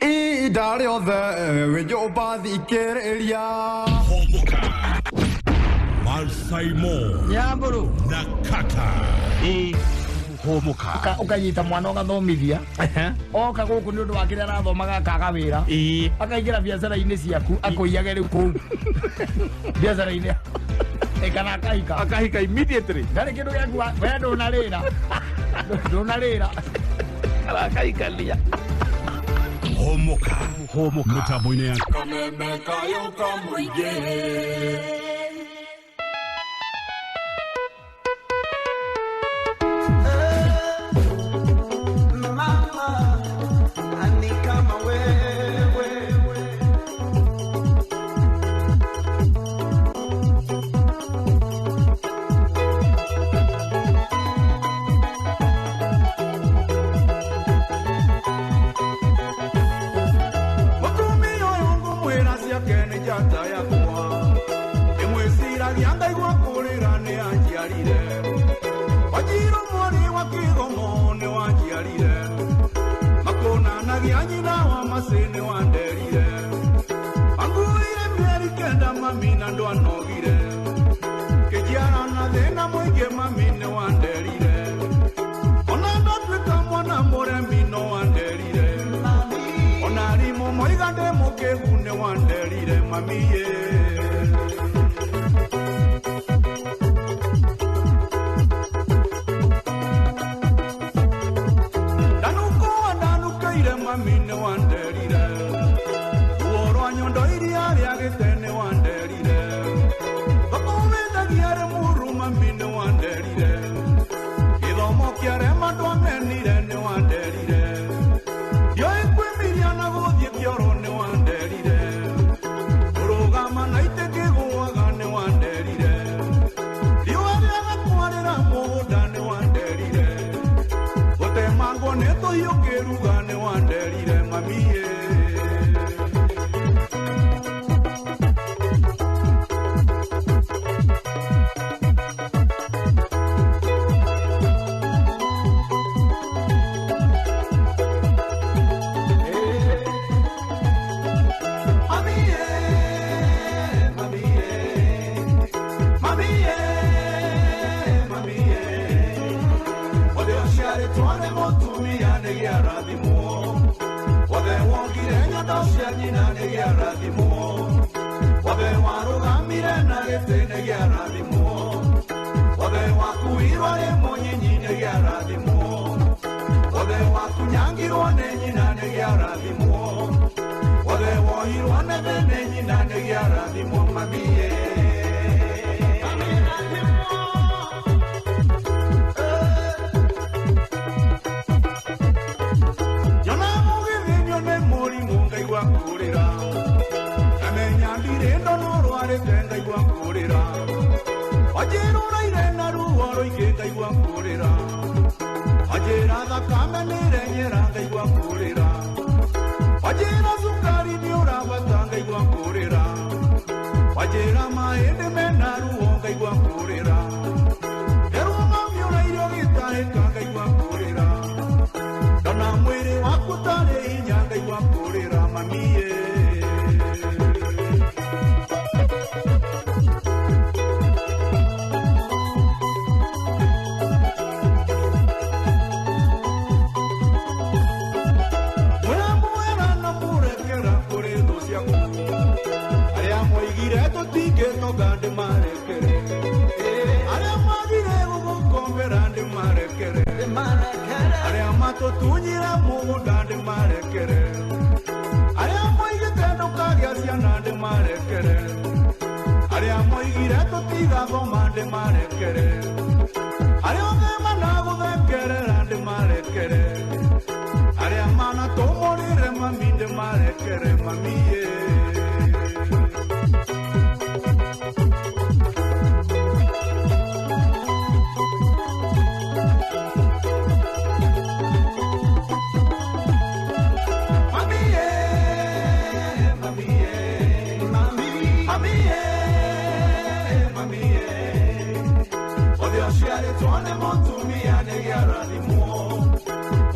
Ihinda rĩothe wĩ nyũmba thikĩrĩria. Homoka Marsaimo Nyamburu na Kaka. Homoka. Ukanyita mwana ugathomithia oka guku ni undu wa kiria arathomaga akaga wira akaingira biacara-inĩ ciaku akũiyage rĩu kũu biacara-inĩ kana akahika akahika immediately ndarĩ kĩndũ gĩaku we ndũnarĩra ndũnarĩra arakahikania. Homoka. Homoka. Mitambo-inĩ ya Kameme kayo kamũingĩ.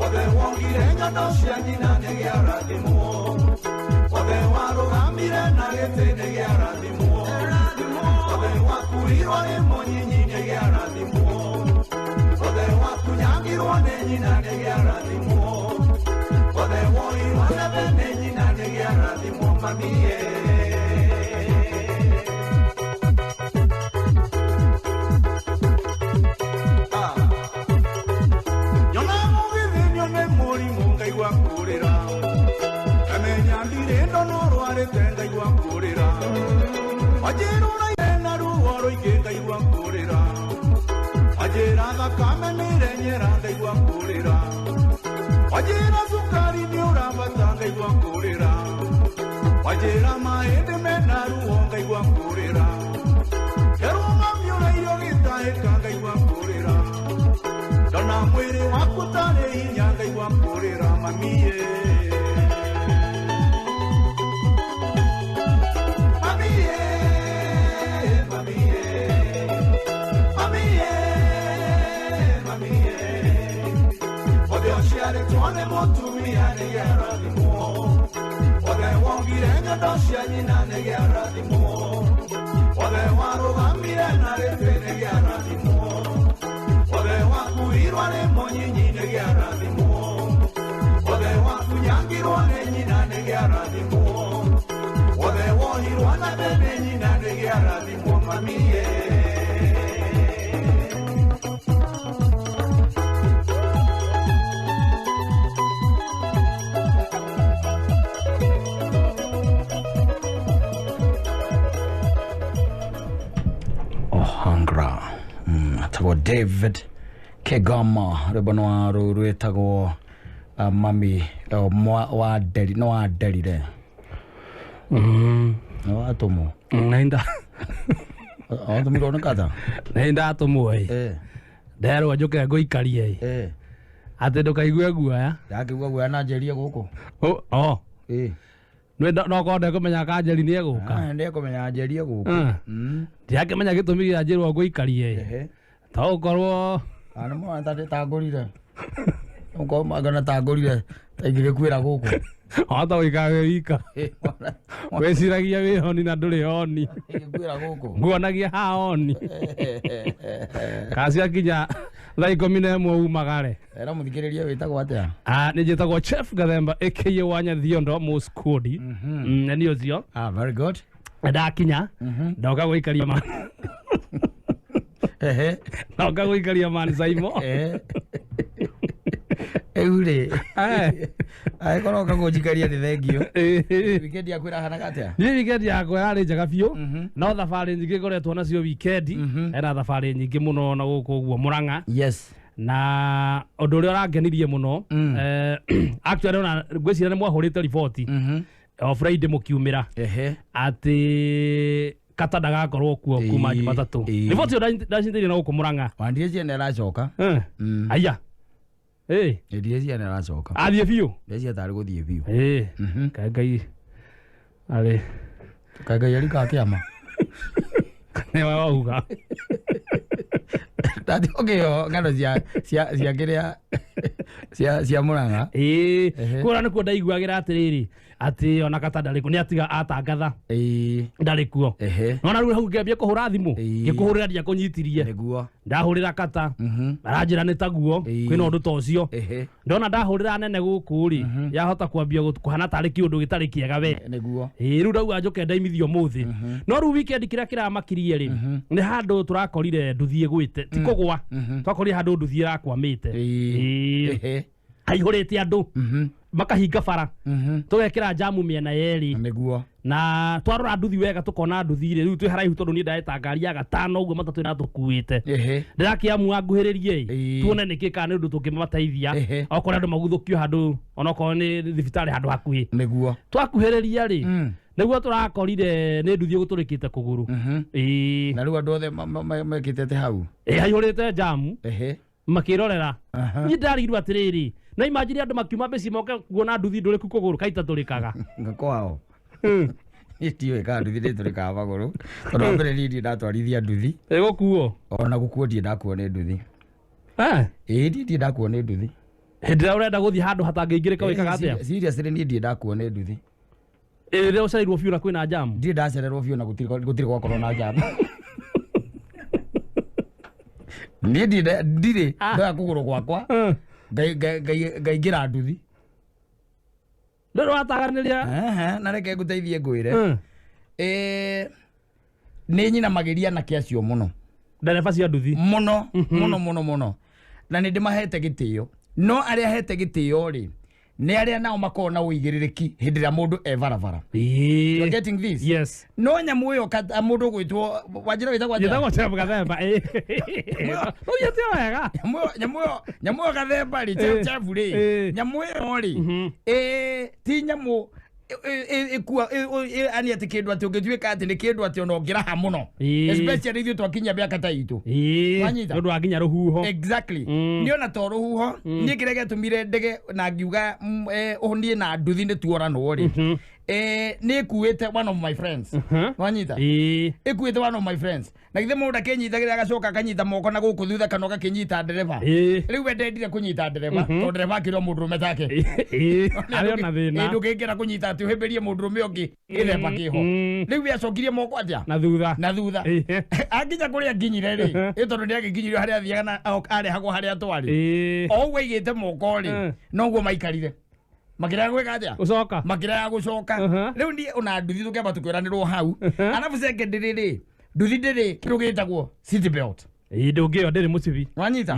Othe wongire nyondo cia nyina nĩgĩarathimwo. rĩte nĩgĩarathimwo Othe wakurirwo nĩ mũnyinyi nĩgĩarathimwo Othe wakunyagirwo nĩ nyina nĩgĩarathimwo Othe woirwo nebe nĩ nyina nĩgĩarathimwo mamie. Wajira sukari ni urabatanga igwa kurira Wajira maende mena ruonga igwa kurira Keruma miura iyo gitahekanga igwa kurira Dona mwiri wakutare inyanga igwa kurira mamie. Mamie, mamie, mamie, mamie. Othe ũciarĩtwo nĩ mũtumia nĩgĩarathimwo Othe wongire nyondo cia nyina nĩgĩarathimwo Othe warũgamire na rĩtĩ nĩgĩarathimwo Othe wakuirwo nĩ mũnyinyi nĩgĩarathimwo Othe wakunyangirwo nĩ nyina nĩgĩarathimwo Othe wohirwo na bebe nyina nĩgĩarathimwo mamie. Ohangla atagwo David Kegama rwĩmbo nĩ rũu rwĩtagwo mami wa nderi no wa nderire nĩ watũmwo Nenda watũmirwo nĩ kata nĩ ndatũmwo ĩ nderwo njũke ngũikarie ĩ atĩ ndũkaigue guoya ndakĩigua guoya na njerie gũkũ o no korwo ndekũmenya ka Njeri nĩ egũka ndekũmenya njerie gũkũ ndiakĩmenya gĩtũmi kĩa njĩrwo ngũikarie ĩ to ũkorwo nĩmona tangũrire ũkorwo tangũrire taingĩgĩkuĩra gũkũ wahota gũikara wĩ wika wĩciragia wĩ honi na ndũrĩ honi ingĩkuĩra gũkũ nguonagia haha honi kaciakinya thaa 11 umagare era mũthikĩrĩria wĩtagwo atĩa nĩ njĩtagwo Chef Gathemba aka Wanya Thiondo Mũskũdi nĩ ũcio. Very good. Ndakinya ndoka gũikaria man ndoka gũikaria man Saimo rĩu rĩ angĩkorwo ũka kũnjikaria nĩ thengio. Weekend yaku ĩrahanaga atĩa? Niĩ weekend yakwa yarĩ njega biũ no thabarĩ nyingĩ ngoretwo nacio weekend ena thabarĩ nyingĩ mũno na gũkũ ũguo Mũrang'a. Yes. Na ũndũ ũrĩa ũrangenirie mũno actually ona ngwĩciria nĩ mwahũrĩte riboti o Friday mũkiumĩra atĩ Kata ndagakorwo kuo kuma Jumatatũ. Riboti ĩyo ndacitĩire na gũkũ Mũrang'a. Wandiĩcia nĩ aracoka. Aya Ndiĩcia nĩ aracoka. Athiĩ biũ? Ndiĩcia tarĩ gũthiĩ biũ. Kaĩ Ngai arĩ kaĩ Ngai arikaga kĩama nĩwe wauga Ndathi ũkĩo ng'ano cia kĩrĩa cia Mũrang'a. Kũrĩa nĩkuo ndaiguagĩra atĩrĩrĩ atĩ ona Kata ndarĩ kuo nĩ atiga atangatha ndarĩ kuo. Nona rĩu hau ngĩambia kũhũra thimũ ngĩkũhũrĩra ndiakũnyitirie nĩguo ndahũrĩra Kata aranjĩra nĩ taguo kwĩna ũndũ ta ũcio ndona ndahũrĩra nene gũkũ rĩ yahota kwambia kũhana tarĩ kĩũndũ gĩtarĩ kĩega we nĩguo rĩu ndauga njũke ndaimithio ũmũthĩ no rĩu weekend kĩrĩa kĩramakirie rĩ nĩ handũ tũrakorire nduthi ĩgwĩte ti kũgwa twakorire handũ nduthi ĩrakwamĩte haihũrĩte andũ makahinga bara tũgekĩra jamu mĩena yerĩ nĩguo na twarora nduthi wega tũkona nduthi rĩ rĩu twĩ haraihu tondũ niĩ ndaheta ngari ya gatano ũguo matatũ ĩratũkuĩte ndĩrakĩamua nguhĩrĩrie ĩ tuone nĩkĩ kana nĩ ũndũ tũngĩmateithia okorwo andũ maguthũkio handũ onokorwo nĩ thibitarĩ handũ hakuhĩ nĩguo twakuhĩrĩria rĩ nĩguo tũrakorire nĩ nduthi ĩgũtũrĩkĩte kũgũrũ na rĩu andũ othe mekĩte atĩ hau haihũrĩte jamu makĩrorera niĩ ndarigirwo atĩrĩrĩ na imagine andũ makiuma mĩciĩ moke kuona nduthi ndũrĩku kũgũrũ kaita tũrĩkaga kwao niĩ ndiũĩ kana nduthi nĩ ĩtũrĩkaga magũrũ tondũ wa mbere niĩ ndirĩ ndatwarithia nduthi ĩgũkuo ona gũkuo ndirĩ ndakuo nĩ nduthi ĩĩ niĩ ndirĩ ndakuo nĩ nduthi hĩndĩ ĩrĩa ũrenda gũthiĩ handũ hatangĩingĩrĩka wĩkaga atĩa seriously niĩ ndirĩ ndakuo nĩ nduthi Rĩrĩa ũcereirwo biũ na kwĩna jam. Ndirĩ ndacererwo biũ na gũtirĩ gwakorwo na jam. Niĩ ndirĩ ndoya kũgũrũ gwakwa ngaingĩra nduthi. Ndũrĩ wataganĩria. Na reke ngũteithie ngwĩre. Nĩ nyinamagĩria anake acio mũno. Ndereba cia nduthi. Mũno mũno mũno mũno. Na nĩ ndĩmahete gĩtĩo. No arĩa hete gĩtĩo rĩ, nĩ arĩa nao makoragwo na ũigĩrĩrĩki hĩndĩ ĩrĩa mũndũ e barabara. You are getting this? Yes. No nyamũ ĩyo mũndũ ũgwĩtwo wanjĩra wĩtagwo atĩa? Njĩtagwo Chef Gathemba. Ũthiĩte wega. Nyamũ ĩyo Gathemba rĩ, Chef rĩ, nyamũ ĩyo rĩ, ti nyamũ ĩkua ani atĩ kĩndũ atĩ ũngĩtuĩka atĩ nĩ kĩndũ atĩ ona ũngĩraha mũno. Especially ithuĩ twakinyia mĩaka ta itũ. Wanyita? Nĩ ũndũ wa nginya rũhuho. Exactly. Niĩ ona to rũhuho, niĩ kĩrĩa gĩatũmire ndege na ngiuga niĩ na nduthi nĩ tuoranwo rĩ. Nĩ ĩkuĩte one of my friends. Wanyita? Ĩkuĩte one of my friends. Na githĩ mũndũ akĩnyitagĩrĩra agacoka akanyita moko na gũkũ thutha kana ũgakĩnyita ndereba. Rĩu we ndendire kũnyita ndereba tondũ ndereba akĩrĩ o mũndũrũme take. Arĩ ona thĩna. Ndũngĩingĩra kũnyita atĩ ũhĩmbĩrie mũndũrũme ũngĩ gĩthemba kĩho. Rĩu we acokirie moko atĩa? Na thutha. Na thutha. Anginya kũrĩa nginyire rĩ, tondũ nĩ agĩkinyirio harĩa athiaga na arehagwo harĩa twarĩ. O ũguo aigĩte moko rĩ, noguo maikarire. Makĩrega gwĩka atĩa? Gũcoka. Makĩrega gũcoka. Rĩu niĩ ona nduthi tũkĩamba tũkĩũranĩrwo hau. Arabu secondary rĩ, nduthi ndĩrĩ kĩndũ gĩtagwo seat belt. Ndũngĩyo ndĩrĩ mũcibi. Wanyita?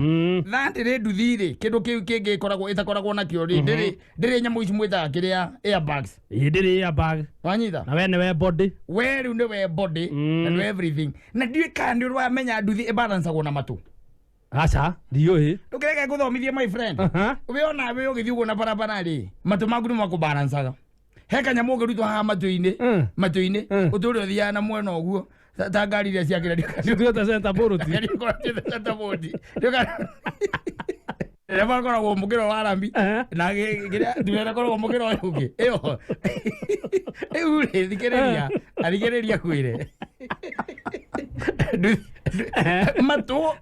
Tha ndĩrĩ nduthi rĩ, kĩndũ kĩu kĩngĩ ĩkoragwo ĩtakoragwo nakĩo rĩ, ndĩrĩ nyamũ ici mwĩtaga kĩrĩa airbags. Ndĩrĩ airbag. Wanyita? Na we nĩwe body. We rĩu nĩwe body na nĩwe everything. Na ndiũĩ kana nĩ ũramenya nduthi ĩbalancagwo na matũ. Aca, ndiũĩ. Ndũkĩreke ngũthomithie my friend. We ona we ũgĩthiĩ ũguo na barabara rĩ, matũ maku nĩ makũbalancaga. He kanyamũ ũngĩrutwo haha matũ-inĩ, matũ-inĩ, ũtũre ũthiaga na mwena ũguo ta ngari iria ciakĩra Cituĩte center board. Center board. Ndereba akoragwo mũkĩro wa rami na kĩrĩa ndereba akoragwo mũkĩro ũyũ ũngĩ. Ĩyo. Rĩu rĩ, thikĩrĩria, thikĩrĩria kwĩre.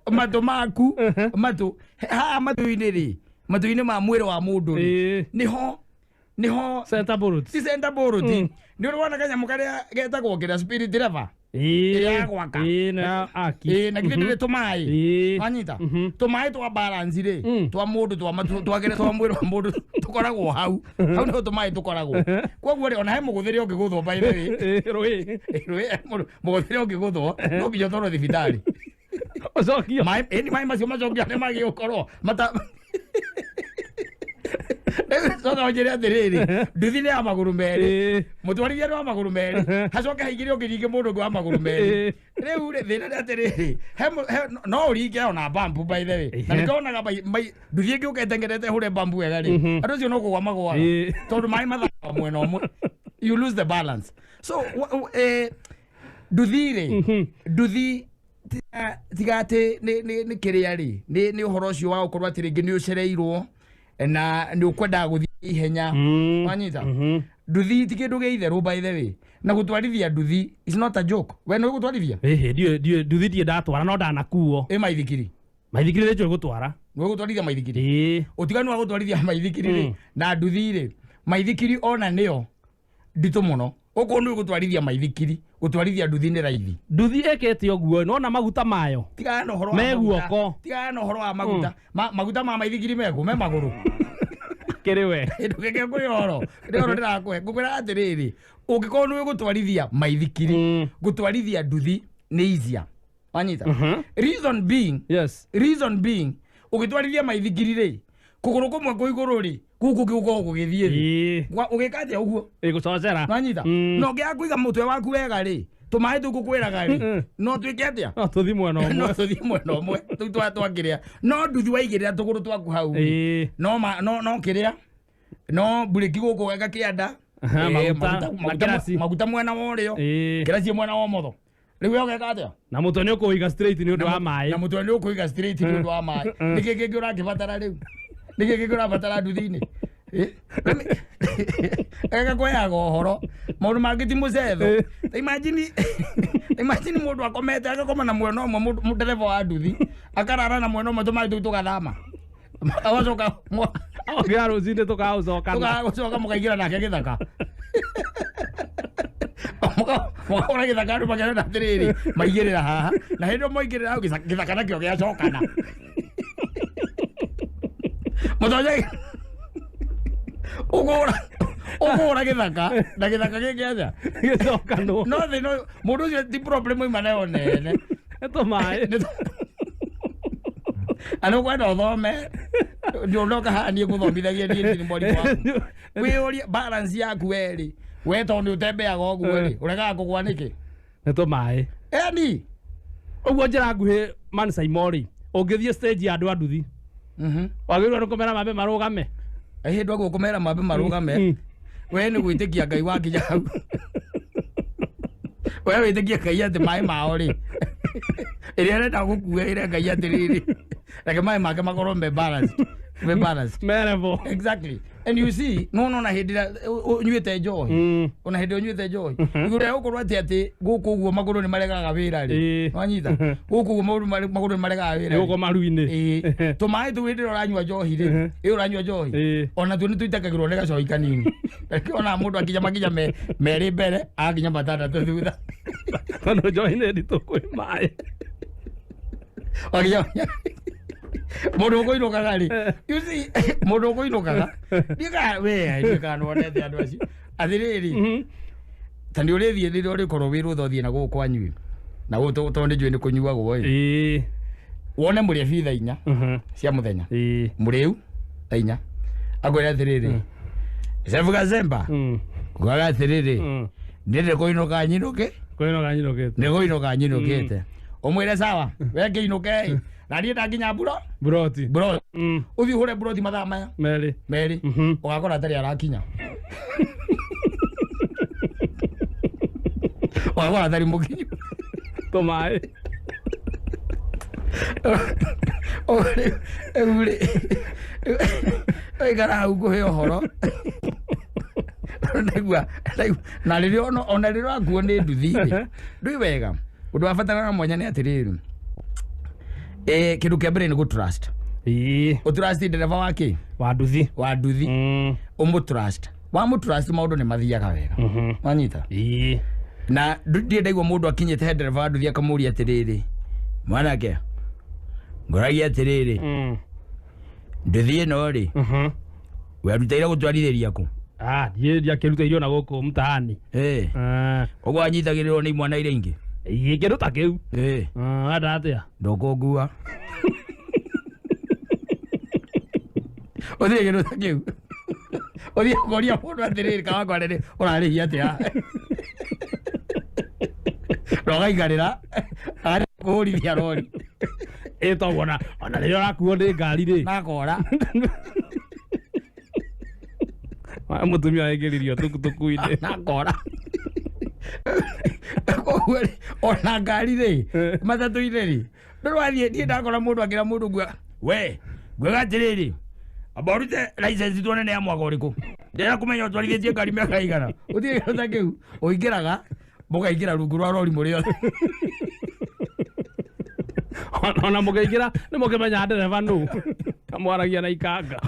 Matũ maku, matũ haha matũ-inĩ rĩ, matũ-inĩ ma mwĩrĩ wa mũndũ rĩ, nĩho center board. Ti center board. Nĩ ũrĩ wona kanyamũ karĩa getagwo kĩrĩa spirit lever. Ĩrĩa ya gwaka. Na aki. Na githĩ ndĩrĩ tũmaĩ. Wanyita? Tũmaĩ twa balance rĩ, twa mũndũ twa matũ twa kĩrĩa twa mwĩrĩ wa mũndũ tũkoragwo hau. Hau nĩho tũmaĩ tũkoragwo. Koguo rĩ, ona he mũgũthĩre ũngĩgũthwo by the way. Rũĩ. Rũĩ, mũgũthĩre ũngĩgũthwo, no nginya ũtwarwo thibitarĩ. Ũcokio. Maĩ macio macokio nĩ magĩgũkorwo mata. Coka ũnjĩre atĩrĩrĩ, nduthi nĩ ya magũrũ merĩ, mũtwarithia nĩ wa magũrũ merĩ, hacoke haingĩre ũngĩ ningĩ mũndũ ũngĩ wa magũrũ merĩ. Rĩu rĩ, thĩna nĩ atĩrĩrĩ, no ũringe ona bambu by the way. Na nĩkĩo wonaga nduthi ĩngĩ ũka ĩtengerete ĩhũre bambu wega rĩ, andũ acio no kũgwa magũaga, tondũ maĩ mathakaga mwena ũmwe. You lose the balance. So nduthi rĩ, nduthi tiga atĩ nĩ kĩrĩa rĩ, nĩ ũhoro ũcio wa gũkorwo atĩ rĩngĩ nĩ ũcereirwo na nĩ ũkwendaga gũthiĩ ihenya. Wanyita? Nduthi ti kĩndũ gĩa itherũ by the way. Na gũtwarithia nduthi is not a joke. We nĩ ũgũtwarithia? Ndiũĩ nduthi ndirĩ ndatwara no ndanakuo. Ĩ maithikiri? Maithikiri nĩ njũĩ gũtwara. Nĩ ũgũtwarithia maithikiri? Ũtiganu wa gũtwarithia maithikiri rĩ na nduthi rĩ, maithikiri ona nĩyo nditũ mũno. Ũkorwo nĩ ũgũtwarithia maithikiri, gũtwarithia nduthi nĩ raithi. Nduthi ĩkĩte ũguo, nĩwona maguta mayo. Tigana na ũhoro wa maguta. Tigana na ũhoro wa maguta. Maguta ma maithikiri mekũ? Me magũrũ. Kĩrĩ we. Ndũgeke kwĩ ũhoro. Nĩ ũhoro ndĩrakũhe. Ngũkwĩra atĩrĩrĩ, ũngĩkorwo nĩ ũgũtwarithia maithikiri, gũtwarithia nduthi nĩ easier. Wanyita? Reason being, yes. Reason being, ũgĩtwarithia maithikiri rĩ, kũgũrũ kũmwe kwĩ igũrũ rĩ, kũu kũngĩ gũkoragwo gũgĩthiĩ thĩ. Ũgĩka atĩa ũguo? Gũcocera. Wanyita? No ũngĩaga kũiga mũtwe waku wega rĩ, tũmaĩ tũu ngũkwĩraga rĩ, no twĩke atĩa? No tũthiĩ mwena ũmwe. No tũthiĩ mwena ũmwe. Tũu twakĩrĩa. No nduthi waigĩrĩra tũgũrũ twaku hau rĩ, no kĩrĩa, no mburĩki gũkũ wega kĩanda, maguta mwena wa ũrĩo, kĩraci mwena wa ũmotho. Rĩu we ũgeka atĩa? Na mũtwe nĩ ũkũũiga straight nĩ ũndũ wa maĩ. Na mũtwe nĩ ũkũiga straight nĩ ũndũ wa maĩ. Nĩkĩ kĩngĩ ũrakĩbatara rĩu? Nĩkĩ kĩngĩ ũrabatara nduthi-inĩ? Ega kũheaga ũhoro. Maũndũ mangĩ ti mũcetho. Imagine mũndũ akomete agakoma na mwena ũmwe, ndereba wa nduthi, akarara na mwena ũmwe tũmaĩ tũu tũgathama. Agacoka Okĩra rũcinĩ tũkaũcoka. Tũkaũcoka mũkaingĩra nake gĩthaka. Mwahũra gĩthaka andũ makerana atĩrĩrĩ maigĩrĩra haha na hĩndĩ ĩyo maigĩrĩra hau gĩthaka nakĩo gĩacokana. Mũtonya ũkũhũra gĩthaka na gĩthaka gĩkĩ atĩa? Gĩcokanwo. No thĩna ũyũ mũndũ ũcio ti problem oima nayo nene. Nĩ tũmaĩ. Na nĩ ũkwenda ũthome ndũnoka haha niĩ ngũthomithagia niĩ ndirĩ mwarimũ waku. Wĩyũrie balance yaku werĩ we tondũ nĩ ũtembeaga ũguo rĩ ũregaga kũgwa nĩkĩ? Nĩ tũmaĩ. Eni. Ũguo njĩra nguhĩ Man Saimo rĩ ũngĩthiĩ stage ya andũ a nduthi wagĩrĩirwo nĩ kũmera mambe marũgame. Hĩndĩ waguo kũmera mambe marũgame we nĩ gwĩtĩkia Ngai wakinya hau. We wĩtĩkie Ngai atĩ maĩ mao rĩ ĩrĩa ĩrenda gũkua ĩre Ngai atĩrĩrĩ reke maĩ make makorwo me balanced. Me balanced. Merevo. Exactly. And you see, no no na hĩndĩ ĩrĩa ũnyuĩte njohi. Ona hĩndĩ ũnyuĩte njohi. Igũrũ rĩa gũkorwo atĩ gũkũ ũguo magũrũ nĩ maregaga wĩra rĩ. Wanyita? Gũkũ ũguo magũrũ nĩ maregaga wĩra. Gũkũ maru-inĩ. Tũmaĩ tũu hĩndĩ ĩrĩa ũranyua njohi rĩ. Ĩ ũranyua njohi. Ona tuo nĩ tũitakagĩrwo nĩ gacohi kanini. Reke ona mũndũ akinya makinya merĩ mbere, agakinya matandatũ thutha. Tondũ njohi nĩ nditũ kwĩ maĩ. Wakinya mũndũ ũkũinũkaga rĩ you see mũndũ ũkũinũkaga ndiũka nĩwonete andũ acio atĩrĩrĩ ta nĩ ũrĩthiĩ rĩrĩa ũrĩkorwo wĩ rũtha ũthiĩ na gũkũ kwanyu na gũkũ tondũ nĩnjũĩ nĩ kũnyuagwo ĩ wone mũrĩe thaa inya cia mũthenya mũrĩu thaa inya akwĩra atĩrĩrĩ Sefu Gazemba kugaga atĩrĩrĩ nĩ ndĩkũinũka nyinũke kũinũka nyinũkĩte nĩ kũinũka nyinũkĩte ũmwĩre sawa we kĩinũke na niĩ ndakinya buroti ũthiĩ ũhũre buroti mathaa maya merĩ ũgakora atarĩ arakinya ũgakora atarĩ mũkinyu tũmaĩ rĩu rĩ ũikara hau ngũhe ũhoro ndaigua na rĩrĩa ona rĩrĩa wakuo nĩ nduthi rĩ ndũĩ wega ũndũ wa bata na mwanya nĩ atĩrĩrĩ kĩndũ kĩa mbere nĩ gũ trust. Ũtrust ndereba wa kĩ? Wa nduthi. Wa nduthi. Ũmũtrust. Wamũtrust maũndũ nĩ mathiaga wega. Wanyita? Na ndirĩ ndaigua mũndũ akinyĩte he ndereba wa nduthi akamũria atĩrĩrĩ mwanake ngũragia atĩrĩrĩ nduthi ĩno rĩ werutĩire gũtwarithĩria kũ? Niĩ ndiakĩrutĩirio na gũkũ mtaani. Ũguo anyitagĩrĩrwo nĩ imwana iria ingĩ? Kĩndũ ta kĩu. Wenda atĩa? Ndũkũngua. Ũthiĩ kĩndũ ta kĩu. Ũthiĩ ũkoria mũndũ atĩrĩrĩ kawangware ũrarĩhia atĩa? Na ũgaikarĩra kũhũrithia rori. Ĩ toguo ona rĩrĩa ũrakuo nĩ ngari rĩ. Na akora. Mũtumia aingĩririo tukutuku-inĩ. Na akora. Koguo rĩ ona ngari rĩ matatũ-inĩ rĩ ndũrathiĩ niĩ ndakora mũndũ akĩra mũndũ ngua we ngwĩga atĩrĩrĩ amba ũrute license tuone nĩ ya mwaka ũrĩkũ ndĩrenda kũmenya ũtwarithĩtie ngari mĩaka igana ũthiĩ kĩndũ ta kĩu ũingĩraga mũkaingĩra rungu rwa rori mũrĩ othe ona mũkĩingĩra nĩ mũkĩmenya ndereba nũ kamwaragia na ikanga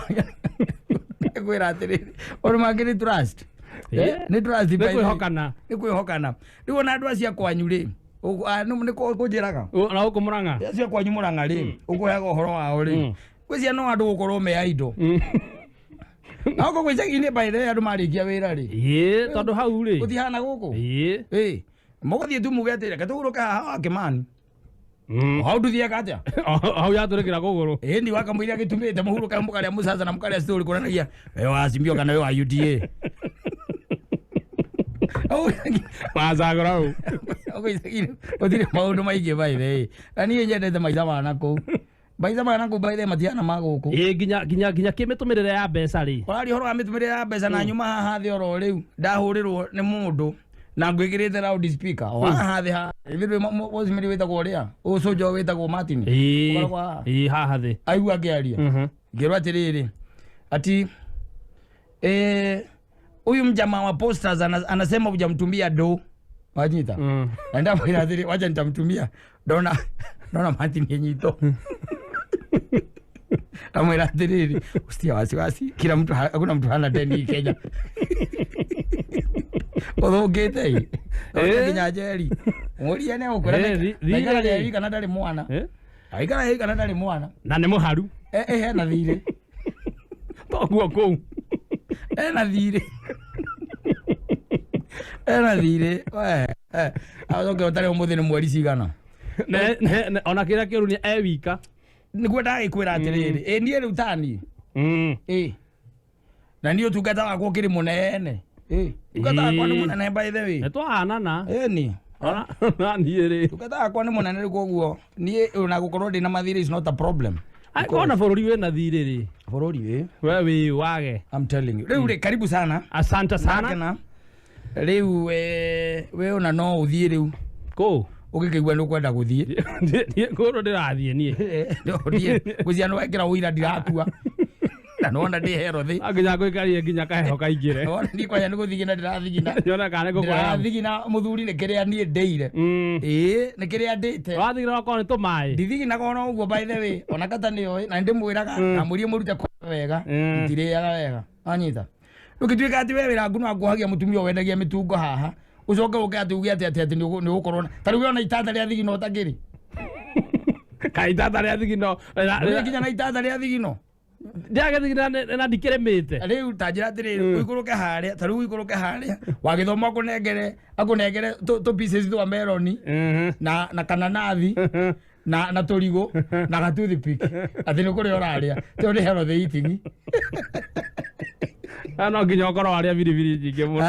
ngwĩra atĩrĩrĩ ũndũ mangĩ nĩ trust. Nĩ trust nĩ kwĩhokana. Nĩ kwĩhokana. Rĩu ona andũ acio a kwanyu rĩ nĩ kũnjĩraga na gũkũ Mũrang'a acio a kwanyu Mũrang'a rĩ ũkũheaga ũhoro wao rĩ gwĩcia no andũ gũkorwo me idle na gũkũ gwĩ icagi-inĩ by the way andũ marĩkia wĩra rĩ tondũ hau rĩ gũtihana gũkũ mũgũthiĩ tu muge atĩ reke tũhurũke haha wa Kĩmani hau nduthiaga atĩa hau yatũrĩkĩra kũgũrũ ĩni wakamũiria gĩtumĩte mũhurũke mũkarĩa mũcaca na mũkarĩa story kũranagia we wa Azimio kana we wa UDA wacagũra hau gũtirĩ maũndũ maingĩ by the way na niĩ nyendete maica ma nakũu maica ma nakũu by the way matihana ma gũkũ nginya kĩmĩtũmĩrĩre ya mbeca rĩ ũraria ũhoro wa mĩtũmĩrĩre ya mbeca na nyuma haha thĩ oro rĩu ndahũrĩrwo nĩ mũndũ na ngwĩkĩrĩte loud speaker o haha thĩ haha ithuĩ Rosemary wĩtagwo ũrĩa ũcũnjo wĩtagwo Martin ĩĩ haha thĩ aigua ngĩaria ngĩrwo atĩrĩrĩ ati huyu mjamaa wa posters anasema hujamtumia do wanyita na ndamwĩra atĩrĩ wacha nitamtumia ndona Martin yenyito amwĩra atĩrĩrĩ usitia wasiwasi kila mtu hakuna mtu hana deni Kenya ũthũkĩte Nginya njeri mũrie nĩ ũkwĩra aikara eri kana ndarĩ mwana. Aikara eri kana ndarĩ mwana. Na nĩ mũharu. Hena thirĩ. Toguo kũu. Ena thirĩ. Ena thirĩ. Acoke ũtarĩ ũmũthĩ nĩ mweri cigana. Ona kĩrĩa kĩũru nĩ e wika. Nĩguo ndagĩkwĩra atĩrĩrĩ. Ĩ niĩ rĩu tani. Ĩ. Na niĩ ũtungata wakwa ũkĩrĩ mũnene. Ĩ. Ũtungata wakwa nĩ mũnene by the way. Nĩ twahanana. Ĩni. Ona niĩ rĩ. Ũtungata wakwa nĩ mũnene rĩu koguo niĩ ona gũkorwo ndĩ na mathirĩ is not a problem. Angĩkorwo bũrũri wĩna thirĩ rĩ. Bũrũri wĩ. We wĩ wage. I'm telling you. Rĩu rĩ karibu sana. Asante sana. Rĩu we ona no ũthiĩ rĩu. Kũ? Ũgĩkĩigua nĩ ũkwenda gũthiĩ. Niĩ kũrũ ndĩrathiĩ niĩ. Niĩ ngwĩciria nĩ wekĩra ũira ndirakua. Na nĩwona ndĩ healthy. Nginya ngũikarie nginya kaheho kaingĩre. Nĩwona niĩ kwanja nĩ gũthigina ndĩrathigina. Nyone kana nĩ ngũkora. Ndĩrathigina mũthuri nĩ kĩrĩa niĩ ndĩire. Ĩĩ nĩ kĩrĩa ndĩte. Wathigina okorwo nĩ tũmaĩ. Ndithiginaga ona ũguo by the way. Ona kata nĩoĩ na nĩndĩmwĩraga ndamwĩrire mũrute wega. Ndirĩaga wega. Wanyita. Ũgĩtuĩka atĩ we wĩra waku no akuohagia mũtumia wendagia mĩtungo haha. Ũcoke ũke atĩ uge atĩ atĩ nĩ ũgũkorwo ta rĩu ona itata rĩa thigino ũtakĩrĩ. Ka itata rĩa thigino. Nginya na itata rĩa thigino. Ndiagĩthigina na ndikĩrĩmĩte. Rĩu ta njĩra atĩrĩrĩ ũikũrũke harĩa ta rĩu ũikũrũke harĩa wagĩthoma akũnengere tũ pieces twa meloni na kananathi na tũrigũ na ga toothpick atĩ nĩ kũrĩa ũrarĩa tondũ nĩ healthy eating. No nginya ũkorwo warĩa biribiri nyingĩ mũno.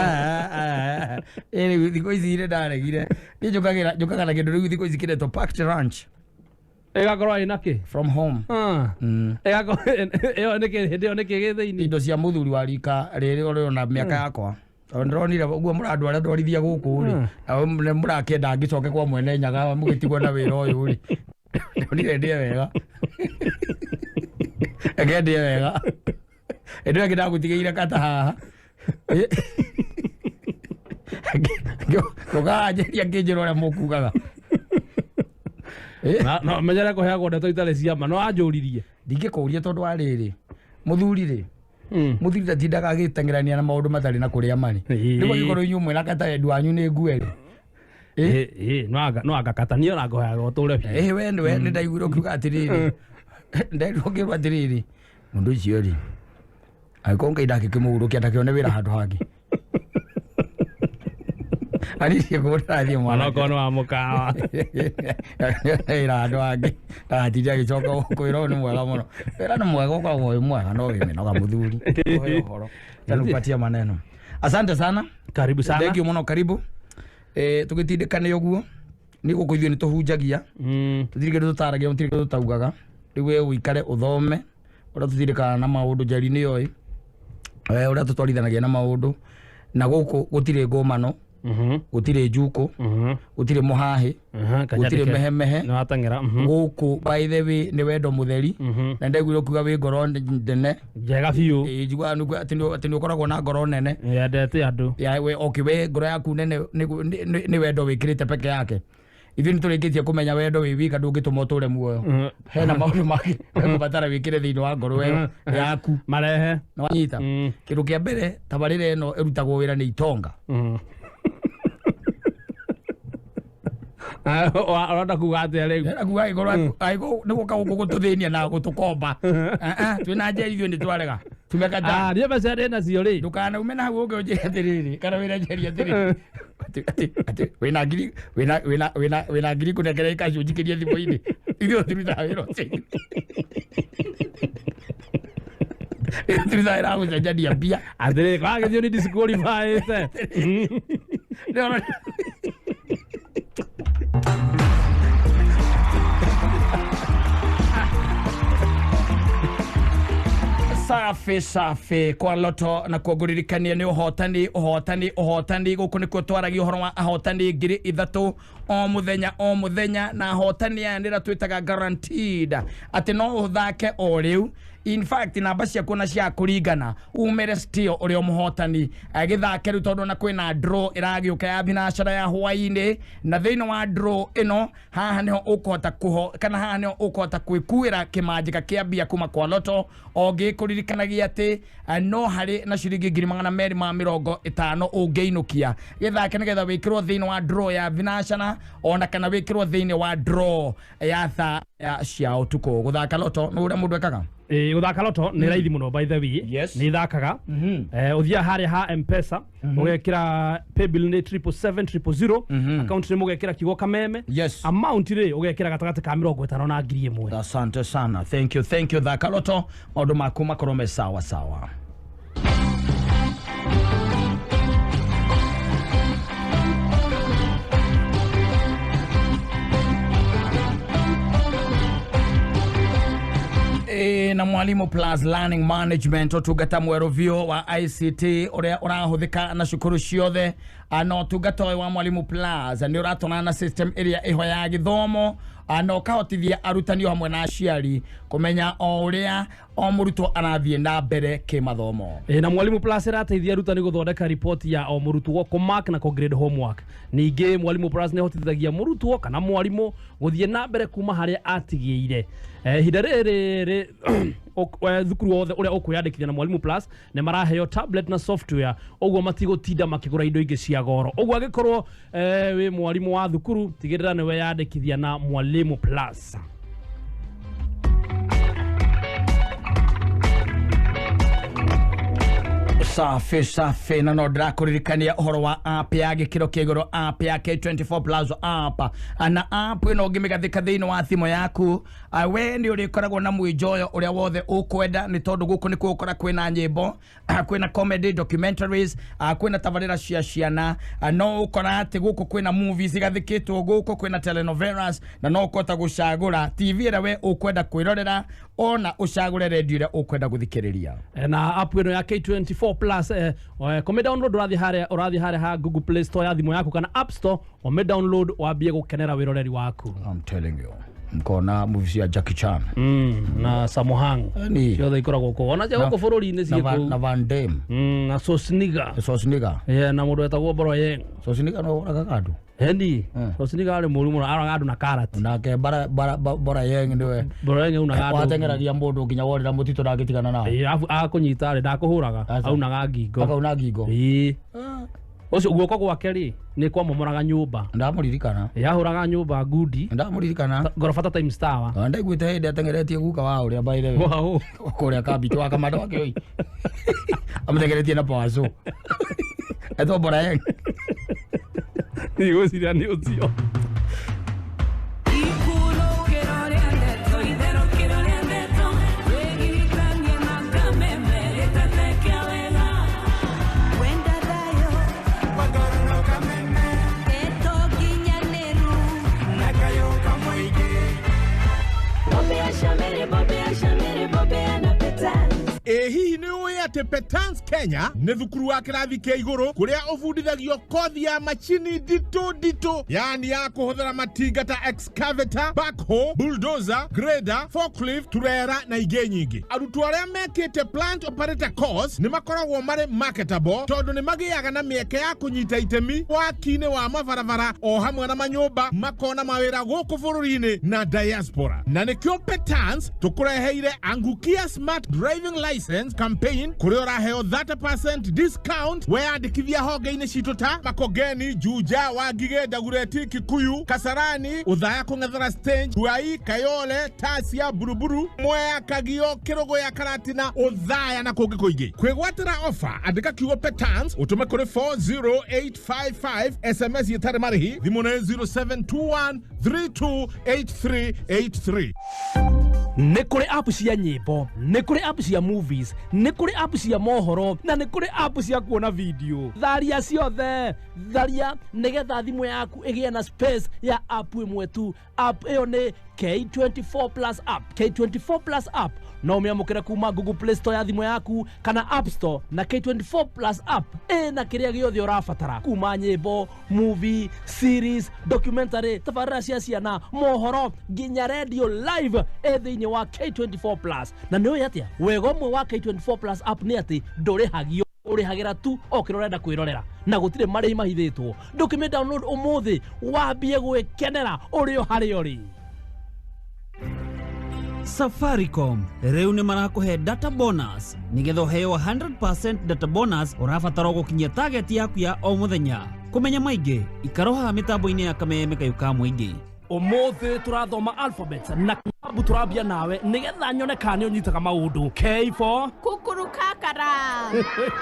Rĩu thikũ ici rĩ ndaregire niĩ njũkaga na kĩndũ rĩu thikũ ici kĩretwo packed lunch. Ĩgakorwo ĩna kĩ? From home. Ĩgakorwo ĩyo nĩ kĩ hĩndĩ ĩyo nĩ kĩ gĩ thĩinĩ? Indo cia mũthuri wa rika rĩrĩ ũrĩ ona mĩaka yakwa. Tondũ ndĩronire ũguo mũrandũ arĩa ndwarithia gũkũ rĩ na mũrakĩenda ngĩcoke kwa mwene Nyaga mũgĩtigwo na wĩra ũyũ rĩ. Ndĩronire ndĩe wega. Reke ndĩe wega. Hĩndĩ ĩyo ĩngĩ ndagũtigĩire kata haha. Ndũkanjĩria ngĩnjĩra ũrĩa mũkugaga. No menyere kũheagwo ndeto itarĩ cia ma no anjũririe. Ndingĩkũria tondũ wa rĩrĩ mũthuri rĩ mũthuri ndatindaga agĩteng'erania na maũndũ matarĩ na kũrĩa marĩ. Rĩu angĩkorwo inyuĩ mwĩna kata endu wanyu nĩ ngue rĩ. No anga kata niĩ ona ngũheaga ũtũre biũ. We nĩwe nĩ ndaiguire ũkiuga atĩrĩrĩ. Ndaiguire ũkĩrwo atĩrĩrĩ mũndũ ũcio rĩ angĩkorwo Ngai ndangĩkĩmũhurũkia ndakĩone wĩra handũ hangĩ. Aririe kũu ndĩrathiĩ mwana. Onokorwo nĩ wa mũkawa. Wĩra handũ hangĩ ndagatinde agĩcoka gũkũ wĩra ũyũ nĩ mwega mũno. Wĩra nĩ mwega ũkoragwo wĩ mwega no wĩ mĩnoga mũthuri. Ũhe ũhoro. Tanupatia maneno. Asante sana. Karibu sana. Thank you mũno karibu. Tũgĩtindĩkane ũguo nĩ gũkũ ithuĩ nĩ tũhunjagia. Tũtirĩ kĩndũ tũtaragia tũtirĩ kĩndũ tũtaugaga. Rĩu we ũikare ũthome ũrĩa tũtindĩkanaga na maũndũ Njeri nĩoĩ. Ũrĩa tũtwarithanagia na maũndũ na gũkũ gũtirĩ ngũmano. Gũtirĩ njukũ gũtirĩ mũhahĩ gũtirĩ mehemehe gũkũ by the way nĩ wendo mũtheri na ndaiguire ũkiuga wĩ ngoro nene njega biũ. Njiguaga atĩ nĩ ũkoragwo na ngoro nene yendete andũ. Okay we ngoro yaku nene nĩ wendo wĩkĩrĩte peke yake. Ithuĩ nĩtũrĩkĩtie kũmenya wendo wĩ wika ndũngĩtũma ũtũre muoyo. Hena maũndũ mangĩ ũkũbatara wĩkĩre thĩinĩ wa ngoro ĩyo yaku marehe. Nĩwanyita kĩndũ kĩa mbere tabarĩra ĩno ĩrutagwo wĩra nĩ itonga. Ũrenda kuga atĩa rĩu? Ndĩrenda kuga angĩkorwo nĩ gũka gũkũ gũtũthĩnia na gũtũkomba. Twĩna Njeri ithuĩ nĩtwarega. Tume kata. Niĩ mbeca ndĩ nacio rĩ. Ndũkanaume na hau ũke ũnjĩre atĩrĩrĩ kana wĩre Njeri atĩrĩrĩ atĩ wĩna ngiri wĩna ngiri kũnengera ikacio njikĩrie thimũ-inĩ. Ithuĩ tũrutaga wĩra ũcio. Tũrutaga wĩra wa gũcenjania mbia. Atĩrĩrĩ kwagĩthiĩ nĩ disqualify-ĩte. Safi safi kwa loto na kuongoririkania nĩ ũhotani ũhotani ũhotani gũkũ nĩkuo twaragia ũhoro wa ahotani 3,000 o mũthenya o mũthenya na ahotani aya nĩra twĩtaga guaranteed atĩ no ũthake o rĩu In fact namba ciaku na cia kũringana umere still ũrĩa mũhotani. Gĩthake rĩu tondũ na kwĩna draw ĩragĩũka ya thinacara ya hwaĩ-inĩ, na thĩinĩ wa draw ĩno haha nĩho ũkũhota kũho kana haha nĩho ũkũhota kwĩkuĩra kĩmanjĩka kĩa mbia kuma kwa Lotto. Ũngĩkũririkanagia atĩ no harĩ na ciringi 250 ũngĩinũkia. Gĩthake nĩgetha wĩkĩrwo thĩinĩ wa draw ya thinacara ona kana wĩkĩrwo thĩinĩ wa draw ya thaa cia ũtukũ. Gũthaka Lotto nĩ ũrĩa mũndũ ekaga. Gũthaka Lotto nĩ raithi mũno by the way. Yes. Nĩ ithakaga. Ũthiaga harĩa ha M-Pesa, ũgekĩra paybill nĩ 777 000, account nĩ mũgekĩra kiugo Kameme. Yes. Amount rĩ ũgekĩra gatagatĩ ka 50 na 1000. Asante sana. Thank you, thank you. Thaka Lotto maũndũ maku makorwo me sawa sawa. Na Mwalimu Plus Learning Management ũtungata mwerũ biũ wa ICT ũrĩa ũrahũthĩka na cukuru ciothe. Na ũtungata ũyũ wa Mwalimu Plus nĩ ũratwarana na system ĩrĩa ĩho ya gĩthomo, na ũkahotithia arutani o hamwe na aciari kũmenya o ũrĩa o mũrutwo arathiĩ na mbere kĩmathomo. Na Mwalimu Plus ĩrateithia arutani gũthondeka riboti ya o mũrutwo, kũmark na kũ-grade homework. Ningĩ Mwalimu Plus nĩhotithagia mũrutwo kana mwarimũ gũthiĩ na mbere kuma harĩa atigĩire. Ihinda rĩrĩ thukuru wothe ũrĩa ũkwĩyandĩkithia na Mwalimu Plus nĩ maraheo tablet na software, ũguo matigũtinda makĩgũra indo ingĩ cia goro. Ũguo angĩkorwo wĩ mwarimũ wa thukuru, tigĩrĩra nĩ weyandĩkithia na Mwalimu Plus. Safi safi. Na no ndĩrakũririkania ũhoro wa app ya gĩkĩro kĩa igũrũ, app ya K24 Plus app. Na app ĩno ũngĩmĩgathĩka thĩinĩ wa thimũ yaku, we nĩ ũrĩkoragwo na mwĩnjoyo ũrĩa wothe ũkwenda, nĩ tondũ gũkũ nĩkuo ũkora kwĩna nyĩmbo, kwĩna comedy documentaries, kwĩna tabarĩra cia ciana, no ũkora atĩ gũkũ kwĩna movies igathĩkĩtwo, gũkũ kwĩna telenovelas, na no ũkũhota gũcagũra TV ĩrĩa we ũkwenda kwĩrorera ona ũcagũre radio ĩrĩa ũkwenda gũthikĩrĩria. Na app ĩno ya K24 Plus kũmĩ download ũrathiĩ harĩa ha Google Play Store ya thimũ yaku kana App Store, ũmĩ download wambie gũkenera wĩroreri waku. I'm telling you, mkona movies ya Jackie Chan na Sammo Hung ciothe ikoragwo kũu, ona cia gũkũ bũrũri-inĩ ciĩ kũu, na Van Damme, na Schwarzenegger. Schwarzenegger. Yeah, na mũndũ wetagwo Boroyeng. Schwarzenegger no ũragaga andũ. Hendi Schwarzenegger arĩ mũru mũno, aroraga andũ na karati. Nake Boroyeng nĩwe Boroyeng aunaga andũ, wateng'eragia mũndũ nginya worĩra mũtitũ ndangĩtigana nawe. Akũnyita rĩ ndakũhũraga, aunaga ngingo. Akauna ngingo. Ĩĩ. Ũcio guoko gwake rĩ nĩ kwamomoraga nyũmba. Ndamũririkana. Yahũraga nyũmba ngundi. Ndamũririkana. Ngoroba ta Times Tower. Ndaiguĩte hĩndĩ ateng'eretie guka wa ũrĩa by the way. Wow. Kũrĩa kambitũ wa kamanda wake oi. Amũteng'eretie na power saw. Etwo Boroyeng. Ndigwĩciria nĩ ũcio. Hihi nĩ ũĩ atĩ Petans Kenya nĩ thukuru wa kĩrathi kĩa igũrũ kũrĩa ũbundithagio kothi ya machini nditũ nditũ, yani ya kũhũthĩra matinga ta excavator, backhoe, bulldozer, grader, forklift, turera na ingĩ nyingĩ. Arutwo arĩa mekĩte plant operator course nĩ makoragwo marĩ marketable tondũ nĩ magĩaga na mĩeke ya kũnyita itemi waki-inĩ wa mabarabara o hamwe na manyũmba, makona mawĩra gũkũ bũrũri-inĩ na diaspora. Na nĩkĩo Petans tũkũreheire Angukia Smart Driving License campaign kũrĩa ũraheo 30% discount weyandĩkithia honge-inĩ citũ ta Makongeni, Juja, Wangige, Dagoretti, Kikuyu, Kasarani, Othaya kũng'ethera stage, Ruai, Kayole, Tasia, Buruburu, Mwea, Kagio, Kĩrũgũya, Karatina, Othaya na kũngĩ kũingĩ. Kwĩgwatĩra offer andĩka kiugo Petans ũtũme kũrĩ 40855 SMS ĩtarĩ marĩhi, thimũ nĩ 0721 328383. Nĩ kũrĩ app cia nyĩmbo, nĩ kũrĩ app cia movies, nĩ kũrĩ app cia mohoro, na nĩ kũrĩ app cia kuona video. Tharia ciothe, tharia nĩgetha thimũ yaku ĩgĩe na space ya app ĩmwe tu. App ĩyo nĩ K24 Plus app. K24 Plus app no ũmĩamũkĩre kuma Google Play Store ya thimũ yaku kana App Store, na K24 Plus app ĩna kĩrĩa gĩothe ũrabatara kuma nyĩmbo, movie, series, documentary, tabarĩra cia ciana, mohoro nginya radio live ĩ thĩinĩ wa K24 Plus. Na nĩ ũĩ atĩa wega ũmwe wa K24 Plus app nĩ atĩ ndũrĩhagio, ũrĩhagĩra tu o kĩrĩa ũrenda kwĩrorera na gũtirĩ marĩhi mahithĩtwo. Ndũkĩmĩ download ũmũthĩ wambie gwĩkenera ũrĩ o harĩa ũrĩ. Safaricom rĩu nĩ marakũhe data bonus. Nĩgetha ũheo 100% data bonus ũrabatara gũkinyia target yaku ya o mũthenya. Kũmenya maingĩ ikaro haha mĩtambo-inĩ ya Kameme kayũ ka mũingĩ. Ũmũthĩ tũrathoma alphabet na kabu tũrambia nawe nĩgetha nyone kana nĩ ũnyitaga maũndũ. K for Kukurukakara.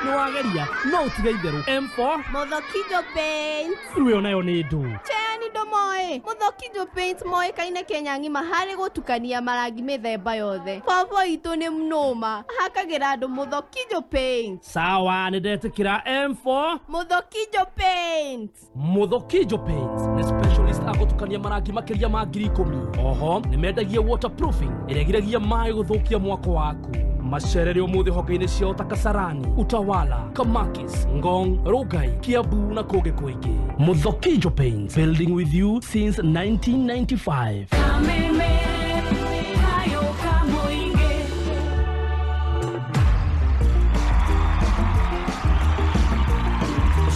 Nĩ wageria no ũtige itherũ. M for Muthokijo Paint. Rĩu ĩyo nayo nĩ ndũ. Cheni ndomoĩ. Muthokijo Paint moĩkaine Kenya ng'ima harĩ gũtukania marangi mĩthemba yothe. Baba itũ nĩ mnoma, ahakagĩra andũ Muthokijo Paint. Sawa, nĩ ndetĩkĩra. M for Muthokijo Paint. Muthokijo Paint nĩ specialist agũtukania marangi makĩria ma 10,000. Oho nĩ mendagia waterproofing ĩrĩa ĩgiragia maĩ gũthũkia mwako waku. Macerere ũmũthĩ honge-inĩ ciao ta Kasarani, Utawala, Kamakis, Ngong, Rugai, Kiambu na kũngĩ kũingĩ. Muthokijo Paint, building with you since 1995.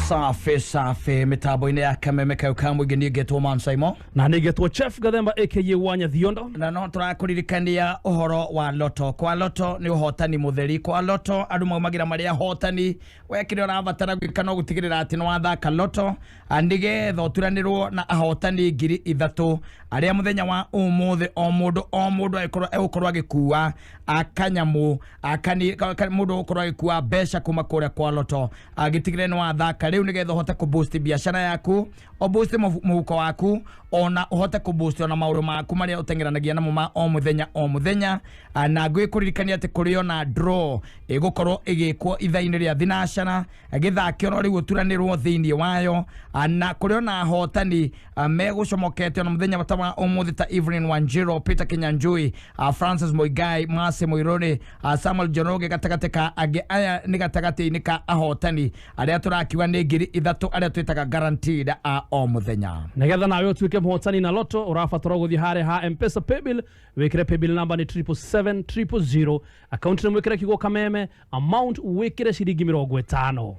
Safi safi mitambo-inĩ ya Kameme kayũ ka mũingĩ. Niĩ ngetwo Man Simon. Na nĩ ngetwo Chef Gathemba aka Wanya Thiondo. Na no tũrakũririkania ũhoro wa loto. Kwa loto nĩ ũhotani mũtheri. Kwa loto andũ maumagĩra marĩ ahotani. We kĩrĩa ũrabatara gwĩka no gũtigĩrĩra atĩ nĩ wathaka loto nĩgetha ũturanĩrwo na ahotani 3,000 arĩa mũthenya wa ũmũthĩ o mũndũ o mũndũ egũkorwo agĩkua akanyamũ mũndũ ũgũkorwo agĩkua mbeca kuma kũrĩa kwa loto. Gĩtigĩrĩre nĩ wathaka rĩu nĩgetha ũhote kũ-boost biacara yaku, o-boost mũhuko waku, ona ũhote kũ-boost ona maũndũ maku marĩa ũteng'eranagia namo ma o mũthenya o mũthenya. Na ngwĩkũririkania atĩ kũrĩ ona draw ĩgũkorwo ĩgĩkwo ithaa-inĩ rĩa thinacara gĩthakio no rĩu ũturanĩrwo thĩinĩ wayo, na kũrĩ ona ahotani megũcomokete ona mũthenya ta wa ũmũthĩ ta Evelyn Wanjiru, Peter Kinyanjui, Francis Muigai, Mase Muiruri, Samuel Njoroge gatagatĩ ka angĩ. Aya nĩ gatagatĩ-inĩ ka ahotani arĩa tũrakiuga nĩ 3,000 arĩa twĩtaga guaranteed a o mũthenya. Nĩgetha nawe ũtuĩke mũhotani na loto ũrabatara gũthiĩ harĩa ha M-Pesa paybill, wĩkĩre paybill number nĩ 777,000, account nĩ mwĩkĩre kiugo Kameme, amount wĩkĩre ciringi 50.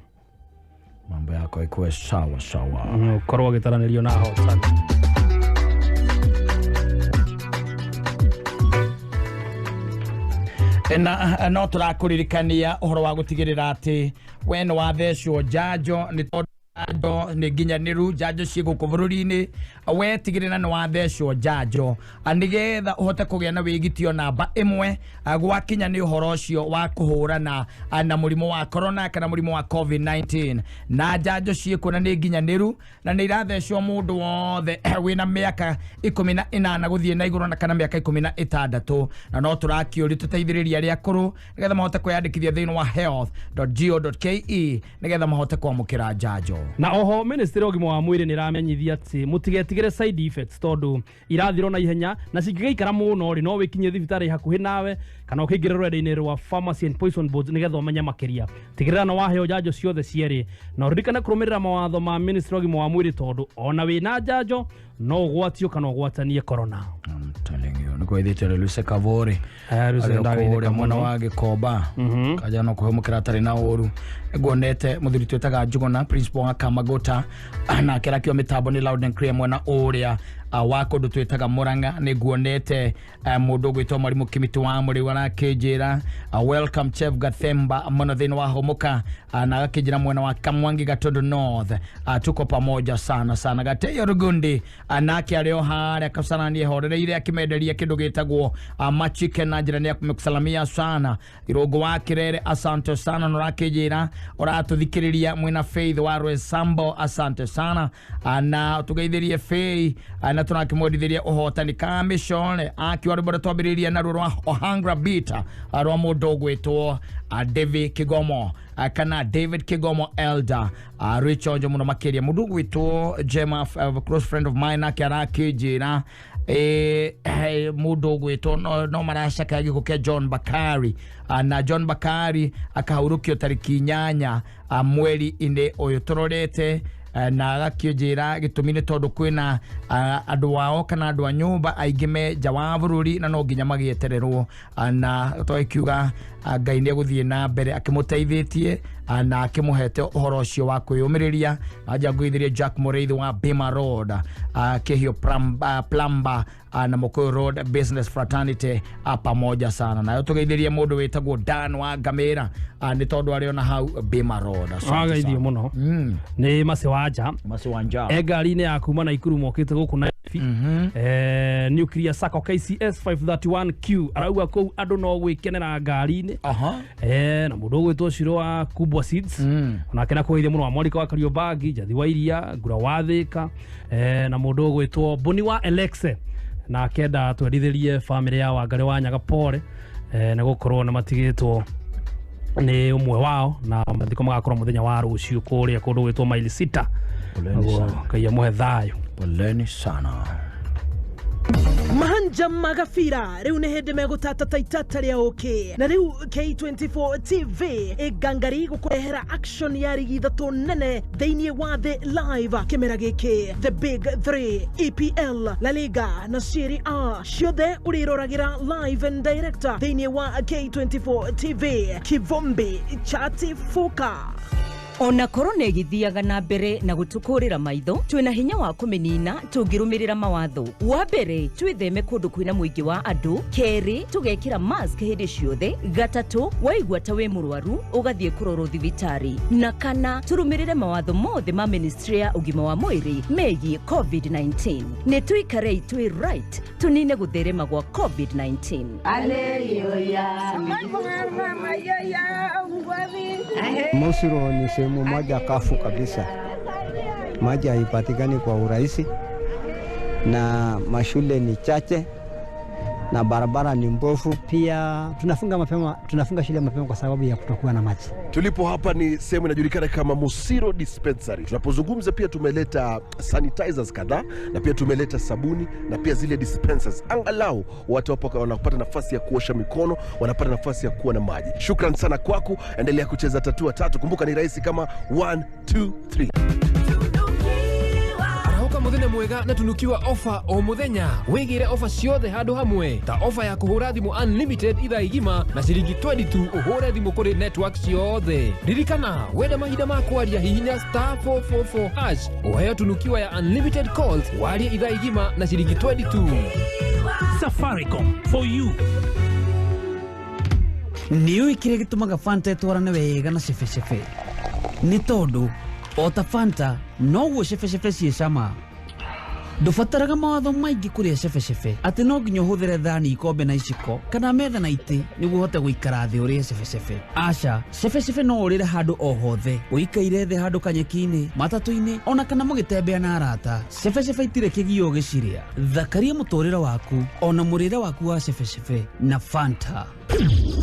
Mambo yako ikuwe sawa sawa. Ũkorwo ũgĩtaranĩrio na ahotani. Na no tũrakũririkania ũhoro wa gũtigĩrĩra atĩ we nĩ wathecwo njanjo nĩ tondũ njanjo nĩ nginyanĩru, njanjo ciĩ gũkũ bũrũri-inĩ. We tigĩrĩra nĩ wathecwo njanjo nĩgetha ũhote kũgĩa na wĩgitio namba ĩmwe gwakinya nĩ ũhoro ũcio wa kũhũrana na mũrimũ wa corona kana mũrimũ wa COVID-19. Na njanjo ciĩkuo na nĩ nginyanĩru na nĩ irathecwo mũndũ wothe wĩna mĩaka 18 gũthiĩ na igũrũ na kana mĩaka 16. Na no tũrakĩũrio tũteithĩrĩrie arĩa akũrũ nĩgetha mahote kwĩyandĩkithia thĩinĩ wa health.go.ke nĩgetha mahote kwamũkĩra njanjo. Na oho ministry ya ũgima wa mwĩrĩ nĩ ĩramenyithia atĩ mũtigetigĩre side effects tondũ irathirwo na ihenya na cingĩgĩikara mũno rĩ no wĩkinyie thibitarĩ hakuhĩ nawe kana ũkĩingĩre rũrenda-inĩ rwa Pharmacy and Poison Board nĩgetha ũmenye makĩria. Tigĩrĩra nĩ waheo njanjo ciothe cierĩ na ũririkane kũrũmĩrĩra mawatho ma ministry ya ũgima wa mwĩrĩ tondũ ona wĩna njanjo no ũgwatio kana ũgwatanie corona. I'm telling you, nĩ kwĩthĩte rĩ Luce Kavori Luce ndagĩthĩka mwena mũno. wa Gĩkomba kaja no kũhemũkĩra atarĩ na ũru. Nguonete mũthuri twĩtaga Njuguna principal wa Kamagota nake arakĩo mĩtambo nĩ loud and clear mwena ũrĩa wa kũndũ twĩtaga Murang'a. Nĩ nguonete mũndũ ũgwĩtwo Mwarimũ Kĩmĩtĩ wa Mũrĩu arakĩnjĩra welcome Chef Gathemba mũno thĩinĩ wa Homoka, na agakĩnjĩra mwena wa Kamwangi Gatondo North, tuko pamoja sana sana. Gateyo Rugundi nake arĩ o harĩa Kasarani ehorereire akĩmenderia kĩndũ gĩtagwo machicken na njĩra nĩ amekusalamia sana. Irũngũ wa Kĩrere asante sana, na ũrakĩnjĩra ũratũthikĩrĩria mwĩna Faith wa Rwesambo asante sana, na tũgeithĩrie Faith na tũrakĩmwendithĩria ũhotani. Kamĩcore akiuga rwĩmbo rũrĩa twambĩrĩirie naruo rwa Ohangra Beat rwa mũndũ ũgwĩtwo David Kigomo kana David Kigomo Elder, rwĩchonjo mũno makĩria. Mũndũ ũgwĩtwo Jema, close friend of mine, nake arakĩnjĩra Mundu ugwitwo no maracaka gikuo kia John Bakari, na John Bakari akahurukio tariki 8 mweri-inĩ ũyũ tũrorete, na agakĩnjĩra gĩtũmi nĩ tondũ kwĩna andũ ao kana andũ a nyũmba aingĩ me nja wa bũrũri na no nginya magĩetererwo, na twakiuga Ngai nĩ egũthiĩ na mbere akĩmũteithĩtie na akĩmũhete ũhoro ũcio wa kwĩyũmĩrĩria. Anja ngũithĩrie Jack Mũrĩithi wa Bima Road, Kĩhio Plumber na Mũkũyũ Road Business Fraternity, pamoja sana. Nayo tũgeithĩrie mũndũ wĩtagwo Dan wa Ngamĩra, nĩ tondũ arĩ ona hau Bima Road. Wageithio mũno. Nĩ Mace Wanja. Mace Wanja. E ngari-inĩ ya kuma Naikuru mokĩte gũkũ Nairobi. Nuclear Sacco KCS 531Q arauga kũu andũ no gwĩkenera ngari-inĩ. Na mũndũ ũgwĩtwo Ciro wa Kubwa Seeds, onake na kũgeithia mũno wa Mwarika wa Kariobangi, Njathi wa Iria, Ngura wa Thĩka, na mũndũ ũgwĩtwo Boni wa Elexe, na akenda twendithĩrie bamĩrĩ ya Wangari wa Nyaga pole, nĩ gũkorwo nĩ matigĩtwo nĩ ũmwe wao, na mathiko magakorwo mũthenya wa rũciũ kũrĩa kũndũ gwĩtwo maili 6. Ngai amũhe thayũ. Poleni sana. Mahanja magafira riu nĩ hĩndĩ megũtata ta itata rĩa ũkĩ, na rĩu K24 TV ĩngangari gũkũrehera action ya rigi ithatũ nene thĩinĩ wa thĩ live kĩmera gĩkĩ, The Big 3, EPL, La Liga na Serie A, ciothe ũrĩroragĩra live and direct thĩinĩ wa K24 TV. Kivumbi chatifuka. Ona korona ĩgĩthiaga na mbere na gũtũkũrĩra maitho, twĩna hinya wa kũmĩnina tũngĩrũmĩrĩra mawatho. Wa mbere, twĩtheme kũndũ kwĩna mũingĩ wa andũ. Kerĩ, tũgekĩra mask hĩndĩ ciothe. Gatatũ, waigua ta wĩ mũrwaru ũgathiĩ kũrorwo thibitarĩ. Na kana, tũrũmĩrĩre mawatho mothe ma ministry ya ũgima wa mwĩrĩ megiĩ COVID-19. Nĩ tũikarei twĩ right tũnine gũtherema gwa COVID-19. Musiro ni sehemu moja kafu kabisa, maji haipatikani kwa urahisi, na mashule ni chache na barabara ni mbovu. Pia tunafunga shule mapema kwa sababu ya kutokuwa na maji. Tulipo hapa ni sehemu inajulikana kama Musiro Dispensary. Tunapozungumza pia tumeleta sanitizers kadhaa, na pia tumeleta sabuni na pia zile dispensers. Angalau watu hapo wanapata nafasi ya kuosha mikono, wanapata nafasi ya kuwa na maji. Shukran sana kwako, endelea kucheza tatua tatu. Kumbuka ni rahisi kama 1 2 3. Muthenya mwega na tunukiwa ofa o muthenya, wigire ofa ciothe handu hamwe, ta ofa ya kuhura thimu unlimited ithaa igima na ciringi 22 uhure thimu kuri network ciothe. Ririkana wenda mahinda ma kwaria hihinya star 444 hash uheo tunukiwa ya unlimited calls warie ithaa igima na ciringi 22. Safaricom for you. Nĩũĩ kĩrĩa gĩtũmaga Fanta ĩtwarane wega na cebecebe? Nĩ tondũ o ta Fanta noguo cebecebe ciĩ cama. Ndũbataraga mawatho maingĩ kũrĩa cebecebe atĩ no nginya ũhũthĩre thani, ikombe na iciko kana metha na itĩ nĩguo ũhote gũikara thĩ ũrĩe cebecebe. Aca, cebecebe no ũrĩre handũ o hothe, ũikaire thĩ handũ kanyeki-inĩ, matatũ-inĩ ona kana mũgĩtembea na arata. Cebecebe itirĩ kĩgio ũgĩcirĩa. Thakaria mũtũrĩre waku ona mũrĩre waku wa cebecebe na Fanta.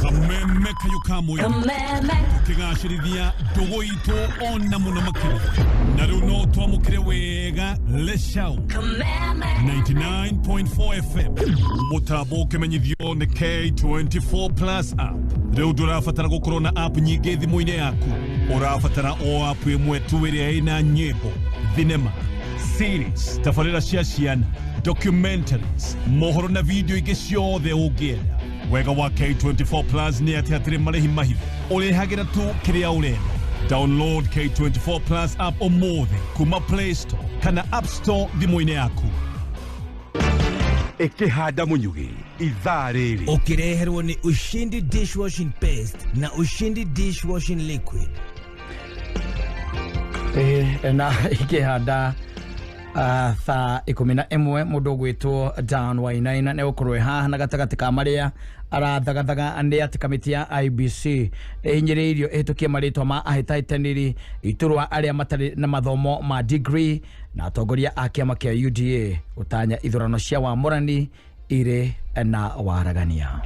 Kameme kayo kamwe tukigacĩrithia ndũgũ itũ ona mũno makĩria, na rĩu no twamũkĩre wega Leshau 99.4 FM mũtambo ũkĩmenyithio nĩ K24 Plus app. Rĩu ndũrabatara gũkorwo na app nyingĩ thimũ-inĩ yaku, ũrabatara o app ĩmwe tu ĩrĩa ĩna nyĩmbo, thinema, series, tabarĩra cia ciana, documentaries, mohoro na video ingĩ ciothe ũngĩenda. Wega wa K24 Plus nĩ atĩ hatirĩ marĩhi mahithe, ũrĩhagĩra tu kĩrĩa ũrenda. Download K24 Plus app ũmũthĩ kuma Play Store kana App Store thimũ-inĩ yaku. Ĩkĩhanda mũnyugĩ ithaa rĩrĩ ũkĩreherwo nĩ Ushindi dishwashing paste na Ushindi dishwashing liquid. Na ĩkĩhanda thaa 11 mũndũ ũgwĩtwo Dan Wainaina nĩ gũkorwo haha na gatagatĩ ka marĩa arathagathaga nĩ atĩ kamĩtĩ ya IBC ĩhinyĩrĩirio ĩhĩtũkie marĩtwa ma ahĩtahĩtanĩri iturwa arĩa matarĩ na mathomo ma degree na atongoria a kĩama kĩa UDA gũtanya ithurano cia wamũrani irĩ na waragania.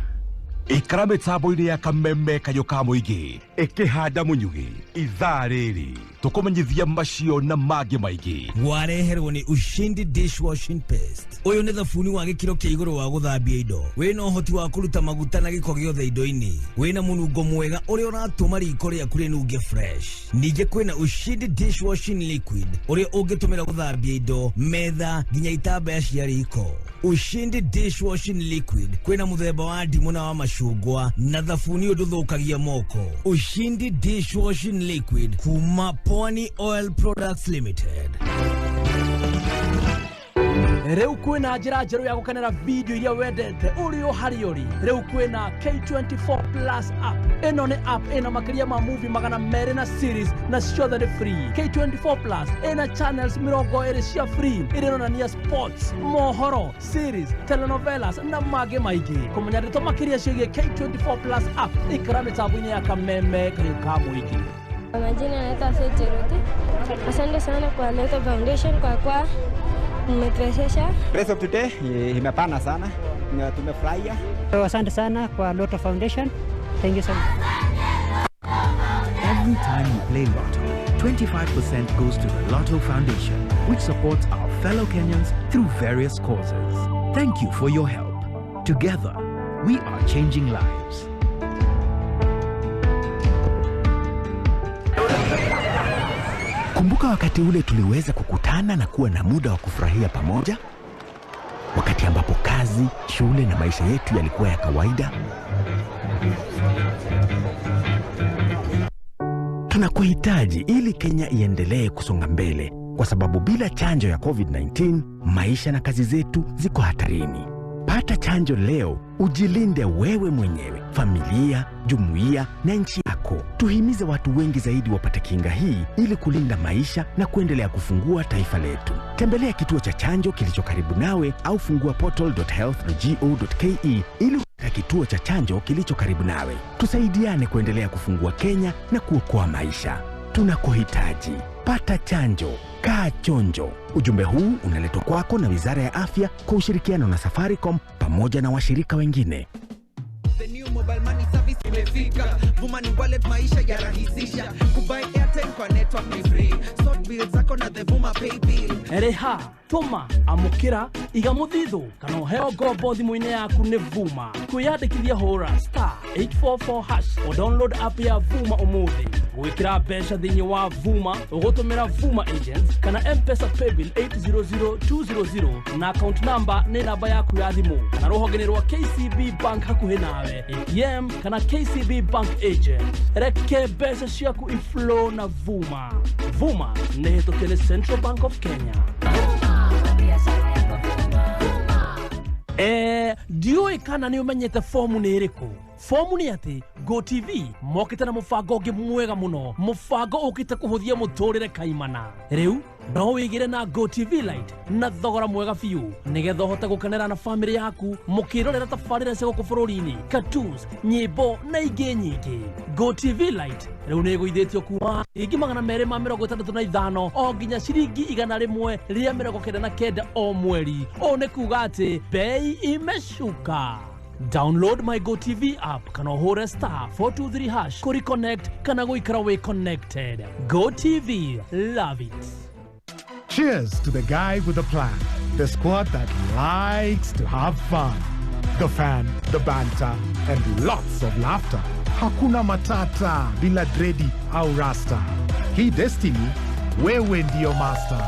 Ikara mĩtambo-inĩ ya kameme kayũ ka mũingĩ ĩkĩhanda mũnyugĩ ithaa rĩrĩ Tukumenyithia macio na mangĩ maingĩ. Wareherwo nĩ Ushindi Dishwashing Paste. Ũyũ nĩ thabuni wa gĩkĩro kĩa igũrũ wa gũthambia indo. Wĩna ũhoti wa kũruta maguta na gĩko gĩothe indo-inĩ. Wĩna mũnungo mwega ũrĩa ũratũma riko rĩaku rĩnunge fresh. Ningĩ kwĩna Ushindi Dishwashing Liquid ũrĩa ũngĩtũmĩra gũthambia indo, metha nginya itambaya cia riko. Ushindi Dishwashing Liquid kwĩna mũthemba wa ndimũ na wa macungwa na thabuni ũndũthũkagia moko. Ushindi Dishwashing Liquid kuma Pwani Oil Products Limited. Rĩu kwĩna njĩra njerũ ya gũkenera video iria wendete ũrĩ o harĩa ũrĩ. Rĩu kwĩna K24 Plus app. Ĩno nĩ app ĩna makĩria ma movie 200 na series na ciothe nĩ free. K24 Plus ĩna channels 20 cia free iria ironania sports, mohoro, series, telenovelas na mangĩ maingĩ. Kũmenya ndeto makĩria ciĩgiĩ K24 Plus app ikara mĩtambo-inĩ ya Kameme Kayũ ka Mũingĩ. Kwa majina naitwa Faith Cheruti. Asante sana kwa Lotto Foundation kwa kwa mmetuwezesha. Race of today imepana sana na tumefurahia. Asante sana kwa Lotto Foundation. Thank you so much. Every time you play Lotto, 25% goes to the Lotto Foundation, which supports our fellow Kenyans through various causes. Thank you for your help. Together, we are changing lives. Kumbuka wakati ule tuliweza kukutana na kuwa na muda wa kufurahia pamoja? Wakati ambapo kazi, shule na maisha yetu yalikuwa ya kawaida. Tunakuhitaji ili Kenya iendelee kusonga mbele, kwa sababu bila chanjo ya COVID-19, maisha na kazi zetu ziko hatarini. Pata chanjo leo, ujilinde wewe mwenyewe, familia, jumuiya na nchi yako. Tuhimize watu wengi zaidi wapate kinga hii ili kulinda maisha na kuendelea kufungua taifa letu. Tembelea kituo cha chanjo kilicho karibu nawe au fungua portal.health.go.ke ili kupata kituo cha chanjo kilicho karibu nawe. Tusaidiane kuendelea kufungua Kenya na kuokoa maisha. Tunakuhitaji. Pata chanjo. Kaa chonjo. Ujumbe huu unaletwa kwako na Wizara ya Afya kwa ushirikiano na Safaricom pamoja na washirika wengine. The new mobile money service imefika. Vuma ni wallet maisha ya rahisisha. Kubuy airtime kwa network ni free. Sort bills zako na the Vuma Pay bill. Reha, tũma, amũkĩra, iga mũthithũ kana ũheo ngombo thimũ-inĩ yaku nĩ Vuma. Kwĩyandĩkithia hũra *844# o download app ya Vuma ũmũthĩ. Gwĩkĩra mbeca thĩinĩ wa Vuma ũgũtũmĩra Vuma agents kana M-Pesa paybill 800200 na account number nĩ namba yaku ya thimũ kana rũhonge-inĩ rwa KCB Bank hakuhĩ nawe, ATM kana KCB Bank agent. Reke mbeca ciaku iflow na Vuma. Vuma nĩ hĩtũkie nĩ Central Bank of Kenya. Ndiũĩ kana nĩ ũmenyete fomu nĩ ĩrĩkũ. Fomu nĩ atĩ GoTV mokĩte na mũbango ũngĩ mwega mũno, mũbango ũkĩte kũhũthia mũtũrĩre kaimana. Rĩu no wĩigĩre na GoTV Lite na thogora mwega biũ nĩgetha ũhote gũkenera na famĩlĩ yaku mũkĩrorera tabarĩra cia gũkũ bũrũri-inĩ, cartoons, nyĩmbo na ingĩ nyingĩ. GoTV Lite rĩu nĩ ĩgũithĩtio kuma ciringi 265 o nginya ciringi 199 o mweri. Ũũ nĩ kuga atĩ bei imeshuka. Download my GoTV app kana ũhũre *423# kũreconnect kana gũikara wĩ connected. GoTV, love it. Cheers to the guy with the plan, the squad that likes to have fun. The fan, the banter, and lots of laughter. Hakuna matata bila dredi au rasta. Hii destiny, wewe ndio master.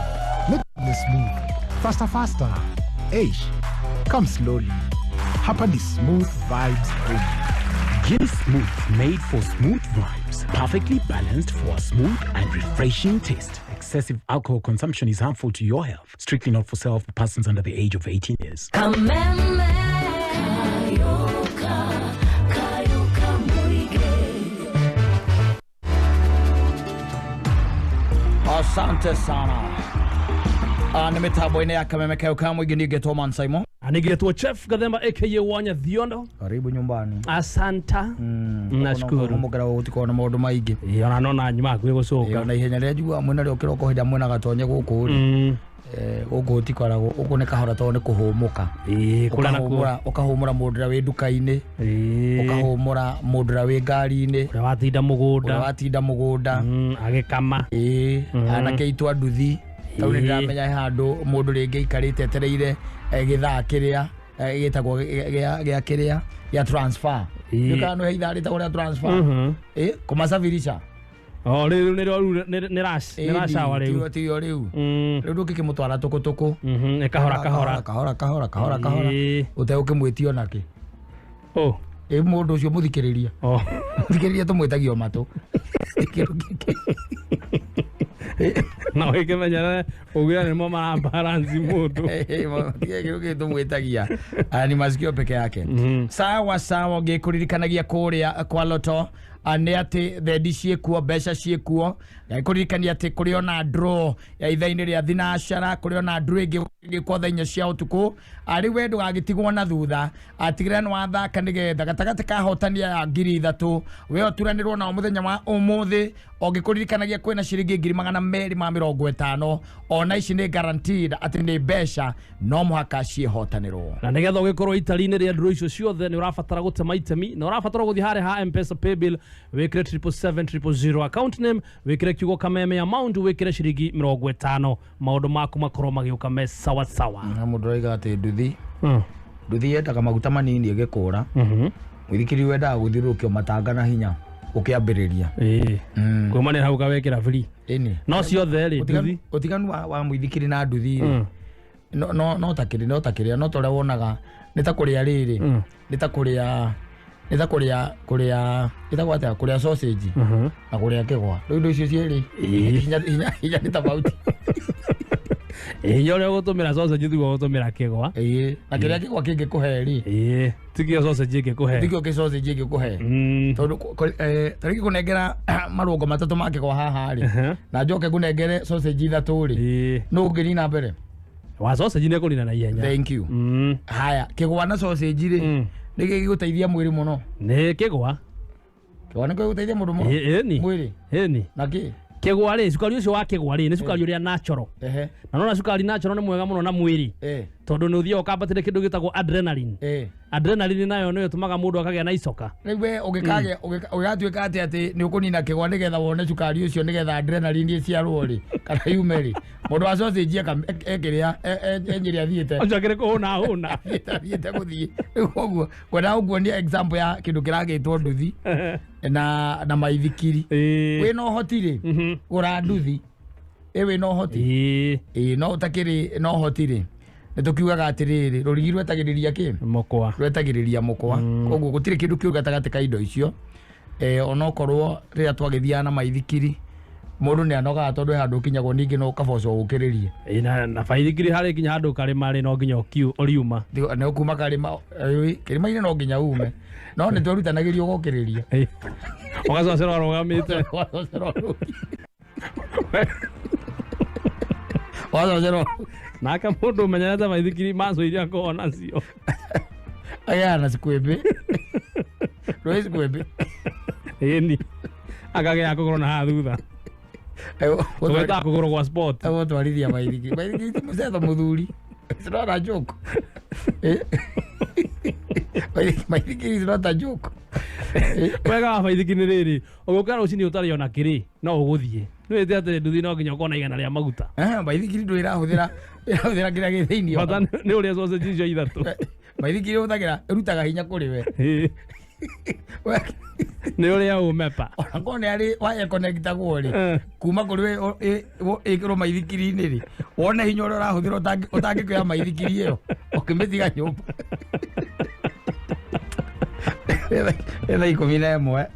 Make this move. Faster, faster. Eish, come slowly. Hapa ni smooth vibes only. Guinness Smooth, made for smooth vibes. Perfectly balanced for a smooth and refreshing taste. Excessive alcohol consumption is harmful to your health. Strictly not for sale for persons under the age of 18 years. Kameme Kayoka, Kayoka Muige. Asante sana. Nĩ mĩtambo-inĩ ya Kameme Kayũ ka Mũingĩ niĩ ngetwo Man Simon. Anigetwo Chef Gathemba aka Wanya Thiondo. Karibu nyumbani. Asanta. Nashukuru. Mukera gutiko na maundu maingi. Ĩ ona no na nyuma hakuhĩ gũcoka. Ona ihenya rĩa njiguaga mwena rĩo kĩroko hĩndĩ mwena gatonye gũkũ rĩ. Gũkũ gũtikoragwo gũkũ nĩ kahora tondũ nĩ kũhũmũka. Kũrĩa na kuo. Ũkahũmũra mũndũ ũrĩa wĩ nduka-inĩ. Ũkahũmũra mũndũ ũrĩa wĩ ngari-inĩ. Ũrĩa watinda mũgũnda. Ũrĩa watinda mũgũnda. Agĩkama. Anake aitũ a nduthi. Tau nĩ ndĩramenya he handũ mũndũ rĩngĩ aikarĩte etereire gĩthaa kĩrĩa gĩtagwo gĩa kĩrĩa gĩa transfer. Nĩ kana he ithaa rĩtagwo rĩa transfer. Kũmasafirisha. Oh, rĩu nĩ rush, nĩ rush hour rĩu. Tiyo rĩu. Rĩu ndũngĩkĩmũtwara tũkũtũkũ. Kahora kahora. Kahora kahora kahora kahora. Ũtegũkĩmwĩtio nakĩ. Oh. Ĩ mũndũ ũcio mũthikĩrĩria. Oh. Mũthikĩrĩria tũmwĩtagio matũ. Na ũgĩkĩmenya ũgĩra nĩmo marabalance mũndũ. Kĩndũ gĩkĩ tũmwĩtagia ni masikio peke yake. Sawa sawa, ngĩkũririkanagia kũrĩa kwa Lotto nĩ atĩ thendi ciĩkuo, mbeca ciĩkuo. Ngĩkũririkania atĩ kũrĩ ona draw ya ithaa-inĩ rĩa thinacara, kũrĩ ona draw ĩngĩ ĩgĩkwo thaa 4 cia ũtukũ. Rĩu we ndũgagĩtigwo na thutha, atigĩrĩra nĩ wathaka nĩgetha gatagatĩ ka ahotani aya 3,000 we ũturanĩrwo nao mũthenya wa ũmũthĩ. Ũngĩkũririkanagia kwĩna ciringi 250,000 ona ici nĩ guaranteed atĩ nĩ mbeca no mũhaka ciĩhotanĩrwo. Na nĩgetha ũgĩkorwo itari-inĩ rĩa draw icio ciothe nĩ ũrabatara gũtema itemi na ũrabatara gũthiĩ harĩa ha M-Pesa paybill wĩkĩre 777,000 account name, wĩkĩre kiugo kameme amount, wĩkĩre ciringi 50, maũndũ maku makorwo magĩũka me sawa sawa. Na mũndũ arauga atĩ nduthi nduthi yendaga maguta manini ĩgĩkũra. Mũithikiri wendaga gũthiũrũrũkio matanga na hinya ũkĩambĩrĩria. Kumanĩra hau ũkawĩkĩra free. No ciothe rĩ nduthi ũtiganu wa mũithikiri na nduthi rĩ no no ta kĩrĩ no ta kĩrĩa no ta ũrĩa wonaga nĩ ta kũrĩa rĩrĩ nĩ ta kũrĩa nĩ ta kũrĩa kũrĩa ĩtagwo atĩa kũrĩa sausage na kũrĩa kĩgwa. Rĩu indo icio cierĩ hinya nĩ tofauti. Hinya ũrĩa ũgũtũmĩra sausage tiguo ũgũtũmĩra kĩgwa. Na kĩrĩa kĩgwa kĩngĩkũhe rĩ tikio sausage ĩngĩkũhe. Tikio kĩ sausage ĩngĩkũhe. Tondũ tarĩngĩ kũnengera marũngo matatũ ma kĩgwa haha rĩ na njoke ngũnengere sausage 3 rĩ nũ ũngĩnina mbere? Wa sausage nĩ kũnina na ihenya. Thank you. Haya, kĩgwa na sausage rĩ nĩ gĩgũteithia mwĩrĩ mũno. Nĩ kĩgwa. Kĩgwa nĩ gĩgũteithia mũndũ mũno. Mwĩrĩ. Ĩni. Na kĩ? Kĩgwa rĩ cukari ũcio wa kĩgwa rĩ nĩ cukari ũrĩa natural. Na nona cukari natural nĩ mwega mũno na mwĩrĩ. Tondũ nĩ ũthiaga ũkambatĩria kĩndũ gĩtagwo adrenaline. Adrenaline nayo nĩyo ĩtũmaga mũndũ akagĩa na icoka. Rĩu we ũgĩkagĩa ũgatuĩka atĩ atĩ nĩ ũkũnina kĩgwa nĩgetha wone cukari ũcio nĩgetha adrenaline ĩciarwo rĩ kana yume rĩ. Mũndũ wa sausage ekĩrĩa enyĩrĩa athiĩte. Ũcio akĩrĩ kũhũna hũna. Athiĩte gũthiĩ. Rĩu koguo ngwendaga gũkuonia example ya kĩndũ kĩragĩtwo nduthi na maithikiri. Wĩna ũhoti rĩ gũra nduthi. Wĩna ũhoti. No ũtakĩrĩ na ũhoti rĩ nĩ tũkiugaga atĩrĩrĩ rũrigi rwetagĩrĩria kĩ? Mũkwa. Rwetagĩrĩria mũkwa. Koguo gũtirĩ kĩndũ kĩũru gatagatĩ ka indo icio. Onokorwo rĩrĩa twagĩthiaga na maithikiri mũndũ nĩ anogaga tondũ he handũ ũkinyagwo ningĩ no ũkaboco ũkĩrĩrie. Na baithikiri harĩ nginya handũ karĩma rĩ no nginya ũriuma. Nĩ ũkuma karĩma kĩrĩma-inĩ no nginya ume. No nĩ twerutanagĩria ũgokĩrĩria. Ũgacocera ũrũgamĩte. Ũgacocera. Nake mũndũ ũmenyerete baithikiri maco iria akoragwo nacio. Agĩaga na cikwĩmbĩ. Rũĩ cikwĩmbĩ. Ĩni. Akagĩa kũgũrũ na haha thutha. Tũgwĩtaga kũgũrũ gwa sport. Egũtwarithia baithikiri. Baithikiri ti mũcetho mũthuri. It's not a joke. Baithikiri is not a joke. Wega wa baithikiri nĩ rĩrĩ ũgũkĩra rũcinĩ ũtarĩ ona kĩrĩ no ũgũthiĩ. Nĩwĩte atĩ nduthi no nginya ũkorwo na 100 rĩa maguta. Baithikiri ndũ ĩrahũthĩra ĩrahũthĩra kĩrĩa gĩ thĩinĩ. Bata nĩ ũrĩa sausage icio 3. Baithikiri ĩhũthagĩra ĩrutaga hinya kũrĩ we. Nĩ ũrĩa ũmepa. Ona korwo nĩ arĩ waya connectagwo rĩ kuma kũrĩ we ĩkĩrwo maithikiri-inĩ rĩ wone hinya ũrĩa ũrahũthĩra ũtangĩkĩoya maithikiri ĩyo ũkĩmĩtiga nyũmba. Thaa 11.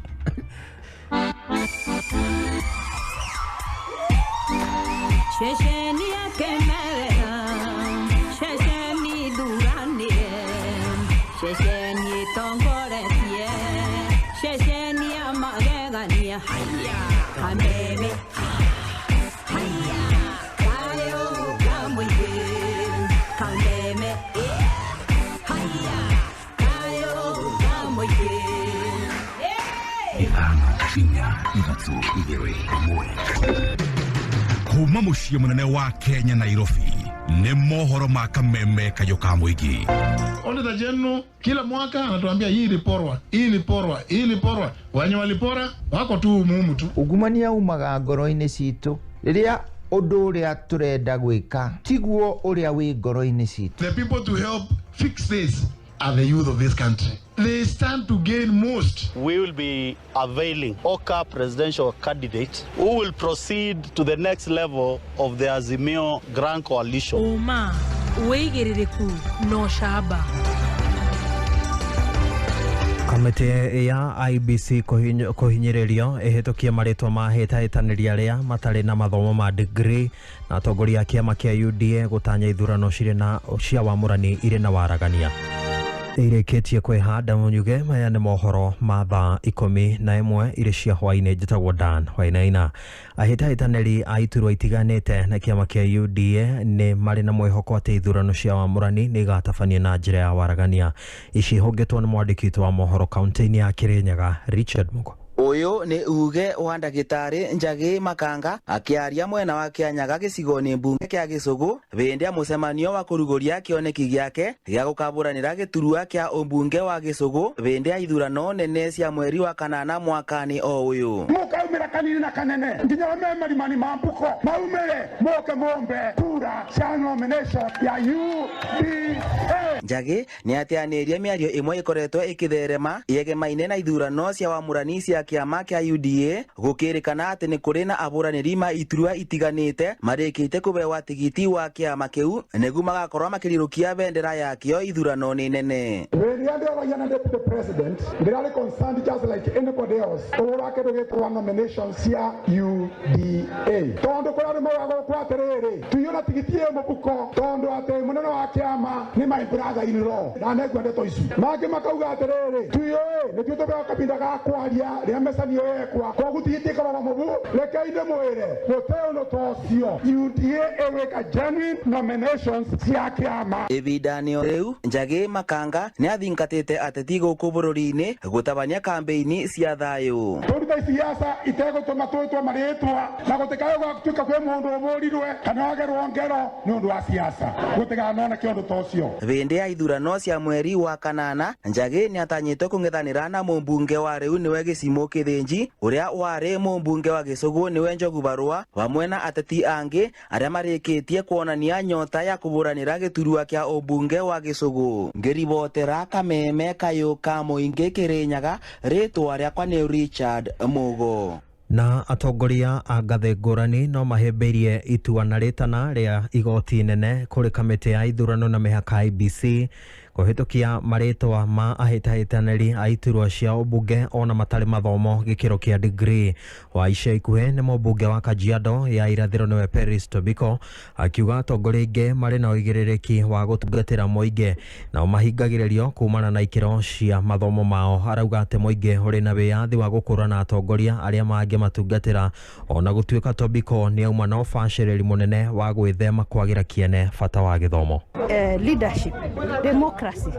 Ceceni ya kemerera, ceceni thuranire, ceceni ĩtongoretie, ceceni ya magegania. Haya kameme, haya kayũ ka mũingĩ, kameme. 3 2 1. Kuma muciĩ mũnene wa Kenya Nairobi nĩ mohoro ma kameme kayo ka mũingĩ. Auditor General kila mwaka anatuambia hii iliporwa, hii iliporwa, hii iliporwa. Wenye walipora wako tu umumu tu. Ungumania umaga ngoro-inĩ citũ rĩrĩa ũndũ ũrĩa tũrenda gwĩka tiguo ũrĩa wĩ ngoro-inĩ citũ. The people to help fix this are the youth of this country. They stand to gain most. We will be availing OCA presidential candidate who will proceed to the next level of the Azimio Grand Coalition. Uma, wĩigĩrĩrĩku no camba. Kamĩtĩ ya IBC kũhinyĩrĩrio ĩhĩtũkie marĩtwa ma hĩtahĩtanĩri arĩa matarĩ na mathomo ma degree na atongoria a kĩama kĩa UDA gũtanya ithurano cirĩ na cia wamũrani irĩ na waragania. Irĩkĩtie kwĩhanda Munyuge. Maya nĩ mohoro ma thaa 11 irĩ cia hwaĩ-inĩ. Njĩtagwo Dan Wainaina. Ahĩtahĩtanĩri a iturwa itiganĩte na kĩama kĩa UDA nĩ marĩ na mwĩhoko atĩ ithurano cia wamũrani nĩ igatabanio na njĩra ya waragania. Ici ihũngĩtwo nĩ mwandĩki witũ wa mohoro kaunti-inĩ ya Kirinyaga Richard Mugo. Uyu ni uge wa ndagitari Njagi Makanga akiaria mwena wa Kianyaga gicigo-ini mbunge kia Gicugu bindi ya mucemanio wa kuruguria kioneki giake gia gukaburanira giturua kia umbunge wa Gicugu bindi ya ithurano nene cia mweri wa kanana mwakani o uyu. Mukaumira kanini na kanene nginya me marimani ma mbuko maumire moke mombe kura cia nomination ya UDA. Njagi ni atianirie miario imwe ikoretwo ikitherema yegemaine na ithurano cia wamurani cia kiama kia UDA gukirikana ati ni kuri na aburaniri ma iturwa itiganite marikite kubewa tigiti wa kiama kiu nigu magakorwo makirirukia bendera yakio ithurano-ini nene. Rĩrĩa ndĩroragia na deputy president ndĩrarĩ concerned just like anybody else ũhoro wa kĩndũ gĩtagwo nomination cia UDA tondũ kũrĩ andũ maugaga gũkũ atĩrĩrĩ tuiyũra tigiti ĩ mũbuko tondũ atĩ mũnene wa kĩama nĩ my brother in law na nĩngua ndeto ici. Mangĩ makauga atĩrĩrĩ tuiyũĩ nĩtuĩ tũbewa kabinda ga kwaria rĩrĩa mecemanio yekwa koguo tigiti ĩkoragwo mũbu. Rekei ndĩmwĩre gũtĩ ũndũ ta ũcio, UDA ĩgwĩka genuine nominations cia kĩama. Ibinda-inĩ o rĩu Njagi Makanga nĩ athingatĩte ateti gũkũ bũrũri-inĩ gũtabania kambĩini cia thayũ. Tũrute siasa itegũtũma twĩtwo marĩtwa na gũtikae gũtuĩka kwĩ mũndũ ũbũrirwe kana wagerwo ngero nĩ ũndũ wa siasa gũtikanoneke ũndũ ta ũcio. Bĩndĩ ya ithurano cia mweri wa kanana Njagi nĩ atanyĩtwo kũng'ethanĩra na mũmbunge wa rĩu nĩwe Gĩcimũ Kĩthĩnji ũrĩa warĩ mũmbunge wa Gĩcũgũ nĩwe Njogu Barua hamwe na ateti angĩ arĩa marĩkĩtie kuonania nyota ya kũbũranĩra gĩturwa kĩa ũmbunge wa Gĩcũgũ. Ngĩribotera kameme kayũ ka mũingĩ Kĩrĩnyaga, rĩtwa rĩakwa nĩ Richard Mugo. Na atongoria a ngathĩ ngũrani no mahĩmbĩirie itua na rĩtana rĩa igoti nene kũrĩ kamĩtĩ ya ithurano na mĩhaka IBC kũhĩtũkia marĩtwa ma ahĩtahĩtanĩri a iturwa cia ũmbunge ona matarĩ mathomo gĩkĩro kĩa degree. Wa ica ikuhĩ nĩ mũmbunge wa Kajiado ya irathĩro nĩwe Peris Tobiko akiuga atongoria aingĩ marĩ na ũigĩrĩrĩki wa gũtungatĩra mũingĩ nao mahingagĩrĩrio kumana na ikĩro cia mathomo mao. Arauga atĩ mũingĩ ũrĩ na wĩyathi wa gũkũrana atongoria arĩa mangĩmatungatĩra ona gũtuĩka Tobiko nĩ auma na ũbacĩrĩri mũnene wa gwĩthema kwagĩra kĩene bata wa gĩthomo. Leadership, democracy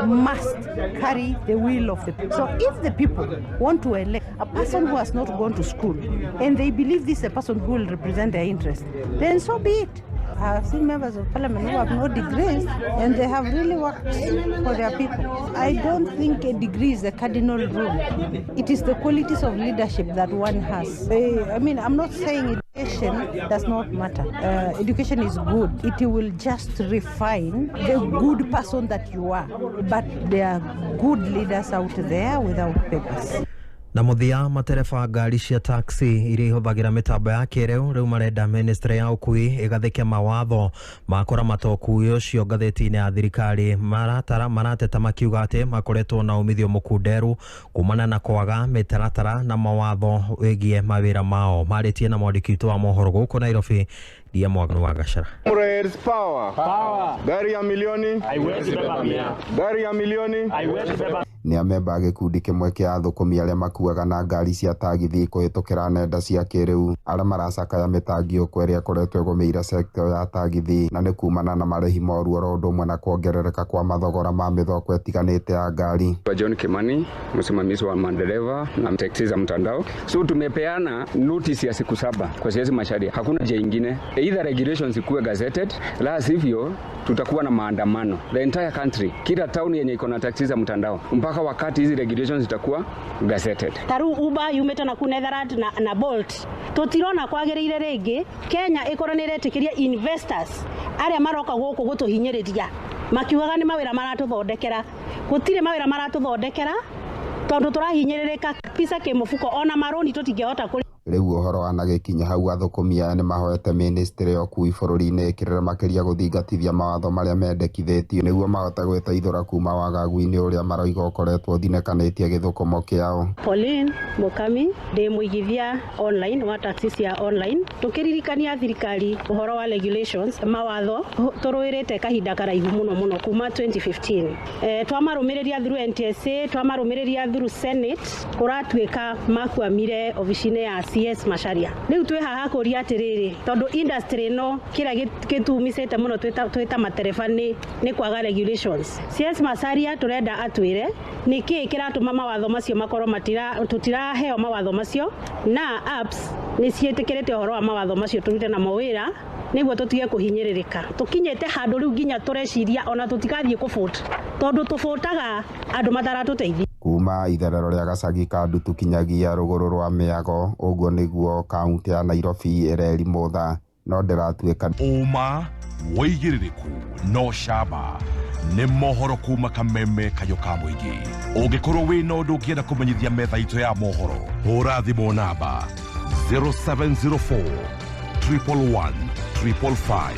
must carry the will of the people. So if the people want to elect a person who has not gone to school and they believe this is a person who will represent their interest, then so be it. I have seen members of parliament who have no degrees and they have really worked for their people. I don't think a degree is the cardinal rule. It is the qualities of leadership that one has. I mean, I'm not saying education does not matter. Education is good. It will just refine the good person that you are. But there are good leaders out there without papers. Na mũthia matereba ngari cia taxi iria ihũthagĩra mĩtambo ya kĩrĩu rĩu marenda ministry ya ũkui ĩgathĩke mawatho ma kũramata ũkui ũcio. Ngathĩti-inĩ ya thirikari marateta makiuga atĩ makoretwo na umithio mũkunderu kumana na kwaga mĩtaratara na mawatho wĩgiĩ mawĩra mao. Marĩtie na mwandĩki witũ wa mohoro gũkũ Nairobi Dia Mwaganu wa Gachara. Comrades, power. Power. Gari ya milioni haiwezi beba mia. Gari ya milioni haiwezi beba. Nĩ amemba a gĩkundi kĩmwe kĩa athũkũmi arĩa makuaga na ngari cia tagithi kũhĩtũkĩra nenda cia kĩrĩu arĩa maracakaya mĩtangiũko ĩrĩa ĩkoretwo ĩgũmĩire sekta ya tagithi na nĩ kumana na marĩhi moru oro ũndũ ũmwe na kuongerereka kwa mathogora ma mĩthoko ĩtiganĩte ya ngari. John Kimani, msimamizi wa madereva na taksi za mtandao. So tumepeana notice ya siku 7 kwa CS Macharia. Hakuna njia ingine. Either regulations ikuwe gazetted, la sivyo tutakuwa na maandamano. The entire country, kila town yenye iko na taksi za mtandao mpaka wakati hizi regulations zitakuwa gazetted. Taru Uber yumete na ku Netherlands na Bolt. Tutirona kwagiriire ringi Kenya ikorwo ni iretikiria investors aria maroka guku gutuhinyiriria makiugaga ni mawira maratuthondekera. Gutire mawira maratuthondekera tondu turahinyĩrĩrĩka pisa kĩmũbuko ona marũni tũtingĩhota kũrĩ. Rĩu ũhoro wanagĩkinya hau athũkũmi aya nĩmahoete mĩnĩstrĩ ya ũkui bũrũri-inĩ ĩkĩrĩre makĩria gũthingatithia mawatho marĩa mendekithĩtio nĩguo mahote gwĩteithũra kuma wagagu-inĩ ũrĩa maroiga ũkoretwo ũthinĩkanĩtie gĩthũkũmo kĩao. Pauline Mukami ndĩ mũigithia online wa taxi cia online tũkĩririkania thirikari ũhoro wa regulations mawatho tũrũĩrĩte kahinda karaihu mũno mũno kuma 2015. Twamarũmĩrĩria through NTSA, twamarũmĩrĩria through Senate, kũratuĩka makwamire obici-inĩ ya CS Macharia. Rĩu twĩ haha kũria atĩrĩrĩ tondũ industry ĩno kĩrĩa gĩtumicĩte mũno twĩta matereba nĩ kwaga regulations. CS Macharia tũrenda atwĩre nĩ kĩĩ kĩratũma mawatho macio makorwo tũtiraheo mawatho macio na apps nĩ ciĩtĩkĩrĩte ũhoro wa mawatho macio tũrute namo wĩra nĩguo tũtige kũhinyĩrĩrĩka. Tũkinyĩte handũ rĩu nginya tũreciria ona tũtigathiĩ kũbũta tondũ tũbũtaga andũ mataratũteithia. Kuma itherero rĩa gacagi ka Ndutu kinyagia rũgũrũ rwa Mĩago, ũguo nĩguo kaunti ya Nairobi ĩrerimũtha no ndĩratuĩka. Ũma wĩigĩrĩrĩku no camba nĩ mohoro kuma Kameme Kayũ ka Mũingĩ. Ũngĩkorwo wĩna ũndũ ũngĩenda kũmenyithia metha itũ ya mohoro, hũra thimũ namba 0704 111 555.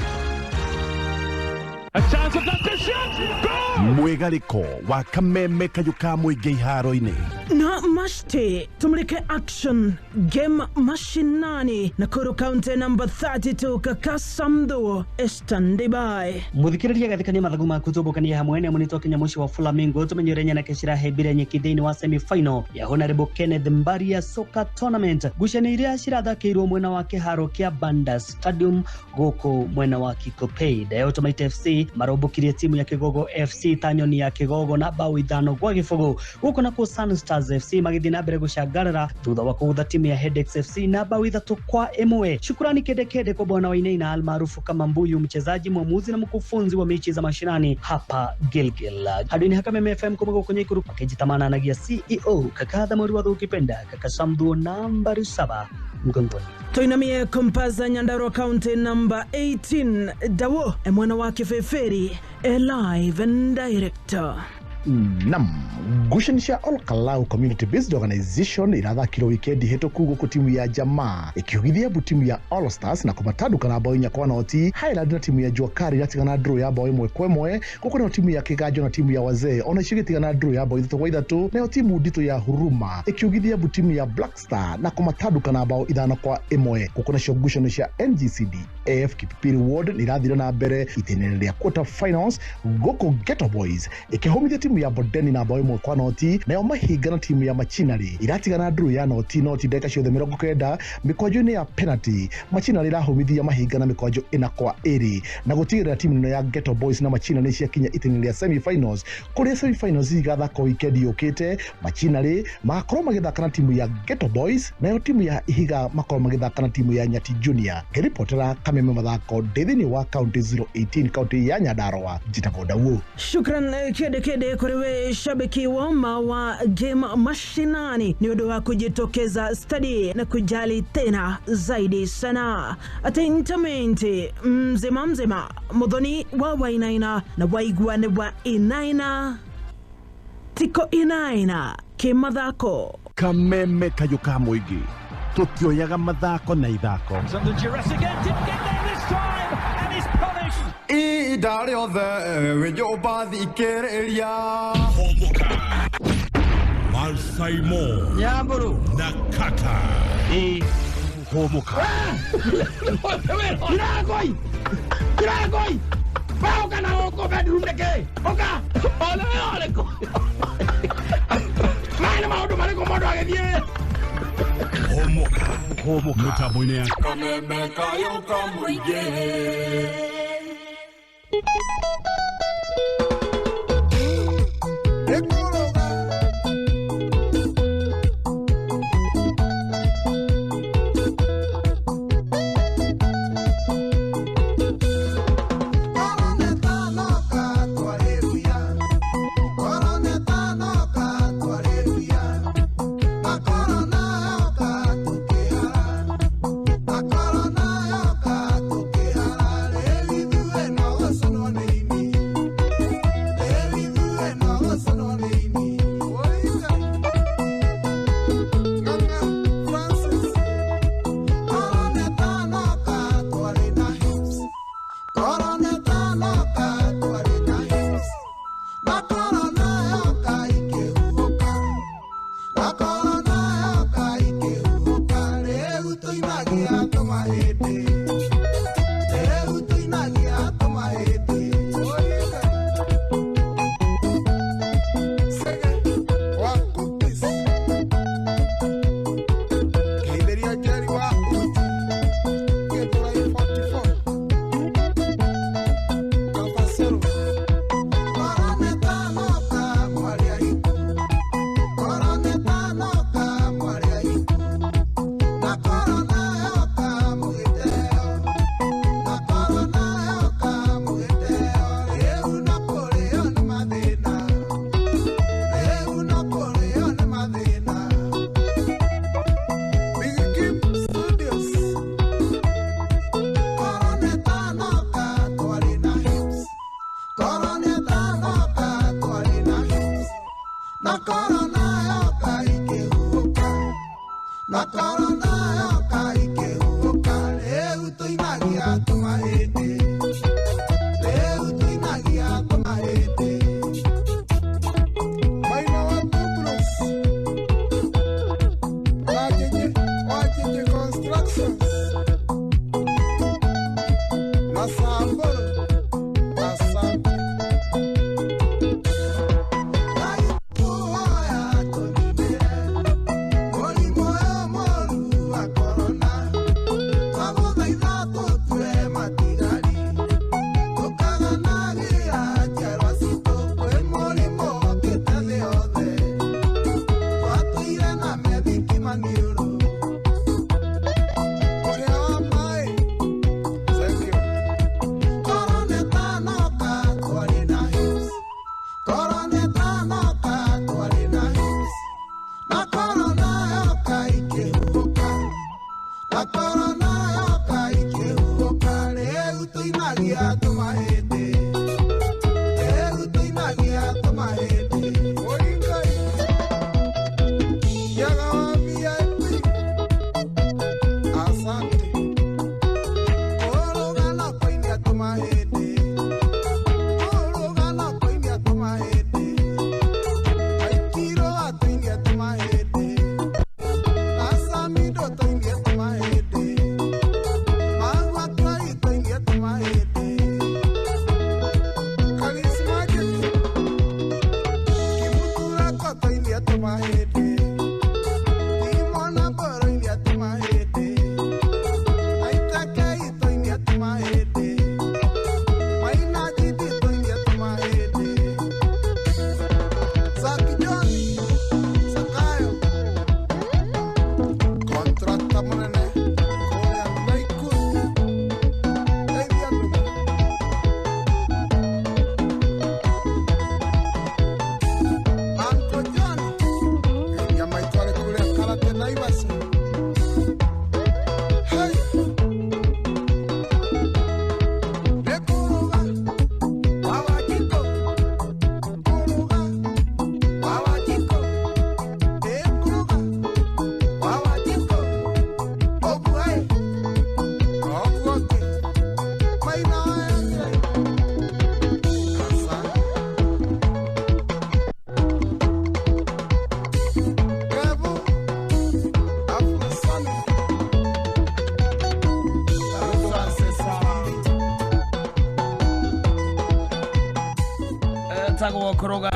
A chance of that shot. Goal! Mwigariko wa Kameme Kayũ ka Mũingĩ iharo-inĩ na mashte tumulike action game mashinani Nakuru County number 32 Kakasamdo standby Muthikiriria gathikania mathagu maku tumbukanie hamwe na munito Kenya muci wa Flamingo tumenyere nyanake cirahembire nyeki thiini wa semi final ya Honorable Kenneth Mbaria Soccer Tournament. Ngucanio iria cirathakĩirwo mwena wa kĩharo kĩa Banda Stadium gũkũ mwena wa Kikopey. Dayotomaite FC marombokirie timu ya Kigogo FC ta nyoni ya Kigogo na bao 5-0 gũkũ nakuo Sun Stars FC magĩthiĩ na mbere gũcangarara thutha wa kũgũtha timu ya Hedex FC na bao 3-1. Shukrani kede kede kwa bwana Wainaina almaarufu kama Mbuyu, mchezaji, mwamuzi na mkufunzi wa mechi za mashinani hapa Gilgil. Hadini Hakameme FM kuma gũkũ Nyaikuru makijitamana CEO kakatha mweri wa ukipenda kaka Samduo nambari 7 mgongoni. Tuinamie Kompaza Nyandarua County number 18 Dawo mwana wake Feferi live and director. Nam ngucanio cia Olkalau Community Based Organization irathakirwo wikendi hituku guku timu ya Jamaa ikiugithia mbu timu ya All Stars na kumatanduka na bao 4-0. Highland na timu ya Jua Kali iratigana draw ya bao 1-1. Guku nayo timu ya Kiganjo na timu ya Wazee ona icio igitigana draw ya bao 3-3. Nayo timu nditũ ya Huruma ikiugithia mbu timu ya Black Star na kumatanduka na bao 5-1. Guku nacio ngucanio cia NGCDF Kipipiri Ward nĩ irathire na mbere itĩna rĩa quarter finals guku Ghetto Boys ikihomithia timu ya Bondeni na bao 1-0. Nayo Mahinga na timu ya Machinari iratigana draw ya 0-0 ndagĩka ciothe 90 mĩkwanjo-inĩ ya penalty. Machinari irahomithia Mahinga na mĩkwanjo 4-2 na gũtigĩrĩra timu ĩno ya Ghetto Boys na Machinari ciakinya itĩna rĩa semi finals kũrĩa semi finals igathakwo wikendi yũkĩte. Machinari magakorwo magĩthaka na timu ya Ghetto Boys nayo timu ya Ihiga makorwo magĩthaka na timu ya Nyati Junior. Ngĩribotera Kameme mathako ndĩ thĩinĩ wa county 018 county ya Nyandarua, njĩtagwo Ndauũ. Shukran kede kede kũrĩ shabiki wa wa game mashinani ni ũndũ wa kujitokeza stadi na kujali tena zaidi sana. Atentamente mzima mzima muthoni wa Wainaina na waiguane wa Inaina tiko Inaina kimathako. Kameme Kayũ ka Mũingĩ tũtioyaga mathako na ithako. Ihinda rĩothe wĩ nyũmba thikĩrĩria. Malsaimo Nyamburu na Kaka Homoka. Kiragoi Kiragoi Baoka na gũkũ bedroom nĩkĩ? Ũka. Ole ole. Maũndũ marĩkũ mũndũ agĩthiĩ? Homoka homoka mĩtambo-inĩ ya Kameme kayo kamũingĩ. Wetagwo Koroga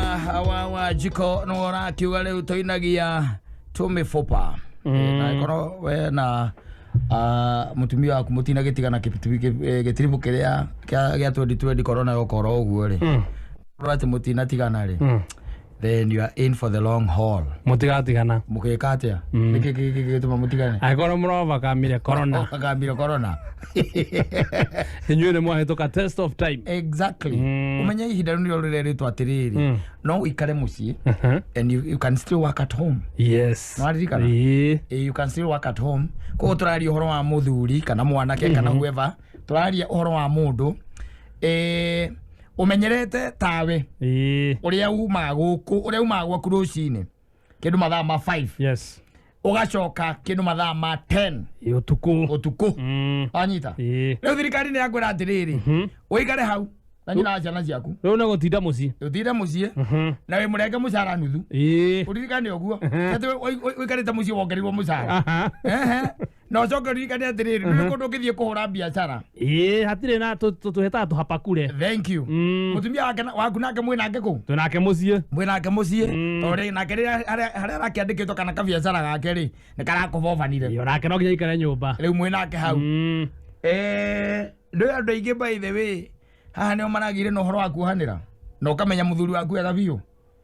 wa Jiko no ũrakiuga rĩu tũinagia tũmĩbũpa. Na ĩkorwo we na mutumia waku mũtinagĩtigana gĩtiribũ kĩrĩa gĩa 2020 corona yokorwo ũguo rĩ, atĩ mũtinatigana rĩ, then you are in for the long haul. Mũtigatigana. Mũgĩka atĩa? Nĩkĩ gĩgĩtũma mũtigane? Angĩkorwo mũrovakamire corona. Overcomire corona. Inyuĩ nĩ mwahĩtũka test of time. Exactly. Ũmenye ihinda rĩu nĩrĩo rĩrerĩtwo atĩrĩrĩ, no ũikare mũciĩ and you can still work at home. Yes. Nĩwaririkana? You can still work at home. Koguo tũraria ũhoro wa mũthuri kana mwanake kana whoever, tũraria ũhoro wa mũndũ umenyerete tawe uria umaga guku uria umaga gwaku rucini kindu mathaa ma 5. Yes. Ugacoka kindu mathaa ma 10 utuku utuku. Wanyita riu thirikari ni yakwira atiriri uikare hau na nyina ciana ciaku riu na gutinda mucii utinda mucii na wi murenge mucara nuthu uririkane uguo ati uikarite mucii wongereirwo mucara na ucoke uririkane atiriri nduri kundu ungithie kuhura biacara hatire na tuhetaga tuhapakure. Thank you. Mutumia wake waku nake mwinake kuu twinake mucii mwinake mucii tondu nake rĩrĩa harĩa arakĩandĩkĩtwo kana kabiacara gake rĩ nĩ karakũbobanire onake no nginya aikare nyũmba rĩu mwinake hau. Ndũĩ andũ aingĩ by the way haha nĩo maragĩire na ũhoro wa kuohanĩra na ũkamenya mũthuri waku wega biũ.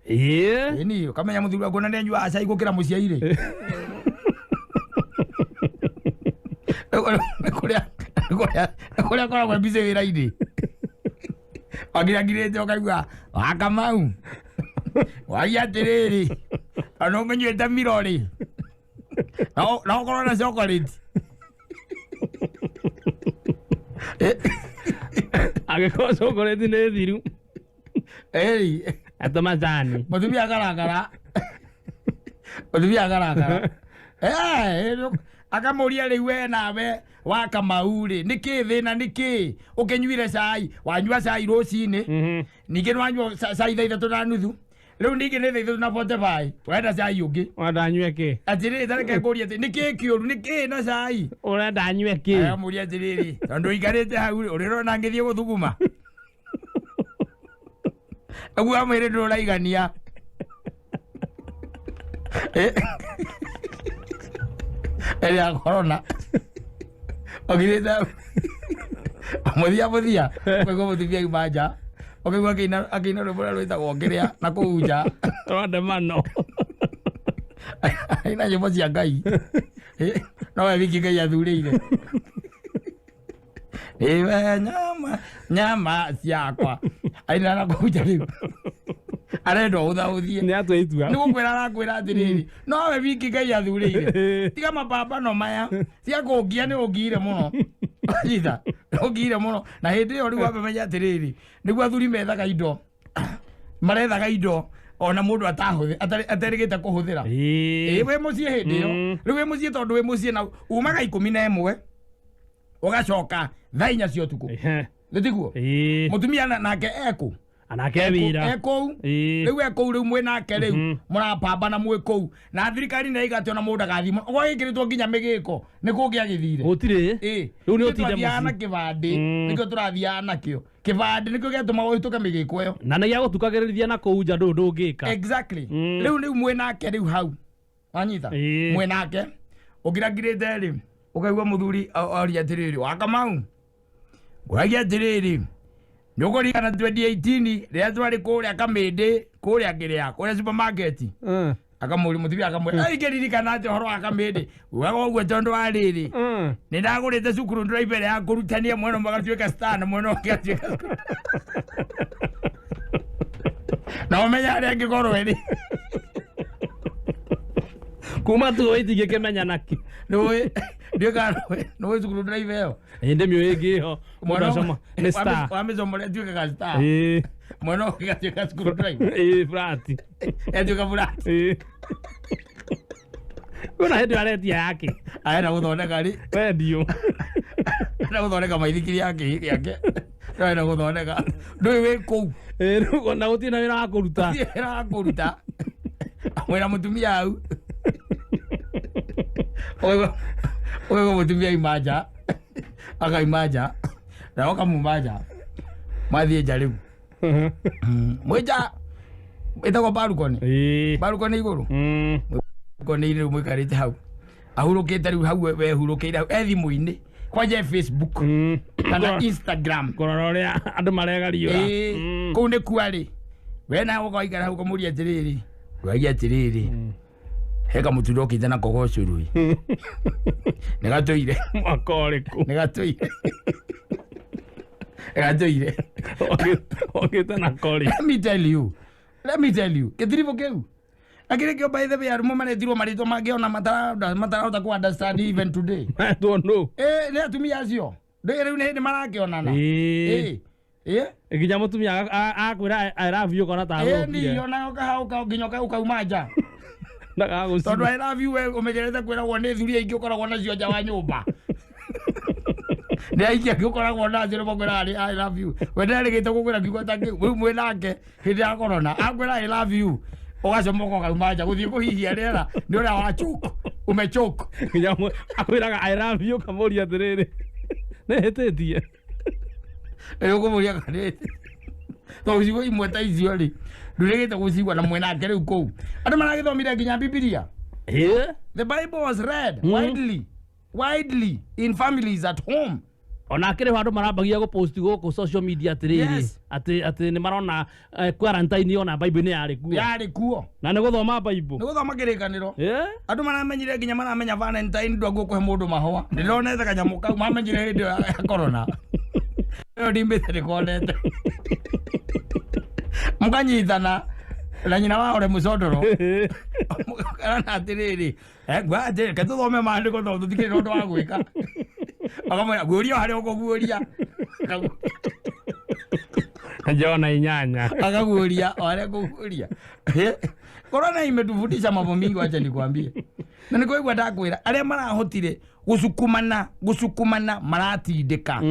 Ĩni ũkamenya mũthuri waku na nĩanyuaga cai gũkĩra mũciairĩ. Kũrĩa akoragwo e busy wĩra-inĩ wangirangirĩte ũkaigua wa Kamau wagia atĩrĩrĩ ona ũngĩnyuĩte miro rĩ no ũkorwo na chocolate. Angĩkorwo chocolate nĩ thiru ata majani mũtumia akarakara mũtumia akarakara akamũria rĩu we nawe wa Kamau rĩ nĩkĩ thĩna nĩkĩ ũkĩnyuire cai wanyua cai rũcinĩ ningĩ nĩwanyua cai thaa 3:30 rĩu ningĩ nĩ thaa 3:45 ũrenda cai ũngĩ ũrenda nyue kĩ atĩrĩrĩ tareke ngũrie atĩ nĩkĩ kĩũru nĩkĩ na cai ũrenda nyue kĩ akamũria atĩrĩrĩ tondũ ũikarĩte hau rĩ ũrĩrona ngĩthiĩ gũthuguma ũguo amwĩre ndũraigania ĩrĩa corona ũgirĩte mũthia mũthia ũkaigua mũtumia auma nja ũkaigua akĩina rwĩmbo rũrĩa rwĩtagwo kĩrĩa na kũu nja rwandamano aina nyĩmbo cia Ngai no we wiki Ngai athurĩire nĩwe nyama nyama ciakwa aina na kũu nja rĩu arenda ũthaũthie nĩ atua itua nĩ gũkwĩra arakwĩra atĩrĩrĩ no we wiki Ngai athurĩire tiga mapambano maya cia kũngia nĩ ũngiire mũno nyita ũngiire mũno na hĩndĩ ĩyo rĩu wambe menya atĩrĩrĩ nĩguo athuri methaga indo marethaga indo ona mũndũ aterĩgĩte kũhũthĩra ĩ wĩ mũciĩ hĩndĩ ĩyo rĩu wĩ mũciĩ tondũ wĩ mũciĩ na umaga 11 ũgacoka thaa 4 cia ũtukũ nĩ tiguo mũtumia nake ekũ anake wira ekũu rĩu ekũu rĩu mwĩnake rĩu mũrapambana mwĩ kũu na thirikari nĩ ĩiga atĩ ona mũndũ ndagathiĩ gwagĩkĩrĩtwo nginya mĩgĩko nĩ kũngĩagĩthire gũtirĩ rĩu nĩ ũtinde mũciĩ na kĩbandĩ nĩkĩo tũrathiaga nakĩo kĩbandĩ nĩkĩo gĩatũmaga ũhĩtũke mĩgĩko ĩyo na nĩ gĩa gũtukagĩrĩria na kũu nja ndũ ndũngĩka. Exactly. Rĩu rĩu mwĩnake rĩu hau wanyita mwĩnake ũngirangirĩte rĩ ũkaigua mũthuri oria atĩrĩrĩ wa Kamau ngũragia atĩrĩrĩ nĩũkũririkana 2018 rĩrĩa twarĩ kũrĩa Kamĩndĩ kũrĩa kĩrĩa kũrĩa supermarket akamũria mũtumia akamwĩra ingĩririkana atĩa ũhoro wa Kamĩndĩ ugaga ũguo tondũ wa rĩrĩ nĩ ndagũrĩte cukuru driver ya kũrutania mwena ũmwe agatuĩka star na mwena ũngĩ agatuĩka na ũmenye harĩa angĩkorwo ĩrĩ kuma tu itingĩkĩmenya nakĩ nĩũĩ nĩũĩ cukuru driver ĩyo ĩ ndĩmĩũĩ ĩngĩ ĩho nĩ star wa mĩcomore atuĩkaga star mwena ũngĩ agatuĩka cukuru driver ĩ flat atuĩka flat kwĩna hĩndĩ aretia yake arenda gũthondeka rĩ rendio arenda gũthondeka maithikiri yake yake arenda gũthondeka ndũĩ wĩ kũu na gũtirĩ na wĩra wa kũruta wĩra wa kũruta mwĩra mũtumia hau ũkaigua mũtumia aima nja akaima nja na ũkamuma nja mathiĩ nja rĩu mwĩ nja Ĩtagwo balcony. Balcony igũrũ. Balcony rĩu mũikarĩte hau. Ahurũkĩte rĩu hau wehurũkĩire hau e thimũ-inĩ. Kwanja Facebook kana Instagram. Kũrora ũrĩa andũ maregariũra. Kũu nĩ kuarĩ. We nawe ũgaikara hau ũkamũria atĩrĩrĩ. Ũragia atĩrĩrĩ. He kamũtunda ũkĩte nako ga ũcũrũ ĩ. Nĩ gatũire. Mwaka ũrĩkũ? Nĩ gatũire. Nĩ gatũire. Ũkĩte nako rĩ? Let me tell you. Let me tell you. Gĩtiribũ kĩu. Lakini kĩo by the way arũme maretirwo marĩtwa mangĩ ona matarahota ku understand even today. Metwo nũ? Nĩ atumia acio. Rĩu nĩ hĩndĩ marakĩonana. Nginya mũtumia akwĩra I love you ũkona ta agũkire. Nĩ ona ũkahauka nginya ũkauma nja. Tondũ I love you we ũmenyerete kwĩragwo nĩ thuri aingĩ ũkoragwo nacio nja wa nyũmba. Nĩ aingĩ angĩ ũkoragwo nacio nĩmakwĩraga I love you. We ndarĩgĩte gũkwĩra kiugo ta kĩu rĩu mwĩ nake hĩndĩ ya corona akwĩra I love you. Ũgacomoka ũkauma nja gũthiĩ kũhihia rĩera nĩ ũrĩa wa choke. Umechoke. Nginya akwĩraga I love you ũkamũria atĩrĩrĩ nĩ hĩtĩtie. Rĩu ũkũmũria kana tondũ ciugo imwe ta icio rĩ ndũrĩgĩte gũcigua na mwenake rĩu kũu. Andũ maragĩthomire nginya Bibilia. The Bible was read widely, widely in families at home. Ona akĩrĩ ho andũ marambagia gũpost gũkũ social media atĩrĩrĩ atĩ nĩ marona quarantine ona Bible nĩ yarĩ kuo. Yarĩ kuo. Na nĩ gũthoma Bible. Nĩ gũthoma kĩrĩkanĩro. Andũ maramenyire nginya maramenya Valentine ndwaguo kũhe mũndũ mahũa. Ndĩronete kanyamũ kau mamenyire hĩndĩ ya corona. Ĩyo ndimbĩte ndĩkonete. Mũkanyitana na nyina wa ore mũcondoro. Mũkarana atĩrĩrĩ, ngwa atĩrĩrĩ, reke tũthome maandĩko tondũ tũtikĩrĩ na ũndũ wa gwĩka. Akamwĩra guũria harĩa ũkũguũria. Jona 8. Akaguũria harĩa ũkũguũria. Corona imetufundisha mambo mingi, wacha nikwambie. Na nĩkũigua ndakwĩra arĩa marahotire gũcukumana maratindĩka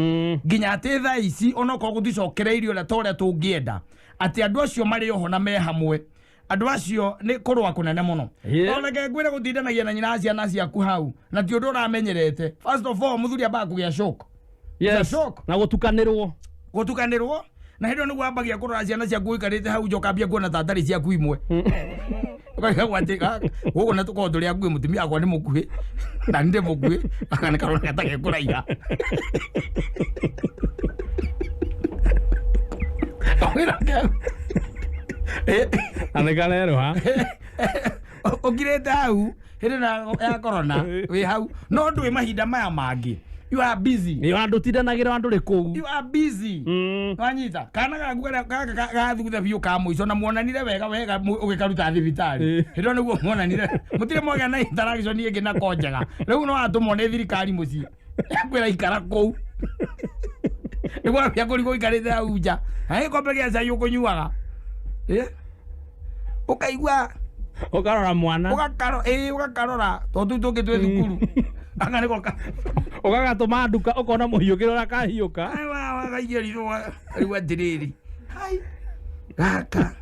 nginya atĩ thaa ici onokorwo gũticokereirio ũrĩa ta ũrĩa tũngĩenda atĩ andũ acio marĩ oho na me hamwe andũ acio nĩ kũrũa kũnene mũno. Oneke ngwĩre gũtindanagia na nyina ciana ciaku hau na ti ũndũ ũramenyerete. First of all mũthuri ambaga kũgĩa shock. Yes. Na gũtukanĩrwo. Gũtukanĩrwo na hĩndĩ ĩyo nĩguo ambagia kũrora ciana ciaku ũikarĩte hau nja ũkambia kuona ta ndarĩ ciaku imwe. Ũkaigua atĩ gũkũ na tũkorwo tũrĩ akuhĩ mũtumia wakwa nĩ mũkuhĩ na nĩ ndĩ mũkuhĩ aka nĩ karoneka ta gekũraiha. Na nĩ karerũha. Ũkirĩte hau hĩndĩ ya corona wĩ hau no ndwĩ mahinda maya mangĩ. You are busy. Nĩ andũ tindanagĩra andũ rĩ kũu. You are busy. Wanyita kana gaku gathutha biũ ka mũico na muonanire wega wega ũgĩkaruta thibitarĩ. Hĩndĩ ĩyo nĩguo muonanire. Mũtirĩ mwagĩa na interaction ĩngĩ nako njega. Rĩu no atũmwo nĩ thirikari mũciĩ. Kwĩra ikara kũu. Nĩguo ambia kũrigwo ũikarĩte hau nja. Na gĩkombe gĩa cai ũkũnyuaga. Ũkaigua ũkarora mwana. Ũgakarora tondũ tũu tũngĩ twĩ thukuru. Aka nĩko ũgagatũma nduka ũkona mũhiũkĩre ũrĩa kahiũka. Wakaingĩrĩrwo rĩu atĩrĩrĩ. Hai. Gaka.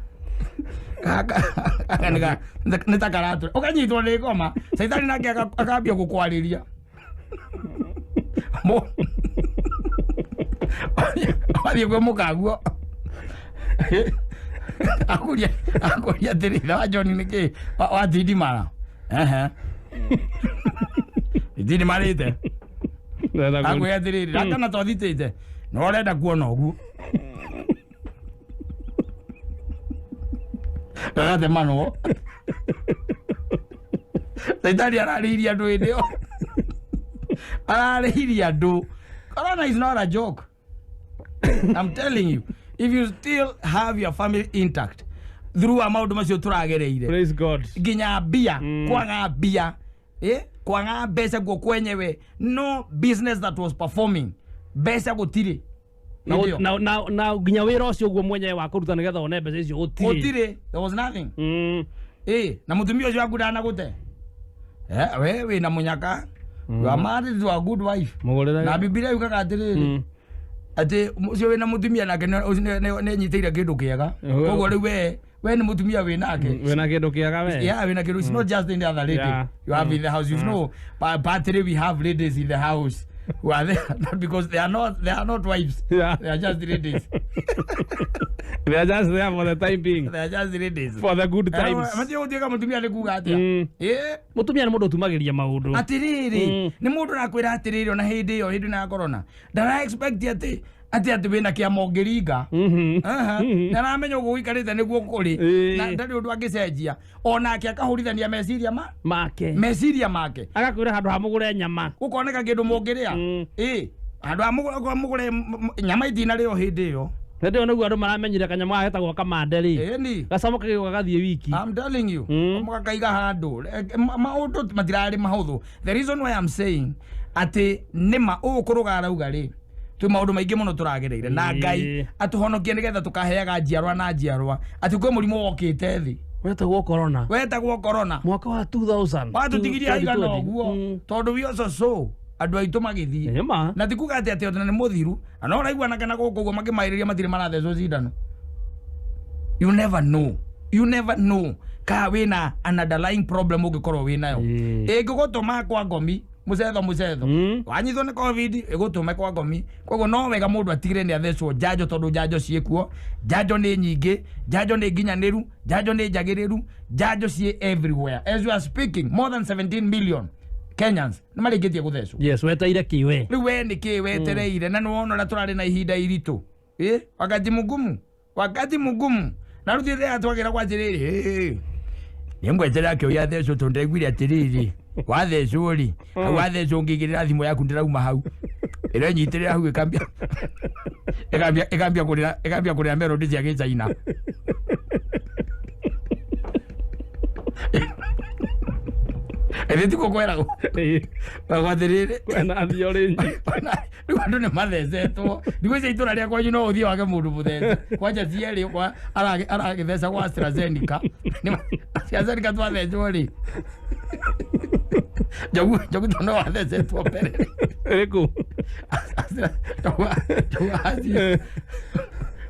Gaka. Nĩ ta karatũra. Ũkanyitwo nĩ ngoma. Caitani nake akambia gũkwarĩria. Wathiĩ kwĩ mũkaguo. Akũria atĩrĩ, ithe wa John nĩkĩ watindimara? Ehe. Itindimarĩte. Akwĩra atĩrĩrĩ, rakana twathitĩte. No ũrenda kuona ũguo. Gagatemanwo. Caitani ararĩirie andũ hĩndĩ ĩyo. Ararĩirie andũ. Corona is not a joke. I'm telling you, if you still have your family intact through a maũndũ macio tũragereire. Praise God. Nginya mbia, kwaga mbia, kwaga mbeca guo kwenyewe, no business that was performing. Mbeca gũtirĩ. Na nginya wĩra ũcio guo mwenyewe wa kũruta nĩgetha wone mbeca icio gũtirĩ. Gũtirĩ. There was nothing. Na mũtumia ũcio waku ndanagũte. We wĩna mũnyaka. You are married to a good wife. Na Bibilia yugaga atĩrĩrĩ atĩ ũcio wĩna mũtumia nake nĩ nyitĩire kĩndũ kĩega. Koguo rĩu we nĩ mũtumia wĩ nake. Wĩna kĩndũ kĩega we. Yeah, wĩna kĩndũ. It's not just any other lady. You have in the house. You know, but we have ladies in the house. who are there not because they are not wives. Yeah. They are just ladies. They are just there for the time being. They are just ladies. For the good times. Matia gũtuĩka mũtumia nĩ kuga atĩa? Ĩ Mũtumia nĩ mũndũ ũtumagĩria maũndũ. Atĩrĩrĩ, nĩ mũndũ ũrakwĩra atĩrĩrĩ ona hĩndĩ ĩyo hĩndĩ ya corona. Ndara expect atĩ atĩ wĩna kĩama ũngĩringa. Nĩ aramenya ũguo ũikarĩte nĩguo kũrĩ. Na ndarĩ ũndũ angĩcenjia. Onake akahũrithania meciria make. Meciria make. Agakwĩra handũ ha mũgũre nyama. Gũkoneka kĩndũ mũngĩrĩa. Ĩ handũ ha mũgũre nyama itinarĩo hĩndĩ ĩyo. Hĩndĩ ĩyo nĩguo andũ maramenyire kanyamũ gaka getagwo kamande rĩ. Ĩni. Gacamo kagĩũka gathiĩ wiki. I'm telling you. Mũgakaiga handũ. Maũndũ matirarĩ mahũthũ. The reason why I'm saying atĩ nĩma ũũ kũrũga arauga rĩ. Twĩ maũndũ maingĩ mũno tũragereire na Ngai atũhonokie nĩgetha tũkaheaga njiarwa na njiarwa atĩ kwĩ mũrimũ wokĩte thĩ wetagwo corona. Wetagwo corona. Mwaka wa 2000. Watũtigirie haigana ũguo tondũ we also saw andũ aitũ magĩthiĩ. Na ti kuga atĩ atĩ ona nĩ mũthiru na no ũraiguana kana gũkũ ũguo makĩmaĩrĩria matirĩ marathecwo cindano. You never know. You never know ka wĩna an underlying problem ũngĩkorwo wĩnayo ĩngĩgũtũma kwa ngomi mucetho mucetho wanyitwo nĩ covid ĩgũtũme kwa ngomi. Koguo no wega mũndũ atigire nĩ athecwo njanjo tondũ njanjo ciĩkuo, njanjo nĩ nyingĩ, njanjo nĩ nginyanĩru, njanjo nĩ njagĩrĩru, njanjo ciĩ everywhere. As we are speaking, more than 17 million Kenyans nĩ marĩkĩtie gũthecwo. Yes, wetereire kĩ we? Rĩu we nĩ kĩ wetereire? Na nĩ wona ũrĩa tũrarĩ na ihinda iritũ. Wakati mugumu, wakati mugumu. Na rĩu thĩrĩa twagĩra kwa atĩrĩrĩ, nĩ ngweterera kĩũria thecwo tondũ ndaiguire atĩrĩrĩ wathecwo rĩ, hau wathecwo ũngĩigĩrĩra thimũ yaku ndĩrauma hau ĩrenyitĩrĩra hau ĩkambia ĩkambia kũrĩra ĩkambia kũrĩra melody cia gĩchaina. Ĩthĩ tikuo kwĩragwo atĩrĩrĩ kwĩna thiorĩ rĩu andũ nĩ mathecetwo. Ndigwĩciria itũra rĩa kwanyu no ũthiĩ wage mũndũ mũthece kwanja cierĩ aragĩtheca gwa AstraZeneca. AstraZeneca twathecwo rĩ Njogu tondũ no wathecetwo mbere ĩrĩkũ?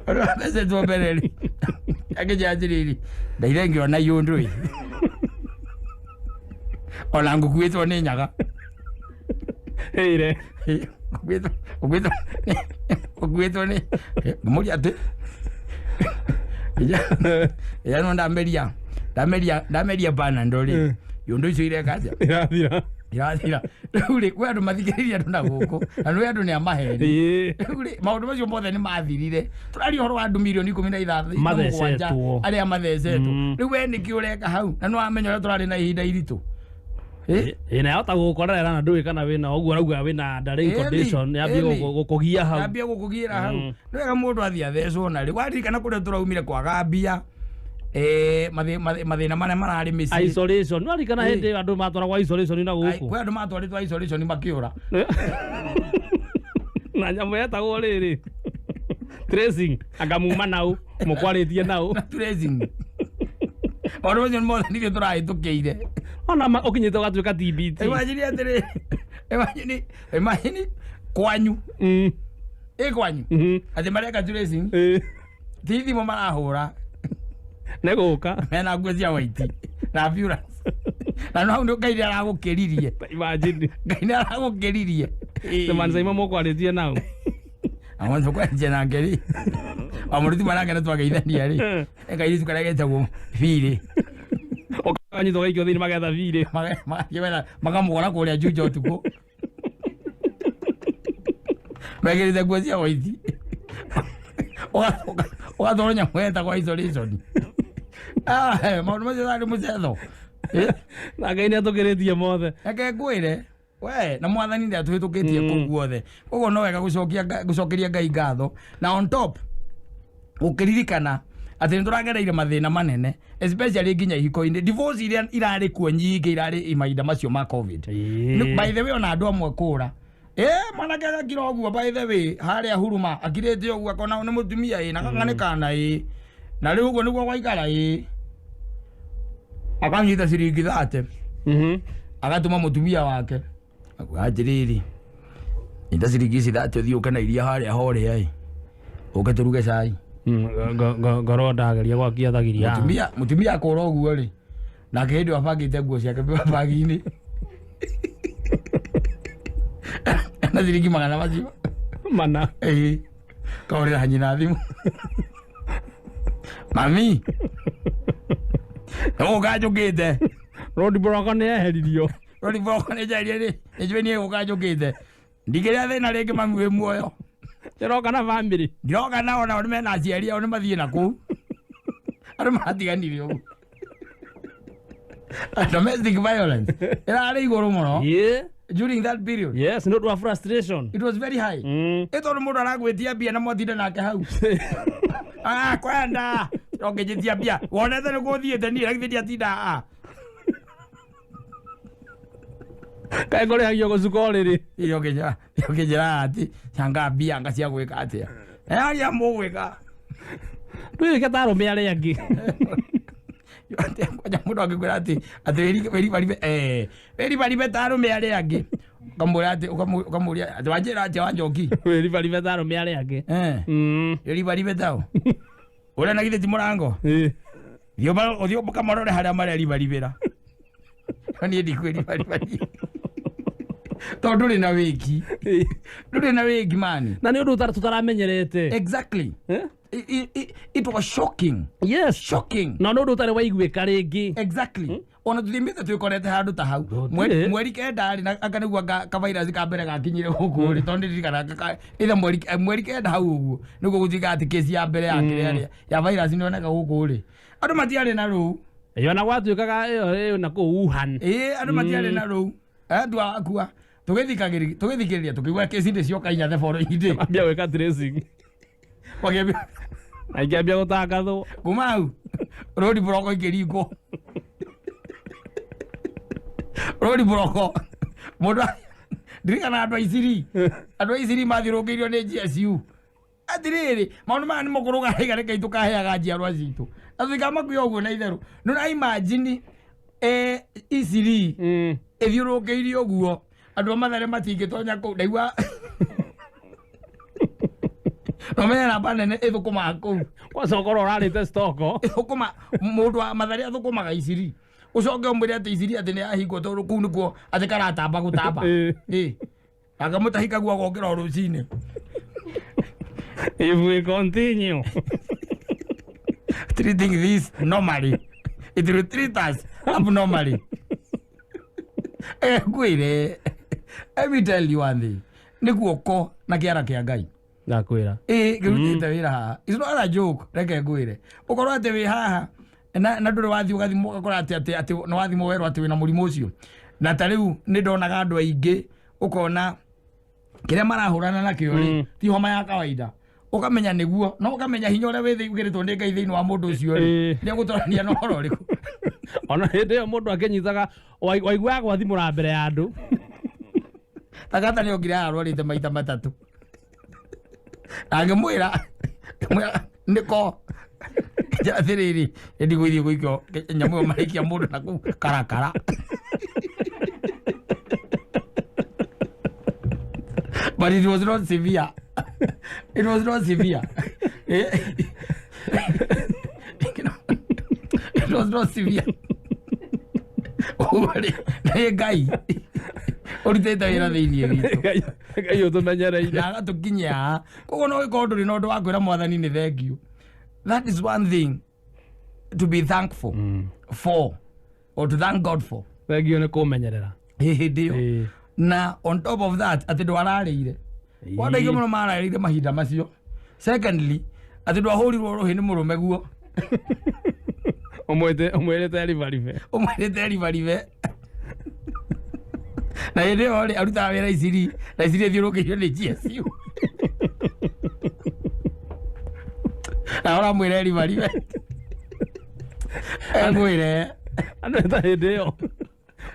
Wathecetwo mbere rĩ akĩnjĩra atĩrĩrĩ ndaire ngĩona iũndũ ĩ ona ngũkuĩtwo nĩ nyaga ĩire ũkuĩtwo nĩ ngĩmũria atĩ ĩya no ndameria ndameria Panadol rĩ iũndũ icio ireka atĩa irathira irathira. Rĩu rĩ kwĩ andũ mathikĩrĩria andũ na gũkũ na nĩ andũ nĩ a maheni. Rĩu rĩ maũndũ macio mothe nĩ mathirire. Tũraria ũhoro wa andũ mirioni 16 arĩa mathecetwo. Rĩu we nĩkĩ ũreka hau na nĩ wamenya ũrĩa tũrarĩ na ihinda iritũ. Ĩ na yahota gũgũkorerera na ndũĩ kana wĩna ũguo arauga wĩna underlying condition yambie gũkũgia hau. Yambie gũkũgiĩra hau. Nĩ wega mũndũ athiĩ athecwo na rĩ waririkana kũrĩa tũraumire kwaga mbia mathĩna marĩa mararĩ mĩciĩ isolation. Nĩ waririkana hĩndĩ ĩyo andũ matwaragwo isolation na gũkũ kwĩ andũ matwarĩtwo isolation makĩũra na nyamũ yetagwo rĩrĩ tracing anga muma nau mũkwarĩtie nau na tracing maũndũ macio mothe nithuĩ tũrahĩtũkĩire ona ũkinyĩte ũgatuĩka TBT. Imagine atĩrĩ, imagine kwanyu ĩ kwanyu atĩ mareka tracing ti thimũ marahũra nĩ gũka mena nguo cia white na ambulance na no hau nĩ Ngai nĩ aragũkĩririe. Imagine Ngai nĩ aragũkĩririe. Nĩ ima mũkwarĩtie nau amwanzo kwanjia nake rĩ amũruti manake nĩ twageithania rĩ kairĩtu karĩa getagwo birĩ ũkanyitwo gaikio thĩinĩ magetha birĩ makamũgora kũrĩa Juja ũtukũ mekĩrĩte nguo cia white ũgatwarwo nyamũ yetagwo isolation. Maũndũ macio tarĩ mũcetho na Ngai nĩ atũkĩrĩtie mothe. Reke ngwĩre we na mwathani nĩ atũhĩtũkĩtie kũu guothe. Koguo no wega gũcokeria Ngai ngatho na on top ũkĩririkana atĩ nĩ tũragereire mathĩna manene especially nginya ihiko-inĩ divorce iria irarĩ kuo nyingĩ irarĩ mahinda macio ma covid. By the way ona andũ amwe kũra mwanake agakira ũguo by the way harĩa huruma akirĩte ũguo akona nĩ mũtumia ĩ na kang'anĩkana ĩ na rĩu ũguo nĩguo gwaikara ĩ akanyita ciringi 30 agatũma mũtumia wake akuga atĩrĩrĩ nyita ciringi ici 30 ũthiĩ ũke na iria harĩa horĩa ĩ ũke tũruge cai. Ngorwo ndageria gwakia thagiria mũtumia akũra ũguo rĩ nake hĩndĩ ĩyo abangĩte nguo ciake bagi-inĩ Na ciringi magana macio mana ĩĩ kahũrĩra nyina thimũ mami nĩgũka njũkĩte road block nĩ eheririo road block nĩ njeherie rĩ nĩnjũĩ niĩ gũka njũkĩte ndingĩrĩa thĩna rĩngĩ mami wĩ muoyo ndĩroka na family ndiroka nao nao nĩmena aciari ao nĩmathiĩ na kũu andũ matiganire ũguo domestic violence ĩrarĩ igũrũ mũno during that period. Yes, no wa frustration. It was very high. Ĩ tondũ mũndũ aragwĩtia mbia na mwatinda nake hau ah kwenda ũngĩnjĩtia mbia wonete nĩ gũthiĩte niĩ githĩ ndiatinda haha kaĩ ngũrĩhagio gũcuka ũrĩrĩ ũkĩnjĩra atĩ canga mbia anga cia gwĩka atĩa aria mũgwĩka ndwĩke ta arũme arĩa angĩ kwanja mũndũ angĩkwĩra atĩ atĩ wĩribaribe wĩribaribe ta arũme arĩa angĩ ũkamwĩra atĩ ũkamũria atĩ wanjĩra atĩa wanjoki wĩribaribe ta arũme arĩa angĩ wĩribaribe tao ũrĩa na githĩ ti mũrango thiĩ ũkamarore harĩa mareribaribĩra niĩ ndikwĩribariba tondũ ndũrĩ na wĩki ndũrĩ na wĩki mani na nĩ ũndũ tũtaramenyerete exactly. It was shocking. Yes, shocking. Na no ũndũ ũtarĩ waiguĩka rĩngĩ. Exactly. Ona tũthiĩmĩte twĩkorete handũ ta hau mweri kenda rĩ anga nĩguo ka virus ka mbere gakinyire gũkũ rĩ tondũ ndirikanaga either mweri kenda hau ũguo nĩguo gũtuĩka atĩ kesi ya mbere ya kĩrĩa ya virus nĩyoneka gũkũ rĩ andũ matiarĩ na rũu ĩyo na gwatuĩkaga ĩyo na kũu Wuhan ĩĩ andũ matiarĩ na rũu andũ akua tũgĩthikĩrĩria tũkĩigua kesi ndĩ cioka inya theboro-inĩ ambia gwĩka tracing aikĩambia gũtangathwo kuma hau road block ikĩringwo road block mũndũ ndirikana andũ a Isiri mathiũrũrũkĩirio nĩ GSU atĩrĩrĩ maũndũ maya nĩmo kũrũgaraiga reke tũkaheaga njiarwa citũ na tũtikamakuia ũguo na itherũ nĩ imagine Isiri ĩthiũrũrũkĩirio ũguo andũ a Mathare matingĩtonya kũu ndaigua nomenya namba nene ĩthũkũmaga kũu kwanza ũkorwo ũrarĩte stoko ĩthũkũma mũndũ wa Mathare athũkũmaga Isiri ũcoke ũmwĩre atĩ Isiri atĩ nĩyahingwo tondũ kũu nĩkuo atĩ karatamba gũtamba ĩ akamũtahika guo agokĩra o rũcinĩ if we continue treating this normally it will treat us abnormally. Ngwĩre let me tell you one thing nĩ guoko na kĩara kĩa Ngai ndakwĩra ĩ ngĩrutĩte wĩra haha it's not a joke reke ngwĩre ũkorwo atĩ wĩ haha na ndũrĩ wathiĩ ũgathimwo ũgakora atĩ atĩ nĩ wathimwo werwo atĩ wĩna mũrimũ ũcio na ta rĩu nĩ ndonaga andũ aingĩ ũkona kĩrĩa marahũrana nakĩo rĩ ti homa ya kawaida ũkamenya nĩguo no ũkamenya hinya ũrĩa wĩkĩrĩtwo nĩ Ngai thĩinĩ wa mũndũ ũcio rĩ nĩegũtorania na ũhoro ũrĩkũ ona hĩndĩ ĩyo mũndũ akĩnyitaga waiguaga gwathimũra mbere ya andũ tagata nĩ okire arwarĩte maita matatũ angĩmwĩra nĩko atĩrĩrĩ ndigũthiĩ gũikio nyamũ ĩyo maraikia mũndũ na kũu karakara but it was not severe. It was not severe. It was not severe. Nĩ Ngai ũrutĩte wĩra thĩinĩ witũ Ngai ũtũmenyereire na agatũkinyia haha koguo no ũgĩkorwo ndũrĩ na ũndũ wa kwĩra mwathani nĩ thengiũ. That is one thing to be thankful for or to thank God for. Thengiũ nĩ kũmenyerera hĩndĩ ĩyo na on top of that atĩ ndwararĩire wanda aingĩ mũno mararĩire mahinda macio. Secondly atĩ ndwahũrirwo rũhĩ nĩ mũrũme guo ũmwĩrĩte eribaribe ũmwĩrĩte eribaribe na hĩndĩ ĩyo rĩ arutaga wĩra Isiri na Isiri ĩthiũrũrũkĩirio nĩ GSU na ũramwĩra eribaribe engwĩre andũ ta hĩndĩ ĩyo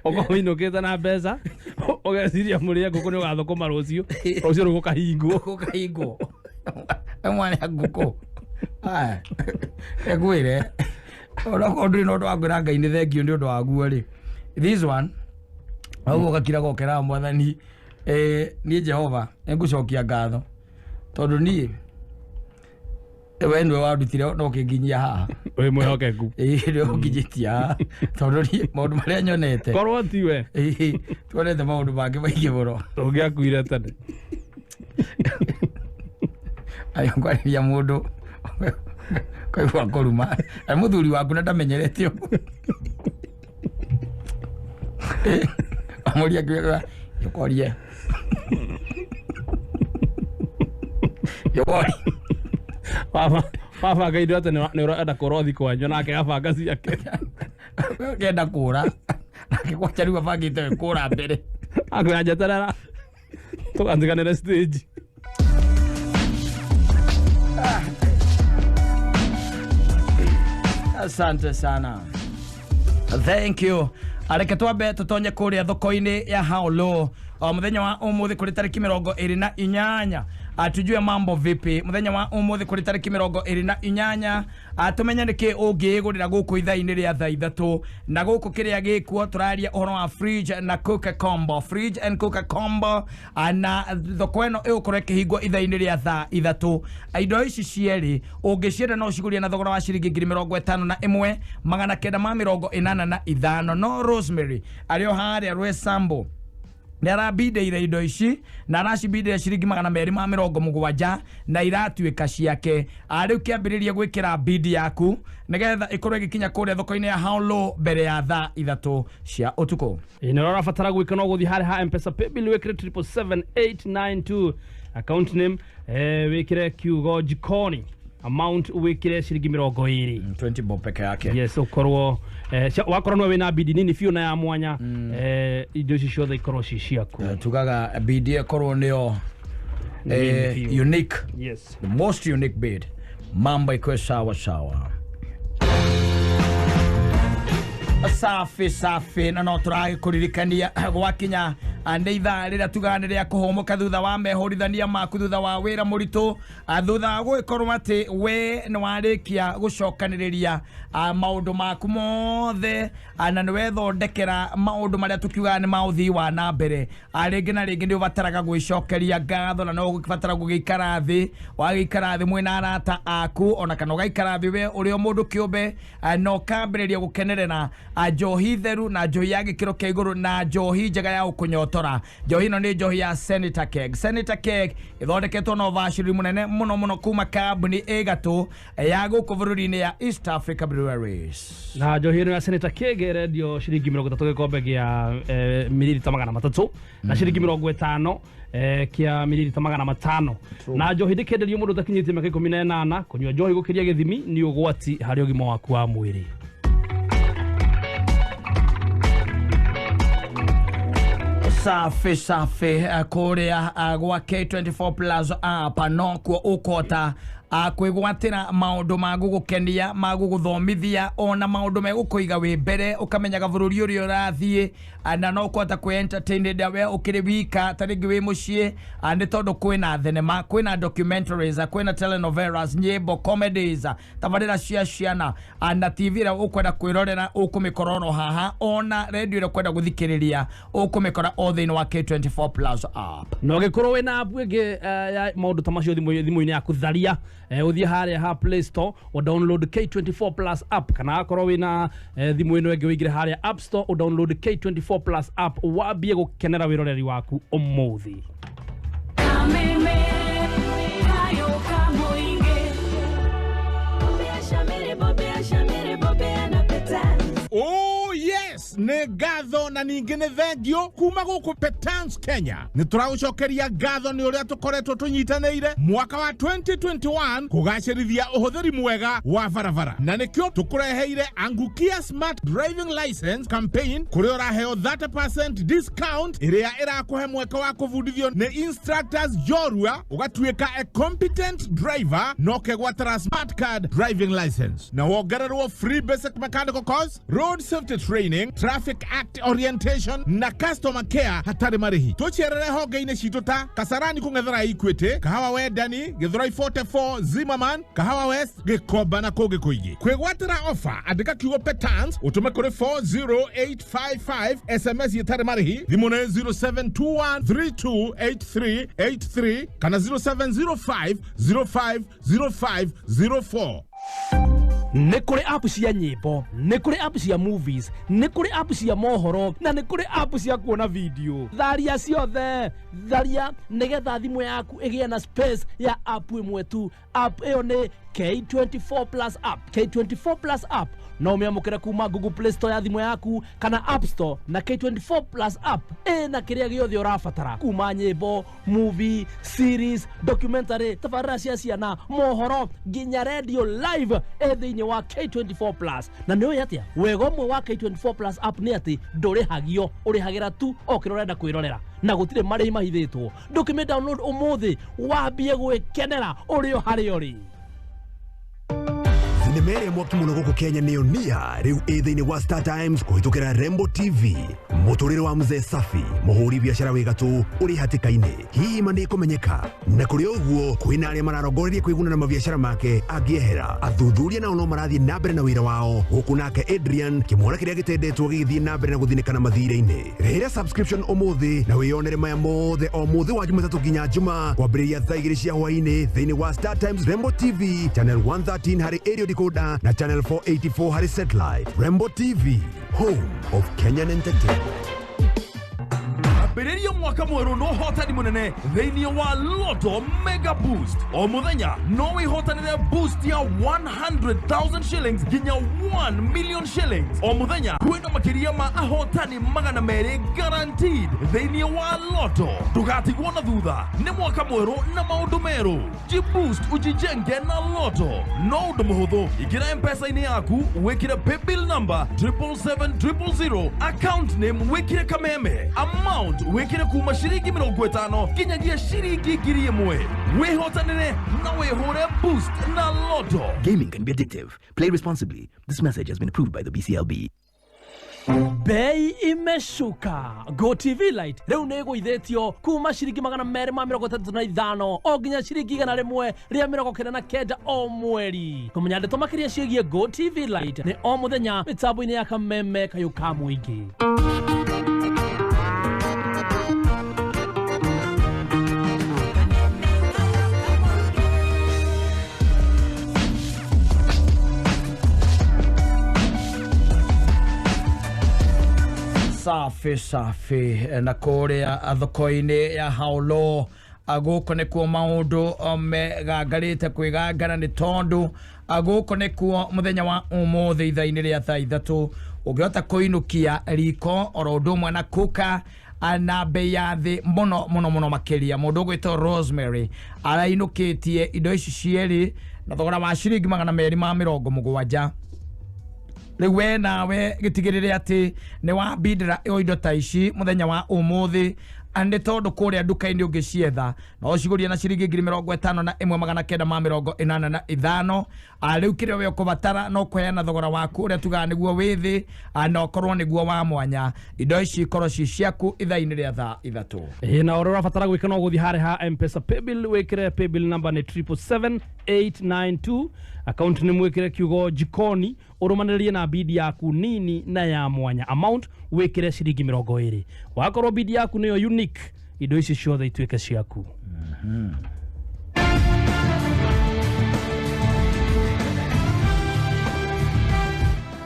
ũkorwo ũinũkĩte na mbeca ũgeciria mũrĩe ngũkũ nĩ ũgathũkũma rũciũ rũciũ rũu gũkahingwo gũkahingwo mwana ngũkũ engwĩre onakorwo ndũrĩ na ũndũ wa kwĩra Ngai nĩ thengiũ nĩ ũndũ waguo rĩ this one ũguo ũgakira gokera mwathani niĩ Jehova nĩngũcokia ngatho tondũ niĩ We nĩwe warutire no ũkĩnginyia haha. Wĩ mwĩhokeku. Ĩĩ nĩwe ũnginyĩtie haha tondũ niĩ maũndũ marĩa nyonete. Korwo tiwe. Ĩĩ tuonete maũndũ mangĩ maingĩ mũno. Ũngĩakuire tene. Ayo ngwarĩria mũndũ kaigua kũruma. Mũthuri waku na ndamenyerete ũguo. Amũria akiuga yokorie. Yokori. Baba baba ngai atĩ nĩ ũrenda kũra ũthi kwanyu nake abanga ciake. Kenda kũra. Nake kwacha rĩu abangĩte we kũra mbere. Akwĩra njeterera. Tũgatiganĩre stage. Asante sana. Thank you. Areke twambe tutonye kũrĩa thoko-inĩ ya Haolo. Mũthenya wa ũmũthĩ kũrĩ tarĩki 28. Tujue mambo vipi. Mũthenya wa ũmũthĩ kũrĩ tarĩki 28. Tumenye nĩkĩ ũngĩĩgũrĩra gũkũ ithaa-inĩ rĩa thaa 3 na gũkũ kĩrĩa gĩkuo tũraria ũhoro wa fridge na cooker combo. Fridge and cooker combo na thoko ĩno ĩgũkorwo ĩkĩhingwo ithaa-inĩ rĩa thaa 3. Indo ici cierĩ ũngĩcienda no ũcigũrie na thogora wa ciringi 51,985 no Rosemary arĩ o harĩa Rwesambo nĩ arabindeire indo ici na aracibindeire ciringi 270 na iratuĩka ciake. Rĩu kĩambĩrĩria gwĩkĩra bidi yaku nĩgetha ĩkorwo ĩgĩkinya kũrĩa thoko-inĩ ya Haolo mbere ya thaa 3 cia ũtukũ. Ĩ nĩ ũrabatara gwĩka no gũthiĩ harĩa ha M-Pesa paybill wĩkĩre 777892 account name wĩkĩre kiugo jikoni amount wĩkĩre ciringi 20 20 bob peke yake. Yes, ukorwo wakorwo nwe wĩna bidi nini biũ na ya mwanya indo ici ciothe ikorwo ci ciaku. Tugaga bidi ĩkorwo nĩyo unique. Yes. The most unique bid. Mambo iko sawa sawa. Safi safi na no tũragĩkũririkania gwakinya nĩ ithaa rĩrĩa tugaga nĩ rĩa kũhũmũka thutha wa mehũrithania maku thutha wa wĩra mũritũ thutha wa gũgĩkorwo atĩ we nĩ warĩkia gũcokanĩrĩria maũndũ maku mothe na nĩ wethondekera maũndũ marĩa tũkiugaga nĩ ma ũthii wa na mbere. Rĩngĩ na rĩngĩ nĩ ũbataraga gwĩcokeria ngatho na no ũgĩbatara gũgĩikara thĩ wagĩikara thĩ mwĩna arata aku ona kana ũgaikara thĩ we ũrĩ o mũndũ kĩũmbe na ũkambĩrĩria gũkenerera njohi theru na njohi ya gĩkĩro kĩa igũrũ na njohi njega ya ũkũnyotora. Njohi ĩno nĩ njohi ya Senator Keg. Senator Keg ĩthondeketwo na ũbacĩrĩri mũnene mũno mũno kuma kambuni ĩgatũ ya gũkũ bũrũri-inĩ ya East Africa Breweries. Na njohi ĩno ya Senator Keg ĩrendio ciringi 30 gĩkombe gĩa mililita 300 na ciringi 50 kia mililita 500. Na njohi ndĩkĩenderio mũndũ ũtakinyĩtie mĩaka 18. Kũnyua njohi gũkĩria gĩthimi nĩ ũgwati harĩ ũgima waku wa mwĩrĩ. Safi safi kũrĩa gwa K24 Plus app no kuo ũkũhota kwĩgwatĩra maũndũ ma gũgũkenia ma gũgũthomithia ona maũndũ megũkũiga wĩ mbere ũkamenyaga bũrũri ũrĩa ũrathiĩ na no ũkũhota kwĩ entertain hĩndĩ we ũkĩrĩ wika ta rĩngĩ wĩ mũciĩ nĩ tondũ kwĩna thenema kwĩna documentaries kwĩna telenovelas nyĩmbo comedies tabarĩra cia ciana na TV ĩrĩa ũkwenda kwĩrorera ũkũmĩkora oro haha ona radio ĩrĩa ũkwenda gũthikĩrĩria ũkũmĩkora o thĩinĩ wa K24 Plus app. Na ũngĩkorwo wĩna app ĩngĩ ya maũndũ ta macio thimũ-inĩ yaku tharia uthie haria ha Play Store o download K24 Plus app kana akorwo wina thimu ino ĩngĩ wĩingĩre haria App Store o download K24 Plus app wambie gũkenera wĩroreri waku ũmũthĩ. Oh yes, nĩ ngatho na ningĩ nĩ thengio kuma gũkũ Petans Kenya. Nĩ tũragũcokeria ngatho nĩ ũrĩa tũkoretwo tũnyitanĩire mwaka wa 2021 kũgacĩrithia ũhũthĩri mwega wa barabara, na nĩkĩo tũkũreheire Angukia Smart Driving License Campaign kũrĩa ũraheo 30% discount ĩrĩa ĩrakũhe mweke wa kũbundithio nĩ instructors njorua ũgatuĩka a competent driver na ũkegwatĩra smart card driving license na wongererwo free basic mechanical course, road safety training, traffic Traffic Act orientation na customer care hatarĩ marĩhi. Tũcerere honge-inĩ citũ ta Kasarani kũng'ethera Equity, Kahawa Wendani, Gĩthũrai 44, Zimmerman, Kahawa West, Gĩkomba na kũngĩ kũingĩ. Kwĩgwatĩra ofa andĩka kiugo Petans ũtũme kũrĩ 40855 SMS ĩtarĩ marĩhi. Thimũ nĩ 0721328383 kana 0705050504. Nĩ kũrĩ app cia nyĩmbo, nĩ kũrĩ app cia movies, nĩ kũrĩ app cia mohoro na nĩ kũrĩ app cia kuona video. Tharia ciothe, tharia nĩgetha thimũ yaku ĩgĩe na space ya app ĩmwe tu. App ĩyo nĩ K24 Plus app. K24 Plus app no ũmĩamũkĩre kuma Google Play Store ya thimũ yaku kana App Store, na K24 Plus app ĩna kĩrĩa gĩothe ũrabatara kuma nyĩmbo, movie, series, documentary, tabarĩra cia ciana, mohoro nginya radio live ĩ thĩinĩ wa K24 Plus. Na nĩ ũĩ atĩa wega ũmwe wa K24 Plus app nĩ atĩ ndũrĩhagio, ũrĩhagĩra tu o kĩrĩa ũrenda kwĩrorera na gũtirĩ marĩhi mahithĩtwo. Ndũkĩmĩ download ũmũthĩ wambie gwĩkenera ũrĩ o harĩa ũrĩ. Thinema ĩrĩa mwaki mũno gũkũ Kenya nĩyo Nia rĩu ĩ thĩinĩ wa Star Times kũhĩtũkĩra Rembo TV. Mũtũrĩre wa mzee Safi, mũhũri biacara wĩ gatũ ũrĩ hatĩka-inĩ, hihi ma nĩĩkũmenyeka? Na kũrĩ ũguo kwĩna arĩa mararongoreria kwĩguna na mabiacara make angĩehera. Athuthuria nao no marathiĩ na mbere na wĩra wao, gũkũ nake Adrian kĩmwana kĩrĩa gĩtendetwo gĩgĩthiĩ na mbere na gũthinĩka na mathirĩ-inĩ. Rĩhĩra subscription ũmũthĩ na wĩyonere maya mothe o mũthĩ wa Jumatatũ nginya Jumaa kwambĩrĩria thaa 2 cia hwaĩ-inĩ thĩinĩ wa Star Times Rembo TV channel 113 harĩ aerial decoder na channel 484 harĩ satellite. Rembo TV, home of Kenyan entertainment. Ambĩrĩria mwaka mwerũ na ũhotani mũnene thĩinĩ wa Lotto Mega Boost. O mũthenya no wĩhotanĩre boost ya 100,000 shillings nginya 1 million shillings. O mũthenya kwĩna makĩria ma ahotani 200 guaranteed thĩinĩ wa Lotto. Ndũgatigwo na thutha, nĩ mwaka mwerũ na maũndũ merũ. Jiboost ujijenge na Lotto. No ũndũ mũhũthũ, ingĩra M-Pesa-inĩ yaku wĩkĩre paybill number 777,000, account name wĩkĩre Kameme, amount wĩkĩre kuma ciringi 50 nginyagia ciringi 1,000. Wĩhotanĩre na wĩhũre boost na Lotto. Gaming can be addictive. Play responsibly. This message has been approved by the BCLB. Bei imeshuka. Go TV Lite rĩu nĩ ĩgũithĩtio kuma ciringi 235 o nginya ciringi 199 o mweri. Kũmenya ndeto makĩria ciĩgiĩ Go TV Lite nĩ o mũthenya mĩtambo-inĩ ya Kameme kayũ ka mũingĩ. Safi safi na kũrĩa thoko-inĩ ya Haolo gũkũ nĩkuo maũndũ megangarĩte kwĩgangara nĩ tondũ gũkũ nĩkuo mũthenya wa ũmũthĩ ithaa-inĩ rĩa thaa 3 ũngĩhota kũinũkia riko oro ũndũ ũmwe na kuka na bei ya thĩ mũno mũno mũno makĩria. Mũndũ ũgwĩtwo Rosemary arainũkĩtie indo ici cierĩ na thogora wa ciringi 270. Rĩu we nawe gĩtigĩrĩre atĩ nĩ wambindĩra indo ta ici mũthenya wa ũmũthĩ nĩ tondũ kũrĩa nduka-inĩ ũngĩcietha no ũcigũrie na ciringi 51,985. Rĩu kĩrĩa we ũkũbatara no kũheana thogora waku ũrĩa tugaga nĩguo wĩ thĩ na ũkorwo nĩguo wa mwanya. Indo ici ikorwo ci ciaku ithaa-inĩ rĩa thaa 3. Ĩ na ũrĩa ũrabatara gwĩka no gũthiĩ harĩa ha M-Pesa paybill wĩkĩre paybill number nĩ 777,892, account nĩ mwĩkĩre kiugo jikoni ũrũmanĩrĩrie na bidi yaku nini na ya mwanya, amount wĩkĩre ciringi 20. Wakorwo bidi yaku nĩyo unique, indo ici ciothe ituĩke ciaku.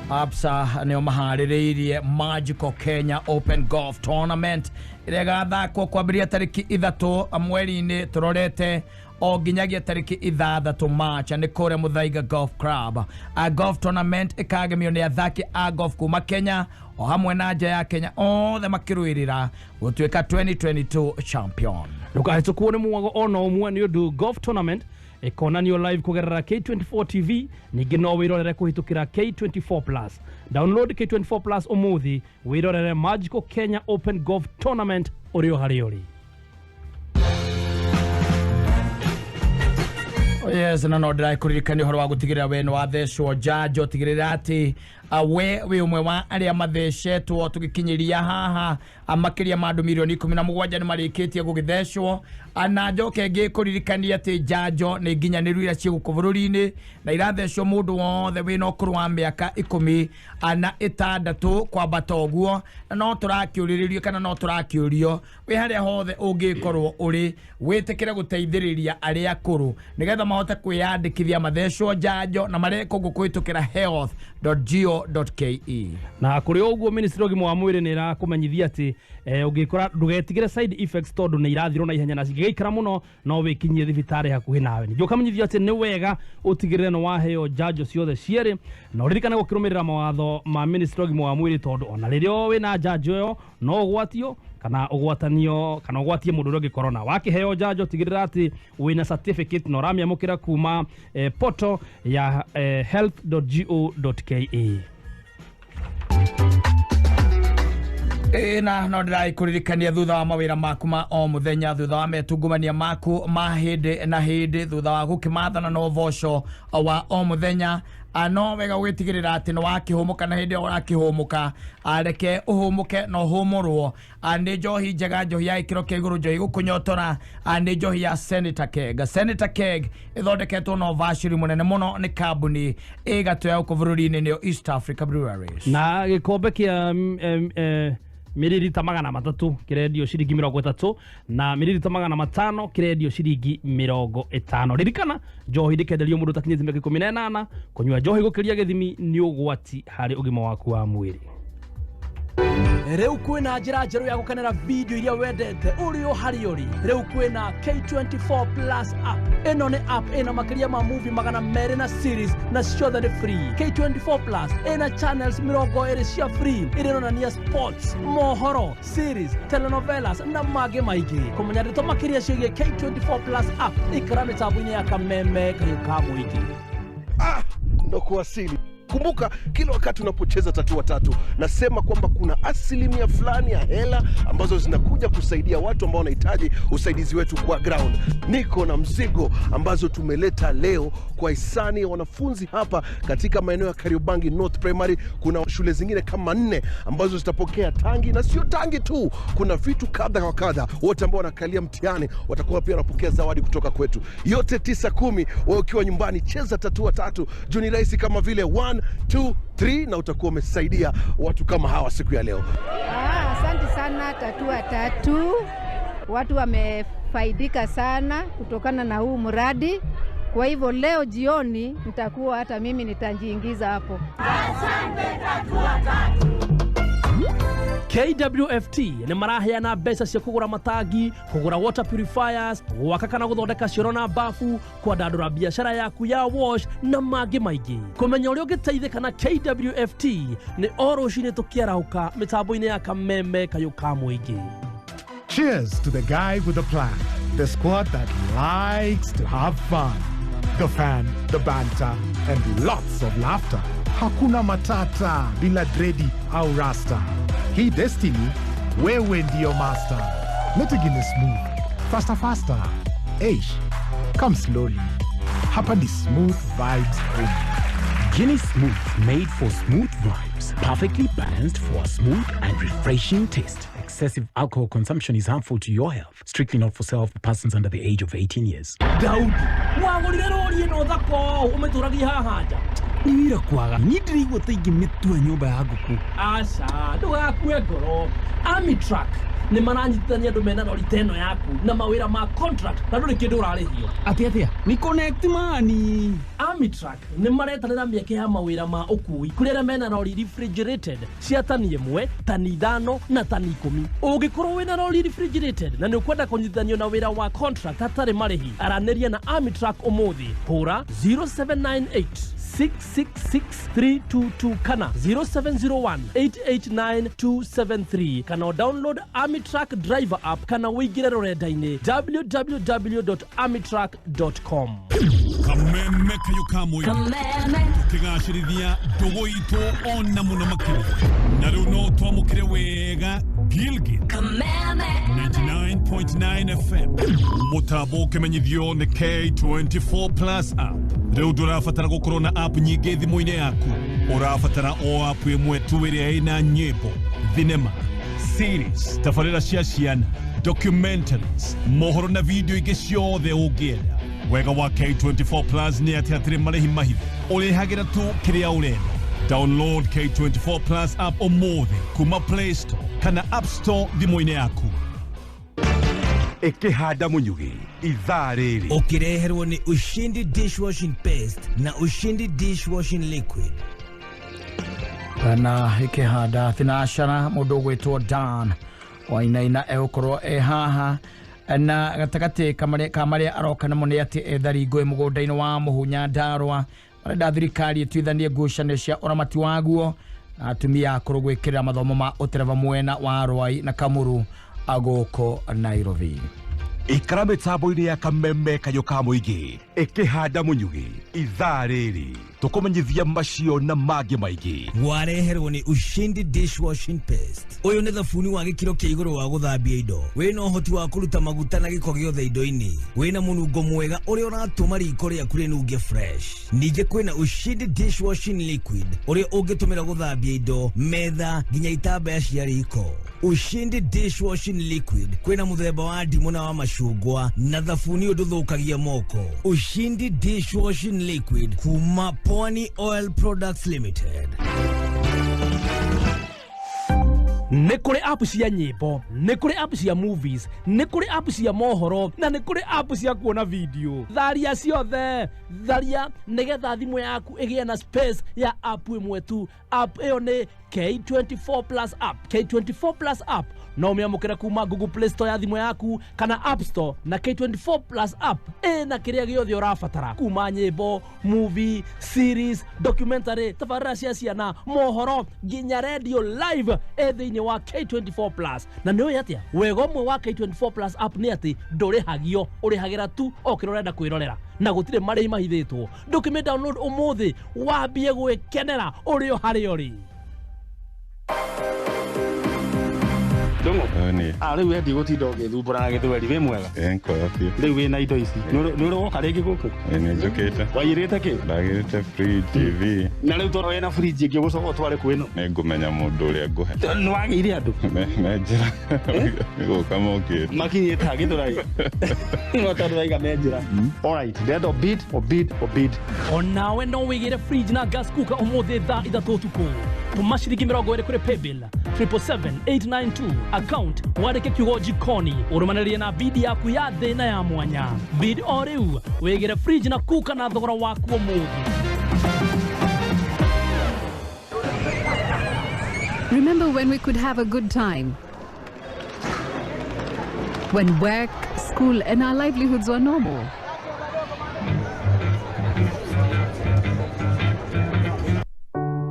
Absa nĩo maharĩrĩirie Magical Kenya Open Golf Tournament ĩrĩa ĩgathakwo kwambĩrĩria tarĩki 3 mweri-inĩ tũrorete o nginyagia tarĩki 6 March nĩ kũrĩa Muthaiga Golf Club. A golf tournament ĩkagemio nĩ athaki a golf kuma Kenya o hamwe na nja ya Kenya othe makĩrũĩrĩra gũtuĩka 2022 champion. Ndũkahĩtũkwo nĩ mwago ona ũmwe nĩ ũndũ golf tournament ĩkonanio live kũgerera K24 TV, ningĩ no wĩrorere kũhĩtũkĩra K24 Plus. Download K24 Plus ũmũthĩ wĩrorere Magical Kenya Open Golf Tournament ũrĩ o harĩa ũrĩ. Yes, na no ndĩrakũririkania ũhoro wa gũtigĩrĩra we nĩ wathecwo njanjo, tigĩrĩra atĩ we wĩ ũmwe wa arĩa mathecetwo. Tũgĩkinyĩria haha makĩria ma andũ milioni 17 nĩ marĩkĩtie gũgĩthecwo. Na njoke ngĩkũririkania atĩ njanjo nĩ nginyanĩru iria ciĩ gũkũ bũrũri-inĩ na irathecwo mũndũ wothe wĩna ũkũrũ wa mĩaka 16 kwambata ũguo. Na no tũrakĩũrĩrĩrio kana no tũrakĩũrio wĩ harĩa hothe ũngĩkorwo ũrĩ, wĩtĩkĩre gũteithĩrĩria arĩa akũrũ nĩgetha mahote kwĩyandĩkithia mathecwo njanjo na marekwo kũhĩtũkĩra health.go.ke. Na kũrĩ ũguo ministry ya ũgima wa mwĩrĩ nĩ ĩrakũmenyithia atĩ ũngĩkora ndũgetigĩre side effects tondũ nĩ irathirwo na ihenya na cingĩgĩikara mũno no wĩkinyie thibitarĩ hakuhĩ nawe. Ningĩ ũkamenyithio atĩ nĩ wega ũtigĩrĩre nĩ waheo njanjo ciothe cierĩ na ũririkane gũkĩrũmĩrĩra mawatho ma ministry ya ũgima wa mwĩrĩ tondũ ona rĩrĩa wĩna njanjo ĩyo no ũgwatio kana ũgwatanio kana ũgwatie mũndũ ũrĩa ũngĩ corona. Wakĩheo njanjo tigĩrĩra atĩ wĩna certificate na ũramĩamũkĩra kuma portal ya health.go.ke. Na no ndĩrakũririkania thutha wa mawĩra maku ma o mũthenya, thutha wa metungumania maku ma hĩndĩ na hĩndĩ, thutha wa gũkĩmathana na ũboco wa o mũthenya, no wega gwĩtigĩrĩra atĩ nĩ wakĩhũmũka, na hĩndĩ ĩyo ũrakĩhũmũka reke ũhũmũke na ũhũmũrwo nĩ njohi njega, njohi ya gĩkĩro kĩa igũrũ, njohi gũkũnyotora, nĩ njohi ya Senator Keg. Senator Keg ĩthondeketwo na ũbacĩri mũnene mũno nĩ kambuni ĩgatũ ya gũkũ bũrũri-inĩ nĩyo East Africa Breweries. Na gĩkombe kĩa mililita 300 kirendio ciringi 30 na mililita 500 kirendio ciringi 50. Ririkana njohi ndĩkenderio mũndũ ũtakinyĩtie mĩaka 18. Kũnyua njohi gũkĩria gĩthimi nĩ ũgwati harĩ ũgima waku wa mwĩrĩ. Rĩu kwĩna njĩra njerũ ya gũkenera video iria wendete ũrĩ o harĩa ũrĩ. Rĩu kwĩna K24 Plus app. Ĩno nĩ app ĩna makĩria ma movie 200 na series na ciothe nĩ free. K24 Plus ĩna channels 20 cia free iria ironania sports, mohoro, series, telenovelas na mangĩ maingĩ. Kũmenya ndeto makĩria ciĩgiĩ K24 Plus app ikara mĩtambo-inĩ ya Kameme Kayũ ka Mũingĩ. Ndo kuwasili. Kumbuka kila wakati unapocheza tatua tatu nasema kwamba kuna asilimia fulani ya hela ambazo zinakuja kusaidia watu ambao wanahitaji usaidizi wetu kwa ground. Niko na mzigo ambazo tumeleta leo kwa hisani ya wanafunzi hapa katika maeneo ya Kariobangi North Primary. Kuna shule zingine kama 4 ambazo zitapokea tangi, na sio tangi tu, kuna vitu kadha wa kadha. Wote ambao wanakalia mtihani watakuwa pia wanapokea zawadi kutoka kwetu. Yote 9 10, wewe ukiwa nyumbani cheza tatua tatu. Juu ni rahisi kama vile 1 2 3 na utakuwa umesaidia watu kama hawa siku ya leo. Asante sana tatua tatu. Watu wamefaidika sana kutokana na huu mradi. Kwa hivyo leo jioni nitakuwa hata mimi nitajiingiza hapo. Asante tatua tatu. KWFT nĩ maraheana mbeca cia kũgũra matangi, kũgũra water purifiers, gwaka kana gũthondeka cioro na bafu, kwandandũra biacara yaku ya wash na mangĩ maingĩ. Kũmenya ũrĩa ũngĩteithĩka na KWFT nĩ o rũcinĩ tũkĩarahũka mĩtambo-inĩ ya Kameme Kayũ ka Mũingĩ. Cheers to the guy with the plan, the squad that likes to have fun. The fan, the banter, and lots of laughter. Hakuna matata bila dredi au rasta. Hii destiny, wewe ndio master. Let it get smooth. Faster, faster. Eish, come slowly. Hapa ni smooth vibes only. Guinness Smooth, made for smooth vibes. Perfectly balanced for a smooth and refreshing taste. Excessive alcohol consumption is harmful to your health. Strictly not for sale for persons under the age of 18 years. Daudi, wagũrire rori ĩno thaka ũũ ũmĩtũragia haha nja. Nĩ wĩra kwaga. Niĩ ndĩraigua ta ingĩmĩtua nyũmba ya ngũkũ. Aca, ndũgakue ngoro. Amitrak nĩ maranyitithania andũ mena rori ta ĩno yaku na mawĩra ma contract na ndũrĩ kĩndũ ũrarĩhio. Atĩ atĩa? Nĩ connect mani. Amitrak nĩ maretanĩra mĩeke ya mawĩra ma ũkui kũrĩ arĩa mena rori refrigerated cia tani 1, tani 5 na tani 10. Ũngĩkorwo wĩna rori refrigerated na nĩ ũkwenda kũnyitithanio na wĩra wa contract hatarĩ marĩhi, aranĩria na Amitrak ũmũthĩ. Hũra 0798 666 322 kana 0701 889 273 kana download Amitrak driver app kana wĩingĩre rũrenda-inĩ www.amitrak.com. Kameme Kayũ ka Mũingĩ tũkĩgacĩrithia ndũgũ itũ ona mũno makĩria, na rĩu no twamũkĩre wega Gilgil. Kameme. 99.9 FM mutambo ukimenyithio ni K24 Plus app. Riu ndurabatara gukorwo na app nyingĩ thimũ-inĩ yaku, ũrabatara o app ĩmwe tu ĩrĩa ĩna nyĩmbo, thinema, series, tabarĩra cia ciana, documentaries, mohoro na video ingĩ ciothe ũngĩenda. Wega wa K24 Plus nĩ atĩ hatirĩ marĩhi mahithe, ũrĩhagĩra tu kĩrĩa ũrenda. Download K24 Plus app ũmũthĩ kuma Play Store kana App Store thimũ-inĩ yaku. Ĩkĩhanda mũnyugĩ ithaa rĩrĩ ũkĩreherwo nĩ Ushindi dishwashing paste na Ushindi dishwashing liquid. Na ikihanda thinashara mundu ugwitwo Dan Wainaina egukorwo e haha na gatagati ka maria aroka namo nĩ atĩ ethari ngũĩ mũgũnda-inĩ wa Mũhu Nyandarũa marenda thirikari ĩtuithanie ngucanio cia ũramati waguo na atumia akũrũ gwĩkĩrĩra mathomo ma ũtereba mwena wa Rwai na Kamuru agũkũ Nairobi. Ikara mĩtambo-inĩ ya kameme kayũ ka mũingĩ ĩkĩhanda mũnyugĩ ithaa rĩrĩ tũkũmenyithia macio na mangĩ maingĩ. Wareherwo nĩ Ushindi dishwashing paste. Ũyũ nĩ thabuni wa gĩkĩro kĩa igũrũ wa gũthambia indo, wĩna ũhoti wa kũruta maguta na gĩko gĩothe indo-inĩ, wĩna mũnungo mwega ũrĩa ũratũma riko rĩaku rĩnunge fresh. Ningĩ kwĩna Ushindi dishwashing liquid ũrĩa ũngĩtũmĩra gũthambia indo, metha nginya itambaya cia riko. Ushindi dishwashing liquid kwĩna mũthemba wa ndimũ na wa macungwa na thabuni ũndũthũkagia moko. Ushindi dishwashing liquid kuma Pwani Oil Products Limited. Nĩ kũrĩ app cia nyĩmbo, nĩ kũrĩ app cia movies, nĩ kũrĩ app cia mohoro na nĩ kũrĩ app cia kuona video. Tharia ciothe, tharia nĩgetha thimũ yaku ĩgĩe na space ya app ĩmwe tu. App ĩyo nĩ K24 Plus app. K24 Plus app no ũmĩamũkĩre kuma Google Play Store ya thimũ yaku kana App Store, na K24 Plus app ĩna kĩrĩa gĩothe ũrabatara kuma nyĩmbo, movie, series, documentary, tabarĩra cia ciana, mohoro nginya radio live ĩ thĩinĩ wa K24 Plus. Na nĩ ũĩ atĩa wega ũmwe wa K24 Plus app nĩ atĩ ndũrĩhagio, ũrĩhagĩra tu o kĩrĩa ũrenda kwĩrorera na gũtirĩ marĩhi mahithĩtwo. Ndũkĩmĩ download ũmũthĩ wambie gwĩkenera ũrĩ o harĩa ũrĩ. Rĩu wendi gũtinda ũgĩthumbũra na gĩthweri wĩ mwega? Nkoya biũ. Rĩu wĩna indo ici nĩ ũrĩ woka rĩngĩ gũkũ? Nĩ njũkĩte. Waiyĩrĩte kĩ? Ndagĩrĩte fridge, TV. Na rĩu tondũ wĩna fridge ĩngĩ ũgũcoka ũtware kwĩ ĩno? Nĩ ngũmenya mũndũ ũrĩa ngũhe. Nĩ wagĩire andũ? Me njĩra. Nĩ gũka mokĩte. Makinyĩte ha Gĩthũrai? No tondũ waiga me njĩra. Alright, ndĩrenda bid o bid o bid. Onawe no wĩgĩre fridge na gas cooker ũmũthĩ thaa 3 ũtukũ. Tũma ciringi 20 kũrĩ paybill 777 892 account wandĩke kiugo jikoni ũrũmanĩrĩrie na bid yaku ya thĩ na ya mwanya. Bid o rĩu wĩgĩre fridge na cooker na thogora waku ũmũthĩ. Remember when we could have a good time? When work, school and our livelihoods were normal.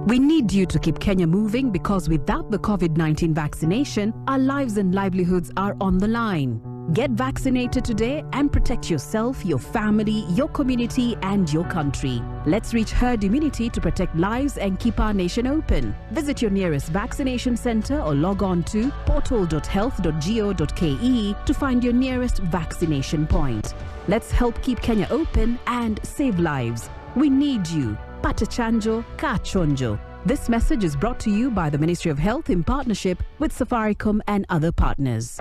We need you to keep Kenya moving because without the COVID-19 vaccination, our lives and livelihoods are on the line. Get vaccinated today and protect yourself, your family, your community, and your country. Let's reach herd immunity to protect lives and keep our nation open. Visit your nearest vaccination center or log on to portal.health.go.ke to find your nearest vaccination point. Let's help keep Kenya open and save lives. We need you. Pata chanjo, ka chonjo. This message is brought to you by the Ministry of Health in partnership with Safaricom and other partners.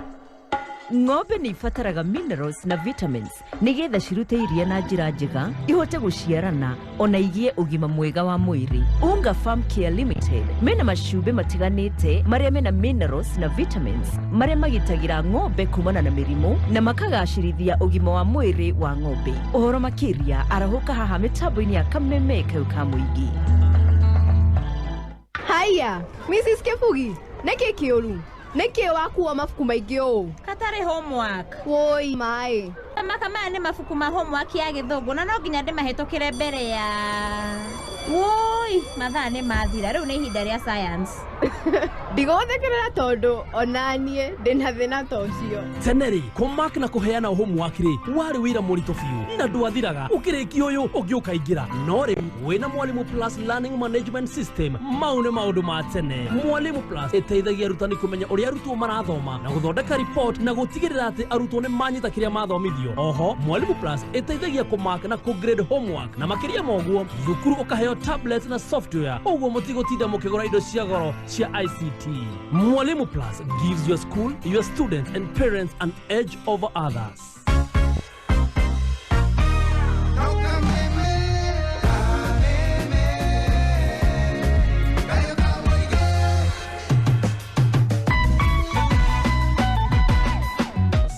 Ng'ombe nĩ ibataraga minerals na vitamins nĩgetha cirute iria na njĩra njega, ihote gũciarana ona igĩe ũgima mwega wa mwĩrĩ. Unga Farm Care Limited mena macumbĩ matiganĩte marĩa mena minerals na vitamins marĩa magitagĩra ng'ombe kumana na mĩrimũ na makagacĩrithia ũgima wa mwĩrĩ wa ng'ombe. Ũhoro makĩria arahũka haha mĩtambo-inĩ ya Kameme kayũ ka mũingĩ. Haya, Mrs. Kebugi, nĩkĩ kĩũru? Nĩkĩ wakuo mabuku maingĩ ũũ? Katarĩ homework. Woi maĩ. Maka maya nĩ mabuku ma homework ya gĩthũngũ na no nginya ndĩmahĩtũkĩre mbere ya. Woi. Oi, mathaa nĩ mathira, rĩu nĩ ihinda rĩa science. Ndigũgũthekerera tondũ onaniĩ ndĩna thĩna ta ũcio. Tene rĩ, kũmark na kũheana homework rĩ warĩ wĩra mũritũ biũ na ndwathiraga, ũkĩrĩkia ũyũ ũngĩ ũkaingĩra. No rĩu wĩna Mwalimu Plus Learning Management System, mau nĩ maũndũ ma tene. Mwalimu Plus ĩteithagia arutani kũmenya ũrĩa arutwo marathoma na gũthondeka report na gũtigĩrĩra atĩ arutwo nĩ manyita kĩrĩa mathomithio. Oho Mwalimu Plus ĩteithagia kũmark na kũgrade homework, na makĩria ma ũguo thukuru ũkaheo tablet na software, ũguo mũtigũtinda mũkĩgũra indo cia goro cia ICT. Mwalimu Plus gives your school, your students and parents an edge over others.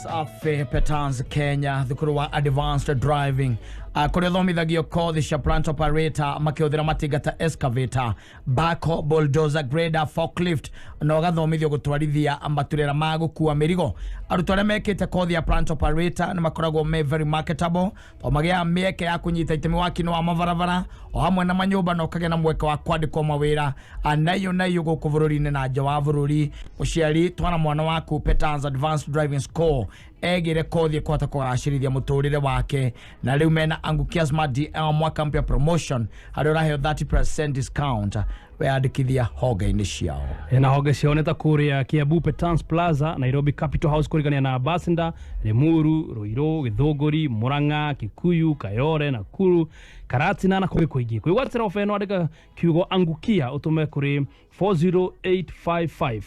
Safi Petans Kenya, thukuru wa advanced driving, kũrĩa thomithagio kothi cia plant operator makĩhũthĩra matinga ta excavator, backhoe, bulldozer, grader, forklift, na ũgathomithio gũtwarithia maturera ma gũkua mĩrigo. Arutwo arĩa mekĩte kothi ya plant operator nĩ makoragwo me very marketable tondũ magĩaga mĩeke ya kũnyita itemi waki-inĩ wa mabarabara o hamwe na manyũmba, na ũkagĩa na mweke wa kwandĩkwo mawĩra nayo nayo gũkũ bũrũri-inĩ na nja wa bũrũri. Mũciari, twara mwana waku Petans Advanced Driving School egĩre kothi ĩkũhota kũgacĩrithia mũtũrĩre wake. Na rĩu mena Angukia Smart DL mwaka mpya promotion harĩa ũraheo 30% discount weyandĩkithia honge-inĩ ciao. Na honge ciao nĩ ta kũrĩa Kiambu Petans Plaza, Nairobi Capital House kũrigania na Ambassador, Limuru, Ruiru, Githũngũri, Murang'a, Kikuyu, Kayole, Nakuru, Karatina na kũngĩ kũingĩ. Kwĩgwatĩra ofa ĩno andĩka kiugo Angukia ũtũme kũrĩ 40855.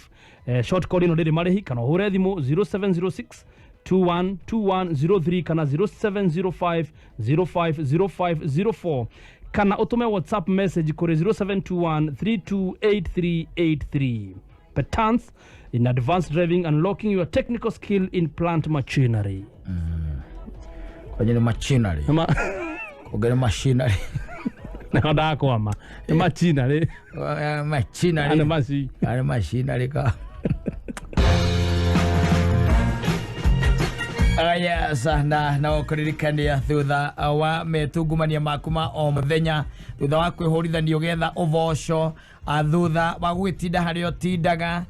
Short code ĩno ndĩrĩ marĩhi, kana ũhũre thimũ 0706 212103 kana 0705 050504 kana utume WhatsApp message kuri 0721 328383. Petans in advanced driving, unlocking your technical skill in plant machinery. Kwenye ni machinery. Kwenye machinery. Na ndakwama. Ni machinery. Machinery. Ana machi. Ana machinery ka. Yes, na kũririkania thutha wa metungumania maku ma o mũthenya, thutha wa kwĩhũrithanio ũgĩetha ũboco, thutha wa gũgĩtinda harĩa ũtindaga,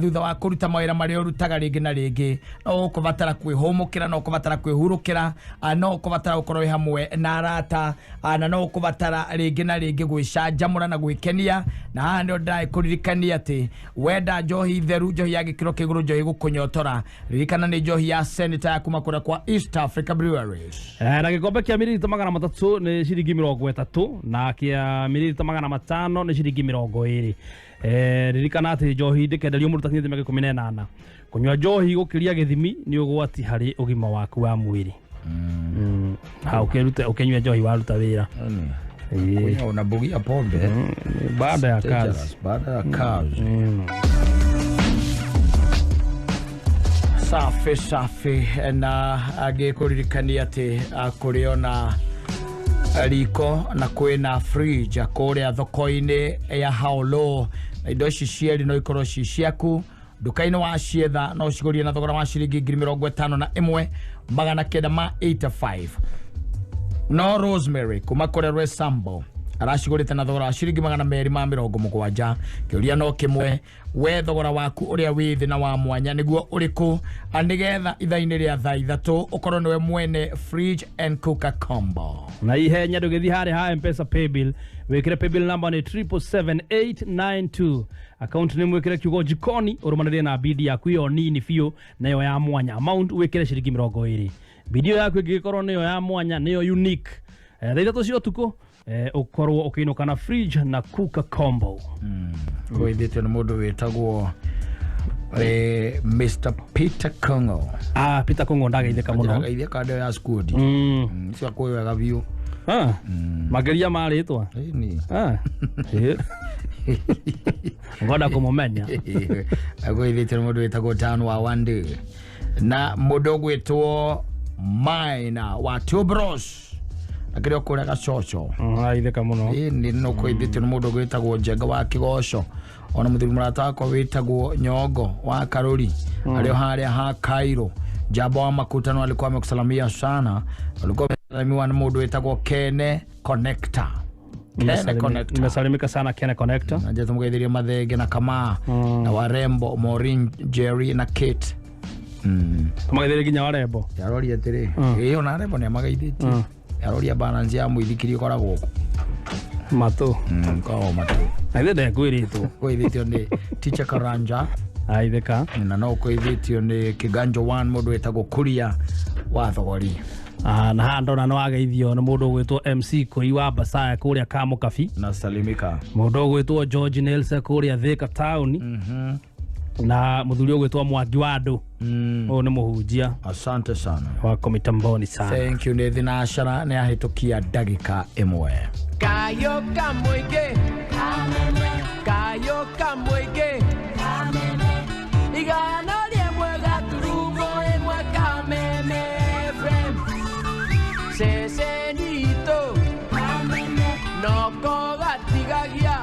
thutha wa kũruta mawĩra marĩa ũrutaga rĩngĩ na rĩngĩ, no ũkũbatara kwĩhũmũkĩra, no ũkũbatara kwĩhurũkĩra, no ũkũbatara gũkorwo wĩ hamwe na arata, na no ũkũbatara rĩngĩ na rĩngĩ gwĩcanjamũra na gwĩkenia. Na haha nĩho ndĩrakũririkania atĩ wenda njohi theru, njohi ya gĩkĩro kĩa igũrũ, njohi gũkũnyotora, ririkana nĩ njohi ya Senator ya kuma kũrĩa kwa East Africa Breweries. Na gĩkombe kĩa mililita 300 nĩ ciringi 30 na kĩa mililita 500 nĩ ciringi 20. Ririkana atĩ njohi ndĩkenderio mũndũ ũtakinyĩtie mĩaka 18. Kũnyua njohi gũkĩria gĩthimi nĩ ũgwati harĩ ũgima waku wa mwĩrĩ. Ha ũkĩrute ũkĩnyua njohi waruta wĩra. Kunywa unabugia pombe baada ya kazi. Baada ya kazi. Safi safi, na agĩkũririkania atĩ kũrĩ ona riko na kwĩna fridge kũrĩa thoko-inĩ ya Haolo. Indo ici cierĩ no ikorwo ci ciaku nduka-inĩ wa cietha, no ũcigũrie na thogora wa ciringi 51,985. No Rosemary kuma kũrĩa Rwesambo aracigũrĩte na thogora wa ciringi 270. Kĩũria no kĩmwe, we thogora waku ũrĩa wĩ thĩ na wa mwanya nĩguo ũrĩkũ, nĩgetha ithaa-inĩ rĩa thaa 3 ũkorwo nĩwe mwene fridge and cooker combo. Na ihenya ndũgĩthiĩ harĩa ha M-Pesa paybill, wĩkĩre paybill number nĩ 777892, account nĩ mwĩkĩre kiugo jikoni, ũrũmanĩrie na bidi yaku ĩyo nini biũ nayo ya mwanya, amount wĩkĩre ciringi 20. Bidi ĩyo yaku ĩngĩgĩkorwo nĩyo ya mwanya, nĩyo unique, thaa 3 cia ũtukũ ũkorwo ũkĩinũka na fridge na cooker combo. Kũithĩtio nĩ mũndũ wĩtagwo Mr. Peter Kongo. Peter Kongo ndageithĩka mũno. Ndageithĩka ndĩyo ya squad. Cio akũĩ wega biũ. Makĩria ma rĩtwa. Ngoda kũmũmenya. Akũithĩtio nĩ mũndũ wĩtagwo Dan wa Wande na mũndũ ũgwĩtwo Maina wa Two Bros akĩrĩ kũrĩa Gacoco. Aithĩka mũno. Ĩni no kũithĩtio nĩ mũndũ gwĩtagwo Njenga wa Kĩgoco, ona mũthuri mũrata wakwa wĩtagwo Nyongo wa Karuri arĩ harĩa ha Cairo. Jabo wa makutano alikuwa amekusalamia sana, alikuwa amesalamiwa na mũndũ wĩtagwo Kene Connector. Kene Connector. Nimesalimika sana Kene Connector. Na nje tumugeithirie Mathenge na Kamaa na Warembo, Maureen, Jerry na Kate. Tumugeithirie nginya Warembo. Yaroria atĩrĩ, ĩĩ ona Warembo nĩ amagaithĩtie. Yaroria balance ya mũithikiri ĩkoragwo kũ? Matũ. Koragwo matũ. Na ithe ndekwĩrĩtwo. Kwĩithĩtio nĩ Teacher Karanja. Aithĩka. Na no kwĩithĩtio nĩ Kĩganjo 1 mũndũ wĩtagwo Kuria wa Thogori. Na haha ndona nĩ wageithio nĩ mũndũ ũgwĩtwo MC Kũri wa Basaya kũrĩa Kamũkabi. Na salimika. Mũndũ ũgwĩtwo George Nelson kũrĩa Thika town. Na mũthuri ũgwĩtwo Mwangi wa andũ. Ũyũ nĩ mũhunjia. Asante sana. Wako mitamboni sana. Thank you. Nĩ thinashara nĩ ahĩtũkia ndagĩka ĩmwe. Kayo kamweke, kayo kamweke, igana rĩmwe gaturumo ĩmwe Kameme FM, cecenito noko gatigagia,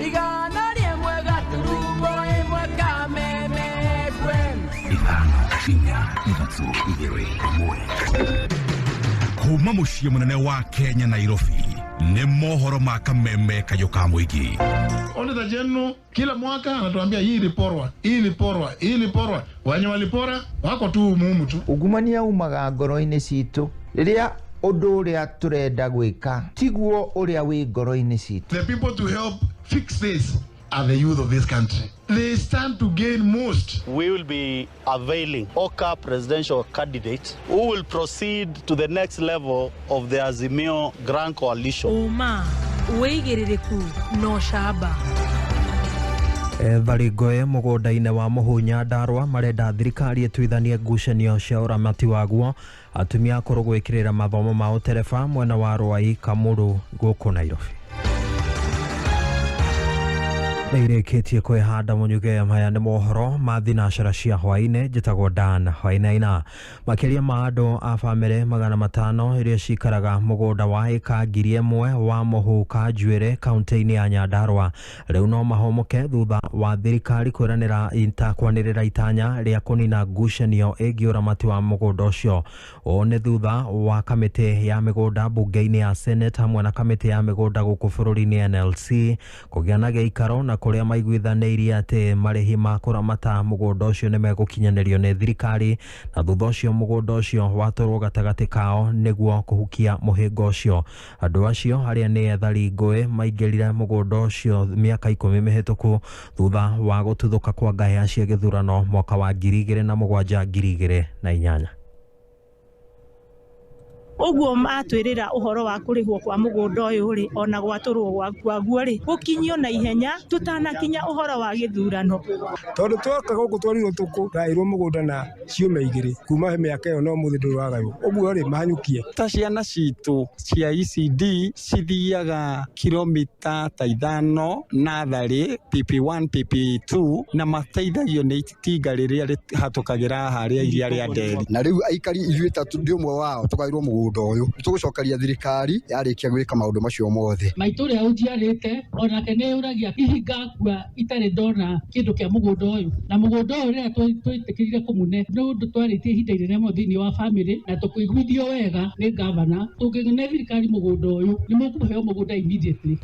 igana rĩmwe gaturumo ĩmwe Kameme FM. 5 4 3 2 1. Kuma mũciĩ mũnene wa Kenya Nairobi nĩ mohoro ma Kameme kayũ ka mũingĩ. Auditor General kila mwaka anatuambia hii iliporwa, hii iliporwa, hii iliporwa. Wenye walipora wako tu mumu tu. Ungumania umaga ngoro-inĩ citũ rĩrĩa ũndũ ũrĩa tũrenda gwĩka tiguo ũrĩa wĩ ngoro-inĩ citũ. The people to help fix this are the youth of this country. They stand to gain most. We will be availing OCA presidential candidate who will proceed to the next level of the Azimio Grand Coalition. Uma, wĩigĩrĩrĩku no camba. Ethari ngũĩ mũgũnda-inĩ wa Mũhu Nyandarua marenda thirikari ĩtuithanie ngucanio cia ũramati waguo. Atumia akũrũ gwĩkĩrĩra mathomo ma ũtereba mwena wa Rwai Kamũrũ gũkũ Nairobi. Nĩirĩkĩtie kwĩhanda mũnyuge maya nĩ mohoro ma thinacara cia hwaĩ-inĩ. Njĩtagwo Dan Wainaina. Makĩria ma andũ a bamĩrĩ 500 iria cikaraga mũgũnda wa ĩka 1000 wa Mũhu Kanjuĩrĩ kaunti-inĩ ya Nyandarua rĩu no mahomoke thutha wa thirikari kwĩranĩra kwanĩrĩra itanya rĩa kũnina ngucanio ĩgiĩ ũramati wa mũgũnda ũcio. Ũũ nĩ thutha wa kamĩtĩ ya mĩgũnda mbunge-inĩ ya Senate hamwe na kamĩtĩ ya mĩgũnda gũkũ bũrũri-inĩ NLC kũgĩa na gĩikaro na kũrĩa maiguithanĩirie atĩ marĩhi ma kũramata mũgũnda ũcio nĩ megũkinyanĩrio nĩ thirikari, na thutha ũcio mũgũnda ũcio watwarwo gatagatĩ kao nĩguo kũhukia mũhĩnga ũcio. Andũ acio arĩa nĩ ethari ngũĩ maingĩrire mũgũnda ũcio mĩaka 10 mĩhĩtũku thutha wa gũtuthũka kwa ngahĩha cia gĩthurano mwaka wa 2007 2008. Ũguo matwĩrĩra ũhoro wa kũrĩhwo kwa mũgũnda ũyũ rĩ, ona gwatũrwo kwaguo rĩ, gũkinyio na ihenya tũtanakinya ũhoro wa gĩthurano. Tondũ twoka gũkũ twarirwo tũkũgaĩrwo mũgũnda na ciũmia igĩrĩ kuma mĩaka ĩyo no mũthĩ ndũrĩ wagaywo, ũguo rĩ mahanyũkie. Ta ciana citũ cia ECD cithiaga kilomita ta 5 natharĩ PP1 PP2 na mateithagio nĩ itinga rĩrĩa rĩhatũkagĩra harĩa iria rĩa Nderi. Na rĩu aikari ithuĩ ta ndĩ ũmwe wao tũgaĩrwo mũgũnda ũyũ tũgũcokeria thirikari yarĩkia gwĩka maũndũ macio mothe. Maitũ ũrĩa ũnjiarĩte onake nĩ ũragia hihi ngakua itarĩ ndona kĩndũ kĩa mũgũnda ũyũ, na mũgũnda ũyũ rĩrĩa twĩtĩkĩrire kũmũne nĩ ũndũ twarĩtie ihinda inene mũno thĩinĩ wa bamĩrĩ na tũkĩiguithio wega nĩ gavana tũngĩne thirikari mũgũnda ũyũ nĩ mũkũheo mũgũnda immediately.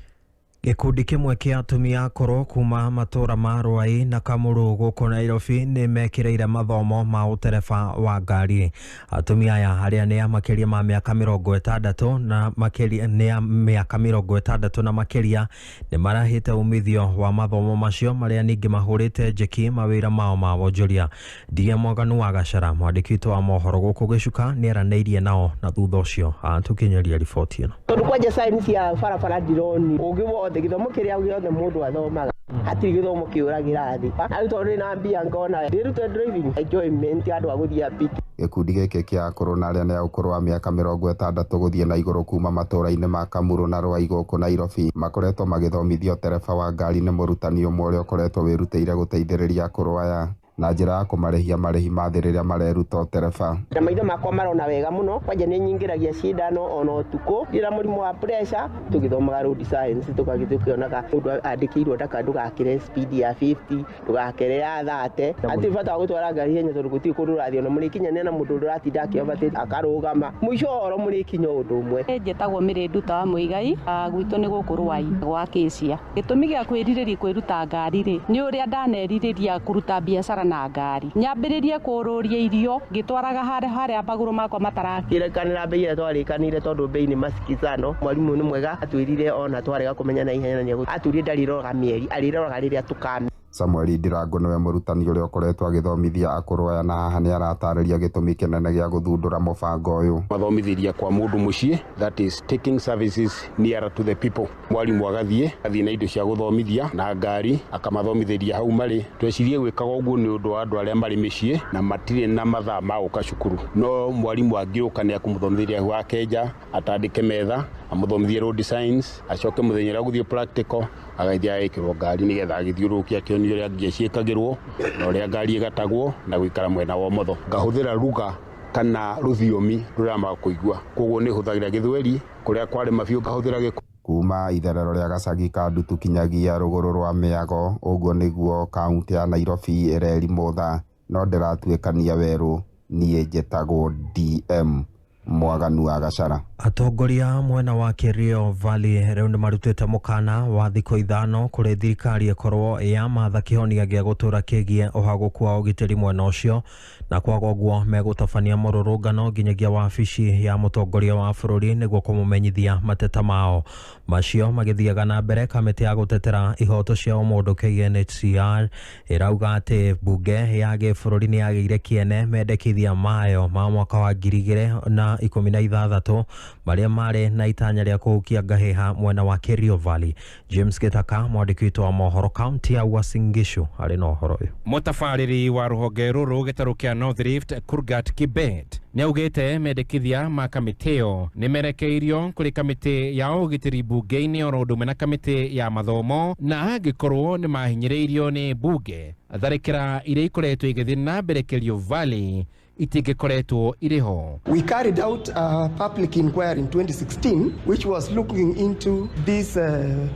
Gĩkundi kĩmwe kĩa atumia akũrũ kuma matũra ma Rwai na Kamũrũ gũkũ Nairobi nĩ mekĩrĩire mathomo ma ũtereba wa ngari. Atumia aya arĩa nĩ a makĩria ma mĩaka 60 na makĩria nĩ a mĩaka 60 na makĩria nĩ marahĩte umithio wa mathomo macio marĩa ningĩ mahũrĩte njeki mawĩra mao ma wonjoria. DM Mwaganu wa Gacara mwandĩki witũ wa mohoro gũkũ Gĩcuka nĩ aranĩirie nao na thutha ũcio atũkinyĩria riboti ĩno. Tondũ kwanja sign cia barabara ndironi ũngĩ wothe gĩthomo kĩrĩa gĩothe mũndũ athomaga hatirĩ gĩthomo kĩũragĩra thĩ. Na rĩu tondũ ndĩna mbia ngona ndĩrute driving enjoyment andũ a gũthiĩ piki. Gĩkundi gĩkĩ kĩa akũrũ na arĩa nĩ a ũkũrũ wa mĩaka 60 gũthiĩ na igũrũ kuma matũra-inĩ ma Kamũrũ na Rwai gũkũ Nairobi makoretwo magĩthomithio tereba wa ngari nĩ mũrutani ũmwe ũrĩa ũkoretwo wĩrutĩire gũteithĩrĩria akũrũ aya. na njĩra ya kũmarĩhia marĩhi ma thĩ rĩrĩa mareruta ũtereba. Na maitho makwa marona wega muno, kwanja nĩ nyingĩragia cindano ona ũtukũ. Ndĩra mũrimũ wa pressure, tũgĩthomaga road science tũgagĩtũkĩonaga mũndũ andĩkĩirwo ndaka ndũgakĩre speed ya 50, ndũgakĩre ya 30. Hatirĩ bata wa gũtwara ngari ihenya tondũ gũtirĩ kũndũ ũrathiĩ, ona mũrĩkinyania na mũndũ ũratinda akĩovertake akarũgama, mũico wa ũhoro mũrĩkinya ũndũ ũmwe. Njĩtagwo Mĩrĩ Nduta wa Mũigai, gwitũ nĩ gũkũ Rwai gwa Kĩcia. Gĩtũmi gĩa kwĩrirĩria kwĩruta ngari rĩ, nĩ ũrĩa ndanerirĩria kũruta biacara na ngari. Nyambĩrĩrie kũrũria irio ngĩtwaraga harĩa magũrũ makwa matarakĩrekanĩra mbei ĩrĩa twarĩkanĩire tondũ mbei nĩ masikizano. Mwarimũ nĩ mwega, atwĩrire ona twarega kũmenya na ihenya na atwĩrire ndarĩroraga mĩeri, arĩroraga rĩrĩa tũkame. Samuel Ndirango nĩwe mũrutani ũrĩa ũkoretwo agĩthomithia akũrũ aya na haha nĩ aratarĩria gĩtũmi kĩnene gĩa gũthundũra mũbango ũyũ. Mathomithĩria kwa mũndũ mũciĩ, that is taking services nearer to the people. Mwarimu agathiĩ athiĩ na indo cia gũthomithia na ngari akamathomithĩria hau marĩ. Twecirie gwĩkaga ũguo nĩ ũndũ wa andũ arĩa marĩ mĩciĩ na matirĩ na mathaa ma gũka cukuru, no mwarimu angĩũka nĩ akũmũthomithĩria hau akenja, atandĩke metha, amũthomithie road signs, acoke mũthenya ũrĩa agũthiĩ practical agĩthiĩ agĩkĩrwo ngari nĩgetha agĩthiũrũrũkie akĩonio ũrĩa ngia ciĩkagĩrwo na ũrĩa ngari ĩgatagwo na gũikara mwena wa ũmotho. Ngahũthĩra ruga kana rũthiomi rũrĩa makũigua, koguo nĩ hũthagĩra gĩthweri, kũrĩa kwarĩ mabiũ ngahũthĩra gĩkũyũ. Kuma itherero rĩa gacagi ka Ndutu kinyagia rũgũrũ rwa Mĩago, ũguo nĩguo kaunti ya Nairobi ĩrerimũtha no ndĩratuĩkania werũ. Niĩ njĩtagwo DM Mwaganu wa Gachara. Atongoria mwena wa Kerio Valley rĩu nĩ marutĩte mũkana wa thikũ 5 kũrĩ thirikari ĩkorwo yamatha kĩhonia gĩa gũtũra kĩgiĩ ũhagũku wa ũgitĩri mwena ũcio, na kwaga ũguo megũtabania mũrũrũngano nginyagia wabici ya mũtongoria wa bũrũri nĩguo kũmũmenyithia mateta mao. Macio magĩthiaga na mbere, kamĩtĩ ya gũtetera ihoto cia ũmũndũ KNHCR ĩrauga atĩ mbunge ya gĩbũrũri nĩ yagĩire kĩene mendekithia mayo ma mwaka wa 2016 marĩa marĩ na itanya rĩa kũhukia ngahĩha mwena wa Kerio Valley. James Gitaka, mwandĩki witũ wa mohoro kaunti ya Uasin Gishu, arĩ na ũhoro ũyũ. Mũtabarĩri wa rũhonge rũrũ gĩtarũ kĩa North Rift Kurgat Kibet nĩaugĩte mendekithia ma kamĩtĩ ĩyo nĩ merekeirio kũrĩ kamĩtĩ ya ũgitĩri mbunge-inĩ oro ũndũ ũmwe na kamĩtĩ ya mathomo, na angĩkorwo nĩ mahinyĩrĩirio nĩ mbunge, tharĩkĩra iria ikoretwo igĩthiĩ na mbere Kerio Valley itingĩkoretwo irĩ ho. We carried out a public inquiry in 2016 which was looking into these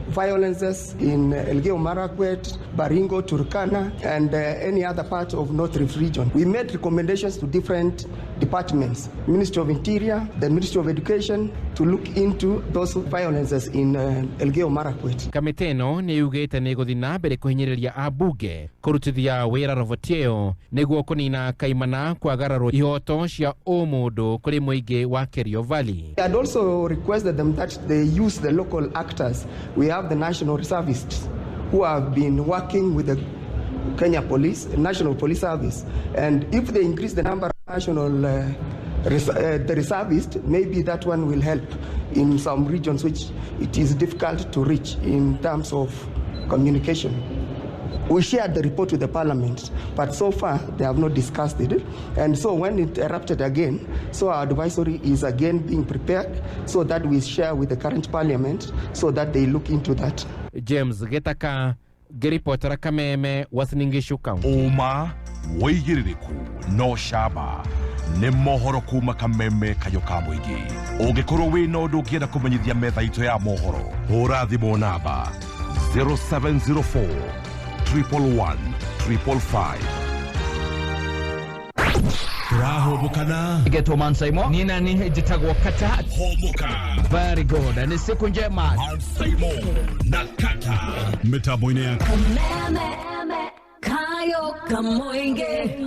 violences in Elgeyo Marakwet, Baringo, Turkana and any other part of North Rift region. We made recommendations to different departments, Ministry of Interior, the Ministry of Education, to look into those violences in Elgeyo Marakwet. Kamĩtĩ ĩno nĩ yugĩte nĩ ĩgũthiĩ na mbere kũhinyĩrĩria ambunge kũrutithia wĩra roboti ĩyo nĩguo kũnina kaimana kwagararwo ihoto cia ũmũndũ kũrĩ mũingĩ wa Kerio Valley. I had also requested them that they use the local actors. We have the national reservists who have been working with the Kenya Police, National Police Service, and if they increase the number of national the reservists, maybe that one will help in some regions which it is difficult to reach in terms of communication. We shared the report with the parliament, but so far they have not discussed it. And so when it erupted again, so our advisory is again being prepared so that we share with the current parliament so that they look into that. James Gitaka, ngĩribotera Kameme, Uasin Gishu County. Ũma wĩigĩrĩrĩku no camba nĩ mohoro kuma Kameme kayũ ka mũingĩ. Ũngĩkorwo wĩna ũndũ ũngĩenda kũmenyithia metha itũ ya mohoro, hũra thimũ namba 0704 111 555. Turahũmbũkana. Getwo Mansaimo. Ni nani njĩtagwo Kata. Hũmbũka. Very good. Ni siku njema. Mansaimo na Kata. Mitambo-inĩ ya Kameme kayo kamoinge.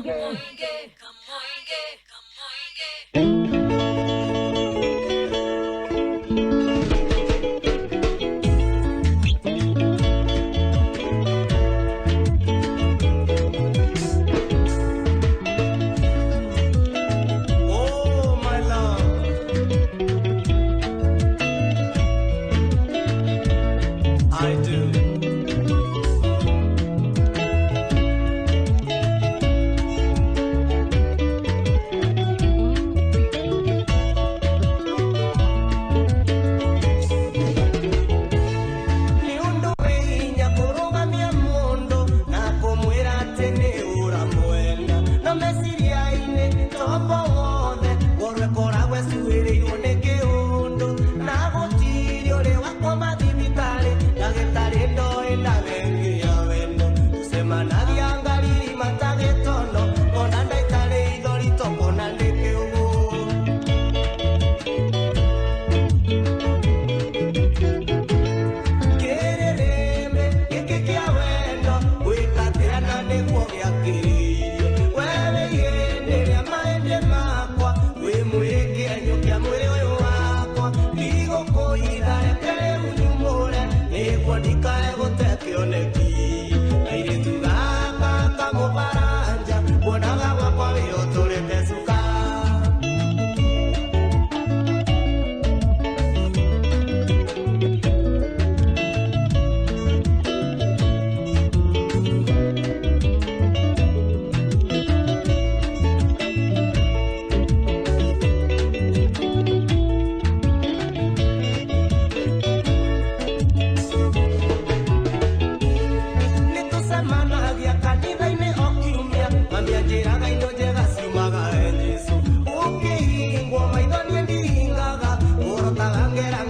Oh, my love. I do.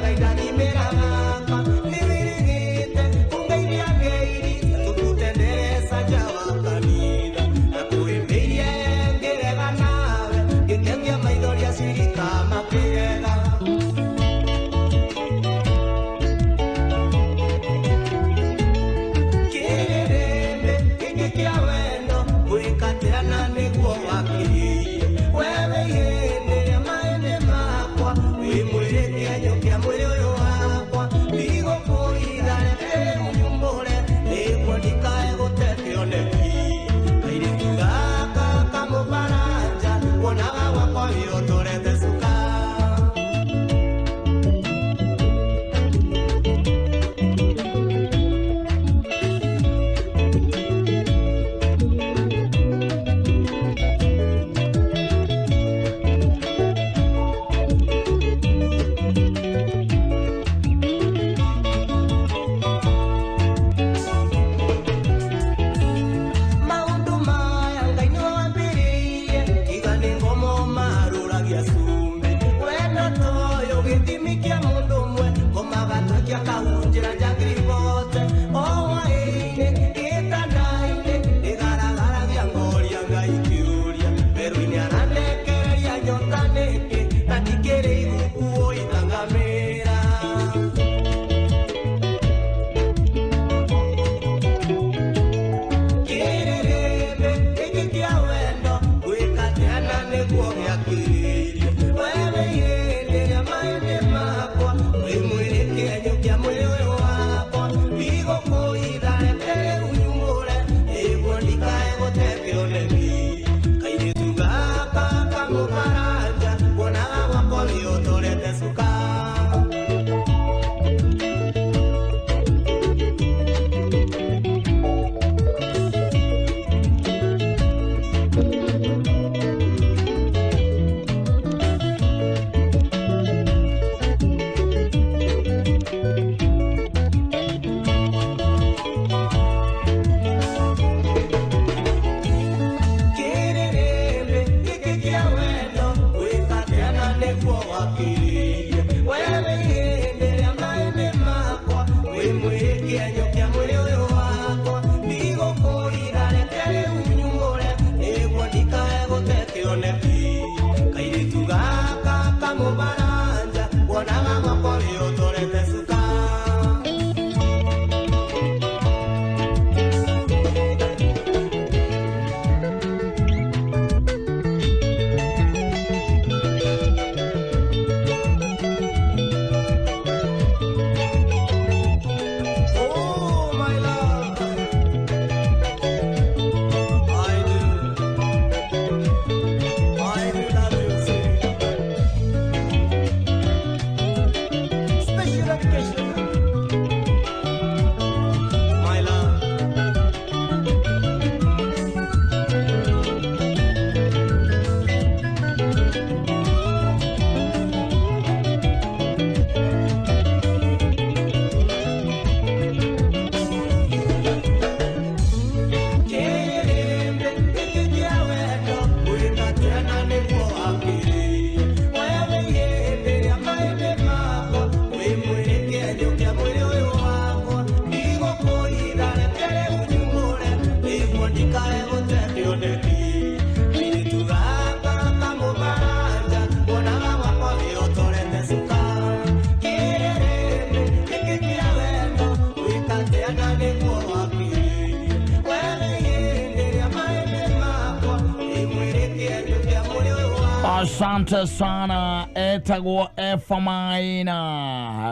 Ngai ndathimĩra gaka nĩwĩrĩgĩte kũngeithia ngeiri tũrute ndereca nja wa kanitha na kũhĩmbĩirie ngĩrega nawe ngĩkengia maithori acirika makĩrega. Kĩrĩrĩmbĩ gĩkĩ kĩa wendo gwĩka atĩa na nĩguo wakĩrĩirie wewe ihĩndĩ rĩa maĩndĩ makwa wĩ mwĩrĩ kĩenyũ kĩa mwĩrĩ ũyũ wakwa ndigũkũitha reke rĩu nyumbũre nĩguo ndikae gũte kĩoneki kairĩtu gaka kamũbaranja wonaga gwakwa wĩhotorete cuka. Maũndũ maya Ngai nĩwe wambĩrĩirie tiga nĩ ngomo marũragia cumbĩ wendo toyũ gĩthimi kĩa mũndũ ũmwe ngomaga twekia kahunjĩra njangiribote o hwaĩ-inĩ gĩtanda-inĩ nĩgaragaragia ngoria Ngai kĩũria werũ-inĩ arandekereria nyota nĩkĩ na ndikĩrĩ iguku ũitangamĩra. Kĩrĩrĩmbĩ gĩkĩ kĩa wendo gwĩka atĩa na nĩguo gĩakĩrĩirie wewe ihĩndĩ rĩa maĩndĩ makwa wĩ mwĩrĩ kĩenyũ kĩa mwĩrĩ ũyũ wakwa ndigũkũitha reke rĩu nyumbũre nĩguo ndikae gũte kĩoneki kairĩtu gaka kamũbaranja wonaga gwakwa wĩhotorete cuka. Kĩrĩrĩmbĩ gĩkĩ kĩa wendo gwĩka atĩa na nĩguo wakĩrĩirie wewe ihĩndĩ rĩa maĩndĩ makwa wĩ mwĩrĩ kĩenyũ kĩa mwĩrĩ ũyũ wakwa ndigũkũitha reke rĩu nyumbũre nĩguo ndikae gũte kĩoneki kairĩtu gaka kamũbaranja wonaga gwakwa wĩhotorete cuka. Oh, my love, I do love you, sweet. Special dedication, my love. Kĩrĩrĩmbĩ gĩkĩ kĩa wendo gwĩka atĩa na nĩguo wakĩrĩirie wewe ihĩndĩ rĩa maĩndĩ makwa wĩ mwĩrĩ kĩenyũ kĩa mwĩrĩ ũyũ wakwa ndigũkũitha reke rĩu nyumbũre nĩguo ndikae gũte kĩoneki kairĩtu gaka kamũbaranja wonaga gwakwa wĩhotorete cuka. Kĩrĩrĩmbĩ gĩkĩ kĩa wendo gwĩka atĩa na nĩguo wakĩrĩirie wewe ihĩndĩ rĩa maĩndĩ makwa wĩ mwĩrĩ kĩenyũ kĩa mwĩrĩ ũyũ wakwa. Asante sana, etagwo Efa Maina,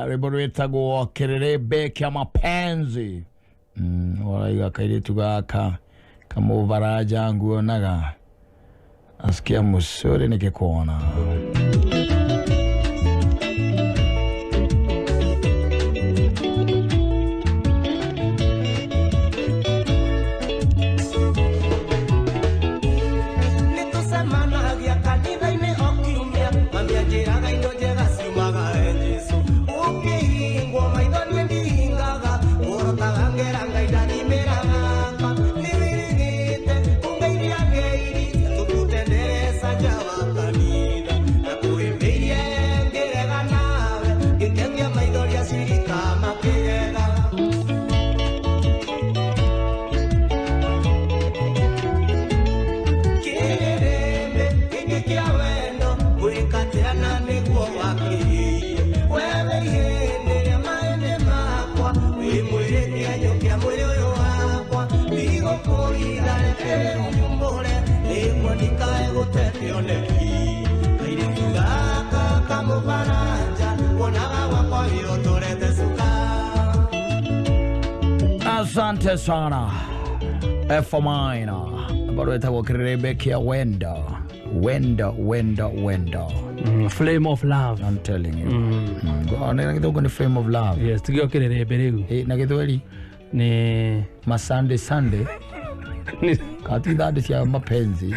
rwimbo rwĩtagwo kĩrĩrĩmbĩ kĩa mapenzi. Waraiga kairĩtu gaka kamũbaranja nguonaga asikia msuri nikikuona. Nĩtũcemanagia kanitha-inĩ o kiumia mami anjĩraga indo njega ciumaga he Jesũ ũkĩhingwo maitho niĩ ndihingaga ngũrotaga ngera Ngai ndathimĩra gaka nĩwĩrĩgĩte kũngeithia ngeiri tũrute ndereca nja wa kanitha na Asante sana Efamaina bado etagwo kĩrĩrĩmbĩ kĩa wendo wendo wendo wendo. Flame of love. I'm telling you. Na gĩthũngũ nĩ flame of love. Yes, tigio kĩrĩrĩmbĩ rĩu. Na gĩthweri ni masande sande kati thande cia mapenzi.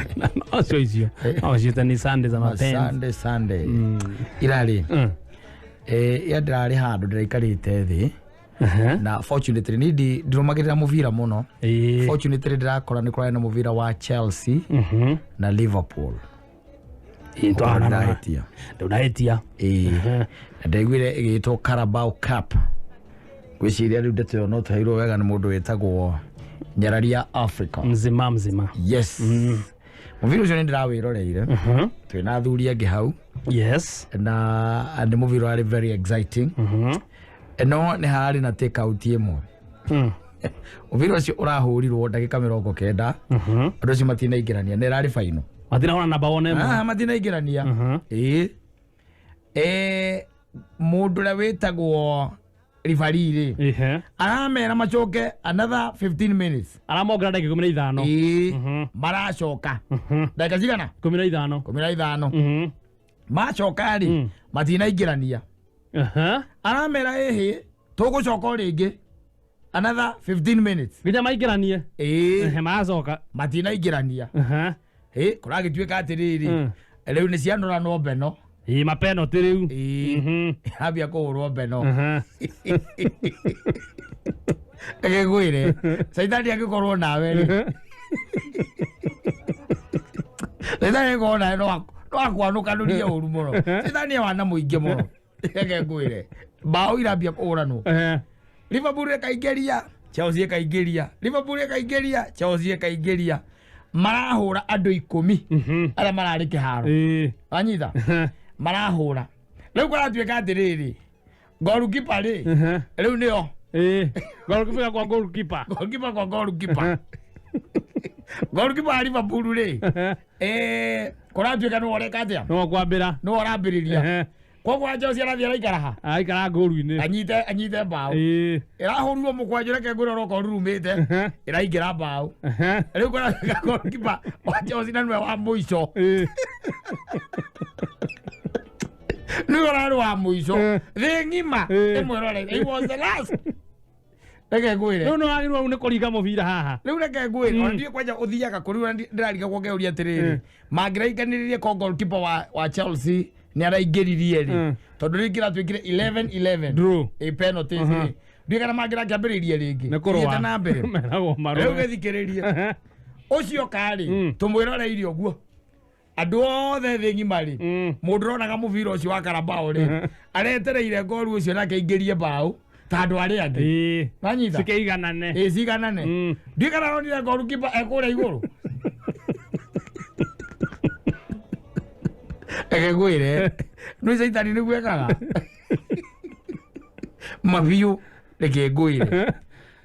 Acio icio acio ni sande za mapenzi. Masande sande irarĩ ya ndĩrarĩ handũ ndĩraikarĩte thĩ na fortunately ni ndirũmagĩrĩra mũbira mũno. Fortunately ndĩrakora nĩ kũrarĩ na mũbira wa Chelsea na Liverpool. Ndũnahĩtia. Na ndaiguire ĩgĩtwo Carabao Cup. Ngwĩciria rĩu ndeto ĩyo no tũheirwo wega nĩ mũndũ wĩtagwo Nyararia Africa. Mzima mzima. Yes. Mũbira ũcio nĩ ndĩrawĩroreire. Twĩna athuri angĩ hau. Yes. Na nĩ mũbira warĩ very exciting. No nĩ hararĩ na take out ĩmwe. Mũbira ũcio ũrahũrirwo ndagĩka 90. Andũ acio matinaingĩrania na ĩrarĩ final. Matinahũra namba one ĩmwe. Matinaingĩrania. Ĩĩ. Mũndũ ũrĩa wĩtagwo referee rĩ aramera macoke another 15 minutes. Aramongerera ndagĩka 15. Ĩĩ. Maracoka ndagĩka cigana? 15. 15. Macoka rĩ matinaingĩrania. Aramera ĩhĩ tũgũcoka o rĩngĩ another 15 minutes nginya maingĩranie. Ĩĩ. Maracoka matinaingĩrania. Ĩĩ kũragĩtuĩka atĩrĩrĩ rĩu nĩ cianũranwo mbeno. Ĩĩ mapenalty rĩu. Ĩĩ ambia kũhũrwo mbeno. Reke ngwĩre caitani angĩkorwo nawe rĩ caitani angĩkorwo nawe no akwanũkanũrie ũru mũno. Caitani wana mũingĩ mũno. Reke ngwĩre mbaũ irambia kũhũranwo. Liverpool ĩkaingĩria Chelsea ĩkaingĩria Liverpool ĩkaingĩria Chelsea ĩkaingĩria. Marahũra andũ 10 arĩa mararĩ kĩharo. Wanyita marahũra rĩu kũratuĩka atĩrĩrĩ goalkeeper rĩ rĩu nĩo. Goalkeeper kwa goalkeeper. Goalkeeper kwa goalkeeper. Goalkeeper wa Liverpool rĩ kũratuĩka nĩwe ũreka atĩa? Nĩwe ũkwambĩra. Nĩwe ũrambĩrĩria. Koguo Chelsea arathiĩ araikara ha? Araikara ngũru-inĩ. Anyite mbaũ. Ĩrahũrirwo mũkwanjũ reke ngwĩre ũroka ũrurumĩte ĩraingĩra mbaũ. Rĩu kũratuĩka goalkeeper wa Chelsea na nĩwe wa mũico. Nĩwe ũrarĩ wa mũico thĩ ng'ima ĩmwĩrorere. He was the last. Reke ngwĩre rĩu nĩwagĩrĩirwo rĩu nĩ kũringa mũbira haha. Rĩu reke ngwĩre ona ndiũĩ kwanja ũthiaga kũ rĩu ndĩrarigagwo ngeuria atĩrĩrĩ mangĩrainganĩrĩrie ko goalkeeper wa Chelsea nĩ araingĩririe rĩ tondũ rĩngĩ ratuĩkire 11-11 draw ĩ penalties rĩ ndiũĩ kana mangĩrakĩambĩrĩirie rĩngĩ Nĩ kũrũa. Thiĩte na mbere. Meragwo marũe. Rĩu gĩthikĩrĩrie ũcio karĩ tũmwĩroreire ũguo andũ othe thĩ ng'ima rĩ mũndũ ũronaga mũbira ũcio wa Carabao rĩ aretereire ngoru ũcio nake aingĩrie mbaũ ta andũ arĩa angĩ. Wanyita? Cikĩiganane. Ĩĩ ciganane. Ndiũĩ kana aronire goalkeeper e kũrĩa igũrũ. Reke ngwĩre nĩ caitani nĩguo ekaga mabiũ. Reke ngwĩre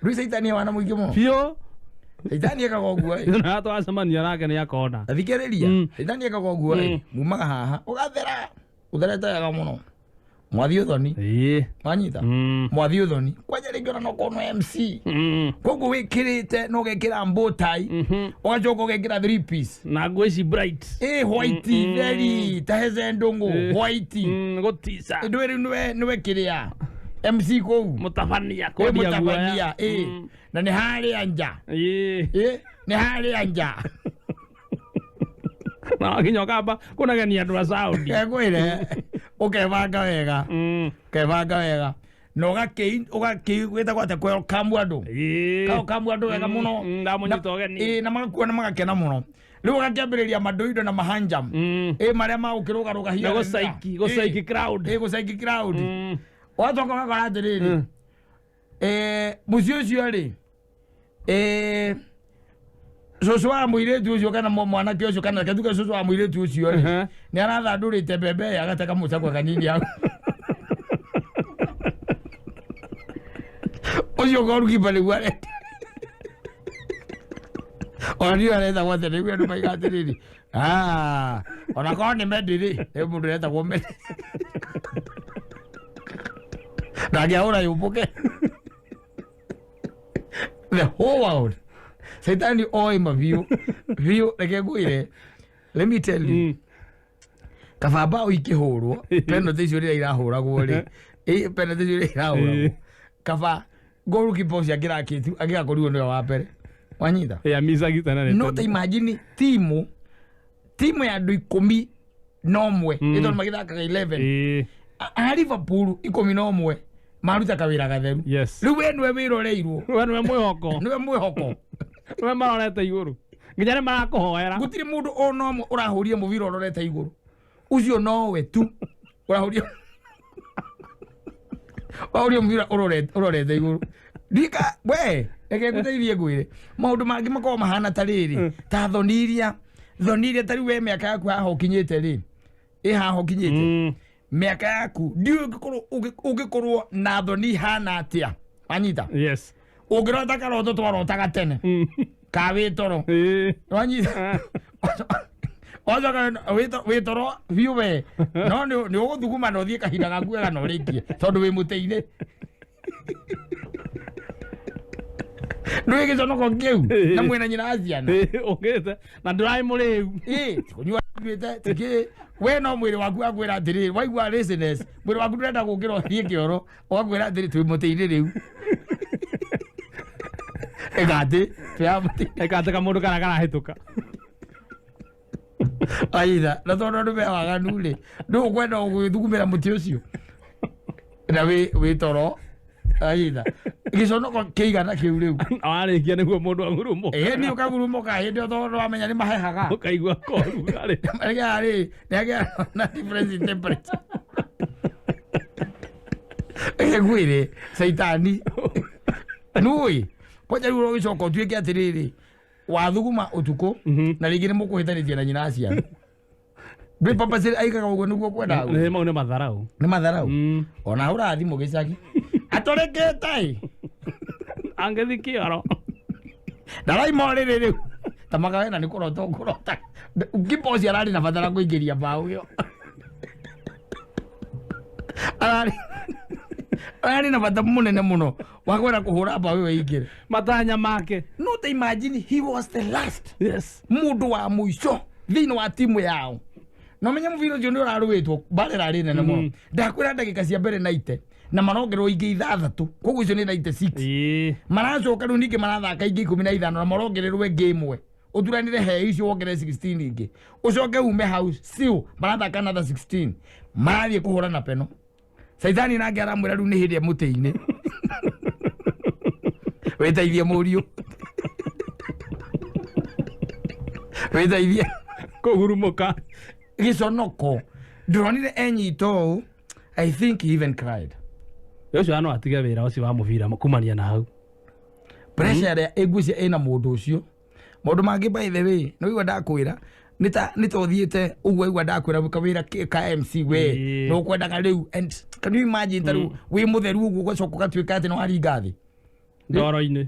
rĩu caitani wana mũingĩ mũno biũ. Caitani ekaga ũguo ĩ. Na twacemania nake nĩ akona. Thikĩrĩria caitani ekaga ũguo ĩ mumaga haha ũgathera ũtherete wega mũno mwathi ũthoni. Wanyita mwathi ũthoni kwanja rĩngĩ ona no korwo MC koguo wĩkĩrĩte na ũgekĩra mbotai ũgacoka ũgekĩra 3 piece na nguo ici bright. Ĩ white theri ta hece ndũngũ white gũtica. Ndũĩ rĩu nĩwe kĩrĩa MC kũu mũtabania kwendia guoya. Ĩ na nĩ harĩa nja. Ĩ nĩ harĩa nja. Na wakinya ũkamba kũnagenia andũ a sound. Ngwĩre ũkebanga wega. Ũkebanga wega na ũgakĩ gwĩtagwo atĩa welcome andũ. Welcome andũ wega mũno. Ndamũnyita ũgeni. Ĩ na magakuona magakena mũno. Rĩu ũgakĩambĩrĩria mandoindo na mahanjam. Ĩ marĩa ma gũkĩrũgarũga hinya. Na gũcaiki crowd. Ĩ gũcaiki crowd. Ũgacoka ũgakora atĩrĩrĩ mũciĩ ũcio rĩ cũcũ wa mũirĩtu ũcio kana mwanake ũcio kana reke tuge cũcũ wa mũirĩtu ũcio rĩ nĩ arathandũrĩte mbembe ĩyo agate kamũcakwe kanini hau. Ũcio goalkeeper nĩguo arenda. Ona ndiũĩ aretagwo atĩa nĩguo andũ maiga atĩrĩrĩ ona korwo nĩ Mendy rĩ nĩ mũndũ ũretagwo Mendy ndangĩahũra yũmbũke. The whole world. Caitani oĩ ma biũ biũ. Reke ngwĩre, let me tell you, kaba bao ikĩhũrwo, penalty icio rĩrĩa irahũragwo rĩ, penalty icio rĩrĩa irahũragwo, kaba goalkeeper ũcio angĩrakĩtu angĩgakorirwo nĩwe wa mbere, wanyita? Ya micagi tene. No ta imagine timu ya andũ 11 nĩ tondũ magĩthakaga 11 a Liverpool 11 maruta kawĩra gatheru. Rĩu we nĩwe wĩroreirwo, we nĩwe mwĩhoko, nĩwe mwĩhoko, nĩwe marorete igũrũ, nginya nĩ marakũhoera. Gũtirĩ mũndũ ona ũmwe ũrahũria mũbira ũrorete igũrũ, ũcio nowe tu ũrahũria wahũria mũbira ũrorete igũrũ. Ndika we reke ngũteithie ngwĩre maũndũ mangĩ makoragwo mahana ta rĩrĩ, ta thoni iria ta rĩu we mĩaka yaku haha ũkinyĩte rĩ, ĩ haha ũkinyĩte mĩaka yaku ndiũĩ ũngĩkorwo na thoni hana atĩa, wanyita? Yes. Ũngĩrota karoto twarotaga tene ka wĩtoro, wanyita? Wacoka wĩtoro biũ we, no nĩ ũgũthuguma na ũthiĩ kahinda gaku wega na ũrĩkie tondũ wĩ mũtĩ-inĩ. Ndũĩ gĩconoko kĩu na mwĩna nyina wa ciana ũkĩte na ndũrarĩ mũrĩu. Kũnyua nyuĩte tikĩ we no mwĩrĩ waku wakwĩra atĩrĩrĩ, waigua laziness, mwĩrĩ waku ndũrenda gũkĩra ũthiĩ kĩoro, ũgakwĩra atĩrĩ twĩ mũtĩ-inĩ rĩu. Ĩgatĩ twĩ mũtĩ-inĩ. Ĩgatĩ kamũndũ karĩa karahĩtũka. Aitha na tondũ andũ me waganu rĩ, ndũkwenda gwĩthugumĩra mũtĩ ũcio na wĩ toro. Aitha gĩconoko kĩigana kĩu rĩu warĩkia nĩguo mũndũ agurumũka. Ĩĩ nĩ ũkagurumũka hĩndĩ ĩyo tondũ wamenya nĩ mahehaga, ũkaigua korugarĩ rĩ nĩagĩa na difference in temperature. Ngwĩre caitani nũĩ kwanja rĩu ũgĩcoka ũtuĩke atĩrĩrĩ, wathuguma ũtukũ na rĩngĩ nĩ mũkũhĩtanĩtie na nyina wa ciana. Ndwĩ purposely aikaga ũguo nĩguo kwendaga ũguo. Mau nĩ matharau. Nĩ matharau. Ona hũra thimũ gĩcagi atũrĩkĩte ĩ angĩthiĩ kĩoro ndaraima rĩrĩ rĩu ta makawena nĩ kũrota ũkũrota. Kipa ũcio ararĩ na bata na kũingĩria mbaũ ĩyo, ararĩ na bata mũnene mũno wa kwenda kũhũra mbaũ ĩyo ĩingĩre. Matanya make. No ta imagine he was the last. Yes. Mũndũ wa mũico thĩinĩ wa timu yao. No menye mũbira ũcio nĩ ũrarũĩtwo mbara ĩrarĩ nene mũno. Ndakwĩra ndagĩka cia mbere 90 na marongerwo ingĩ 6, koguo icio nĩ 96. Maracoka rĩu ningĩ marathaka ingĩ 15 na marongererwo ĩngĩ ĩmwe. Ũturanĩre he icio wongerere 16 ingĩ. Ũcoke ume hau still marathaka another 16. Marathiĩ kũhũrana na peno. Caitani nake aramwĩra rĩu nĩ hĩndĩ ya mũtĩ-inĩ. Wĩteithie mũriũ. Wĩteithie kũgurumũka. Gĩconoko ndĩronire enyita ũũ, I think he even cried. Ũcio no atige wĩra ũcio wa mũbira kumania na hau. Pressure ĩrĩa ĩngwĩciria ĩna mũndũ ũcio. Maũndũ mangĩ by the way, nĩ waigua ndakwĩra nĩ ta ũthiĩte ũguo waigua ndakwĩra kawĩra ka MC we nĩ ũkwendaga rĩu, and can you imagine ta rĩu wĩ mũtheru ũguo ũgacoka ũgatuĩka atĩ nĩ waringa thĩ ndoro-inĩ.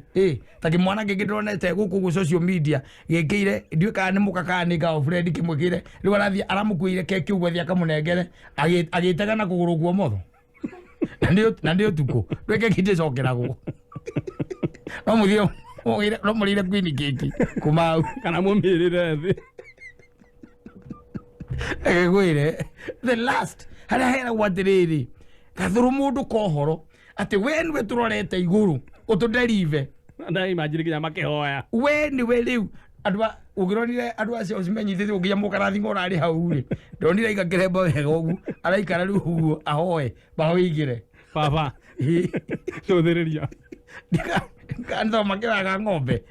Ta kĩmwana kĩngĩ ndĩronete gũkũ ũguo social media gĩkĩire ndiũĩ kana nĩ mũka kana nĩ girlfriend kĩmwĩkĩire rĩu arathiĩ aramũkuĩire keki ũguo athiĩ akamũnengere agĩtega na kũgũrũ kwa ũmotho na nĩ ũtukũ ndũĩ keki ndĩcokeragwo no mũthiĩ no mũrĩire queen keki kuma hau kana mũmĩrĩre thĩ. Ngwĩre the last harĩa heragwo atĩrĩrĩ, gathũrũ mũndũ kohoro atĩ we nĩwe tũrorete igũrũ ũtũderive. Na imagine nginya makĩhoya we nĩwe rĩu andũ a ũngĩronire andũ acio menyitĩte nginya mũkarathi ũrarĩ hau rĩ, ndonire aiga kĩremba wega ũguo araikara rĩu ũguo ahoe mbaũ ĩingĩre. Baba cũthĩrĩria kanitha makĩraga ng'ombe.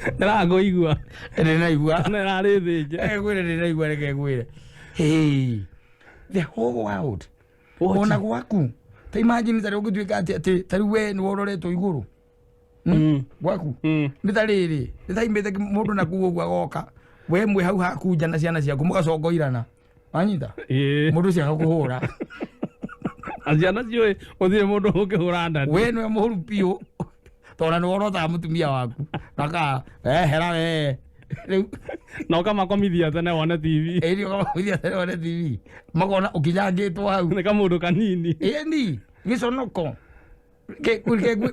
Ndĩrakũigua. Ndĩraigua. Nĩrarĩ thĩnje. Ngwĩre ndĩraigua, reke ngwĩre. Hey, the whole world. Ona gwaku ta imagine ta rĩu ũngĩtuĩka atĩ ta rĩu we nĩwe ũroretwo igũrũ gwaku nĩ ta rĩrĩ nĩ ta imĩte mũndũ na kuu ũguo agoka we mwĩ hau haku nja na ciana ciaku mũgacongoirana, wanyita? Mũndũ ũcio agakũhũra. Ciana ciũĩ gũtirĩ mũndũ ũngĩhũra ndani. We nĩwe mũhũru biũ tondũ nĩwe ũrotaga mũtumia waku naka hera we rĩu na ũkamakomithia tene wone TV. Ĩĩ ũkamakomithia tene wone TV makona ũkinyangĩtwo hau nĩ kamũndũ kanini. Ĩni gĩconoko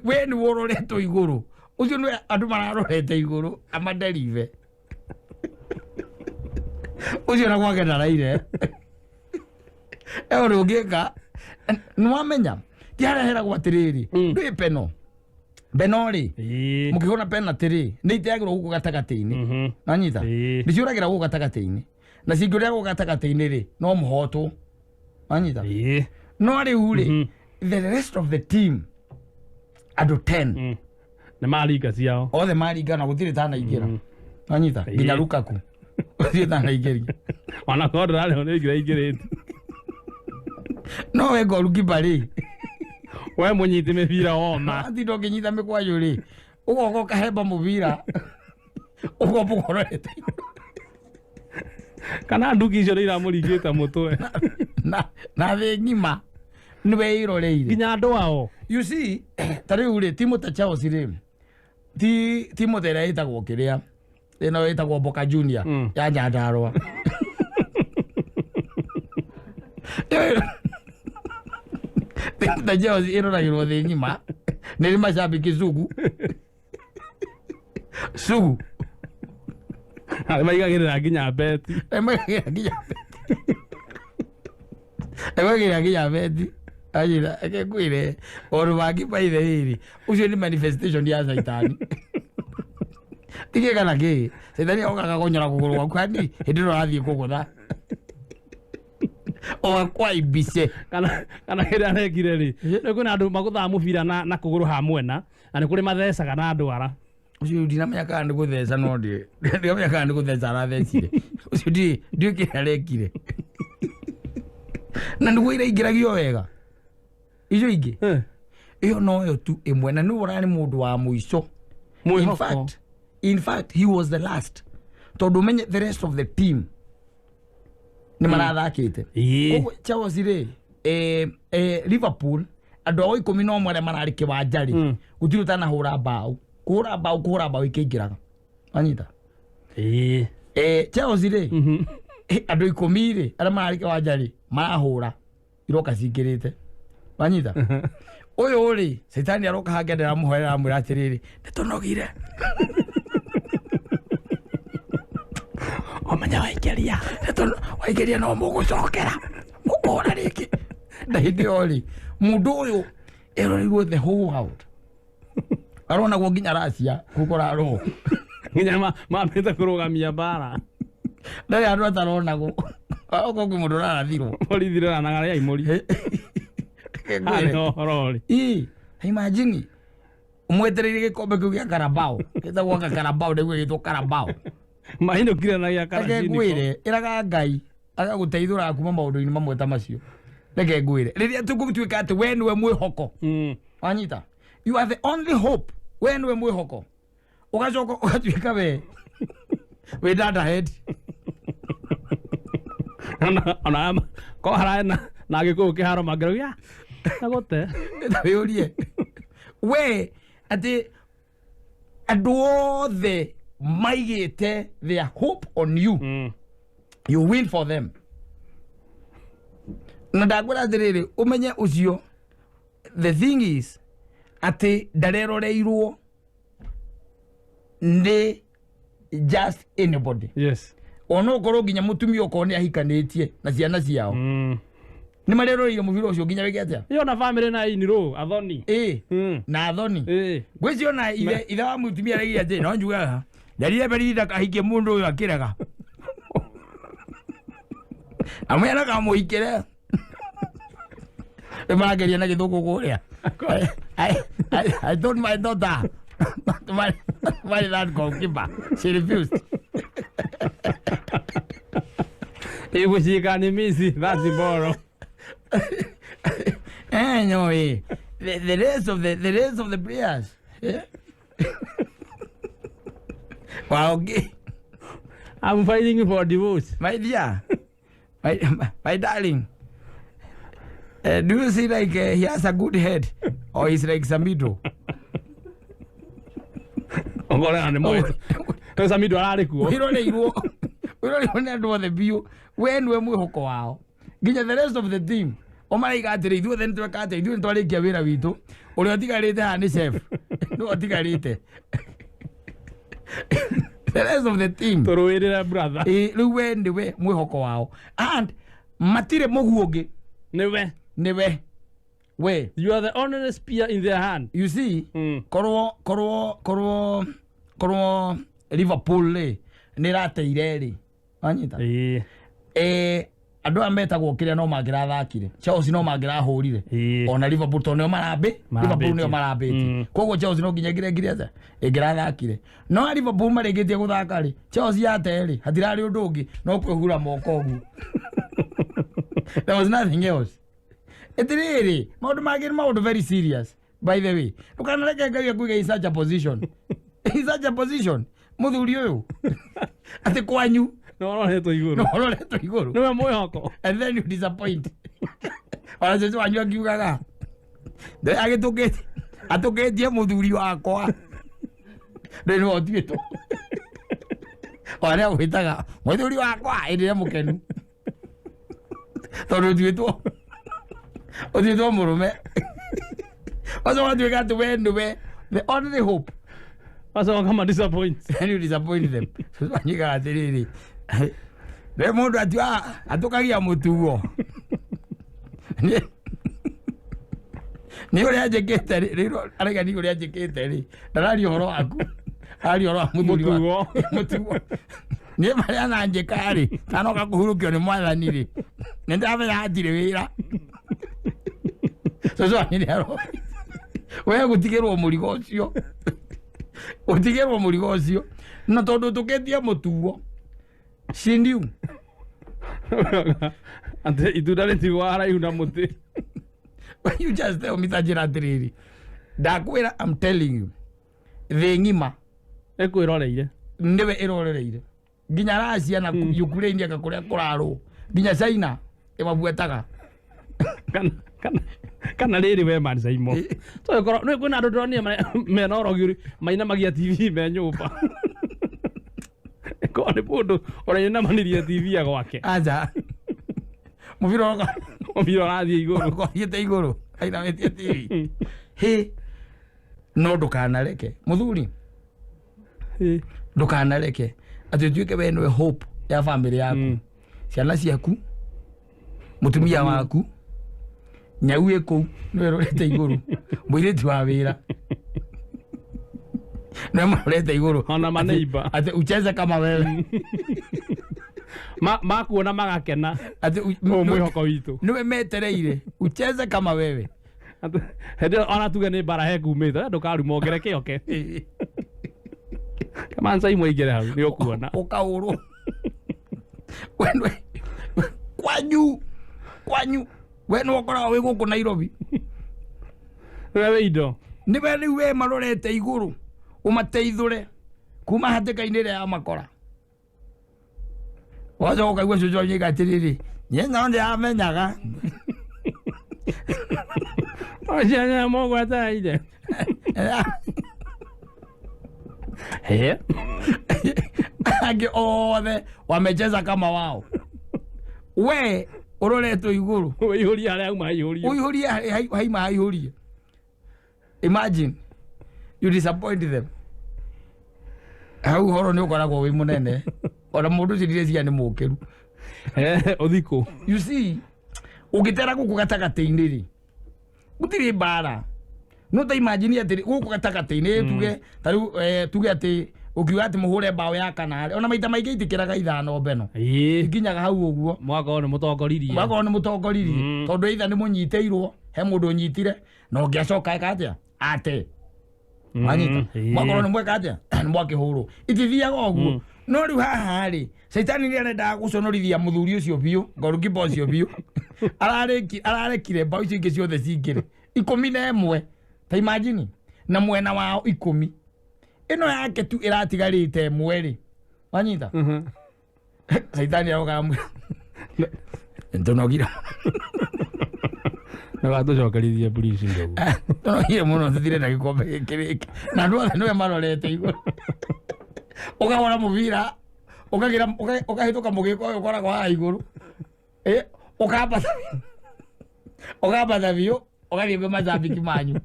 We nĩ ũroretwo igũrũ ũcio nĩ andũ mararorete igũrũ amaderive ũcio na gwake ndaraire ũrĩa ũngĩka nĩwamenya tiareheragwo atĩrĩrĩ ndwĩ peno peno rĩ mũkĩhũra penalty rĩ nĩ iteagĩrwo gũkũ gatagatĩ-inĩ nanyita nĩciũragĩra gũkũ gatagatĩ-inĩ na cingĩũrĩra gũkũ gatagatĩ-inĩ rĩ no mũhotwo nanyita no rĩu rĩ the rest of the team andũ 10 nĩ maringa ciao othe maringa na gũtirĩ tanaingĩra nanyita nginya Lukaku gũtirĩ tanaingĩria ona korwo ndĩrarĩho nĩ ingĩra ingĩrĩte no we goalkeeper rĩ we mũnyiti mĩbira woma atinda ũkĩnyita mĩkwajũ rĩ ũgoka ũkahemba mũbira ũkomba ũkororete kana nduki icio nĩ iramũringĩte mũtwe na thĩ ng'ima nĩwe ĩroreire nginya andũ ao. You see ta rĩu rĩ timu ta Chelsea rĩ ti timu ta ĩrĩa ĩtagwo kĩrĩa ĩno ĩtagwo Boca Junior ya Nyandarua timu ta Chelsea ĩroragĩrwo thĩ ng'ima nĩ rĩ macambĩki sugu sugu arĩa maigagĩrĩra nginya beti maigagĩrĩra nginya beti ajira eke ũndũ wa kipa ithe rĩrĩ ũcio nĩ manifestation ya Saitani tikĩ kana kĩ Saitani okaga kũnyora kũgũrũ gwaku hani hĩndĩ ĩno ũrathiĩ kũgũtha ũgakwa imbice kana kĩrĩa arekire rĩ nĩ kwĩna andũ magũthaga mũbira na kũgũrũ ha mwena na nĩ kũrĩ mathecaga na ndwara ũcio ndinamenya kana nĩ gũtheca no ndinamenya kana nĩ gũtheca arathecire ũcio ndiũĩ kĩrĩa arekire na nĩguo iraingĩragio wega icio ingĩ ĩyo noyo tu ĩmwe na nĩwe ũrarĩ mũndũ wa mũico. In fact he was the last tondũ ũmenye the rest of the team nĩ marathakĩte. Koguo Chelsea rĩ Liverpool andũ ao 11 arĩa mararĩ kĩwanja rĩ gũtirĩ ũtanahũra mbaũ kũhũra mbaũ kũhũra mbaũ ikĩingĩraga wanyita Chelsea rĩ andũ 10 rĩ arĩa mararĩ kĩwanja rĩ marahũra iroka cingĩrĩte wanyita ũyũ rĩ Saitani aroka hangĩ ndĩramũhoera amwĩra atĩrĩrĩ nĩtũnogire ũmenye waingĩria waingĩria no mũgũcokera mũkũhũra rĩngĩ na hĩndĩ ĩyo rĩ mũndũ ũyũ eroreirwo the whole world aronagwo nginya Russia gũkora roho nginya mambĩte kũrũgamia mbara ndarĩ andũ ataronagwo okorwo kwĩ mũndũ ũrarathirwo borithi roranaga rĩa imũri imagine mwetereire gĩkombe kĩu gĩa Carabao gĩtagwo Carabao nĩguo gĩtwo Carabao mainũkire na gĩa Reke ngwĩre ĩraga Ngai agagũteithũraga kuma maũndũ-inĩ mamwe ta macio. Reke ngwĩre rĩrĩa tũgũtuĩka atĩ we nĩwe mwĩhoko wanyita you are the only hope we nĩwe mwĩhoko ũgacoka ũgatuĩka we wĩ dada head ona ko harae na gĩkũyũ kĩharo mangĩrauga agũte wĩũrie we atĩ andũ othe maigĩte their hope on you you win for them na ndakwĩra atĩrĩrĩ ũmenye ũcio the thing is atĩ ndareroreirwo nĩ just anybody. Yes ona ũkorwo nginya mũtumia okorwo nĩ ahikanĩtie na ciana ciao nĩ mareroreire mũbira ũcio nginya wĩke atĩa ĩyo na family na inirũ athoni na athoni ngwĩcio na ithe wa mũtumia araigire atĩ no njugaga ndarire berida kahikie mũndũ ũyũ akĩrega amwe ndakamũhikĩre nĩmarageria na gĩthũngũ kũrĩa I told my daughter to marry that goalkeeper. She refused. If she can miss it, that's the borrow. Anyway, the rest of the players. Yeah. Well, okay. I'm fighting for divorce. My dear, my darling. Do you see like he has a good head or he's like Samido? Ongora ne moyo. To Samido ararĩ kuo. Wiroreirwo. Wiroreirwo nĩ andũ othe biũ. We nĩwe mwĩhoko wao. Nginya the rest of the team O maraiga atĩrĩ ithuothe nĩ tweka atĩa, ithuĩ nĩ twarĩkia wĩra witũ, ũrĩa ũtigarĩte haha nĩ chef nĩwe ũtigarĩte. The rest of the team tũrũĩrĩre brother. Rĩu we nĩwe mwĩhoko wao and matirĩ mũguo ũngĩ. Nĩwe nĩwe we. You are the only spear in their hand. You see, korwo Liverpool rĩ nĩ ĩrateire rĩ, wanyita andũ aya metagwo kĩrĩa no mangĩrathakire, Chelsea no mangĩrahũrire ona Liverpool tondũ nĩo marambĩ Liverpool nĩo marambĩtie, koguo Chelsea no nginya ĩngĩrekire atĩa ĩngĩrathakire. No Liverpool marĩkĩtie gũthaka rĩ, Chelsea yate rĩ, hatirarĩ ũndũ ũngĩ no kwĩhura moko ũguo. There was nothing else. Ĩtirĩrĩ maũndũ mangĩ nĩ maũndũ very serious, by the way. Ndũkanareke Ngai akuige in such a position. In such a position mũthuri ũyũ atĩ kwanyu no ũroretwo igũrũ, no ũroretwo igũrũ, nĩwe mwĩhoko, and then you disappoint. Ona cũcũ wanyu akiugaga agĩtũkĩtie atũkĩtie mũthuri wakwa rĩu nĩwe ũtuĩtwo ona agwĩtaga mũthuri wakwa ĩndĩ ĩrĩa mũkenu tondũ ũtuĩtwo mũrũme. Wacoka watuĩka atĩ we nĩwe the only hope. Wacoka ma disappoint. And you disappoint them. Cũcũ wanyu aigaga atĩrĩrĩ rĩ mũndũ atũkagia mũtuo nĩ ũrĩa njĩkĩte rĩ, araiga nĩ ũrĩa njĩkĩte rĩ, ndararia ũhoro waku, araria ũhoro wa mũthuri wa mũtuo. Niĩ marĩa ananjĩka rĩ, tanoka kũhurũkio nĩ mwathani rĩ, nĩ ndĩramenya hatirĩ wĩra. Cũcũ wanyu nĩ aro we gũtigĩrwo mũrigo ũcio, gũtigĩrwo mũrigo ũcio, na tondũ tũkĩtie mũtuo she knew. Atĩ itunda rĩtigwo haraihu na mũtĩ. You just tell me ta njĩra atĩrĩrĩ, ndakwĩra, I'm telling you, thĩ ng'ima ĩkwĩroreire, nĩwe ĩrorereire nginya Russia na Ukraine aka kũrĩa kũrarwo, nginya China ĩmabuataga. Kana rĩrĩ we man Saimo tũgĩkorwo nĩ kwĩna andũ ndĩronire mena ũrogi mainamagia TV me nyũmba. Ĩkorwo nĩ mũndũ ũrainamanirie TV ya gwake. Aca mũbira ũrathiĩ igũrũ, ũthiĩte igũrũ ainamĩtie TV. Hĩ, no ndũkanareke mũthuri, ndũkanareke atĩ ũtuĩke we nĩwe hope ya family yaku, ciana ciaku, mũtumia waku, nyau ĩ kũu nĩwe ĩrorete igũrũ, mũirĩtu wa wĩra nĩwe marorete igũrũ, ona maneiba atĩ ucheze kama wewe makuona magakena atĩ ũyũ mwĩhoko witũ nĩwe metereire ucheze kama wewe. Hĩndĩ ĩyo ona tuge nĩ mbara hekumĩte ndũkaruma ongere kĩoke kama Saimo aingĩre hau nĩ ũkuona ũkaũrwo kwanyu we nĩwe ũkoragwo wĩ gũkũ Nairobi, nĩwe wĩ indo, nĩwe rĩu we marorete igũrũ ũmateithũre kuma hatĩka-inĩ ĩrĩa ya makora. Wacoka ũkaigua cũcũ wanyu aiga atĩrĩrĩ, niĩ no ndĩramenyaga ũcio mũgwetereire. Angĩ othe wamecheza kama wao, we ũroretwo igũrũ ũihũrie harĩa hauma haihũrie, ũihũrie harĩa haima haihũrie. Imagine you disappoint them. Hau ũhoro nĩ ũkoragwo wĩ mũnene ona mũndũ ũcio ndireciria nĩ mũkĩru ũthikũ. You see, ũngĩtera gũkũ gatagatĩ-inĩ rĩ, gũtirĩ mbara. No ta imagine atĩ gũkũ gatagatĩ-inĩ tuge ta rĩu tuge atĩ ũkiuga atĩ mũhũre mbaũ ya kana rĩ, ona maita maingĩ itikĩraga ithano mbeno ikinyaga hau ũguo, mwakorwo nĩ mũtongoririe, mwakorwo nĩ mũtongoririe, tondũ either nĩ mũnyitĩirwo, he mũndũ ũnyitire na ũngĩacoka eka atĩa ate wanyita, mwakorwo nĩ mweka atĩa nĩ mwakĩhũrwo, itithiaga ũguo. No rĩu haha rĩ, caitani nĩ arendaga gũconorithia mũthuri ũcio biũ, goalkeeper ũcio biũ, ararekire mbaũ icio ingĩ ciothe cingĩre 11, ta imagine, na mwena wao 10, ĩno yake tu ĩratigarĩte ĩmwe rĩ, wanyita. Caitani aroka amwĩra nĩtũnogire Nĩgatũcokerithie please ndogo. Tũnogire mũno tũthire na gĩkombe gĩkĩ rĩngĩ, na andũ othe nĩwe marorete igũrũ. Ũkahũra mũbira ũkagira ũkahĩtũka mũgĩko ũyũ ũkoragwo haha igũrũ, ũkambata Ũkambata biũ ũgathiĩ kwĩ macambĩki manyu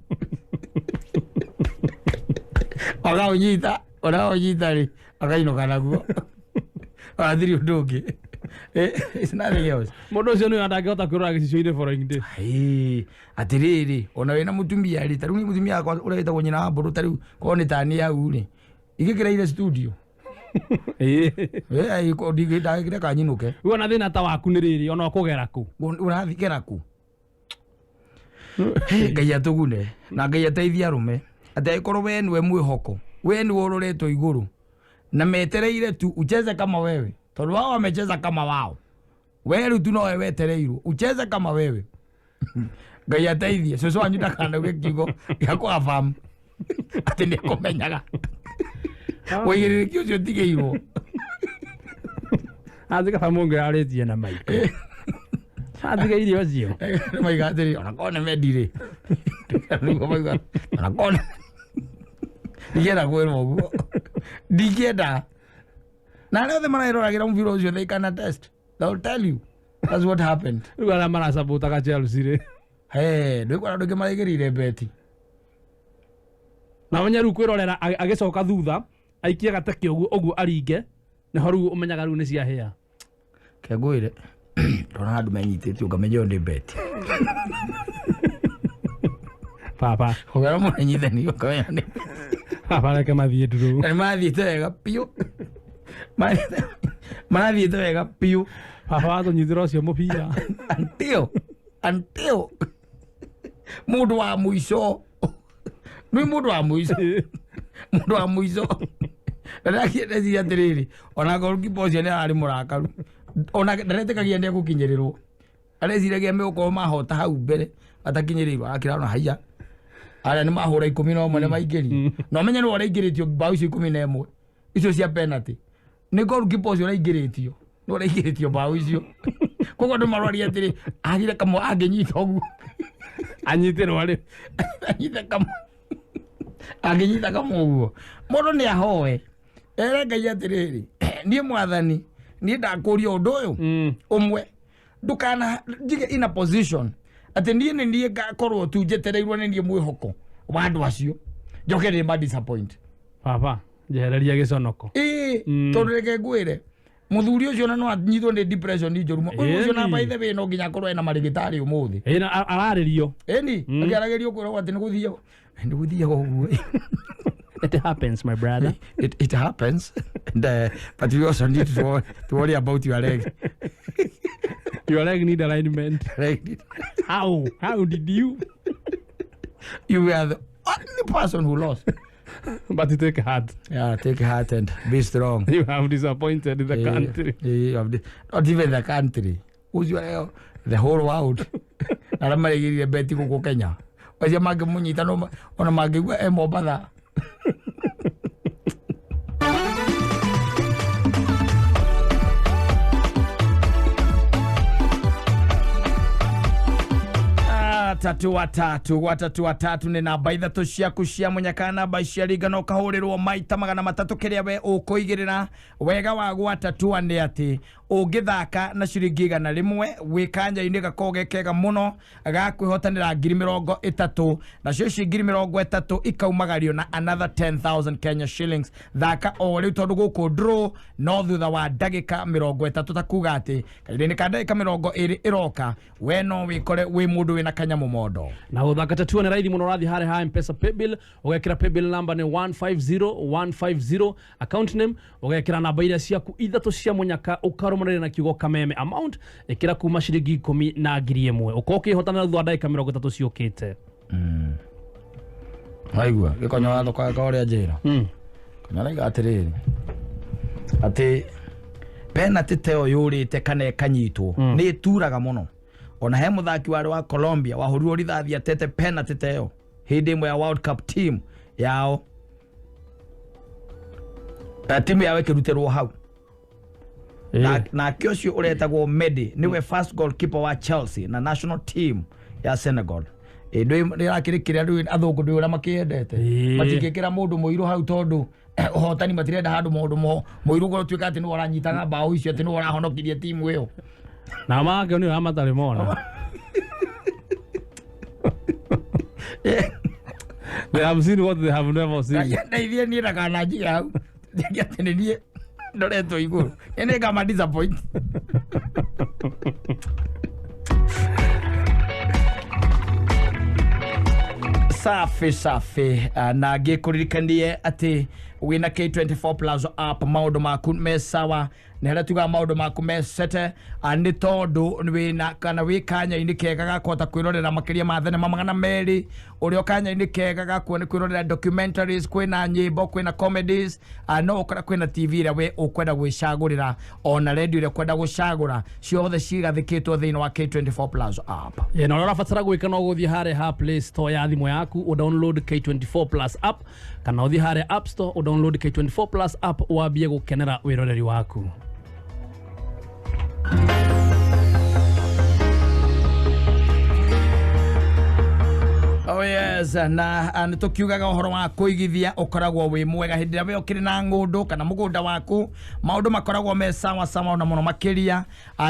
ũkaũnyita ũnaũnyita rĩ akainũka naguo athiri ũndũ ũngĩ. It's nothing else. Mũndũ ũcio nĩwe ndangĩhota kwĩrora gĩcicio-inĩ following day. Atĩrĩrĩ ona wĩna mũtumia rĩ, ta rĩu niĩ mũtumia wakwa ũrĩa wĩtagwo nyina wa mbũrũ, ta rĩu korwo nĩ tani hau rĩ, ingĩkĩra studio ndagĩkĩre kanyinũke. Rĩu ona thĩna ta waku nĩ rĩrĩ, ona ũkũgera kũ? Ũrathikĩra kũ? Ngai atũgune na Ngai ateithie arũme atĩ angĩkorwo we nĩwe mwĩhoko, we nĩwe ũroretwo igũrũ na metereire tu ucheze kama wewe, tondũ wao wamecheza kama wao, we rĩu tu nowe wetereirwo ucheze kama wewe. Ngai ateithie cũcũ wanyu ndakanauge kiugo gĩa kũabamu atĩ nĩekũmenyaga ũigĩrĩrĩki ũcio ũtigĩirwo. Athi kaba mũngĩ arĩtie na maitũ atigĩire ũcio maiga atĩrĩ ona korwo nĩ mendire nĩguo maiga ona korwo ndingĩenda kwĩrwo ũguo, ndingĩenda. Na arĩa othe mareroragĩra mũbira ũcio, they can attest, they will tell you that's what happened. Rĩu arĩa maracabotaga Chelsea rĩ, ndwĩkwara andũ aingĩ maraigĩrĩire beti na ũmenye rĩu kwĩrorera agĩcoka thutha aikie gateke ũguo ũguo aringe nĩho rĩu ũmenyaga rĩu nĩ ciahĩa. Kengwĩre ndona andũ menyitĩte ũngamenya ũyũ nĩ beti. Baba ũgera mũnanyithani ũkamenya nĩ baba, reke mathiĩ nduru. Na nĩ mathiĩte wega biũ, marathiĩte wega biũ. Baba watũnyitĩra ũcio mũbira until mũndũ wa mũico nĩ mũndũ wa mũico mũndũ wa mũico ndeciria atĩrĩrĩ, ona goalkeeper ũcio nĩ ararĩ mũrakaru, ona ndaretĩkagia nĩ egũkinyĩrĩrwo, areciragia megũkorwo mahota hau mbere atakinyĩrĩirwo, akĩra ona haiya arĩa nĩ mahũra 11 nĩ maingĩri, na ũmenye nĩwe ũraingĩrĩtio mbaũ icio 11 icio cia penalty, nĩ goalkeeper ũcio ũraingĩrĩtio, nĩwe ũraingĩrĩtio mbaũ icio. Koguo andũ maroria atĩrĩ agire kamwe angĩnyita ũguo anyitĩrwo rĩ, anyite kamwe angĩnyita kamwe ũguo mũndũ nĩ ahoe ere Ngai atĩrĩrĩ, niĩ mwathani niĩ ndakũria ũndũ ũyũ ũmwe, ndũkana njige in a position atĩ niĩ nĩ niĩ ngakorwo tu njetereirwo nĩ niĩ mwĩhoko wa andũ acio njoke nĩ ma disappoint. Baba njehereria gĩconoko. Ĩĩ, tondũ reke ngwĩre mũthuri ũcio ona no anyitwo nĩ depression njũru mũno. Ũyũ ũcio na by the way no nginya akorwo ena marĩgĩtarĩ ũmũthĩ. Ĩĩ na ararĩrio. Ĩni akĩaragĩrio kwĩrwo atĩ nĩ gũthiaga ũguo. It happens, my brother. It happens. And, but you also need to worry about your leg. Your leg need alignment. How? How did you? You were the only person who lost. But you take heart. Yeah, take heart and be strong. You have disappointed the country. You have not even the country. Who's your, the whole world. Na maregirire beti gũkũ Kenya. Acio mangĩmũnyita no ona mangĩigua e Mombatha. Tatu watatu watatu watatu nĩ namba ithatũ ciaku cia mũnyaka, namba cia ringana ũkahũrĩrwo maita 300 kĩrĩa we ũkũigĩrĩra. Wega wa gwatatua nĩ atĩ ũngĩthaka na ciringi 100 wĩ kanya-inĩ gakoragwo ge kega mũno ga kwĩhotanĩra 30,000, nacio ici 30,000 ikaumagario na another 10,000 Kenya shillings. Thaka o rĩu tondũ gũkũ draw no thutha wa ndagĩka 30, ta kuga atĩ kahinda-inĩ ka ndagĩka 20 ĩroka we no wĩkore wĩ mũndũ wĩna kanyamũ mondo. Na gũthaka tatua nĩ raithi mũno, ũrathiĩ harĩa ha M-Pesa paybill ũgekĩra paybill number nĩ 150150, account name ũgekĩra namba iria ciaku ithatũ cia mũnyaka ũkarũmanĩrĩra na kiugo kameme, amount ĩkĩra kuma ciringi 10 na 1,000 ũkorwo ũkĩhotanĩra thutha wa ndagĩka 30 ciũkĩte. Waigua gĩkonyo watho ka ũrĩa njĩra konyo araiga atĩrĩrĩ atĩ penalty ta ĩyo yũrĩte kana ĩkanyitwo nĩ ĩturaga mũno. Ona he mũthaki warĩ wa Colombia wahũrirwo rithathi atete penalty ta ĩyo hĩndĩ ĩmwe ya World Cup team yao, timu yao ĩkĩrutĩrwo hau. Nake ũcio ũretagwo Mendy nĩwe first goalkeeper wa Chelsea na national team ya Senegal. Ndĩrakĩrĩ kĩrĩa rĩu athũngũ ndĩ ũrĩa makĩendete matingĩkĩra mũndũ mũirũ hau tondũ ũhotani matirenda handũ mũndũ mũirũ gũtuĩka atĩ nĩwe ũranyitaga mbaũ icio atĩ nĩwe ũrahonokirie timu ĩyo. Na makĩo nĩ ũrĩa matarĩ mona. They have seen what they have never seen. Ndeithie niĩ ndakananjige hau njige atĩ nĩ niĩ ndoretwo igũrũ nĩ nĩ ngama disappoint. Safi safi. Na ngĩkũririkanie atĩ wĩna K24 Plus app maũndũ maku me sawa na harĩa tugaga maũndũ maku me sete, nĩ tondũ wĩna kana wĩ kanya-inĩ kega ga kũhota kwĩrorera makĩria ma thenema 200 ũrĩa kanya-inĩ kega ga kuona kwĩrorera documentaries, kwĩna nyĩmbo, kwĩna comedies, no ũkora kwĩna TV ĩrĩa we ũkwenda gwĩcagũrĩra ona radio ĩrĩa ũkwenda gũcagũra, ciothe cigathĩkĩtwo thĩinĩ wa K24 Plus app. Na ũrĩa ũrabatara gwĩka no gũthiĩ harĩa ha Play Store ya thimũ yaku ũdownload K24 Plus app kana ũthiĩ harĩa App Store ũdownload K24 Plus app wambie gũkenera wĩroreri waku. Oh yes, na nĩ tũkiugaga ũhoro wa kũigithia ũkoragwo wĩ mwega hĩndĩ ĩrĩa we ũkĩrĩ na ng'ũndũ kana mũgũnda waku, maũndũ makoragwo me sawa sawa na mũno makĩria,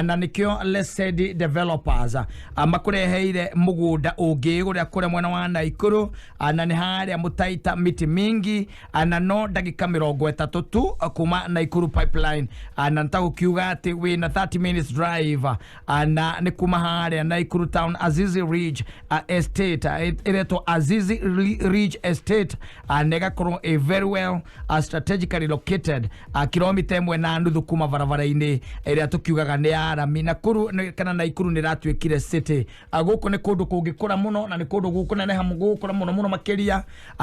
na nĩkĩo Lesedi Developers makũreheire mũgũnda ũngĩgũrĩa kũrĩa mwena wa Naikuru, na nĩ harĩa Mũtaita miti mingi, na no ndagĩka 30 tu kuma Naikuru pipeline, na nĩtagũkiuga atĩ wĩna 30 minutes drive, na nĩ kuma harĩa Naikuru town Azizi Ridge Estate iretwo Azizi Ridge Estate, na ĩgakorwo a very well strategically located kilomita 1.5 kuma barabara-inĩ ĩrĩa tũkiugaga nĩ ya rami. Nakuru kana Naikuru nĩ ĩratuĩkire city. Gũkũ nĩ kũndũ kũngĩkũra mũno na nĩ kũndũ gũkũneneha gũgũkũra mũno mũno makĩria,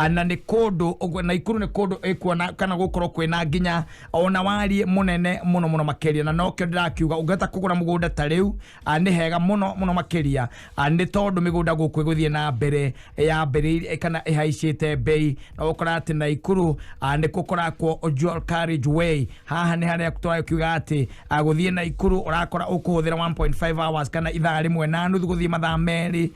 na nĩ kũndũ Naikuru nĩ kũndũ ĩkuona kana gũkorwo kwĩna nginya ona wariĩ mũnene mũno mũno makĩria, na nokĩo ndĩrakiuga ũngĩhota kũgũra mũgũnda ta rĩu nĩ hega mũno mũno makĩria, nĩ tondũ mĩgũnda gũkũ ĩgũthiĩ na mbere yambĩrĩirie kana ĩhaicĩte bei, na ũkora atĩ Naikuru nĩ gũkorakwo dual carriage way. Haha nĩ harĩa tũrakiuga atĩ gũthiĩ Naikuru ũrakora ũkũhũthĩra 1.5 hours kana ithaa 1.5 gũthiĩ mathaa 2,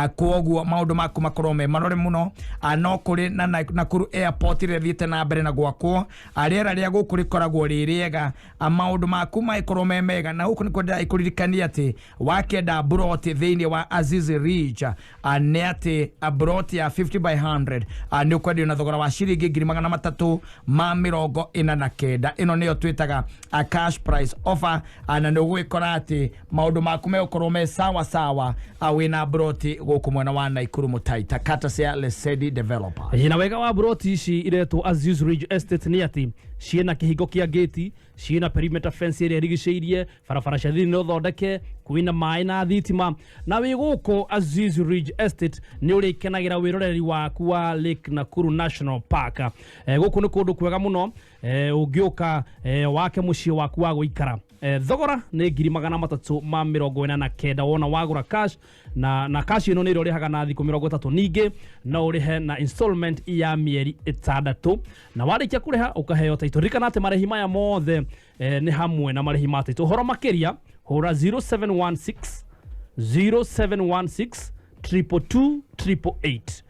kwoguo maũndũ maku makorwo me marore mũno. No kũrĩ na Nakuru airport ĩrĩa ĩthiĩte na mbere na gwakwo, rĩera rĩa gũkũ rĩkoragwo rĩ rĩega, maũndũ maku magĩkorwo me mega. Na gũkũ nĩkuo ndĩrakũririkania atĩ wakĩenda mburoti thĩinĩ wa Azizi Ridge nĩ atĩ broti ya 50 by 100 nĩ ũkwendio na thogora wa ciringi 349. Ĩno nĩyo twĩtaga cash price offer, na nĩ ũgwĩkora atĩ maũndũ maku megũkorwo me sawa sawa wĩna broti gũkũ mwena wa Naikuru Mũtaita, courtesy ya Lesedi Developers. Na wega wa broti ici iretwo Aziz Ridge Estate nĩ atĩ ciĩna kĩhingo kĩa gate, ciĩna perimeter fence ĩrĩa ĩrigicĩirie, barabara cia thĩinĩ no thondeke, kwĩna maĩ na thitima, na wĩ gũkũ Aziz Ridge Estate nĩ ũrĩkenagĩra wĩroreri waku wa Lake Nakuru National Park. Gũkũ nĩ kũndũ kwega mũno, ũngĩũka wake mũciĩ waku wa gũikara. Thogora nĩ 349 wona wagũra cash, na cash ĩno nĩ ĩrĩa ũrĩhaga na thikũ 30, ningĩ no ũrĩhe na installment ya mĩeri 6, na warĩkia kũrĩha ũkaheo title. Ririkana atĩ marĩhi maya mothe nĩ hamwe na marĩhi ma title. Ũhoro makĩria hũra 0716 0716 222 888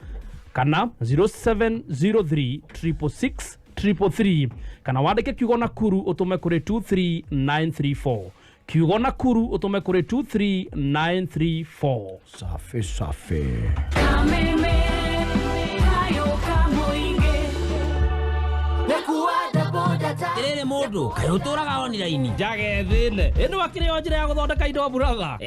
kana 0703 666 333 kana wandĩke kiugo Nakuru ũtũme kũrĩ 23934. Kiugo Nakuru ũtũme kũrĩ 23934. Safi safi. Rĩrĩ mũndũ kaĩ ũtũraga online njage thĩne ĩno akĩrĩ o njĩra ya gũthondeka indo brother.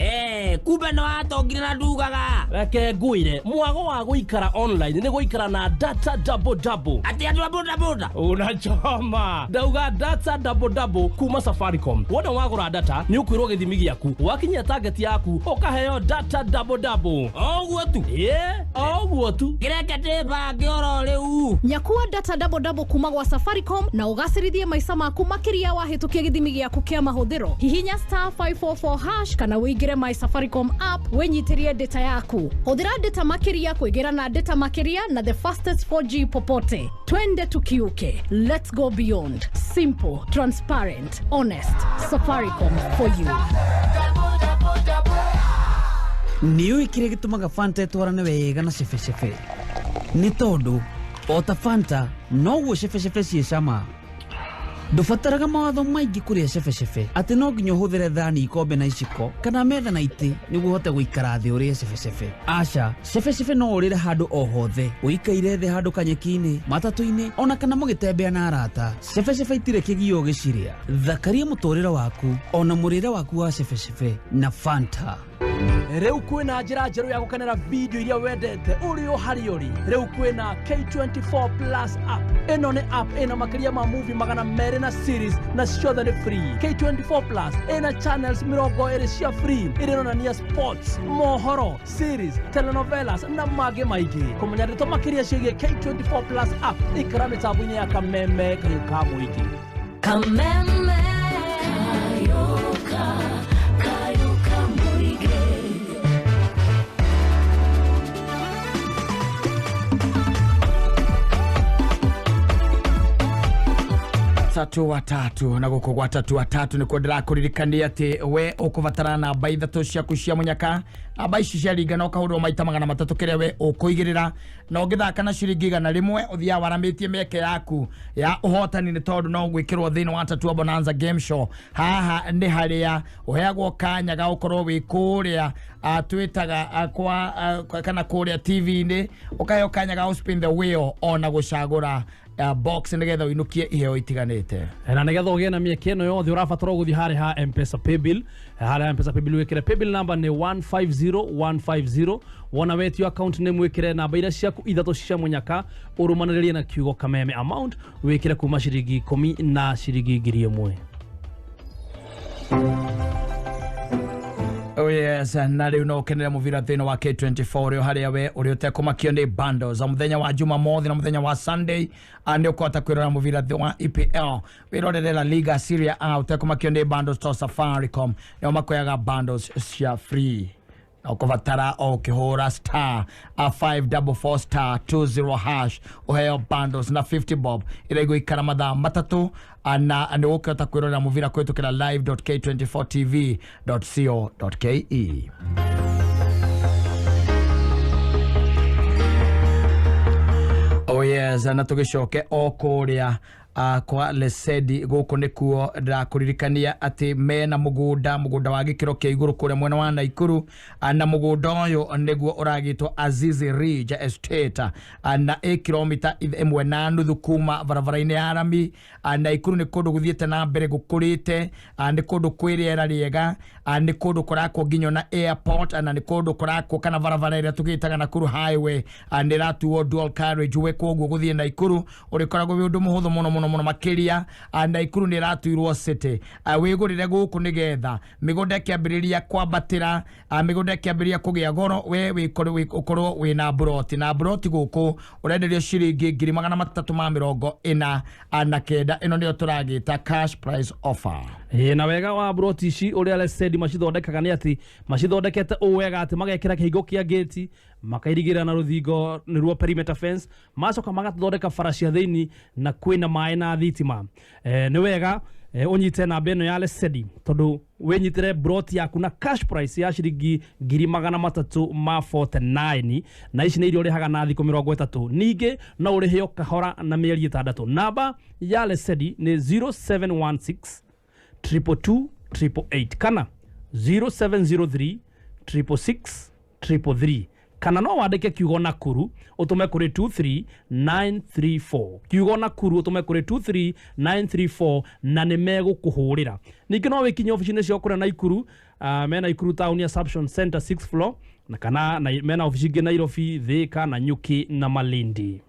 Kumbe nĩ watongire na ndugaga. Reke ngwĩre mwago wa gũikara online nĩ gũikara na data double double. Atĩ andũ a boda boda unachoma ndauga data double double kuma Safaricom. Wona wagũra data nĩ ũkwĩrwo gĩthimi gĩaku, wakinyia target yaku ũkaheo data double double. Oguo tu? Oguo tu. Kĩreke ndĩbange oro rĩu. Nyakua data double double kuma gwa Safaricom na ũgacĩrithie maica maku makĩria wahĩtũkia gĩthimi gĩaku kĩa mahũthĩro. Hihinya star 544 hash kana ũingĩre my Safaricom app wĩnyitĩrie data yaku. Hũthĩra data makĩria kũingĩra na data makĩria na the fastest 4G popote. Twende tukiuke. Let's go beyond. Simple, transparent, honest. Safaricom for you. Nĩ ũĩ kĩrĩa gĩtũmaga Fanta ĩtwarane wega na cebecebe? Nĩ tondũ o ta Fanta noguo cebecebe ciĩ cama. Ndũbataraga mawatho maingĩ kũrĩa cebecebe atĩ no nginya ũhũthĩre thani, ikombe na iciko kana metha na itĩ nĩguo ũhote gũikara thĩ ũrĩe cebecebe. Aca, cebecebe no ũrĩre handũ o hothe, ũikaire thĩ handũ kanyeki-inĩ, matatũ-inĩ ona kana mũgĩtembea na arata. Cebecebe itirĩ kĩgio ũgĩcirĩa. Thakaria mũtũrĩre waku ona mũrĩre waku wa cebecebe na Fanta. Rĩu kwĩna njĩra njerũ ya gũkenera video iria wendete ũrĩ o harĩa ũrĩ. Rĩu kwĩna K24 Plus app. Ĩno nĩ app ĩna makĩria ma movie 200 na series na ciothe nĩ free. K24 Plus ĩna channels 20 cia free iria ironania sports, mohoro, series, telenovelas na mangĩ maingĩ. Kũmenya ndeto makĩria ciĩgiĩ K24 Plus app, ikara mĩtambo-inĩ ya Kameme Kayũ ka Mũingĩ. Kameme Kayũ ka Mũingĩ. Tatu watatu na guku gwa tatu watatu nikuo ndirakuririkania ati we ukubatara namba 3 ciaku cia munyaka. Namba ici ciaringana ukahurwo maita 300 kiria we ukuigirira, na ungithaka na ciringi 100 uthiaga waramitie mieke yaku ya uhotani ni tondu no gwikirwo thiini wa Tatu Bonanza Game Show. Haha ni haria uheagwo kanya ga ukorwo wi kuria twitaga kwa kana kuria TV-ini, ukaheo kanya ga spin the wheel ona gucagura box nigetha uinukie iheo itiganite. Na nigetha ugie na mieke ĩno yothe ũrabatara gũthiĩ harĩa ha M-Pesa Paybill. Harĩa M-Pesa Paybill wĩkĩre paybill number nĩ 150150. Wona wetio account name wĩkĩre namba iria ciaku 3 cia mũnyaka, ũrũmanĩrĩrie na kiugo Kameme. Amount wĩkĩre kuma ciringi 10 na ciringi 1000. Oh yes, na rĩu no ũkenere mũbira thĩinĩ wa K24 rĩo harĩa we ũrĩa ũtekũmakio nĩ bundles mũthenya wa Jumamothi na mũthenya wa Sunday nĩ ũkũhota kwĩrora mũbira wa EPL, wĩrorere La Liga, Serie A ũtekũmakio nĩ bundles to Safaricom nĩo makoyaga bundles cia free. Na ũkũbatara o ũkĩhũra star 544 star 20 hash ũheo bundles na 50 bob ĩrĩa ĩgũikara mathaa 3 na nĩ ũkũhota kwĩrorera mũbira kũhĩtũkĩra live.k24tv.co.ke. Oh yes, na tũgĩcoke o kũrĩa kwa Lesedi gũkũ nĩkuo ndĩrakũririkania atĩ mena mũgũnda wa gĩkĩro kĩa igũrũ kũrĩa mwena wa Naikuru, na mũgũnda ũyũ nĩguo ũragĩtwo Azizi Ridge Estate, na ĩ kilomita 1.5 kuma barabara-inĩ ya rami. Naikuru nĩ kũndũ gũthiĩte na mbere gũkũrĩte, nĩ kũndũ kwĩ rĩera rĩega, nĩ kũndũ kũrakwo nginya na airport, na nĩ kũndũ kũrakwo kana barabara ĩrĩa tũgĩtaga Nakuru Highway nĩ ĩratuo dual carriage way, koguo gũthiĩ Naikuru ũrĩkoragwo wĩ ũndũ mũhũthũ mũno mũno mũno makĩria. Naikuru nĩ ĩratuirwo city, wĩgũrĩre gũkũ nĩgetha mĩgũnda ĩkĩambĩrĩria kwambatĩra, mĩgũnda ĩkĩambĩrĩria kũgĩa goro, we ũkorwo wĩna mburoti, na mburoti gũkũ ũrenderio ciringi 349,000. Ĩno nĩyo tũragĩta cash price offer. Ĩ, na wega wa mburoti ici ũrĩa Lesedi macithondekaga nĩ atĩ macithondekete ũũ wega atĩ magekĩra kĩhingo kĩa gate, makairigĩrĩra na rũthingo nĩruo perimeter fence, macoka magathondeka bara cia thĩinĩ na kwĩna maĩ na thitima. Nĩ wega ũnyite namba ĩno ya Lesedi tondũ wĩnyitĩre broti yaku na cash price ya ciringi 349,000, na ici nĩ iria ũrĩhaga na thikũ 30. Ningĩ no ũrĩheo kahora na mĩeri 6. Namba ya Lesedi nĩ 0716 222 888 kana 0703 666 333, kana no wandĩke kiugo Nakuru ũtũme kũrĩ 23934, kiugo Nakuru ũtũme kũrĩ 23934 na nĩ megũkũhũrĩra. Ningĩ no wĩkinye obici-inĩ ciao kũrĩa Naikuru, mena Nakuru Town Assumption Center 6th floor, na kana mena obici ingĩ Nairobi, Thika na Nyuki na Malindi.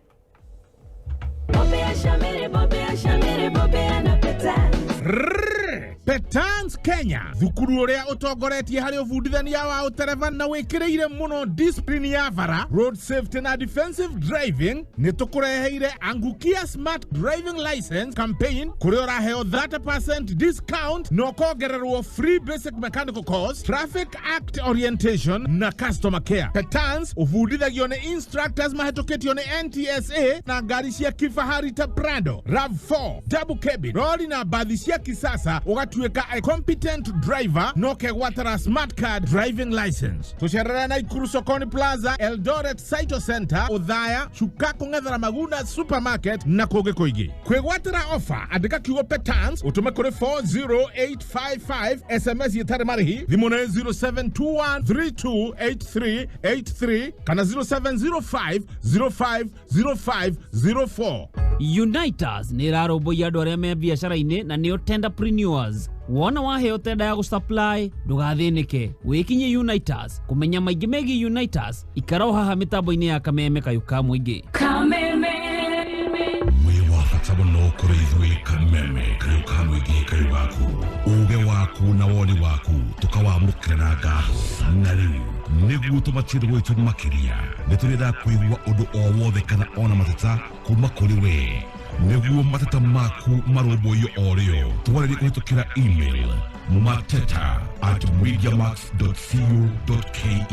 Petans Kenya thukuru uria utongoretie hari ubundithania wa utereva na wikiriire muno discipline ya bara, road safety na defensive driving, ni tukureheire Angukia Smart Driving License campaign kuria uraheo 30% discount na ukongererwo free basic mechanical course, traffic act orientation na customer care. Petans ubundithagio ni instructors mahetukitio ni NTSA na ngari cia kifahari ta Prado, RAV4, double cabin, lori na bathi cia kisasa, ugatuika Gũtuĩka a competent driver no kegwatĩra smart card driving license. Tũcerere Naikuru Sokoni Plaza, Eldoret Saito Center, Othaya, Chuka kũng'ethera Maguna Supermarket na kũngĩ kũingĩ. Kwĩgwatĩra offer, andĩka kiugo petans ũtũme kũrĩ 40855 SMS ĩtarĩ marĩhi. Thimũ nĩ 0721328383 kana 0705050504. Unitas nä äraråmbåiya andå arä a me biacara-inä na nä o tenderpreneurs. Wona waheo tenda ya gũsupply ndũgathĩnĩke, wĩkinyie Unitas. Kũmenya maingĩ megiĩ Unitas, ikara o haha mĩtambo-inĩ ya Kameme kayũ ka mũingĩ. Kameme wĩ wa bata mũno kũrĩ ithuĩ. Kameme kayũ ka mũingĩ, kayũ gaku, uge waku na woni waku tũkawamũkĩra na ngatho. Na rĩu nĩguo tũmatie gwitũ makĩria, nĩ tũrenda kũigua ũndũ o wothe kana ona mateta kuma kũrĩ we. Nĩguo mateta maku marũmbũiyo o rĩo, twarĩrie kũhĩtũkĩra email mateta@mediamax.co.ke.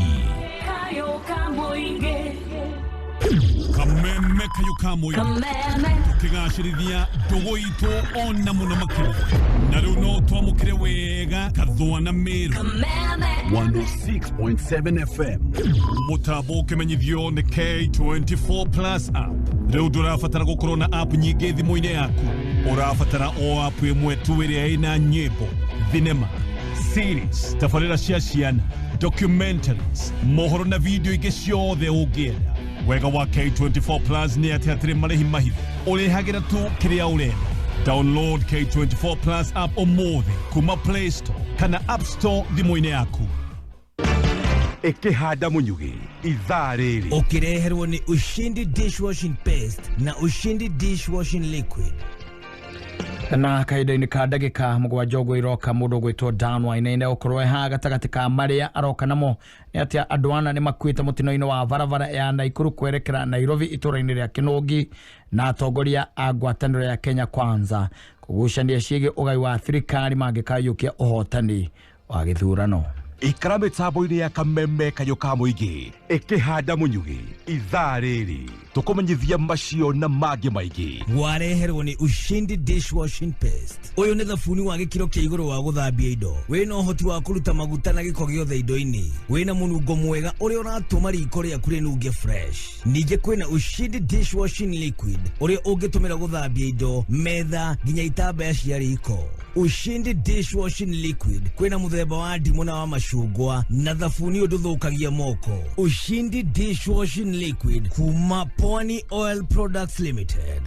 Kayo ka mũingĩ. Kameme kayũ ka mũingĩ, tũkĩgacĩrithia ndũgũ itũ ona mũno makĩria. Na rĩu no twamũkĩre wega Kathũa na Mĩrũ 106.7 FM. Mũtambo ũkĩmenyithio nĩ K24 Plus app. Rĩu ndũrabatara gũkorwo na app nyingĩ thimũ-inĩ yaku, ũrabatara o app ĩmwe tu ĩrĩa ĩna nyĩmbo, thinema, series, tabarĩra cia ciana, documentaries, mohoro na video ingĩ ciothe ũngĩenda. Wega wa K24 Plus nĩ atĩ hatirĩ marĩhi mahithe, ũrĩhagĩra tu kĩrĩa ũrenda. Download K24 Plus app ũmũthĩ kuma Play Store kana App Store thimũ-inĩ yaku. Ĩkĩhanda mũnyugĩ ithaa rĩrĩ ũkĩreherwo nĩ Ushindi dishwashing paste na Ushindi dishwashing liquid. Na kahinda-inĩ ka ndagĩka 7 ũguo iroka, mũndũ ũgwĩtwo Dan Wainaina ũkorwo haha gatagatĩ ka marĩa aroka namo nĩ atĩ andũ ana nĩ makuĩte mũtino-inĩ wa barabara ya Naikuru kwerekera Nairobi itũũra-inĩ rĩa Kĩnũngi, na atongoria a ngwatanĩro ya Kenya Kwanza kũgucania ciĩgiĩ ũgai wa thirikari mangĩkayũkia ũhotani wa gĩthurano. Ikara mĩtambo-inĩ ya Kameme kayũ ka mũingĩ ĩkĩhanda mũnyugĩ ithaa rĩrĩ tũkũmenyithia macio na mangĩ maingĩ. Wareherwo nĩ Ushindi dishwashing paste. Ũyũ nĩ thabuni wa gĩkĩro kĩa igũrũ wa gũthambia indo, wĩna ũhoti wa kũruta maguta na gĩko gĩothe indo-inĩ, wĩna mũnungo mwega ũrĩa ũratũma riko rĩaku rĩnunge fresh. Ningĩ kwĩna Ushindi dishwashing liquid ũrĩa ũngĩtũmĩra gũthambia indo, metha nginya itambaya cia riko. Ushindi dishwashing liquid kwĩna mũthemba wa ndimũ na wa macungwa, na thabuni ũyũ ndũthũkagia moko. Ushindi dishwashing liquid kuma Pwani Oil Products Limited.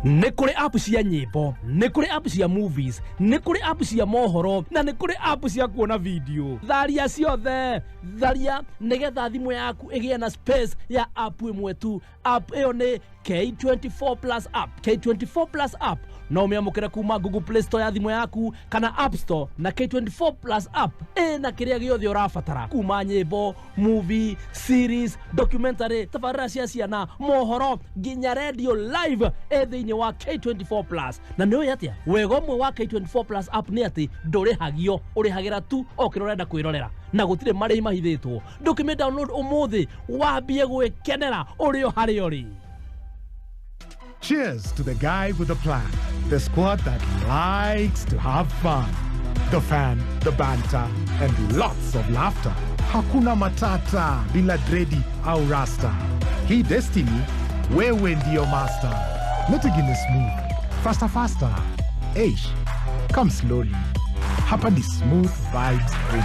Nĩ kũrĩ app cia nyĩmbo, nĩ kũrĩ app cia movies, nĩ kũrĩ app cia mohoro, na nĩ kũrĩ app cia kuona video. Tharia ciothe, tharia nĩgetha thimũ yaku ĩgĩe na space ya app ĩmwe tu. App ĩyo nĩ K24 Plus app. K24 Plus app no ũmĩamũkĩre kuma Google Play Store ya thimũ yaku kana App Store, na K24 Plus app ĩna kĩrĩa gĩothe ũrabatara kuma nyĩmbo, movie, series, documentary, tabarĩra cia ciana, mohoro nginya radio live ĩ thĩinĩ wa K24 Plus. Na nĩ ũĩ atĩa wega ũmwe wa K24 Plus app nĩ atĩ ndũrĩhagio, ũrĩhagĩra tu o kĩrĩa ũrenda kwĩrorera na gũtirĩ marĩhi mahithĩtwo. Ndũkĩmĩ download ũmũthĩ wambie gwĩkenera ũrĩ o harĩa ũrĩ. Cheers to the guy with the plan, the squad that likes to have fun. The fan, the banter, and lots of laughter. Hakuna matata bila dredi au rasta. Hii destiny, wewe ndio master. Let Guinness smooth. Faster, faster. Eish, come slowly. Hapa ni smooth vibes only.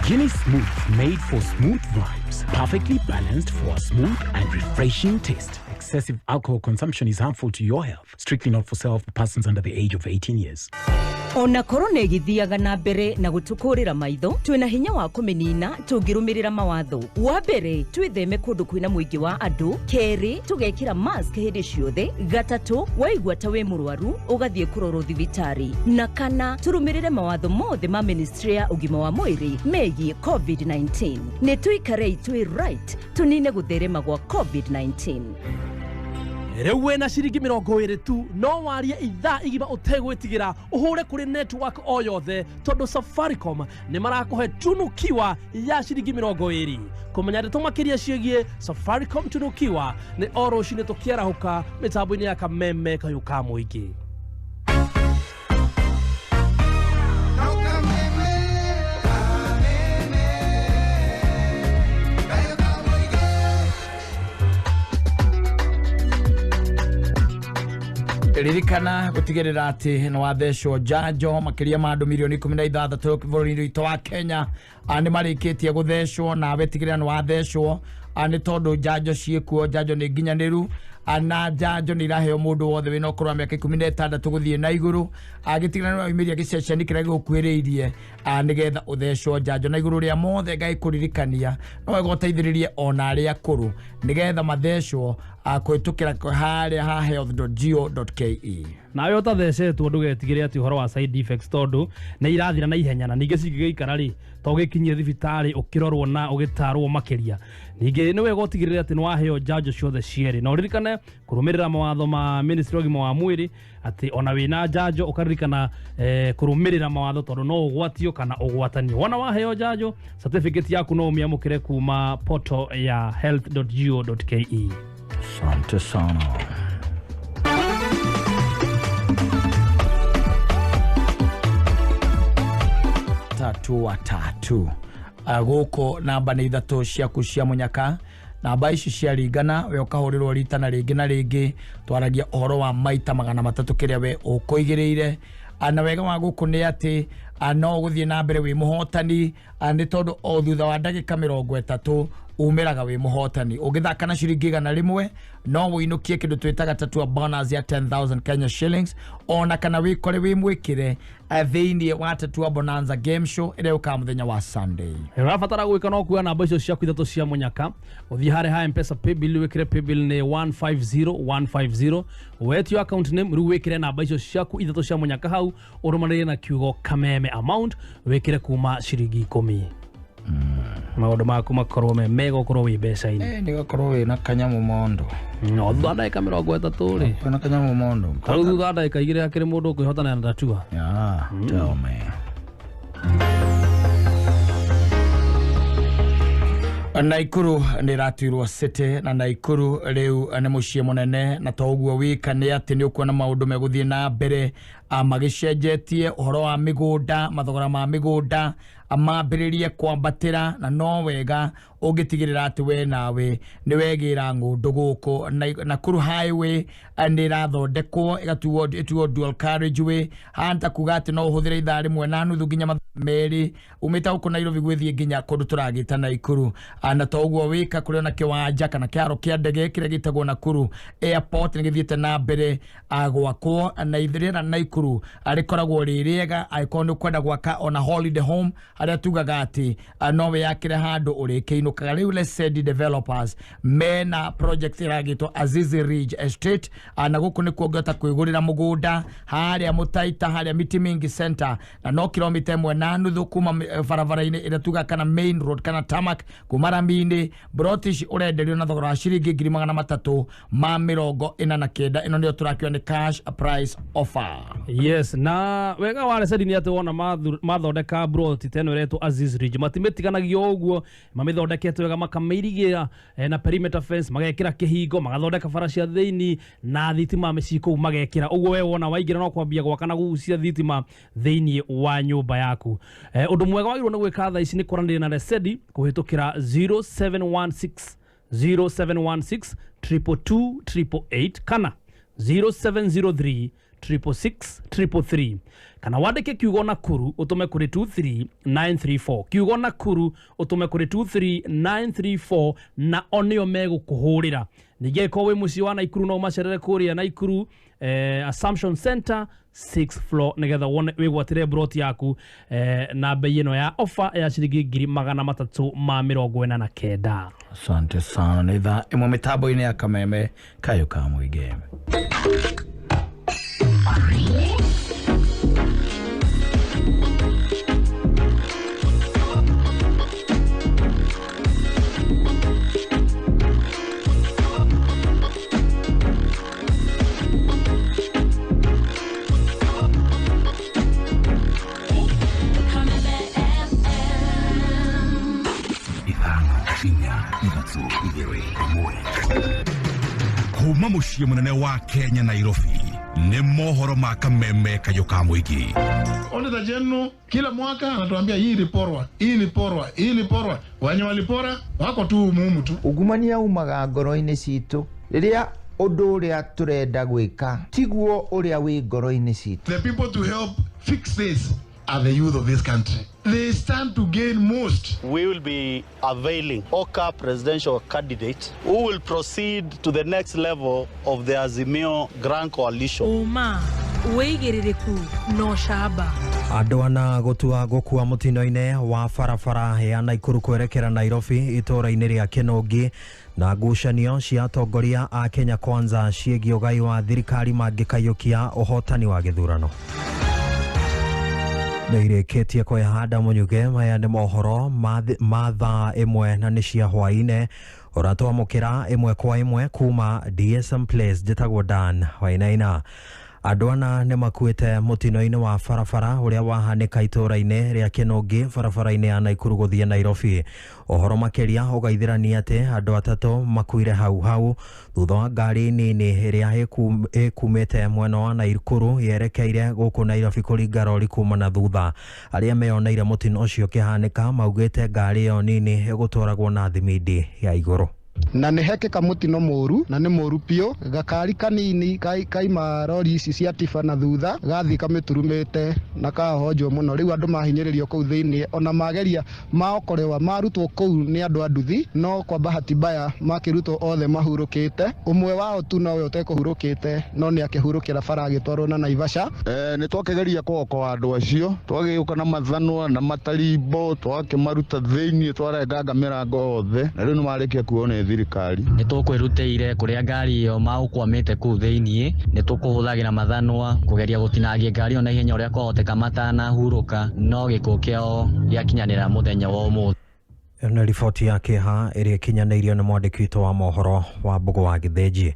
Guinness Smooth, made for smooth vibes. Perfectly balanced for a smooth and refreshing taste. Excessive alcohol consumption is harmful to your health. Strictly not for sale for persons under the age of 18 years. Ona korona ĩgĩthiaga na mbere na gũtũkũrĩra maitho, twĩna hinya wa kũmĩnina tũngĩrũmĩrĩra mawatho. Wa mbere, twĩtheme kũndũ kwĩna mũingĩ wa andũ. Kerĩ, tũgekĩra mask hĩndĩ ciothe. Gatatũ, waigua ta wĩ mũrwaru ũgathiĩ kũrorwo thibitarĩ. Na kana, tũrũmĩrĩre mawatho mothe ma ministry ya ũgima wa mwĩrĩ megiĩ COVID-19. Nĩ tũikarei twĩ right tũnine gũtherema gwa COVID-19. Rĩu wĩna ciringi 20 tu no warie ithaa igima ũtegwĩtigĩra, ũhũre kũrĩ network o yothe tondũ Safaricom nĩ marakũhe tunukiwa ya ciringi 20. Kũmenya ndeto makĩria ciĩgiĩ Safaricom tunukiwa nĩ o rũcinĩ tũkĩarahũka mĩtambo-inĩ ya Kameme kayũ ka mũingĩ. Ririkana gutigirira ati ni wathecwo njanjo makiria ma andu mirioni 16 bũrũri-inĩ witũ wa Kenya nĩ marĩkĩtie gũthecwo, nawe tigĩrĩra nĩ wathecwo nĩ tondũ njanjo ciĩkuo, njanjo nĩ nginyanĩru na njanjo nĩ iraheo mũndũ wothe wĩna ũkũrũ wa mĩaka 16 gũthiĩ na igũrũ. Gĩtigĩrĩra nĩ waumĩria gĩceceni kĩrĩa gĩgũkuhĩrĩirie nĩgetha ũthecwo njanjo. Na igũrũ rĩa mothe Ngai kũririkania no wega ũteithĩrĩrie ona arĩa akũrũ nĩgetha mathecwo kũhĩtũkĩra harĩa ha health.go.ke. Nawe ũtathecetwo ndũgetigĩre atĩ ũhoro wa side effects tondũ nĩ irathira na ihenya, na ningĩ cingĩgĩikara rĩ to ũgĩkinyie thibitarĩ ũkĩrorwo na ũgĩtarwo makĩria. Ningĩ nĩ wega ũtigĩrĩre atĩ nĩ waheo njanjo ciothe cierĩ, na ũririkane kũrũmĩrĩra mawatho ma Ministry wa ũgima wa mwĩrĩ atĩ ona wĩna njanjo ũkaririkana kũrũmĩrĩra mawatho tondũ no ũgwatio kana ũgwatanio. Wona waheo njanjo certificate yaku no ũmĩamũkĩre kuma portal ya health.go.ke. Asante sana. Tatu wa tatu gũkũ namba nĩ ithatũ ciaku cia mũnyaka, namba ici ciaringana we ũkahũrĩrwo rita na rĩngĩ na rĩngĩ. Twaragia ũhoro wa maita 300 kĩrĩa we ũkũigĩrĩire. Na wega wa gũkũ nĩ atĩ no ũgũthiĩ na mbere wĩ mũhotani nĩ tondũ o thutha wa ndagĩka 30 umĩraga wĩ mũhotani. Ũngĩthaka na ciringi 100 no wĩinũkie kĩndũ twĩtaga tatua bonus ya 10,000 Kenya shillings, ona kana wĩkore wĩ mwĩkĩre thĩinĩ wa tatua bonanza game show ĩrĩa yũkaga mũthenya wa Sunday. Ũrabatara gwĩka no kuoya namba icio ciaku ithatũ cia mũnyaka, ũthiĩ harĩa ha M-Pesa paybill wĩkĩre paybill nĩ 150150, wetio account name rĩu wĩkĩre namba icio ciaku ithatũ cia mũnyaka hau ũrũmanĩrĩrie na kiugo kameme amount wĩkĩre kuma ciringi 10. Maũndũ maku makorwo me mega ũkorwo wĩ mbeca-inĩ. Nĩ gakorwo wĩna kanyamũ mondo. No thutha wa ndagĩka 30 rĩ. Wĩna kanyamũ mondo. Ta rĩu thutha wa ndagĩka 2 hakĩrĩ mũndũ ũkwĩhotana na tatua. Yeah, tell me. Naikuru nĩ ĩratuirwo city, na Naikuru rĩu nĩ mũciĩ mũnene, na to ũguo wika nĩ atĩ nĩ ũkuona maũndũ megũthiĩ na mbere magĩcenjetie ũhoro wa mĩgũnda, mathogora ma mĩgũnda mambĩrĩrie kwambatĩra, na no wega ũngĩtigĩrĩra atĩ we nawe nĩ wegĩra ng'ũndũ gũkũ. Nakuru Highway nĩ ĩrathondekwo ĩgatuo ĩtuo dual carriageway, haha ta kuga atĩ no ũhũthĩre ithaa 1.5 nginya mathaa 2 umĩte gũkũ Nairobi gwĩthiĩ nginya kũndũ tũragĩta Naikuru. Na to ũguo wika kũrĩ ona kĩwanja kana kĩharo kĩa ndege kĩrĩa gĩtagwo Nakuru Airport nĩ gĩthiĩte na mbere gwakwo, na rĩera Naikuru rĩkoragwo rĩ rĩega angĩkorwo nĩ ũkwenda gwaka ona holiday home harĩa tugaga atĩ no wĩyakĩre handũ ũrĩkĩinũkaga. Rĩu Lesedi Developers mena project ĩragĩtwo Azizi Ridge Estate, na gũkũ nĩkuo ũngĩhota kwĩgũrĩra mũgũnda harĩa Mũtaita, harĩa Miti Mingi Center, na no kilomita 1.5 kuma barabara-inĩ ĩrĩa tugaga kana main road kana tarmac kuma rami-inĩ. Broti ici ũrenderio na thogora wa ciringi 349,000. Ĩno nĩyo tũrakiuga nĩ cash price offer. Yes, na wega wa Lesedi nĩ atĩ wona mathondeka broti ta ĩno ĩretwo Aziz Ridge matimĩtiganagio ũguo, mamĩthondekete wega makamĩirigĩra na perimeter fence, magekĩra kĩhingo, magathondeka bara cia thĩinĩ na thitima mĩciĩ kũu magekĩra ũguo. We wona waingĩra no kwambia gwaka na gũgucia thitima thĩinĩ wa nyũmba yaku. Ũndũ mwega wagĩrĩirwo nĩ gwĩka thaa ici nĩ kwaranĩria na Lesedi kũhĩtũkĩra 0716 0716 222 888 kana 0703 666 333 kana wandĩke kiugo Nakuru ũtũme kũrĩ 23934, kiugo Nakuru ũtũme kũrĩ 23934, na o nĩo megũkũhũrĩra. Ningĩ angĩkorwo wĩ mũciĩ wa Naikuru no ũmacerere kũrĩa Naikuru Assumption Center 6th floor nĩgetha wone wĩgwatĩre broti yaku na bei ĩno ya offer ya ciringi 349,000. Asante sana. Nĩ thaa 1 mĩtambo-inĩ ya Kameme kayũ ka mũingĩ. Kuma mũciĩ mũnene wa Kenya Nairobi nĩ mohoro ma Kameme kayũ ka mũingĩ. Auditor General kila mwaka anatuambia hii iliporwa, hii iliporwa, hii iliporwa. Wenye walipora wako tu mumu tu. Ungumania umaga ngoro-inĩ citũ rĩrĩa Ũndũ ũrĩa tũrenda gwĩka tiguo ũrĩa wĩ ngoro-inĩ citũ. The people to help fix this are the youth of this country. They stand to gain most. We will be availing OCA presidential candidate who will proceed to the next level of the Azimio Grand Coalition. Ũma, wĩigĩrĩrĩku na ũcamba. Andũ ana gũtua gũkua mũtino-inĩ wa barabara ya Naikuru kwerekera Nairobi itũũra-inĩ rĩa Kĩnũngi na ngucanio cia atongoria a Kenya Kwanza ciĩgiĩ ũgai wa thirikari mangĩkaiyũkia ũhotani wa gĩthurano. Nĩ irĩkĩtie kwĩhanda mũnyuge. Maya nĩ mohoro ma thaa 1 na nĩ cia hwaĩ-inĩ. Ũratwamũkĩra 1 kwa 1 kuma DSM Place. Njĩtagwo Dan Wainaina. Andũ ana nĩ makuĩte mũtino-inĩ wa barabara ũrĩa wahanĩka itũũra-inĩ rĩa Kĩnũngi barabara-inĩ ya Naikuru gũthiĩ Nairobi. Ũhoro makĩria ũgaithĩrania atĩ andũ 3 makuire hau hau thutha wa ngari nini ĩrĩa ĩkumĩte mwena wa Naikuru yerekeire gũkũ Nairobi kũringa rori kuma na thutha. Arĩa meyoneire mũtino ũcio ũkĩhanĩka maugĩte ngari ĩyo nini ĩgũtwaragwo na thimindi ya igũrũ. Na nä hekĩka mũtino mũru na nĩ mũru biũ. Gakari kanini kaima rori ici cia tiba na thutha gathiĩ kamĩturumĩte na kahonjwo mũno. Rĩu andũ mahinyĩrĩrio kũu thĩinĩ, ona mageria maokorewa marutwo kũu nĩ andũ a nduthi, no kwa bahati mbaya makĩrutwo othe mahurũkĩte. Ũmwe wao tu nowe ũtekũhurũkĩte, no nĩ akĩhurũkĩra bara agĩtwarwo na Naivasha. Nĩ twakĩgeria kũokoa andũ acio, twagĩũka na mathanwa na matarimbo, twakĩmaruta thĩinĩ, twarenganga mĩrango othe, na rĩu nĩ marĩkia kuo nĩ thirikari. Nĩ tũkwĩrutĩire kũrĩa ngari ĩyo maũkwamĩte kũu thĩinĩ, nĩ tũkũhũthagĩra mathanwa kũgeria gũtinangia ngari ĩyo na ihenya ũrĩa kwahoteka matanahurũka, no gĩkuũ kĩao gĩakinyanĩra mũthenya wa ũmũthĩ. Ĩno nĩ riboti ya kĩeha ĩrĩa ĩkinyanĩirio nĩ mwandĩki witũ wa mohoro wa Mbũgũ wa Gĩthĩnji.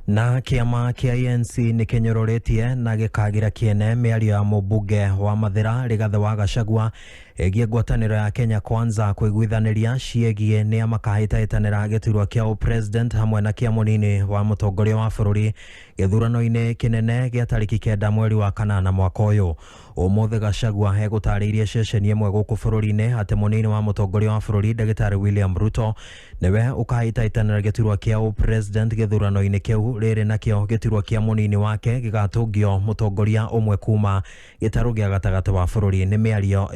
Na kĩama kĩa ANC nĩ kĩnyũrũrĩtie na gĩkagira kĩene mĩario ya mũmbunge wa Mathĩra Rigathĩ wa Gachagua ĩgiĩ ngwatanĩro ya Kenya Kwanza kũiguithanĩria ciĩgiĩ nĩa makahĩtahĩtanĩra gĩturwa kĩa ũpresident hamwe na kĩa mũnini wa mũtongoria wa bũrũri gĩthurano-inĩ kĩnene gĩa tarĩki 9 mweri wa 8 mwaka ũyũ. Ũmũthĩ Gachagua egũtarĩirie ceceni ĩmwe gũkũ bũrũri-inĩ atĩ mũnini wa mũtongoria wa bũrũri Ndagĩtarĩ William Ruto nĩwe ũkahĩtahĩtanĩra gĩturwa kĩa ũpresident gĩthurano-inĩ kĩu, rĩrĩ nakĩo gĩturwa kĩa mũnini wake gĩgatũngio mũtongoria ũmwe kuma gĩtarũ gĩa gatagatĩ wa bũrũri. Nĩ mĩario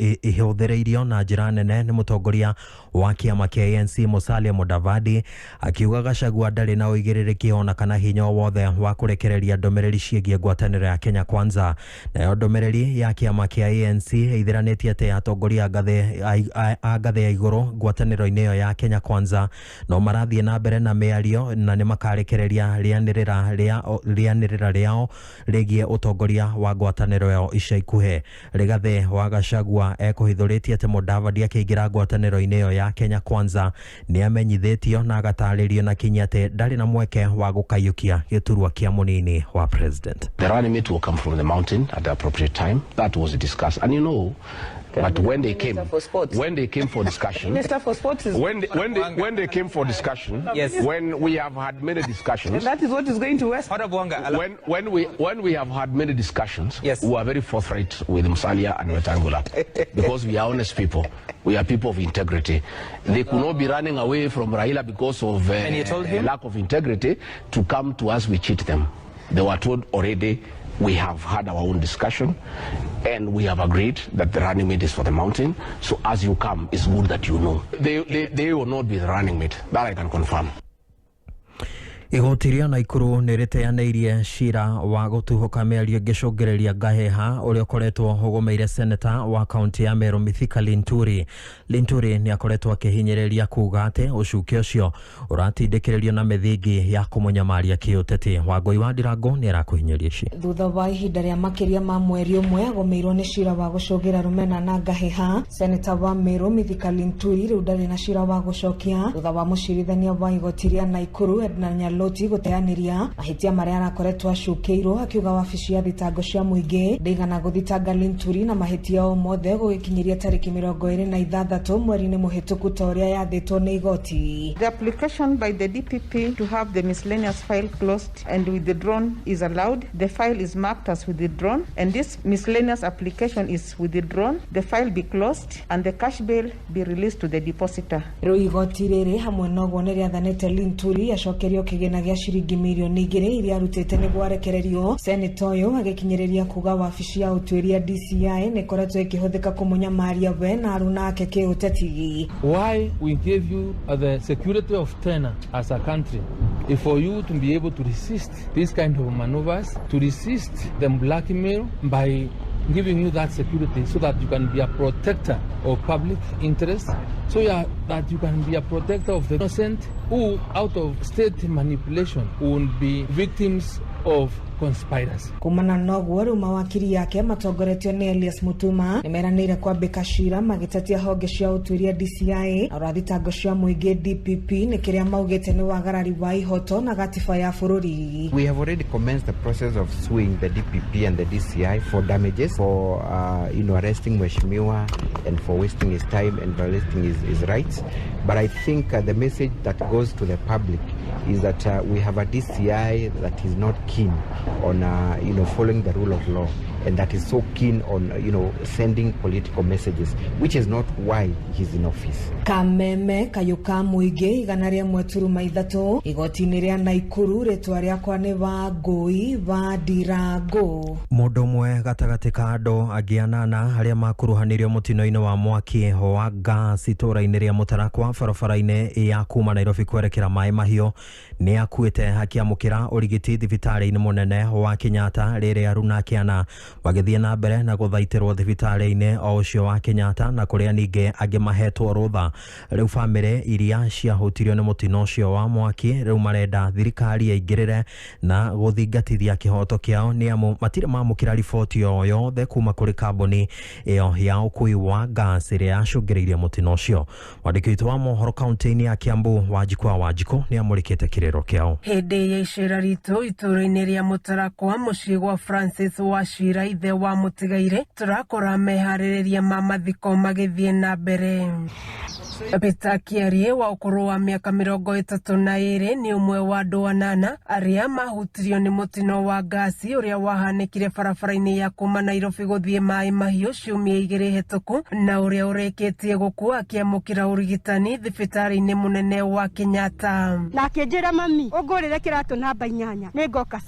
ihũthĩrĩirio na njĩra nene nĩ mũtongoria wa kĩama kĩa ANC Musalia Mudavadi akiuga Gachagua ndarĩ na ũigĩrĩrĩki ona kana hinya o wothe wa kũrekereria ndũmĩrĩri ciĩgiĩ ngwatanĩro ya Kenya Kwanza. Nayo ndũmĩrĩri ya kĩama kĩa ANC ĩithĩranĩtie atĩ atongoria a ngathĩ ya igũrũ ngwatanĩro-inĩ ĩyo ya Kenya Kwanza no marathiĩ na mbere na mĩario na nĩ makarekereria rĩanĩrĩra rĩao rĩgiĩ ũtongoria wa ngwatanĩro ĩyo ica ikuhĩ. Rigathĩ wa Gachagua ekũhithũrĩtie atĩ Mudavadi akĩingĩra ngwatanĩro-inĩ ĩyo ya Kenya Kwanza nĩ amenyithĩtio na agatarĩrio na kinyi atĩ ndarĩ na mweke wa gũkaiyũkia gĩturwa kĩa mũnini wa president. The running mate will come from the mountain at the appropriate time. That was discussed. And you know, but when they came, when they came for discussion, Minister for Sports is when they came for discussion, yes. When we have had many discussions, and that is what is going to West. When we have had many discussions, yes, we are very forthright with Musalia and Wetangula because we are honest people. We are people of integrity. They could not be running away from Raila because of and you told him? Lack of integrity to come to us. We cheat them. They were told already. We have had our own discussion and we have agreed that the running mate is for the mountain. So as you come, it's good that you know. They will not be the running mate. That I can confirm. Igoti rĩa Naikuru nĩ rĩteanĩirie cira wa gũtuhũka mĩario ĩngĩcũngĩrĩria ngahĩha ũrĩa ũkoretwo ũgũmĩire seneta wa kaunti ya Meru Mithika Linturi. Linturi nĩ akoretwo akĩhinyĩrĩria kuga atĩ ũcuke ũcio ũratindĩkĩrĩrio na mĩthingi ya kũmũnyamaria kĩũteti. Wangũi wa Ndirango nĩ arakũhinyĩria ici. Thutha wa ihinda rĩa makĩria ma mweri ũmwe agũmĩirwo nĩ cira wa gũcũngĩra rũmena na ngahĩha, seneta wa Meru Mithika Linturi rĩu ndarĩ na cira wa gũcokia thutha wa mũcirithania wa igoti rĩa Naikuru Edna Nyalo gũteanĩria mahĩtia marĩa arakoretwo acukĩirwo, akiuga wabici ya thitango cia mũingĩ ndĩigana gũthitanga Linturi na mahĩtia o mothe gũgĩkinyĩria tarĩki 26 mweri-inĩ mũhĩtũku ta ũrĩa yathĩtwo nĩ igoti. The application by the DPP to have the miscellaneous file closed and withdrawn is allowed. The file is marked as withdrawn and this miscellaneous application is withdrawn. The file be closed and the cash bail be released to the depositor. Rĩu igoti rĩrĩ hamwe na ũguo nĩ rĩathanĩte Linturi acokerio kĩgĩna kĩgĩna gĩa ciringi mirioni 2 iria arutĩte nĩguo arekererio. Seneta ũyũ agĩkinyĩrĩria kuga wabici ya ũtuĩria DCI nĩ ĩkoretwo ĩkĩhũthĩka kũmũnyamaria we na aruna ake kĩũteti. Why we gave you the security of tenure as a country is for you to be able to resist this kind of maneuvers, to resist the blackmail by giving you that security so that you can be a protector of public interest, so that you can be a protector of the innocent who, out of state manipulation, will be victims of conspiracy. Kumana noguo riu mawakiri yake matongoretio ni Elias Mutuma nimeranĩire kwambĩka cira magĩtetia honge cia ũtuĩria DCI na ũrathitango cia mũingĩ DPP nĩ kĩrĩa maugĩte nĩ wagarari wa ihoto na gatiba ya bũrũri. We have already commenced the process of suing the DPP and the DCI for damages, for arresting Mheshimiwa and for wasting his time and violating his rights. But I think the message that goes to the public is that we have a DCI that is not keen on following the rule of law, and that is so keen on sending political messages, which is not why he's in office. Kameme kayuka muingi 103 igoti-inĩ rĩa Naikuru rĩtwa rĩakwa nĩ Wangũi wa Ndirango. Mũndũ ũmwe gatagatĩ ka andũ angĩ anana arĩa makuruhanirio mũtino-inĩ wa mwaki wa gas itũũra-inĩ rĩa Mũtarakwa barabara-inĩ ya kuma Nairobi kwerekera Maĩ Mahiũ nĩ akuĩte akĩamũkĩra ũrigiti thibitarĩ-inĩ mũnene wa Kenyatta rĩrĩa aruna ake ana magĩthiĩ na mbere na gũthaitĩrwo thibitarĩ-inĩ o ũcio wa Kenyatta na kũrĩa ningĩ angĩ mahetwo rũtha. Rĩu bamĩrĩ iria ciahutirio nĩ mũtino ũcio wa mwaki rĩu marenda thirikari ĩingĩrĩre na gũthingatithia kĩhoto kĩao nĩ amu matirĩ mamũkĩra riboti o yothe kuma kũrĩ kambuni ĩyo ya ũkui wa gas ĩrĩa yacũngĩrĩirie mũtino ũcio. Mwandĩki witũ wa mohoro kaunti-inĩ ya Kiambu Wanjikũ wa Wanjikũ nĩ amũrĩkĩte kĩrĩro kĩao. Hĩndĩ ya icera ritũ itũũra-inĩ rĩa Mũtarakwa mũciĩ gwa Francis Wachira ithe wa mũtigaire tũrakora meharĩrĩria ma mathiko magĩthiĩ na mbere. Peter Kiarie wa ũkũrũ wa mĩaka 32 nĩ ũmwe wa andũ anana arĩa mahutirio nĩ mũtino wa ngasi ũrĩa wahanĩkire barabara-inĩ ya kuma Nairobi gũthiĩ Maĩ Mahiũ ciumia 2 hĩtũku na ũrĩa ũrĩkĩtie gũkua akĩamũkĩra ũrigitani thibitarĩ-inĩ mũnene wa Kenyatta. Na akĩnjĩra mami ũngũrĩre kĩratũ namba 8 nĩngoka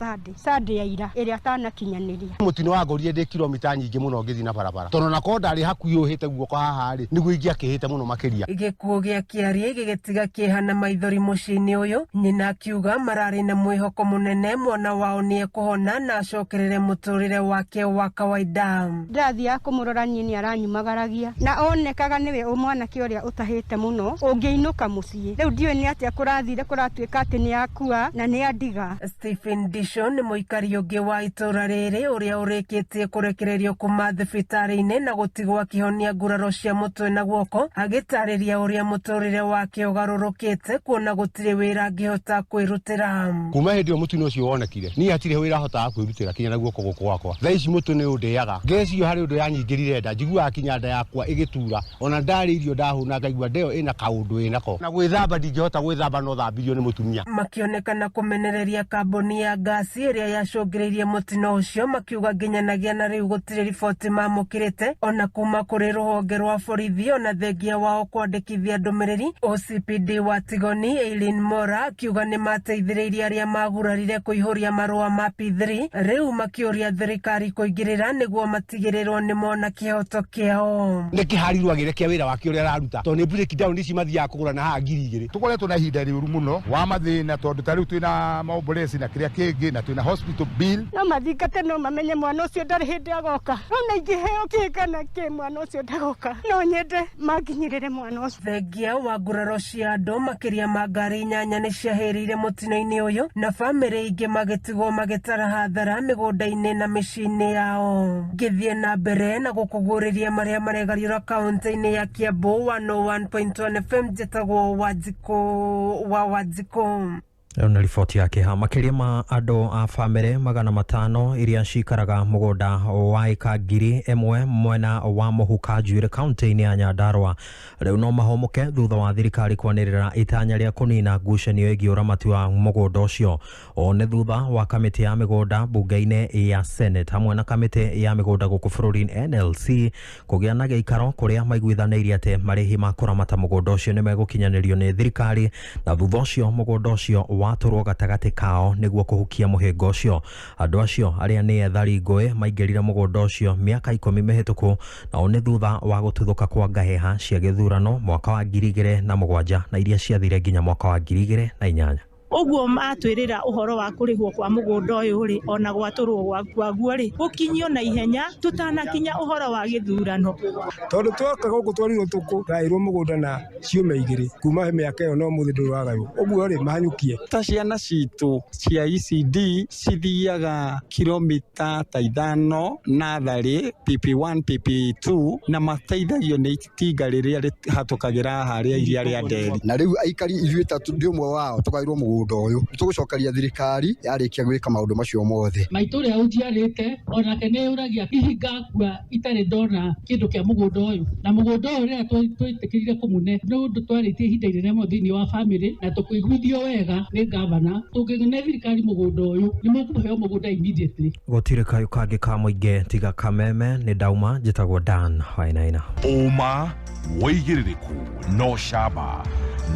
Sunday ya ira ĩrĩa atanakinyanĩria. Mũtino wangorire ndĩ kilomita nyingĩ mũno ngĩthiĩ na barabara tondũ nakorwo ndarĩ hakuhĩ ũhĩte guoko haha rĩ nĩguo ingĩakĩhĩte mũno makĩria. Gĩkuũ gĩa Kiarie gĩgĩtiga kĩeha na maithori mũciĩ-inĩ ũyũ, nyina akiuga mararĩ na mwĩhoko mũnene mwana wao nĩ ekũhona na acokerere mũtũrĩre wake wa kawaida. Ndathiaga kũmũrora niĩ nĩ aranyumagaragia na onekaga nĩwe mwanake ũrĩa ũtahĩte mũno ũngĩinũka mũciĩ. Rĩu ndiũĩ nĩ atĩa kũrathire kũratuĩka atĩ nĩ akua na nĩ andiga. Stephen Dishon nĩ mũikari ũngĩ wa itũũra rĩrĩ ũrĩa ũrĩkĩtie kũrekererio kuma thibitarĩ-inĩ na gũtigwo akĩhonia nguraro cia mũtwe na guoko agĩtarĩria ũrĩa mũtũrĩre wake ũgarũrũkĩte kuona gũtirĩ wĩra angĩhota kwĩrutĩra. Kuma hĩndĩ ĩyo mũtino ũcio wonekire niĩ hatirĩ wĩra hotaga kwĩrutĩra kinya na guoko gũkũ gwakwa. Thaa ici mũtwe nĩ ũndĩaga ngeci ĩyo harĩ ũndũ yanyingĩrire nda njiguaga kinya nda yakwa ĩgĩtura ona ndarĩ irio ndahũna ngaigua nda ĩyo ĩna kaũndũ ĩnako na gwĩthamba ndingĩhota gwĩthamba no thambirio nĩ mũtumia. Makĩonekana kũmenereria kambuni ya ngasi ĩrĩa yacũngĩrĩirie mũtino ũcio makiuga nginyanagia na rĩu gũtirĩ riboti mamũkĩrĩte ona kuma kũrĩ rũhonge rwa borithi ona thengia wao kwandĩkithia ndũmĩrĩri. OCPD wa Tigoni Eileen Mora akiuga nĩ mateithĩrĩirie arĩa magurarire kũihũria marũa ma P3 rĩu makĩũria thirikari kũingĩrĩra nĩguo matigĩrĩrwo nĩ mona kĩhoto kĩao. Nĩ kĩharirwo agĩrekia wĩra wake ũrĩa araruta tondũ nĩ breakdown ici mathiaga kũgũra na haha 2000. Tũkoretwo na ihinda rĩũru mũno wa mathĩna tondũ ta rĩu twĩna maombolezi na kĩrĩa kĩngĩ na twĩna hospital bill. No mathingate no mamenye mwana ũcio ndarĩ hĩndĩ agoka ona ingĩheo kĩ kana kĩ mwana ũcio ndagoka no nyende manginyĩrĩre mwana ũcio. Thengia wa nguraro cia andũ makĩria ma ngari 8 nĩ ciahĩrĩire mũtino-inĩ ũyũ na bamĩrĩ ingĩ magĩtigwo magĩtara hathara mĩgũnda-inĩ na mĩciĩ-inĩ yao. Ngĩthiĩ na mbere na gũkũguũrĩria marĩa maregariũra kaunti-inĩ ya Kiambu 101.1 FM njĩtagwo Wanjikũ wa Wanjikũ. Ĩyo nĩ riboti ya kĩeha. Makĩria ma andũ a bamĩrĩ 500 iria cikaraga mũgũnda wa ĩka 1000 mwena wa Mũhuka Njuĩrĩ kaunti-inĩ ya Nyandarua rĩu no mahũmũke thutha wa thirikari kwanĩrĩra itanya rĩa kũnina ngucanio ĩgiĩ ũramati wa mũgũnda ũcio. O nĩ thutha wa kamĩtĩ ya mĩgũnda mbunge-inĩ ya Senate hamwe na kamĩtĩ ya mĩgũnda gũkũ bũrũri-inĩ NLC kũgĩa na gĩikaro kũrĩa maiguithanĩirie atĩ marĩhi ma kũramata mũgũnda ũcio nĩ megũkinyanĩrio nĩ thirikari na thutha ũcio mũgũnda ũcio watũrwo gatagatĩ kao nĩguo kũhukia mũhĩnga ũcio. Andũ acio arĩa nĩ ethari ngũĩ maingĩrire mũgũnda ũcio mĩaka 10 mĩhĩtũku, na nĩ thutha wa gũtuthũka kwa ngahĩha cia gĩthurano mwaka wa 2007 na iria ciathire nginya mwaka wa 2008. Ũguo matwĩrĩra ũhoro wa kũrĩhwo kwa mũgũnda ũyũ rĩ, ona gwatũrwo kwaguo rĩ, gũkinyio na ihenya tũtanakinya ũhoro wa gĩthurano. Tondũ twoka gũkũ twarirwo tũkũgaĩrwo mũgũnda na ciumia 2 kuma mĩaka ĩyo no mũthĩ ndũrĩ wagaywo, ũguo rĩ mahanyũkie. Ta ciana citũ cia ECD cithiaga kilomita ta 5 natharĩ PP1 PP2 na mateithagio nĩ itinga rĩrĩa rĩhatũkagĩra harĩa iria rĩa Nderi. Na rĩu aikari ithuĩ ta ndĩ ũmwe wao tũgaĩrwo mũgũnda ũyũ tũgũcokeria thirikari yarĩkia gwĩka maũndũ macio mothe. Maitũ ũrĩa ũnjiarĩte onake nĩ ũragia hihi ngakua itarĩ ndona kĩndũ kĩa mũgũnda ũyũ, na mũgũnda ũyũ rĩrĩa twĩtĩkĩrire kũmũne nĩ ũndũ twarĩtie ihinda inene mũno thĩinĩ wa bamĩrĩ na tũkĩiguithio wega nĩ gavana tũngĩne thirikari mũgũnda ũyũ nĩ mũkũheo mũgũnda immediately. Gũtirĩ kayũ kangĩ ka mũingĩ tiga Kameme. Nĩ ndauma, njĩtagwo Dan Wainaina. Ũma wĩigĩrĩrĩku no camba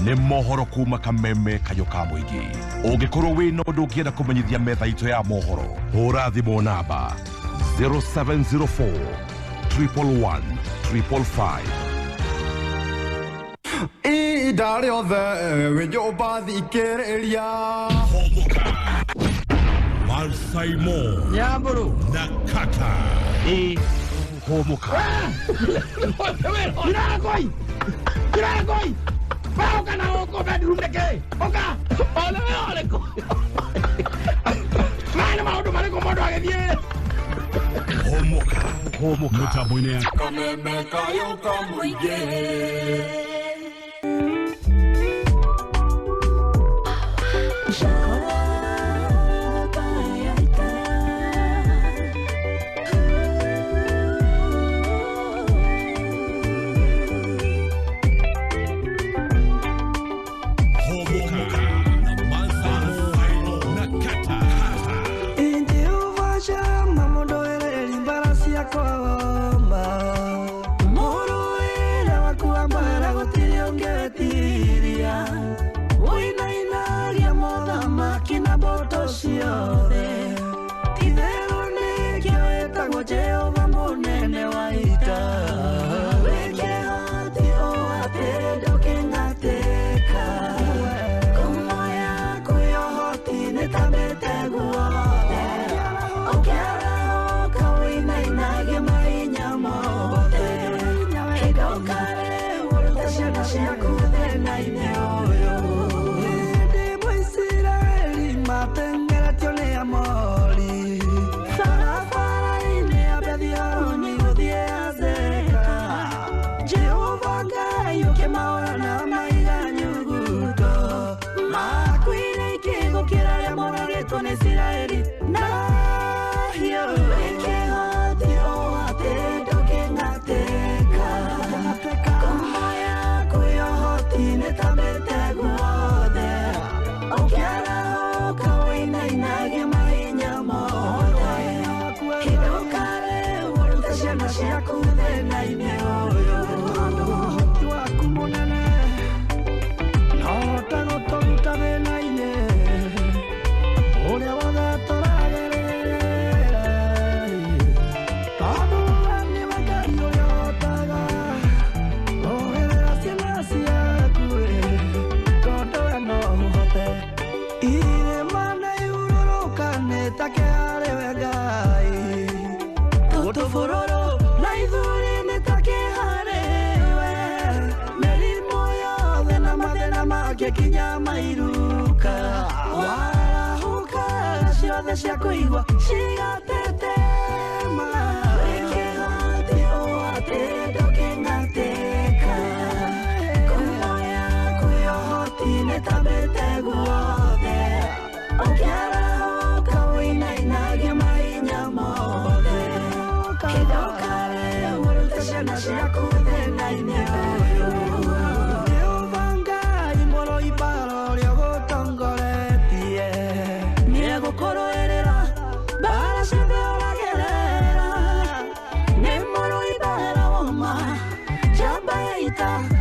nĩ mohoro kuma Kameme kayũ ka mũingĩ. Ũngĩkorwo wĩna ũndũ ũngĩenda kũmenyithia metha itũ ya mohoro, hũra thimũ namba 0704 111 555. Ihinda rĩothe wĩ nyũmba thikĩrĩria. Malsaimo Nyamburu na Kaka Homoka. Kiragoi Kiragoi Oka na oko bedroom neke. Oka. Ole ole ko. Mana maundu marĩkũ mũndũ agĩthiĩ. Homoka. Homoka. Mũtambo-inĩ ya Kameme kayũ ka mũingĩ.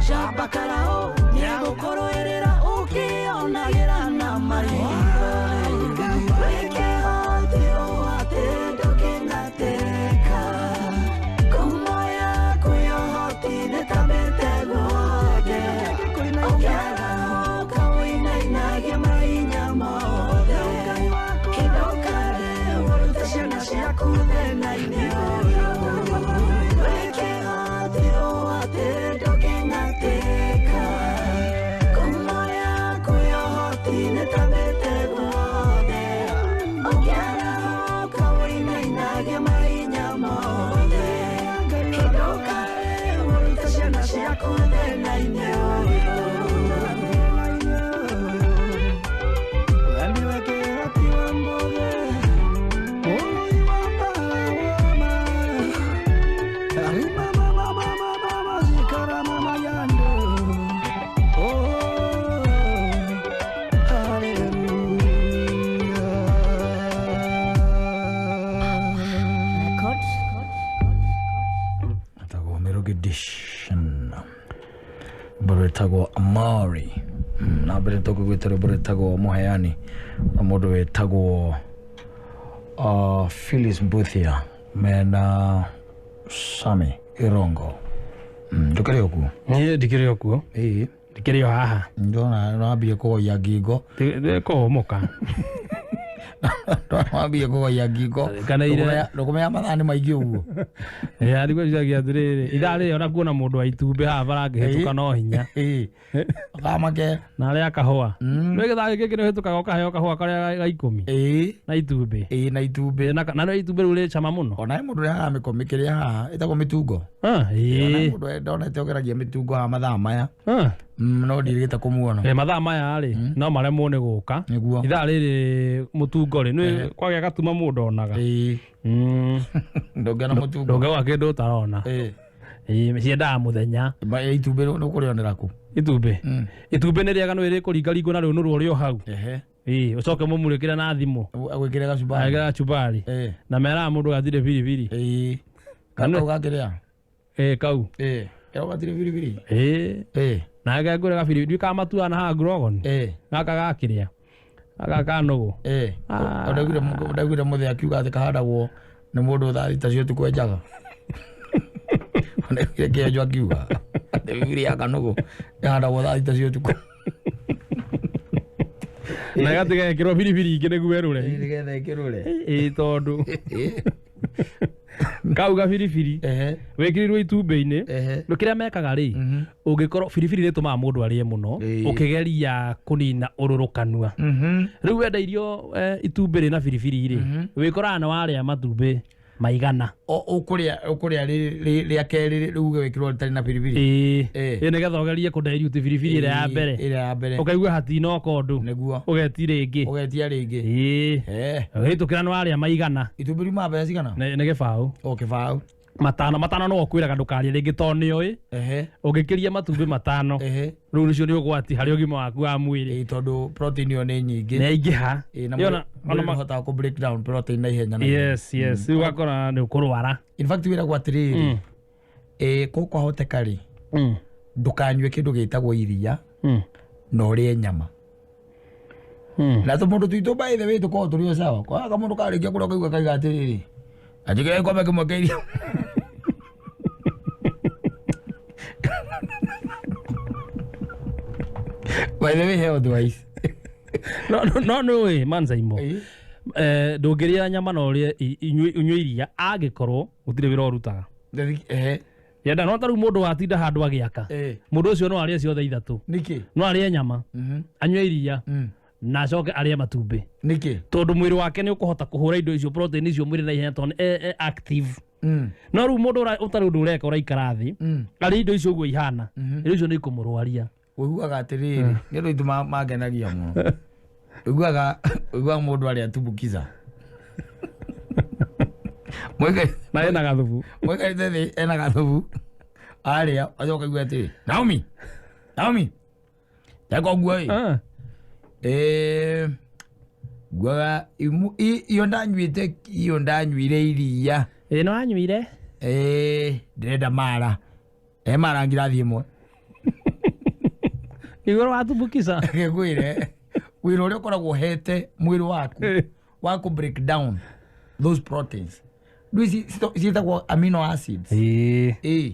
Shabakarao, nyago koroerera ukiona. mbere tũkũiguĩte rwĩmbo rwĩtagwo mũheani na mũndũ wĩtagwo Phyllis Mbuthia mena Sami Irongo. Ndũkĩrĩ o kuo? Niĩ ndikĩrĩ o kuo. Ĩĩ. Ndikĩrĩ o haha. Ndona wambie kũgoia ngingo. Kũhũmũka. Wambie kũgoia ngingo. Kana ire- Ndũkũmenya mathaa nĩ maingĩ ũguo. Ĩ ndigwĩciragia atĩrĩrĩ, ithaa rĩrĩ ona kuona mũndũ wa itumbĩ haha bara angĩhĩtũka no hinya. Kamake. Na arĩa kahũa. Nĩ gĩthaa gĩkĩ nĩ ũhĩtũkaga ũkaheo kahũa karĩa ga 10. Na itumbĩ. Ĩĩ na itumbĩ. Na no itumbĩ rĩu rĩ cama mũno. Ona he mũndũ ũrĩaga mĩko mĩkĩrĩa haha ĩtagwo mĩtungo. Ona he mũndũ ndonete ũgeragia mĩtungo haha mathaa maya. No ndirĩgĩte kũmuona. Mathaa maya rĩ no maremwo nĩ gũka. Nĩguo. Ithaa rĩrĩ mũtungo rĩ nĩ kwagĩa gatuma mũndũ onaga. Ndũngĩona mũtungo. Ndũngĩona kĩndũ ũtarona. Ĩĩ ciendaga mũthenya. Itumbĩ nĩ ũkũrĩonera kũ? Itumbĩ. Itumbĩ nĩ rĩega nĩ rĩkũringaringwo na rĩũnũrwo rĩ o hau. Ĩĩ ũcoke mũmũrĩkĩre na thimũ. Agwĩkĩre gacumbari. Agwĩkĩre gacumbari. Na meraga mũndũ gatirĩ biribiri. Ĩĩ. Kau gakĩrĩa? Ĩĩ kau. Ĩĩ. Kau gatirĩ biribiri? Ĩĩ. Na ngengũre gabiribiri ndiũĩ kana matuaga na haha ngurogoni. Gaka gakĩrĩa. Gaka kanũgũ. Ĩĩ. Ndaiguire mũthee akiuga atĩ kahandagwo nĩ mũndũ thaa thita cia ũtukũ enjaga. Ndaiguire kĩenjo akiuga atĩ biribiri ya kanũgũ ĩhandagwo thaa thita cia ũtukũ. Na gatiga ĩkĩrwo biribiri ingĩ nĩguo ĩrũre. Nĩgetha ĩkĩrũre. Ĩĩ tondũ kau gabiribiri wĩkĩrirwo itumbĩ-inĩ nĩ kĩrĩa mekaga rĩ ũngĩkorwo biribiri nĩ ĩtũmaga mũndũ arĩe mũno ũkĩgeria kũnina ũrũrũ kanua. Rĩu wenda irio itumbĩ rĩ na biribiri rĩ wĩkoraga nĩ warĩa matumbĩ maigana. Ũkũrĩa rĩa kerĩ rĩu uge wĩkĩrwo rĩtarĩ na biribiri. Ĩĩ nĩgetha ũgerie kũdairiute biribiri ĩrĩa ya mbere. Ĩrĩa ya mbere. Ũkaigua hatinoka ũndũ. Nĩguo. Ũgeti rĩngĩ. Ũgetia rĩngĩ. Ĩĩ. Ũgĩhĩtũkĩra nĩ warĩa maigana. Itumbĩ riumaga mbeca cigana? Nĩ gĩbaũ. O kĩbaũ. Matano matano no ũkwĩraga ndũkarĩe rĩngĩ tondũ nĩ ũĩ. Ũngĩkĩria matumbĩ matano rĩu nĩcio nĩ ũgwati harĩ ũgima waku wa mwĩrĩ. Ĩĩ tondũ protein ĩyo nĩ nyingĩ. Nĩ yaingĩha. Ĩĩ na mwĩrĩ ndũhotaga kũ break down protein na ihenya. Yes yes. Rĩu ũgakora nĩ ũkũrwara. In fact wĩragwo atĩrĩrĩ kũu kwahoteka rĩ ndũkanyue kĩndũ gĩtagwo iria na ũrĩe nyama. Na tũmũndũ twitũ by the way tũkoragwo tũrĩ o sawa. Kwaga kamũndũ karĩkia kũrĩa ũkaigua kaiga atĩrĩrĩ anjĩkĩre gĩkombe kĩmwe kĩa iria. By the way health wise. No no nĩ manzaimo. Ndũngĩrĩa nyama na ũrĩe ũnyue iria angĩkorwo gũtirĩ wĩra ũrutaga. Yenda no ta rĩu mũndũ watinda handũ agĩaka. Mũndũ ũcio no arĩe ciothe ithatũ. Nĩkĩ? No arĩe nyama. Anyue iria. Na acoke arĩe matumbĩ. Nĩkĩ? Tondũ mwĩrĩ wake nĩ ũkũhota kũhũra indo icio protein icio mwĩrĩ na ihenya tondũ e active. No rĩu mũndũ ũtarĩ ũndũ ũreka ũraikara thĩ arĩa indo icio ũguo ihana indo icio nĩ ikũmũrwaria. Ũiguaga atĩrĩrĩ nĩ ũndũ itũ mangenagia mũno. Ũiguaga mũndũ arĩa tumbukiza. Na ena gathubu. Mũikarĩte thĩ ena gathubu arĩa acoka aigua atĩrĩ Naomi Naomi ndeka ũguo ĩ. Nguaga iyo ndanyuĩte iyo ndanyuire iria. Ĩĩ no wanyuire. Ndĩrenda mara. Mara ngirathi ĩmwe. Igũrũ wa tumbukiza. Ngwĩre wĩra ũrĩa ũkoragwo ũhete mwĩrĩ waku wa kũ break down those proteins. Ndũ ici ciĩtagwo amino acids. Ĩĩ.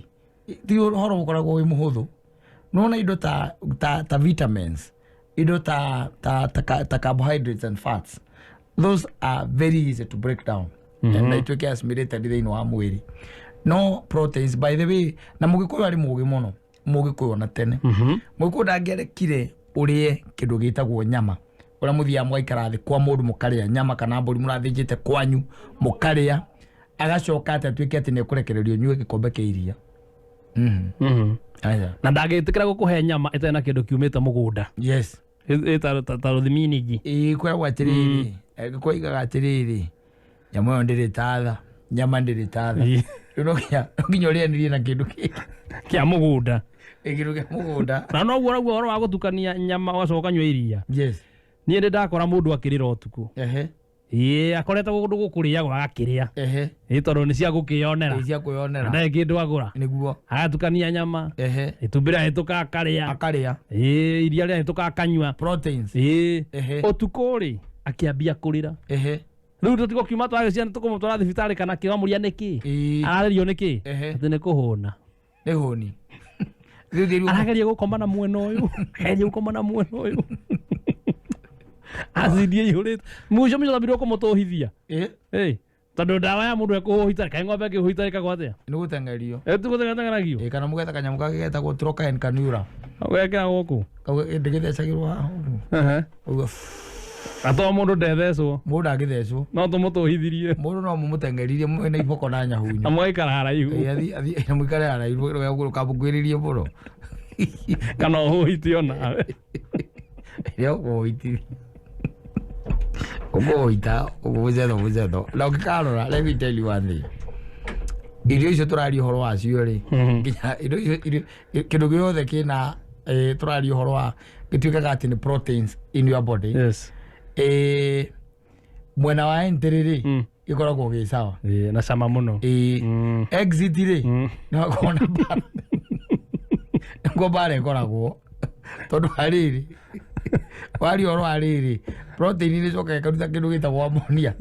Ti ũhoro ũkoragwo wĩ mũhũthũ. Nĩwona indo ta vitamins, indo ta carbohydrates and fats. Those are very easy to break down. Na ituĩke assimilated thĩinĩ wa mwĩrĩ. No proteins by the way na mũgĩkũyũ arĩ mũgĩ mũno. Mũgĩkũyũ ona tene. Mũgĩkũyũ ndangĩarekire ũrĩe kĩndũ gĩtagwo nyama. Ũrĩa mũthiaga mũgaikara thĩ kwa mũndũ mũkarĩa nyama kana mbũri mũrathĩnjĩte kwanyu mũkarĩa agacoka atĩ atuĩke atĩ nĩekũrekererio ũnyue gĩkombe kĩa iria. Na ndangĩtĩkĩra gũkũhe nyama ĩtarĩ na kĩndũ kiumĩte mũgũnda. Yes. Ta rũthiminigi. Ĩĩ kwĩragwo atĩrĩrĩ kwaigaga atĩrĩrĩ nyama ĩyo ndĩrĩ tatha nyama ndĩrĩ tatha. Rĩu no nginya ũrĩanĩrie na kĩndũ kĩngĩ kĩa mũgũnda. Kĩndũ kĩa mũgũnda. Na noguo ũraigua ũhoro wa gũtukania nyama ũgacoka ũkanyua iria. Yes. Niĩ nĩ ndakora mũndũ akĩrĩra ũtukũ. Ĩĩ akoretwo kũndũ gũkũrĩagwo agakĩrĩa. Ehe. Ĩ tondũ nĩ cia gũkĩyonera. Ĩ cia kwĩyonera. Ndarĩ kĩndũ agũra. Nĩguo. Agatukania nyama. Ehe. Itumbĩ rĩahĩtũka akarĩa. Akarĩa. Ĩĩ iria rĩahĩtũka akanyua. Proteins. Ĩĩ. Ehe. Ũtukũ rĩ akĩambia kũrĩra. Ehe. Rĩu tũtigũkiuma twage ciana tũkũmũtwara thibitarĩ kana kĩwamũria nĩkĩ? Ararĩrio nĩkĩ? Ehe. Atĩ nĩ kũhũna. Nĩ hũni. Arageria gũkoma na mwena ũyũ. Arageria gũkoma na mwena ũyũ. Acidi ĩihũrĩte. Mũico mũico twambirwo kũmũtũhithia. Ĩ. Tondũ ndawa ya mũndũ ekũhũhita kaĩ ng'ombe ĩngĩhũhita ĩkagwo atĩa? Nĩ gũteng'erio. Tũgũteng'eragio. Ĩ kana mũgetha kanyamũ kangĩ getagwo Trocaine Canura. Ũgekĩra gũkũ. Kau ndĩgĩthecagĩrwo haha ũguo. Ehe. Ũguo. Ato mũndũ ndethecwo. Mũndũ angĩthecwo. No tũmũtũhithirie. Mũndũ no mũmũteng'eririe mwĩna iboko na nyahunyu. Na mũgaikara haraihu. Ĩ athi athi na mũikare haraihu rũkamũkuhĩrĩrie mũno. Kana ũhũhite onawe. Ĩrĩa ũkũhũhitithia. Ũkũhũhita ũkũmũcetho mũcetho. Na ũngĩkarora let me tell you one thing. Irio icio tũraria ũhoro wacio rĩ, nginya irio icio kĩndũ gĩothe kĩna tũraria ũhoro wa gĩtuĩkaga atĩ nĩ proteins in your body. Yes. Mwena wa entry rĩ gĩkoragwo gĩ sawa. Na cama mũno. Exit rĩ nĩ hakoragwo na mbara. Nĩkuo mbara ĩkoragwo tondũ wa rĩrĩ waria ũhoro wa rĩrĩ protein nĩ ĩcokaga ĩkaruta kĩndũ gĩtagwo ammonia.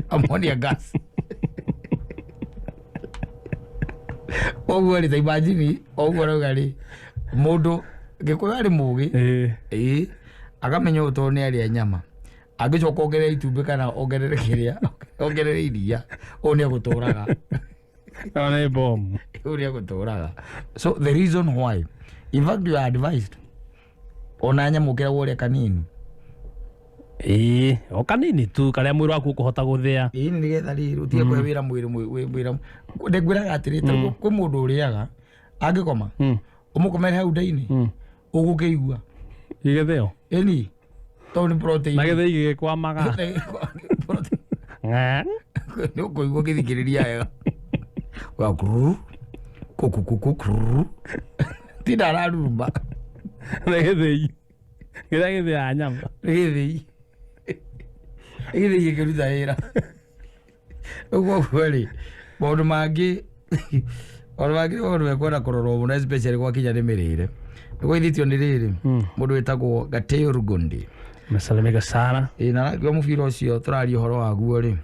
Ammonia gas. Koguo rĩ ta imagine ũguo rauga rĩ mũndũ Gĩkũyũ arĩ mũgĩ ĩĩ akamenya ũũ tondũ nĩ arĩa nyama angĩcoka ongerere itumbĩ kana ongerere kĩrĩa ongerere iria ũũ nĩ egũtũraga. Nĩ bomu. Ũũ nĩ egũtũraga. So the reason why in fact you are advised ona nyamũ ũkĩragwo ũrĩa kanini. Ĩĩ o kanini tu karĩa mwĩrĩ waku ũkũhota gũthĩa. Ĩĩ nĩgetha rĩrĩ ũtige kũhe wĩra mwĩrĩ wĩra ndĩngwĩraga atĩrĩ ta kwĩ mũndũ ũrĩaga angĩkoma ũmũkomere hau nda-inĩ ũgũkĩigua gĩgĩthĩo. Ĩni tondũ nĩ protein. Na gĩthĩi gĩgĩkwamaga. Nĩ ũkũigua ũgĩthikĩrĩria wega. Wa kururu kukukuku tinda araruruma. Nĩ gĩthĩi. Kĩrĩa gĩthĩaga nyama. Nĩ gĩthĩi. Gĩthĩi gĩkĩruta wĩra. Ũguo ũguo rĩ maũndũ mangĩ maũndũ mekwenda kũrorwo mũno especially gwakinya nĩ mĩrĩre. Nĩkũithĩtio nĩ rĩrĩ mũndũ wĩtagwo Gateo Rugondi. Mesalimika sana. Ĩ na arakiuga mũbira ũcio tũraria ũhoro waguo rĩ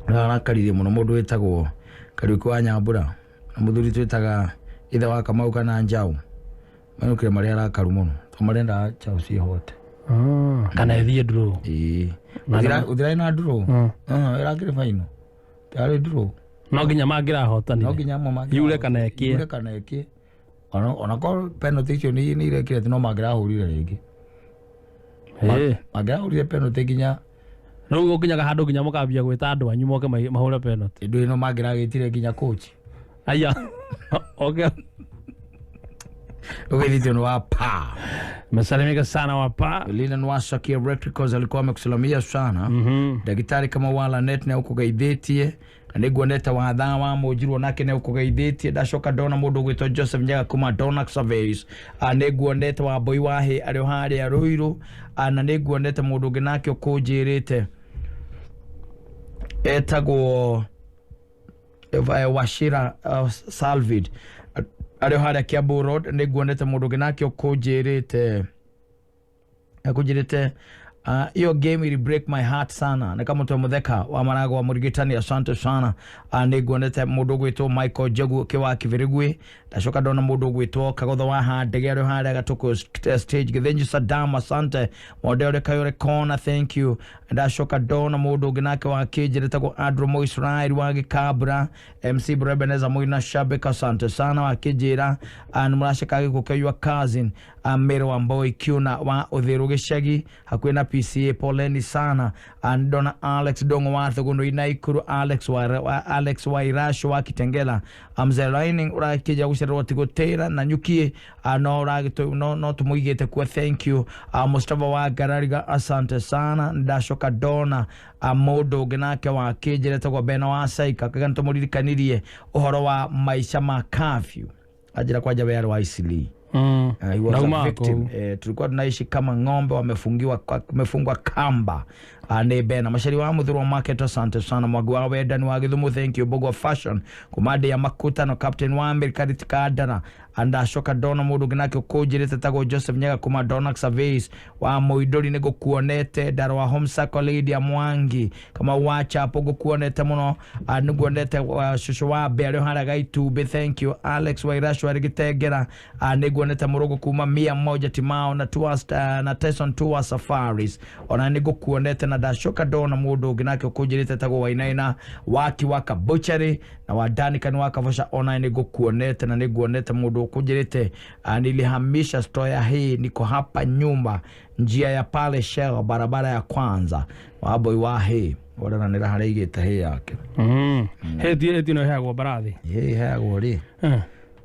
arakarire mũno mũndũ wĩtagwo Kariũki wa Nyambura na mũthuri twĩtaga ithe wa Kamau kana Njaũ mainũkire marĩ arakaru mũno tondũ marendaga Chelsea ĩhote. Kana ĩthiĩ draw. Ĩĩ ũthirarĩ na draw ĩrakĩrĩ final yarĩ draw. No nginya mangĩrahotanire. No nginya amwe mangĩrahotanire. Yure kana ĩkĩe. Yure kana ĩkĩe. Ona korwo penalty icio nĩ irekire atĩ no mangĩrahũrire rĩngĩ. Mangĩrahũrire penalty nginya rĩu ũkinyaga handũ nginya mũkambia gwĩta andũ anyu moke mahũre penalty. Ndũĩ no mangĩragĩtire nginya coach. Aya. Okay. Ũgeithĩtio nĩ wa pa. Mesalimika sana wa pa. Lina Nwasaki Electricals alikuwa amekusalimia sana. Daktari kama wala net nĩ ũkũgeithĩtie. Na nĩnguonete wathaa wa mũnjirwo nake nĩ ũkũgeithĩtie. Ndacoka ndona mũndũ ũgwĩtwo Joseph Nyaga kuma Donax Surveys. Nĩnguonete Wambui wa Hĩ arĩ o harĩa Ruiru. Na nĩnguonete mũndũ ũngĩ nake ũkũnjĩrĩte etagwo Wachira Salvid arĩ o harĩa Kiambu Road. Nĩnguonete mũndũ ũngĩ nake ũkũnjĩrĩte hiyo game ili break my heart sana. Nĩ kamũtwe mũtheka wa marago wa mũrigitani asante sana. Nĩnguonete mũndũ ũgwĩtwo Michael Njogu wa Kibirigwi. Ndacoka ndona mũndũ ũgwĩtwo Kagotho wa Handege arĩ o harĩa Gatũkũ stage. Gĩthĩnji Saddam asante. Monde Kayore Kona thank you. Ndacoka ndona mũndũ ũngĩ nake wa kĩnjĩra etagwo Andrew Moisrael wa Gĩkambura. MC Brebeneza Moina Shabika asante sana wa kĩnjĩra. Nĩ mũraceka gĩkũ your cousin Mero wa Mboi Kiuna wa Ũthĩrũ gĩcagi hakuhĩ na PCA poleni sana. Ndona Alex Dongo wa Thugundu Inaikuru, Alex wa Irasho wa Kitengela. Mzee Lining urakija gucererwo tigutira na nyukie no uragito no tumuigite kwa thank you. Mustafa wa Garariga asante sana. Ndacoka ndona mũndũ ũngĩ nake wa kĩnjĩra etagwo Bena wa Saika kaga nĩtũmũririkanirie ũhoro wa maica ma curfew anjĩra kwanja we arĩ wa Isili. He was a Nauma victim. kũu. Tulikuwa tunaishi kama ng'ombe wamefungiwa wamefungwa kamba. Nĩ bena macari wa muthurwa market, asante sana. Mwangi wa wendani wa githumu, thank you. Mbogwa fashion kumande ya makutano, captain wa America ritikandana andacoka ndona mundu ũngĩ nake ũkũnjĩrĩte tagwo Joseph Nyaga kuma Donax Surveys wa Mũindũri nĩ ngũkuonete. Ndaro wa Home Circle Lydia Mwangi kama wa Chapo ngũkuonete mũno. Nĩ nguonete cũcũ wa Mbe arĩ harĩa Gaitumbĩ, thank you. Alex Wairashu arĩ Gĩtengera, nĩ nguonete mũrũgũ kuma 100 Timao na Tours, na Tyson Tour Safaris ona nĩ ngũkuonete. Na ndacoka ndona mũndũ ũngĩ nake ũkũnjĩrĩte tagwo Wainaina waki wa Kabuchari na wa Danica wa Kavosha ona nĩ ngũkuonete. Na nĩ nguonete mũndũ ũkũnjĩrĩte, nilihamisha store ya hii, niko hapa nyumba njia ya pale Shell barabara ya kwanza waboi wa hii orananĩra harĩa aigĩte hĩ yake. Hĩ no ĩheagwo mbarathi? Hĩ iheagwo rĩ,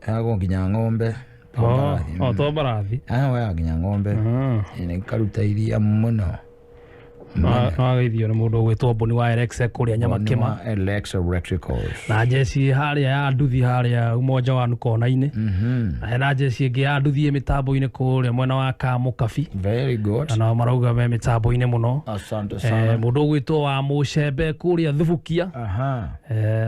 ĩheagwo nginya ng'ombe. O to mbarathi? Heagwo nginya ng'ombe. Nĩ karuta iria mũno. Wageithio nĩ mũndũ ũgwĩtwo Mboni wa Alexa kũrĩa Nyamakĩma. Alexa Electricals. Na njeci harĩa ya nduthi harĩa umoja wa kona-inĩ, na hena njeci ĩngĩ ya nduthi ĩ mĩtambo-inĩ kũrĩa mwena wa Kamũkabi. Very good. Na nao marauga me mĩtambo-inĩ mũno. Asante sana. Mũndũ ũgwĩtwo wa Mũcembe kũrĩa Thubukia.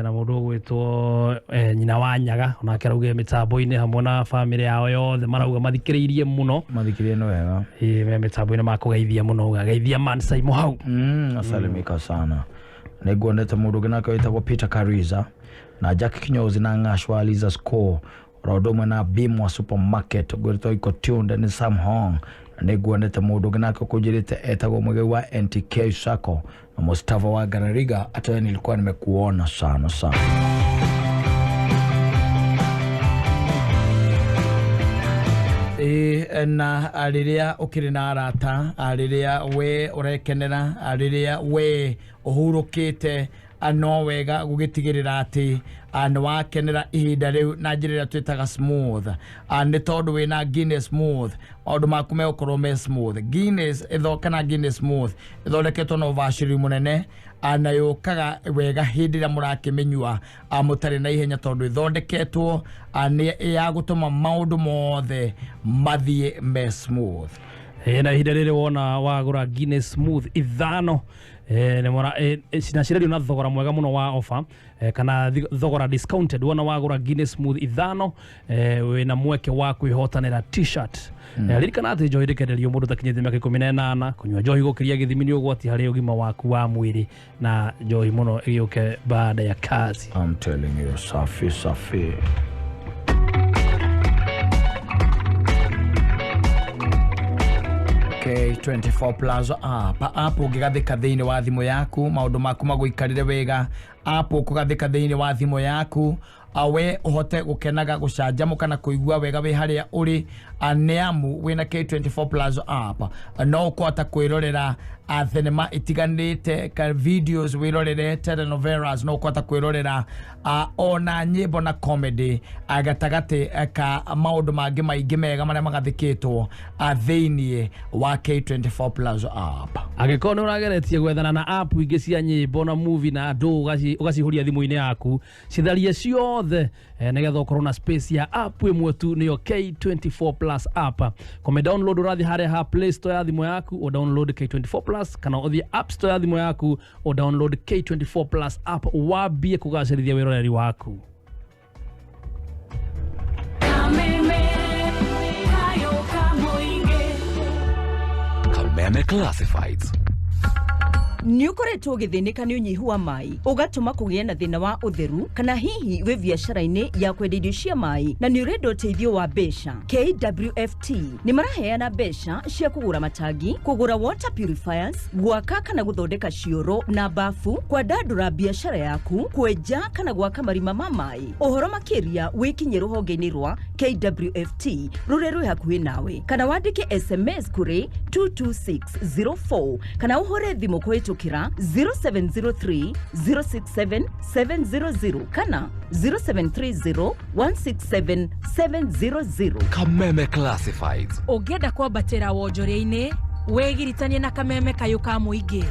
Na mũndũ ũgwĩtwo nyina wa Nyaga onake arauga mĩtambo-inĩ hamwe na bamĩrĩ yao yothe, marauga mathikĩrĩirie mũno. Mathikĩrĩrie nĩ wega. Ĩ me mĩtambo-inĩ makũgeithia mũno, ũgageithia Mansai Mũhau. Asalimika sana. Nĩ nguonete mũndũ ũngĩ nake wĩtagwo Peter Kariza na Jack Kinyozi na Ng'ashwa Aliza Score oro ũndũ ũmwe na Bimwa Supermarket ngwĩrĩtwo iko tuned nĩ Sam Hong. Na nĩ nguonete mũndũ ũngĩ nake ũkũnjĩrĩte etagwo Mũgei wa NTK Sacco na Mustafa wa Garariga, hata wewe nilikuwa nimekuona sana sana. Ĩ na rĩrĩa ũkĩrĩ na arata, rĩrĩa we ũrekenera, rĩrĩa we ũhurũkĩte, no wega gũgĩtigĩrĩra atĩ nĩ wakenera ihinda rĩu na njĩra ĩrĩa twĩtaga smooth. Nĩ tondũ wĩna Guinness smooth, maũndũ maku megũkorwo me smooth. Guinness kana Guinness smooth ĩthondeketwo na ũbacĩrĩru mũnene, na yũkaga wega hĩndĩ ĩrĩa mũrakĩmĩnyua mũtarĩ na ihenya, tondũ ĩthondeketwo nĩ ya gũtũma maũndũ mothe mathiĩ me smooth. Na ihinda rĩrĩ wona wagũra Guinness smooth ithano, na cirendio na thogora mwega mũno wa offer, kana thogora discounted. Wona wagũra Guinness smooth ithano, wĩna mweke wa kwĩhotanĩra t-shirt. Ririkana atĩ njohi ndĩkenderio mũndũ ũtakinyĩtie mĩaka 18. Kũnyua njohi gũkĩria gĩthimi nĩ ũgwati harĩ ũgima waku wa mwĩrĩ, na njohi mũno ĩgĩũke baada ya kazi. I'm telling you, safi safi. K24 Plus app, app ũngĩgathĩka thĩinĩ wa thimũ yaku maũndũ maku magũikarĩre wega. App ũkũgathĩka thĩinĩ wa thimũ yaku awe ũhote gũkenaga gũcanjamũka na kũigua wega wĩ harĩa ũrĩ, nĩ amu wĩna K24 Plus app no ũkũhota kwĩrorera thenema itiganĩte ka videos, wĩrorere telenovelas, no ũkũhota kwĩrorera ona nyĩmbo na comedy gatagatĩ ka maũndũ mangĩ maingĩ mega marĩa magathĩkĩtwo thĩinĩ wa K24 Plus app. Angĩkorwo nĩ ũrageretie gwethana na app ingĩ cia nyĩmbo na movie na andũ ũgacihũria thimũ-inĩ yaku, citharie ciothe nĩgetha ũkorwo na space ya app ĩmwe tu, nĩyo K24 Plus app. Kũmĩ download ũrathiĩ harĩa ha Play Store ya thimũ yaku ũ download K24 Plus, kana ũthiĩ App Store ya thimũ yaku ũ download K24 Plus app wambie kũgacĩrithia wĩroreri waku. Kameme Classifieds. Nĩ ũkoretwo ũgĩthĩnĩka nĩ ũnyihu wa maĩ ũgatũma kũgĩe na thĩna wa ũtheru, kana hihi wĩ biacara-inĩ ya kwendia irio cia maĩ na nĩ ũrenda ũteithio wa mbeca. KWFT nĩ maraheana mbeca cia kũgũra matangi, kũgũra water purifiers, gwaka kana gũthondeka cioro na bafu, kwandandũra biacara yaku, kwenja kana gwaka marima ma maĩ. Ũhoro makĩria wĩkinyie rũhonge-inĩ rwa KWFT rũrĩa rwĩ hakuhĩ nawe, kana wandĩke SMS kũrĩ 22604 kana ũhũre thimũ kũhĩtũkĩra 0703 067 700 kana 0730 167 700. Kameme Classifieds. Ũngĩenda kwambatĩra wonjoria-inĩ wĩgiritanie na Kameme kayũ ka mũingĩ,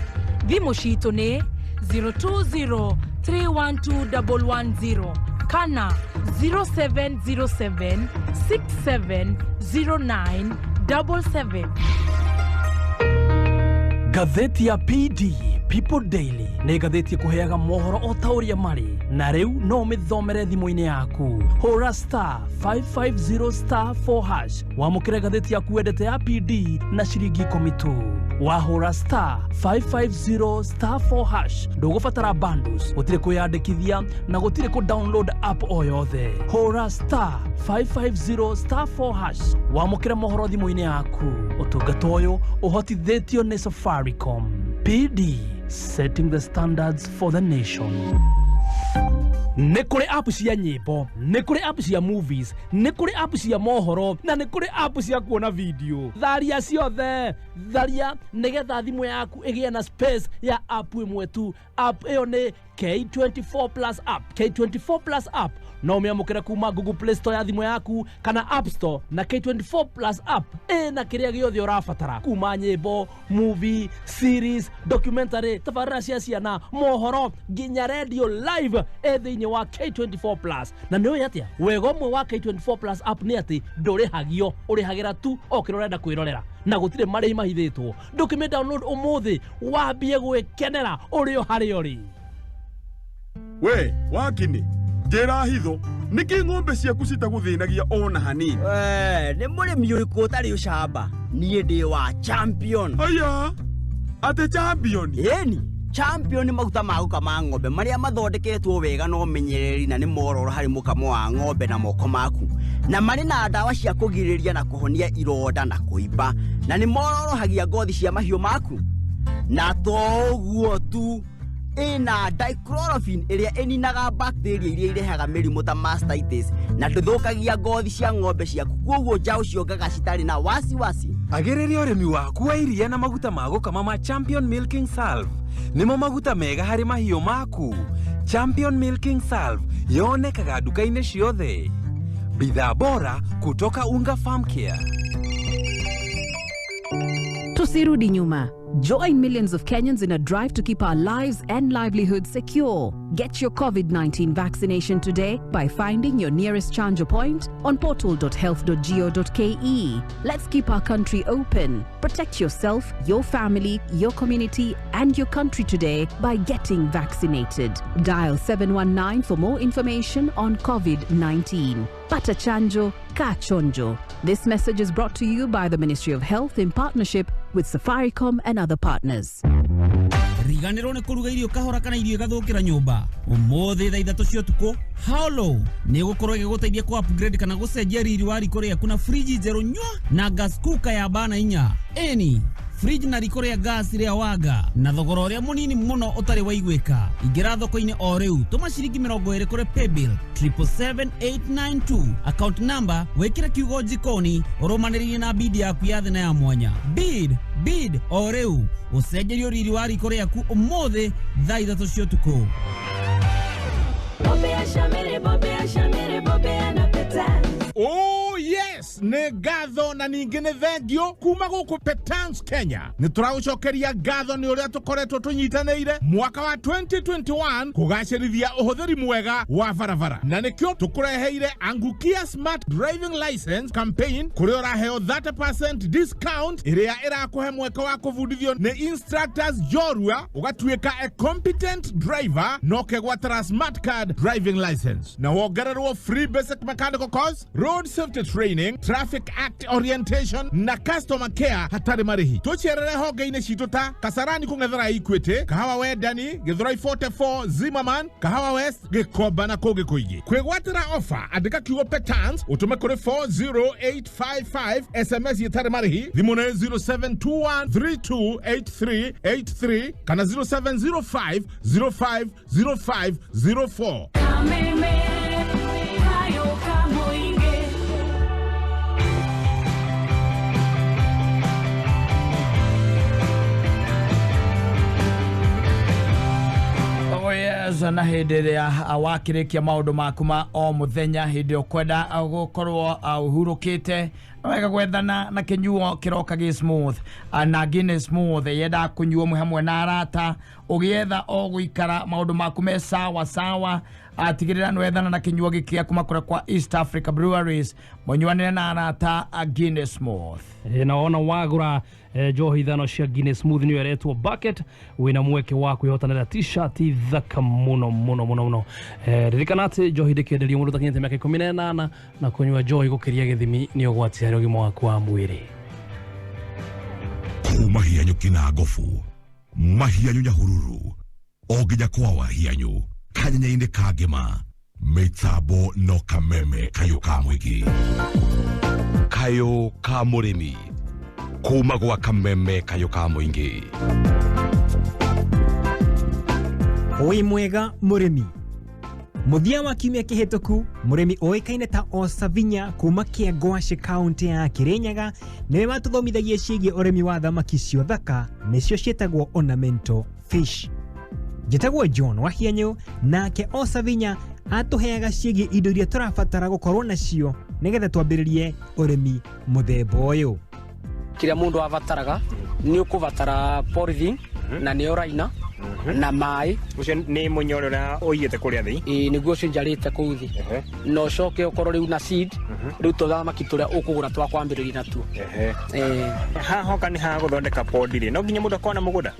thimũ citũ nĩ 020 312 110. Kana 0707 6709 77. Ngathĩti ya PD People Daily nĩ ngathĩti ĩkũheaga mohoro o ta ũrĩa marĩ, na rĩu no ũmĩthomere thimũ-inĩ yaku. Hũra star 550 star 4 hash wamũkĩre ngathĩti yaku wendete ya PD na ciringi 10 tu. Wahũra star 550 star 4 hash ndũgũbatara bundles, gũtirĩ kwĩyandĩkithia na gũtirĩ kũ download app o yothe. Hũra star 550 star 4 hash wamũkĩre mohoro thimũ-inĩ yaku. Ũtungata ũyũ ũhotithĩtio nĩ Safaricom. PD, setting the standards for the nation. Nĩ kũrĩ app cia nyĩmbo, nĩ kũrĩ app cia movies, nĩ kũrĩ app cia mohoro, na nĩ kũrĩ app cia kuona video. Tharia ciothe, tharia nĩgetha thimũ yaku ĩgĩe na space ya app ĩmwe tu. App ĩyo nĩ K24 Plus app. K24 Plus app no ũmĩamũkĩre kuma Google Play Store ya thimũ yaku kana App Store, na K24 Plus app ĩna kĩrĩa gĩothe ũrabatara, kuma nyĩmbo, movie, series, documentary, tabarĩra cia ciana, mohoro, nginya radio live ĩ thĩinĩ wa K24 Plus. Na nĩ ũĩ atĩa wega ũmwe wa K24 Plus app nĩ atĩ ndũrĩhagio, ũrĩhagĩra tu o kĩrĩa ũrenda kwĩrorera na gũtirĩ marĩhi mahithĩtwo. Ndũkĩmĩ download ũmũthĩ wambie gwĩkenera ũrĩ o harĩa ũrĩ. We wakini njĩra hitho nĩkĩ ng'ombe ciaku citagũthĩnagia ona hanini? Nĩ mũrĩmi ũrĩkũ ũtarĩ ũcamba? Niĩ ndĩ wa Champion. Aya, atĩ Champion? Ĩni, Champion nĩ maguta ma gũkama ng'ombe marĩa mathondeketwo wega na ũmenyereri na nĩ mororo harĩ mũkamo wa ng'ombe na moko maku, na marĩ na ndawa cia kũgirĩrĩria na kũhonia ironda na kũimba, na nĩ mororohagia ngothi cia mahiũ maku. Na to ũguo tu, ĩna dichlorophene ĩrĩa ĩninaga bacteria iria irehaga mĩrimũ ta mastitis na ndũthũkagia ngothi cia ng'ombe ciaku, kwoguo njaũ ciongaga citarĩ na wasiwasi. Agĩrĩria ũrĩmi waku wa iria na maguta ma gũkama ma Champion Milking Salve. Nĩmo maguta mega harĩ mahiũ maku. Champion Milking Salve yonekaga nduka-inĩ ciothe. Bidhaa bora kutoka Unga Farm Care. Tusirudi nyuma. Join millions of Kenyans in a drive to keep our lives and livelihoods secure. Get your COVID-19 vaccination today by finding your nearest Chanjo point on portal.health.go.ke. Let's keep our country open. Protect yourself, your family, your community, and your country today by getting vaccinated. Dial 719 for more information on COVID-19. Pata chanjo, ka chonjo. This message is brought to you by the Ministry of Health in partnership with Safaricom and other partners. Riganĩrwo nĩ kũruga irio kahora kana irio igathũkĩra nyũmba. Ũmũthĩ thaa 3 cia ũtukũ, Halo nĩ ĩgũkorwo ĩgĩgũteithia kũ upgrade kana gũcenjia riri wa riko rĩaku na friji njerũ nywa na gas cooker ya bana 4. Ĩni fridge na riko rĩa gas rĩa Waga na thogora ũrĩa mũnini mũno ũtarĩ waiguĩka. Ingĩra thoko-inĩ o rĩu, tũma ciringi 20 kũrĩ paybill 777892, account number wĩkĩre kiugo jikoni ũrũmanĩrĩrie na bid yaku ya thĩ na ya mwanya. Bid bid o rĩu ũcenjerio riri wa riko rĩaku ũmũthĩ thaa 3 cia ũtukũ. Oh yes, nĩ ngatho na ningĩ nĩ thengio kuma gũkũ Petans Kenya. Nĩ tũragũcokeria ngatho nĩ ũrĩa tũkoretwo tũnyitanĩire mwaka wa 2021 kũgacĩrithia ũhũthĩri mwega wa barabara, na nĩkĩo tũkũreheire Angukia Smart Driving License Campaign kũrĩa ũraheo 30% discount ĩrĩa ĩrakũhe mweke wa kũbundithio nĩ instructors njorua ũgatuĩka a competent driver na ũkegwatĩra smart card driving license na wongererwo free basic mechanical course, road safety training, traffic act orientation na customer care hatarĩ marĩhi. Tũcerere honge-inĩ citũ ta Kasarani kũng'ethera Equity, Kahawa Wendani, Githurai 44, Zimmerman, Kahawa West, Gĩkomba na kũngĩ kũingĩ. Kwĩgwatĩra ofa, andĩka kiugo Petans ũtũme kũrĩ 40855 SMS ĩtarĩ marĩhi. Thimũ nĩ 0721328383 kana 0705 050504. Yes, na hĩndĩ ĩrĩa wakĩrĩkia maũndũ maku ma o mũthenya, hĩndĩ ũkwenda gũkorwo ũhurũkĩte wega gwethana na kĩnyuo kĩroka gĩ smooth na Guinness smooth yenda kũnyuo mwĩ hamwe na arata, ũgĩetha o gũikara maũndũ maku me sawa sawa, Atigĩrĩra nĩwethana na kĩnyuo gĩkĩ kuma kũrĩa kwa East Africa Breweries, mũnyuanĩre na arata a Guinness Mouth. Na wona wagũra njohi ithano cia Guinness Smooth nĩyo ĩretwo bucket, wĩna mweke wa kwĩhotanĩra t-shirt thaka mũno mũno mũno mũno. Ririkana atĩ njohi ndĩkĩenderio mũndũ ũtakinyĩte mĩaka 18, na kũnyua njohi gũkĩria gĩthimi nĩ ũgwati harĩ ũgima waku wa mwĩrĩ. Kuma hianyu kina gofu mahianyu Nyahururu o nginya kwa wahianyu kanyenya-inĩ ka ngĩma, mĩtambo no kameme kayũ ka mũingĩ, kayũ ka mũrĩmi, kuma gwa kameme kayũ ka mũingĩ. Wĩ mwega mũrĩmi. Mũthia wa kiumia kĩhĩtũku, mũrĩmi ũĩkaine ta Osavinya kuma Kĩangwacĩ kaunti ya Kirinyaga nĩwe watũthomithagia ciĩgiĩ ũrĩmi wa thamaki cio thaka, nĩcio ciĩtagwo ornamental fish. Njĩtagwo John Wahianyũ, nake Osavinya atũheaga ciĩgiĩ indo iria tũrabatara gũkorwo nacio nĩgetha twambĩrĩrie ũrĩmi mũthemba ũyũ. Kĩrĩa mũndũ abataraga nĩ ũkũbatara polythene na nĩyo raina na maĩ. Ũcio nĩ mũnyore ũrĩa ũigĩte kũrĩa thĩ? Ĩĩ, nĩguo ũcio njarĩte kũu thĩ. Na ũcoke ũkorwo rĩu na seed, rĩu tũthamaki tũrĩa ũkũgũra twa kwambĩrĩria natuo. Haha hoka nĩ ha gũthondeka pond rĩ, no nginya mũndũ akorwo na mũgũnda?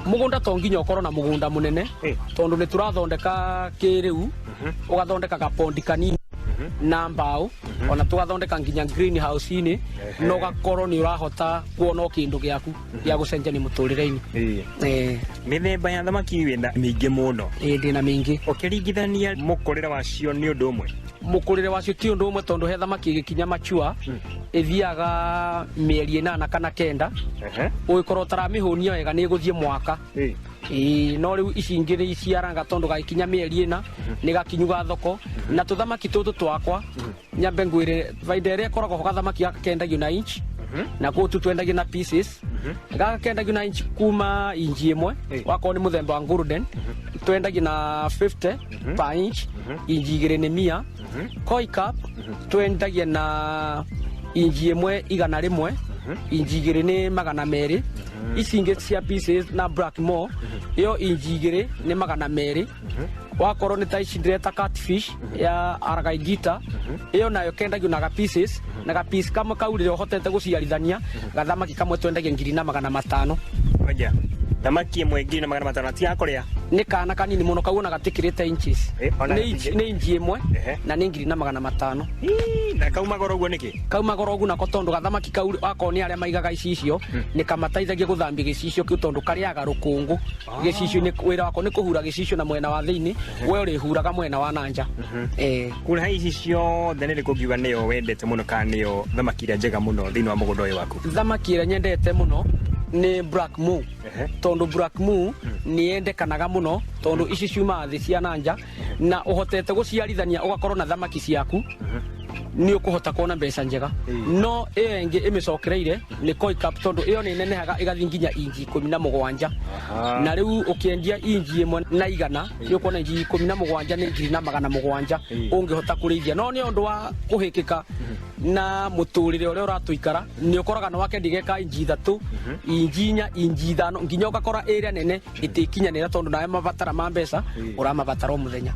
Mũgũnda to nginya ũkorwo na mũgũnda mũnene, tondũ nĩ tũrathondeka kĩrĩu, ũgathondeka gapondi kanini na mbao, ona tũgathondeka nginya greenhouse-inĩ, na ũgakorwo nĩ ũrahota kuona o kĩndũ gĩaku gĩa gũcenjania mũtũrĩre-inĩ. Mĩthemba ya thamaki wĩna mĩingĩ mũno. Ĩĩ, ndĩna mĩingĩ. Ũkĩringithania mũkũrĩre wacio nĩ ũndũ ũmwe? Mũkũrĩre wacio ti ũndũ ũmwe, tondũ he thamaki ĩgĩkinya machua ĩthiaga mĩeri 8 kana 9, ũgĩkorwo ũtaramĩhũnia wega nĩ ĩgũthiĩ mwaka. Ĩĩ, no rĩu ici ingĩ nĩ iciaranga tondũ gagĩkinya mĩeri 4 nĩ gakinyuga thoko. Na tũthamaki tũtũ twakwa nyambe ngwĩre baida ĩrĩa ĩkoragwo ho, gathamaki gaka kendagio na inch, na kũu tu twendagio na pieces. Gaka kendagio na inch kuma inji ĩmwe, wakorwo nĩ mũthemba wa golden twendagio na 50 per inch, inji 2 nĩ 100. Koi carp twendagia na inji 1 100, inji 2 nĩ 200. Ici ingĩ cia pieces na blackmore ĩyo inji 2 nĩ 200. Wakorwo nĩ ta ici ndĩreta catfish ya aragaigita, ĩyo nayo kendagio na ga pieces, na ga piece kamwe kau rĩrĩa ũhotete gũciarithania gathamaki kamwe twendagia 1500. Ngoja, thamaki ĩmwe 1500 ti ya kũrĩa? Nĩ kana kanini mũno, kau ona gatikĩrĩte inches. Nĩ inji 1 na nĩ 1500. Na kauma goro ũguo nĩkĩ? Kauma goro ũguo nako tondũ gathamaki kau wakorwo nĩ arĩa maigaga icicio nĩ kamateithagia gũthambia gĩcicio kĩu, tondũ karĩaga rũkũngũ. Gĩcicio nĩ wĩra wako nĩ kũhura gĩcicio na mwena wa thĩinĩ, we ũrĩhuraga mwena wa na nja. Kũrĩa ici ciothe nĩ rĩkũ ũngiuga nĩyo wendete mũno kana nĩyo thamaki ĩrĩa njega mũno thĩinĩ wa mũgũnda ũyũ waku? Thamaki ĩrĩa nyendete mũno nĩ black moo, tondũ black moo nĩ yendekanaga mũno, tondũ ici ciumaga thĩ cia na nja, na ũhotete gũciarithania ũgakorwo na thamaki ciaku nĩ ũkũhota kuona mbeca njega. No ĩyo ĩngĩ ĩmĩcokereire nĩ koi carp, tondũ ĩyo nĩ nenehaga ĩgathiĩ nginya inji 17, na rĩu ũkĩendia inji 1 na 100 nĩ ũkuona inji 17 nĩ 1700 ũngĩhota kũrĩithia. No nĩ ũndũ wa kũhĩkĩka na mũtũrĩre ũrĩa ũratũikara, nĩ ũkoraga nĩ wakendia geka inji 3, inji 4, inji 5, nginya ũgakora ĩrĩa nene ĩtĩkinyanĩra, tondũ nawe mabatara ma mbeca ũramabatara o mũthenya.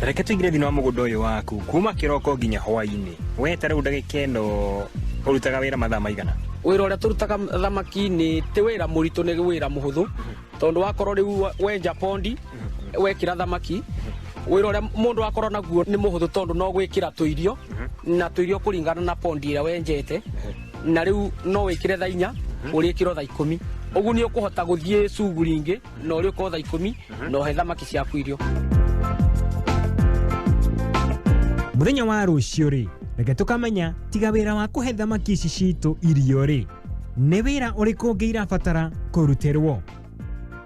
Reke tũingĩre thĩinĩ wa mũgũnda ũyũ waku kuma kĩroko nginya hwaĩ-inĩ. We ta rĩu ndagĩka ĩno ũrutaga wĩra mathaa maigana? Wĩra ũrĩa tũrutaga thamaki nĩ ti wĩra mũritũ, nĩ wĩra mũhũthũ, tondũ wakorwo rĩu wenja pondi wekĩra thamaki, wĩra ũrĩa mũndũ akorwo naguo nĩ mũhũthũ, tondũ no gwĩkĩra tũirio na tũirio kũringana na pondi ĩrĩa wenjete, na rĩu no wĩkĩre thaa 4 ũrĩkĩrwo thaa 10, ũguo nĩ ũkũhota gũthiĩ cuguri ingĩ na ũrĩũkorwo thaa 10 na ũhe thamaki ciaku irio. Mũthenya wa rũciũ rĩ, reke tũkamenya tiga wĩra wa kũhe thamaki ici citũ irio rĩ, nĩ wĩra ũrĩkũ ũngĩ irabatara kũrutĩrwo.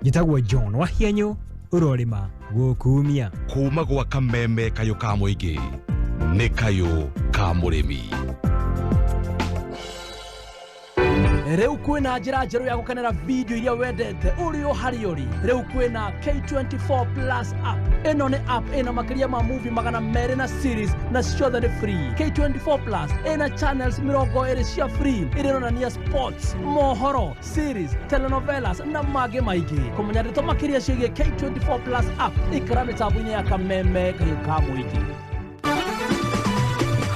Njĩtagwo John Wahianyũ, ũrorĩma gũkumia. Kuma gwa kameme kayũ ka mũingĩ nĩ kayũ ka mũrĩmi. Rĩu kwĩna njĩra njerũ ya gũkenera video iria wendete ũrĩ o harĩa ũrĩ. Rĩu kwĩna K24 Plus app. Ĩno nĩ app ĩna makĩria ma movie 200 na series na ciothe nĩ free. K24 Plus ĩna channels 20 cia free iria ironania sports, mohoro, series, telenovelas na mangĩ maingĩ. Kũmenya ndeto makĩria ciĩgiĩ K24 Plus app, ikara mĩtambo-inĩ ya Kameme Kayũ ka Mũingĩ.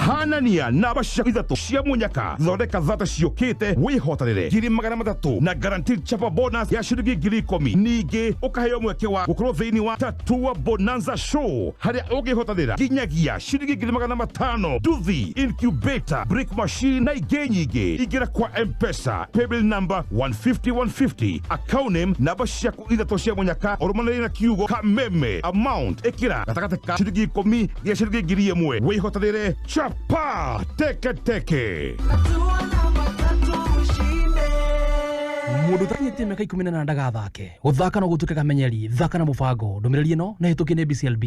Hanania namba cia ithatũ cia munyaka, thondeka thata ciũkĩte wĩhotanĩre 300,000 na guaranteed chapa bonus ya ciringi 10,000. Ningĩ ũkaheo mweke wa gũkorwo thĩinĩ wa Tatua Bonanza Show harĩa ũngĩhotanĩra nginyagia ciringi 500,000, nduthi, incubator, brick machine na ingĩ nyingĩ. Ingĩra kwa M-Pesa paybill number 150 150, account name namba ciaku ithatũ cia munyaka, ũrũmanĩrĩrie na kiugo Kameme, amount ĩkĩra gatagatĩ ka ciringi 10 nginya ciringi 1,000, wĩhotanĩre chapa teke teke. Mũndũ ũtakinyĩtie mĩaka 18 ndagathake. Gũthaka no gũtuĩke kamenyeri. Thaka na mũbango. Ndũmĩrĩri ĩno nĩ hĩtũkie nĩ BCLB.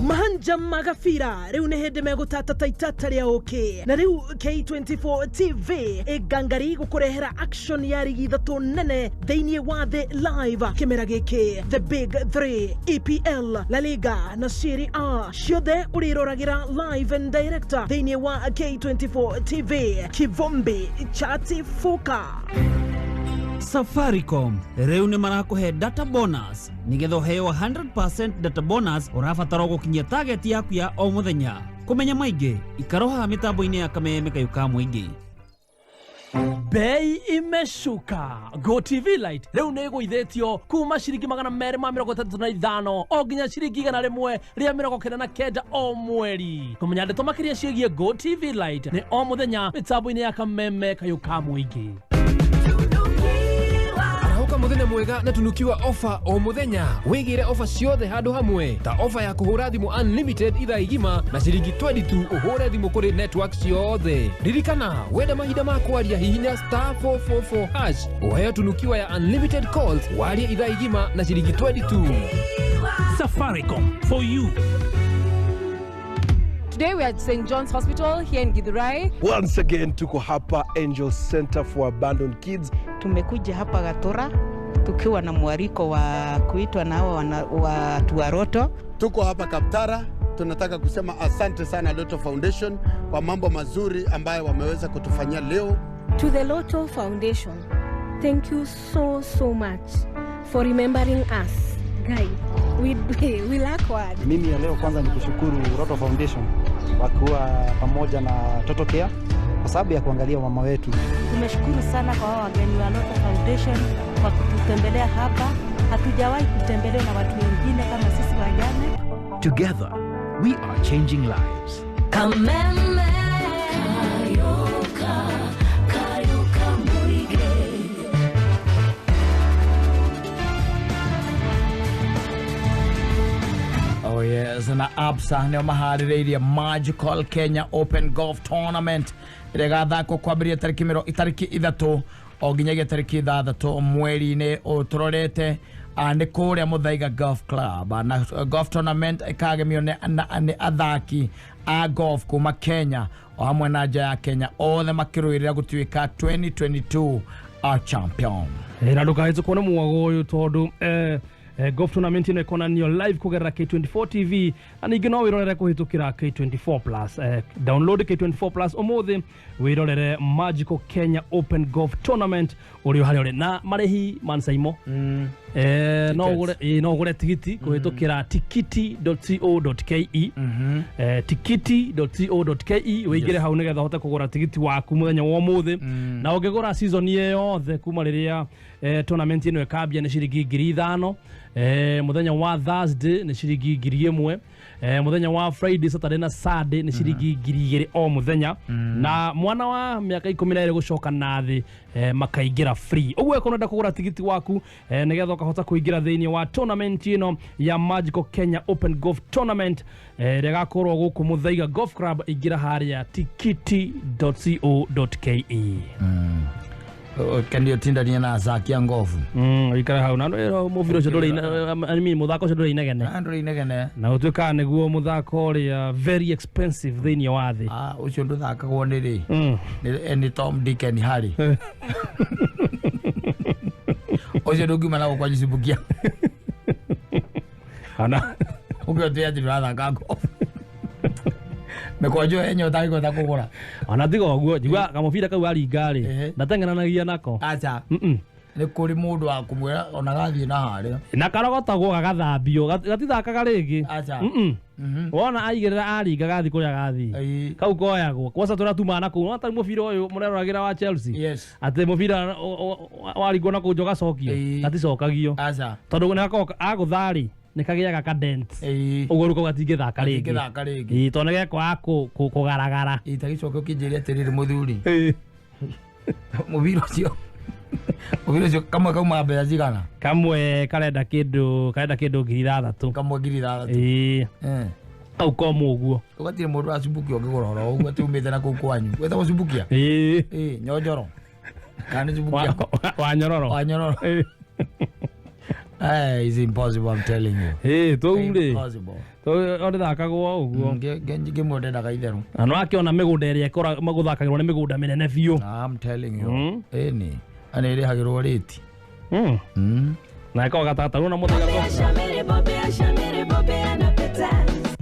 Mahanja magabira rĩu nĩ hĩndĩ megũtata ta itata rĩa ũkĩ, na rĩu K24 TV ĩngangari gũkũrehera action ya rigi ithatũ nene thĩinĩ wa thĩ live kĩmera gĩkĩ: the big 3, EPL, La Liga na Serie A, ciothe ũrĩroragĩra live and direct thĩinĩ wa K24 TV. Kivumbi chatifuka. Safaricom rĩu nĩ marakũhe data bonus. Nĩgetha ũheo 100% data bonus, ũrabatara gũkinyia target yaku ya o mũthenya. Kũmenya maingĩ, ikaro haha mĩtambo-inĩ ya Kameme Kayũ ka Mũingĩ. Bei imeshuka. Go TV Lite rĩu nĩ ĩgũithĩtio kuma ciringi 235 o nginya ciringi 199 o mweri. Kũmenya ndeto makĩria ciĩgiĩ Go TV Lite nĩ o mũthenya mĩtambo-inĩ ya Kameme Kayũ ka Mũingĩ. Arahũka mũthenya mwega na tunukiwa ofa o mũthenya. Wĩgĩre ofa ciothe handũ hamwe, ta ofa ya kũhũra thimũ unlimited ithaa igima na ciringi 22, ũhũre thimũ kũrĩ network ciothe. Ririkana, wenda mahinda ma kwaria, hihinya *444#, ũheo tunukiwa ya unlimited calls, warie ithaa igima na ciringi 22. Safaricom, for you. Today we are at St. John's Hospital here in Githurai. Once again tuko hapa Angel Center for Abandoned Kids. Tumekuja hapa Gatura tukiwa na mwaliko wa kuitwa na hawa watu wa Roto. Tuko hapa Kaptara, tunataka kusema asante sana Lotto Foundation kwa mambo mazuri ambayo wameweza kutufanyia leo. To the Lotto Foundation, thank you so so much for remembering us. Guy, we lack words. Mimi ya leo kwanza ni kushukuru Lotto Foundation wakiwa pamoja na Toto Care kwa sababu ya kuangalia mama wetu. Tumeshukuru sana kwa hao wageni wa Lotto Foundation kwa kututembelea hapa. Hatujawahi kutembelewa na watu wengine kama sisi wajane. Together, we are changing lives. Kameme Kayoka, Kayoka Muige. Oh yes, na Absa nĩo maharĩrĩirie Magical Kenya Open Golf Tournament ĩrĩa ĩgathakwo kwambĩrĩria tarĩki 3 o nginyagia tarĩki 6 mweri-inĩ ũyũ tũrorete, nĩ kũrĩa Muthaiga Golf Club. Na golf tournament ĩkagemio nĩ athaki a golf kuma Kenya o hamwe na nja ya Kenya, othe makĩrũĩrĩra gũtuĩka 2022 champion. Na ndũkahĩtũkwo nĩ mwago ũyũ tondũ golf tournament ĩno ĩkonanio live kũgerera K24 TV, na ningĩ no wĩrorere kũhĩtũkĩra K24 Plus. Download K24 Plus ũmũthĩ wĩrorere Magical Kenya Open Golf Tournament ũrĩ o harĩa ũrĩ, na marĩhi mansaimo. No ũgũre tigiti kũhĩtũkĩra tikiti.co.ke, tikiti.co.ke, wĩingĩre hau nĩgetha ũhote kũgũra tigiti waku mũthenya wa ũmũthĩ. Na ũngĩgũra season ĩyo yothe kuma rĩrĩa tournament ĩno ĩkambia nĩ ciringi 5,000. Mũthenya wa Thursday nĩ ciringi 1,000, mũthenya wa Friday, Saturday na Sunday nĩ ciringi 2,000 o mũthenya, na mwana wa mĩaka 12 gũcoka na thĩ makaingĩra free. Ũguo ĩkorwo ũrenda kũgũra tigiti waku nĩgetha ũkahota kũingĩra thĩinĩ wa tournament ĩno ya Magical Kenya Open Golf Tournament ĩrĩa ĩgakorwo gũkũ Muthaiga Golf Club, ingĩra harĩa tikiti.co.ke. Kendio tindanie na acaki a ngobu. Ikara hau na mũbira ũcio ndũrĩ, I mean, mũthako ũcio ndũrĩ inegene. Ndũrĩ inegene. Na ũtuĩkaga nĩguo mũthako ũrĩa very expensive thĩinĩ wa thĩ. Ũcio ndũthakagwo nĩ rĩ? Nĩ Tom, Dick and Harry. Ũcio ndũngiuma na gũkwanyu Cubukia. Ana ũngĩotuĩra atĩ ndũrathaka ngobu. Mĩkwanjũ yenye ũtangĩhota kũgũra. Ona tiga ũguo, njigua kamũbira kau aringa rĩ, ndateng'eranagia nako. Aca. Nĩ kũrĩ mũndũ wa kũmwĩra ona gathiĩ na harĩa. Na karogotagwo gagathambio, gatithakaga rĩngĩ. Aca. Wona aigĩrĩra aringa gathi kũrĩa gathi. Kau koyagwo. Kwanza tũrĩa tumaga na kũu, no ta mũbira ũyũ mũreroragĩra wa Chelsea. Yes. Atĩ mũbira waringwo na kũu nja ũgacokio. Gaticokagio. Aca. Tondũ nĩ gakoragwo agũtha rĩ, nĩ kagĩaga ka dent. Ũguo rĩu kau gatingĩthaka rĩngĩ. Gatingĩthaka rĩngĩ. Ĩĩ, tondũ nĩ gekwaga kũgaragara. Ĩĩ, ta gĩcoke ũkĩnjĩre atĩrĩrĩ mũthuri. Mũbira ũcio. Mũbira ũcio kamwe kaumaga mbeca cigana? Kamwe karenda kĩndũ 6,000. Kamwe 6,000. Ĩĩ. Kau komũ ũguo. Ũgatirĩ mũndũ wa Cubukia ũngĩgũra oro ũguo atĩ umĩte na kũu kwanyu. Wĩtagwo Cubukia? Ĩĩ. Ĩĩ, Nyonjoro. Kana nĩ Cubukia? Wa Nyororo. Wa Nyororo. Hey, it's impossible, I'm telling you. Hey, tũu rĩ. Impossible. Tũu ndĩthakagwo ũguo. Ngĩmwe ndendaga itherũ. Na no akĩona mĩgũnda ĩrĩa gũthakagĩrwo nĩ mĩgũnda mĩnene biũ. I'm telling you. Ĩni. Na nĩ ĩrĩhagĩrwo rĩti. Na ĩkoragwo gatatarwo na mũthenya.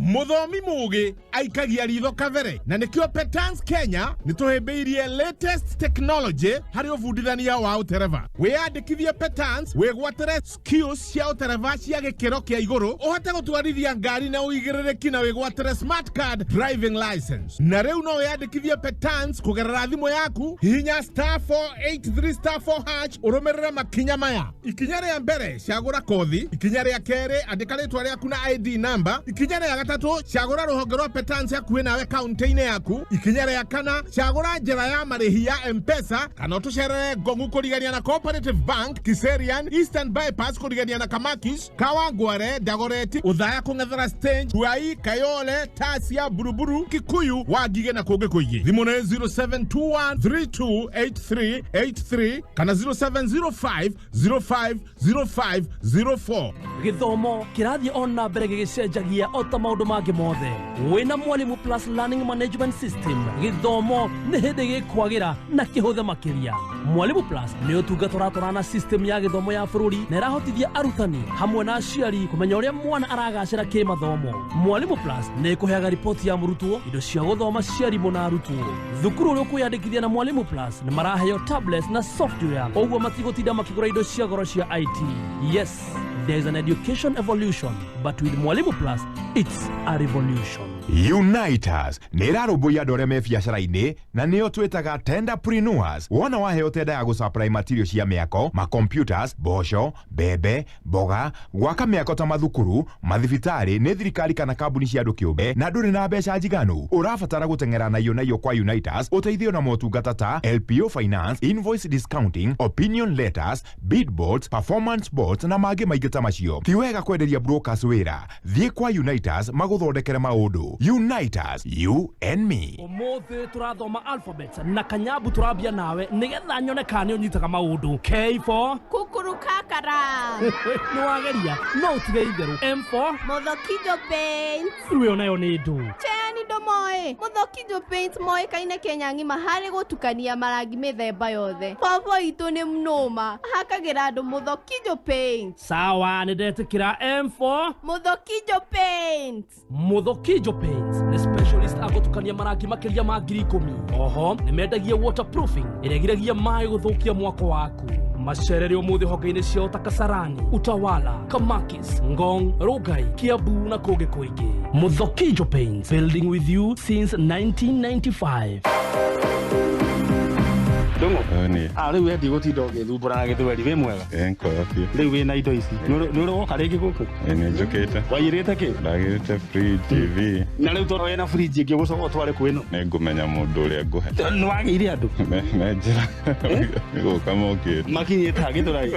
Mũthomi mũgĩ aikagia ritho kabere na nĩkĩo Petans Kenya nĩ tũhĩmbĩirie latest technology harĩ ũbundithania wa ũtereba. Wĩyandĩkithie Petans wĩgwatĩre skills cia ũtereba cia gĩkĩro kĩa igũrũ, ũhote gũtwarithia ngari na ũigĩrĩrĩki na wĩgwatĩre smart card driving license. Na rĩu no wĩyandĩkithie Petans kũgerera thimũ yaku, hihinya *483*4# ũrũmĩrĩre makinya maya. Ikinya rĩa mbere, cagũra kothi. Ikinya rĩa kerĩ, andĩka rĩtwa rĩaku na ID number. Ikinya rĩa gatatũ, cagũra rũhonge rwa Petans hakuhĩ nawe kaunti-inĩ yaku. Ikinya rĩa kana, cagũra njĩra ya marĩhi ya M-Pesa kana ũtũcerere Ngongu kũrigania na Cooperative Bank, Kiserian, Eastern Bypass kũrigania na Kamakis, Kawangware, Dagoretti, Othaya kũng'ethera stage, Ruai, Kayole, Tasia, Buruburu, Kikuyu, Wangige na kũngĩ kũingĩ. Thimũ nĩ 0721328383 kana 0705050504. Gĩthomo kĩrathiĩ ona mbere gĩgĩcenjagia o ta maũndũ mangĩ mothe. Wĩna Mwalimu Plus Learning Management System, gĩthomo nĩ hĩndĩ gĩkwagĩra na kĩhũthe makĩria. Mwalimu Plus nĩ ũtungata ũratwarana na system ya gĩthomo ya bũrũri na ĩrahotithia arutani hamwe na aciari kũmenya ũrĩa mwana aragacĩra kĩmathomo. Mwalimu Plus nĩ ĩkũheaga riboti ya mũrutwo, indo cia gũthoma cia arimũ na arutwo. Thukuru ũrĩa ũkwĩyandĩkithia na Mwalimu Plus nĩ maraheo tablets na software, ũguo matigũtinda makĩgũra indo cia goro cia IT. Yes, there is an education evolution, but with Mwalimu Plus, it's a revolution. Unitas nĩ ĩrarũmbũiya andũ arĩa me biacara-inĩ na nĩo twĩtaga tenderpreneurs. Wona waheo tenda ya gũsupply material cia mĩako, macomputers, mboco, mbembe, mboga, gwaka mĩako ta mathukuru, mathibitarĩ, nĩ thirikari kana kambuni cia andũ kĩũmbe, na ndũrĩ na mbeca njiganu, ũrabatara gũteng'era na iyo kwa Unitas ũteithio na motungata ta LPO finance, invoice discounting, opinion letters, bid boards, performance boards na mangĩ maingĩ ta macio. Ti wega kwenderia brokers wĩra, thiĩ kwa Unitas magũthondekere maũndũ. Unitas, you and me. Ũmũthĩ tũrathoma alphabet na Kanyabu tũrambia nawe nĩgetha nyone kana nĩ ũnyitaga maũndũ. K for Kukurukakara. Nĩ wageria no ũtige itherũ. M for Muthokijo Paint. Rĩu ĩyo nayo nĩ ndũ. Cheni ndomoĩ. Muthokijo Paint moĩkaine Kenya ng'ima harĩ gũtukania marangi mĩthemba yothe. Baba itũ nĩ mnoma, ahakagĩra andũ Muthokijo Paint. Sawa, nĩ ndetĩkĩra. M for Muthokijo Paint. Muthokijo Paint nĩ specialist agũtukania marangi makĩria ma 10,000. Oho nĩ mendagia waterproofing ĩrĩa ĩgiragia maĩ gũthũkia mwako waku. Macerere ũmũthĩ honge-inĩ ciao ta Kasarani, Utawala, Kamakis, Ngong, Rugai, Kiambu na kũngĩ kũingĩ. Muthokijo Paints, building with you since 1995. Ndung'u. Rĩu we ndigũtinda ũgĩthumbũra na gĩthweri, wĩ mwega? Ĩ nkwega biũ. Rĩu wĩna indo ici, nĩ ũrĩ woka rĩngĩ gũkũ? Ĩ nĩ njũkĩte. Waiyĩrĩte kĩ? Ndagĩrĩte fridge, TV. Na rĩu tondũ wĩna fridge ĩngĩ ũgũcoka ũtware kwĩ ĩno? Nĩ ngũmenya mũndũ ũrĩa ngũhe. Nĩ wagĩire andũ? Me njĩra. Nĩ gũka mokĩte. Makinyĩte ha Gĩthũrai?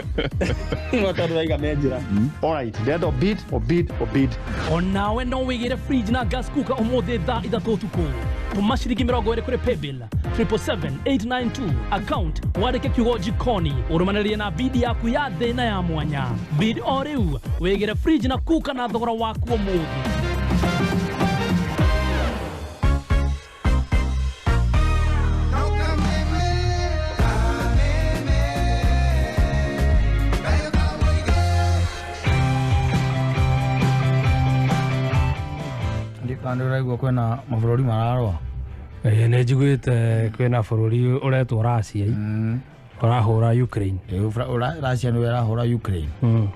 No tondũ ndaiga me njĩra. Alright, ndĩrenda bid, o bid, o bid. Onawe no wĩgĩre fridge na gas cooker ũmũthĩ thaa 3 ũtukũ. Tũma ciringi 20 kũrĩ paybill 777 892 account Wandĩke kiugo jikoni ũrũmanĩrĩrie na bid yaku ya thĩ na ya mwanya. Bid o rĩu wĩgĩre fridge na kuka na thogora waku ũmũthĩ. Ndikana ũraigua kwĩna mabũrũri mararũa. Ĩĩ nĩ njiguĩte kwĩna bũrũri ũretwo Russia ũrahũra Ukraine. Russia nĩwe ĩrahũra Ukraine.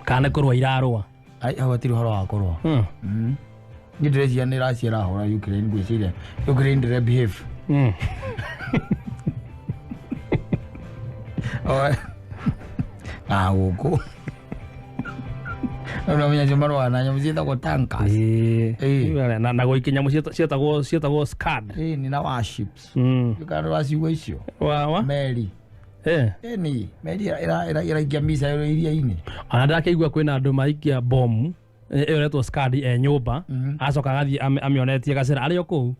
Kana nĩ kũrũa irarũa. Ai hau hatirĩ ũhoro wa kũrũa. Niĩ ndĩreciria nĩ Russia ĩrahũra Ukraine, ngwĩciria Ukraine ndĩre behave. Na gũkũ ũramenya acio marũaga na nyamũ ciĩtagwo tankers. Na gũikia nyamũ ciĩtagwo Scud. Ĩni na warships. Kana waciigua icio? Wa? Meri. Ĩni meri ĩraikia missile iria-inĩ. Ona ndakĩigua kwĩna andũ maikia bomu ĩyo ĩretwo Scud e nyũmba, acoka agathiĩ amĩonetie gacĩra arĩ o kũu,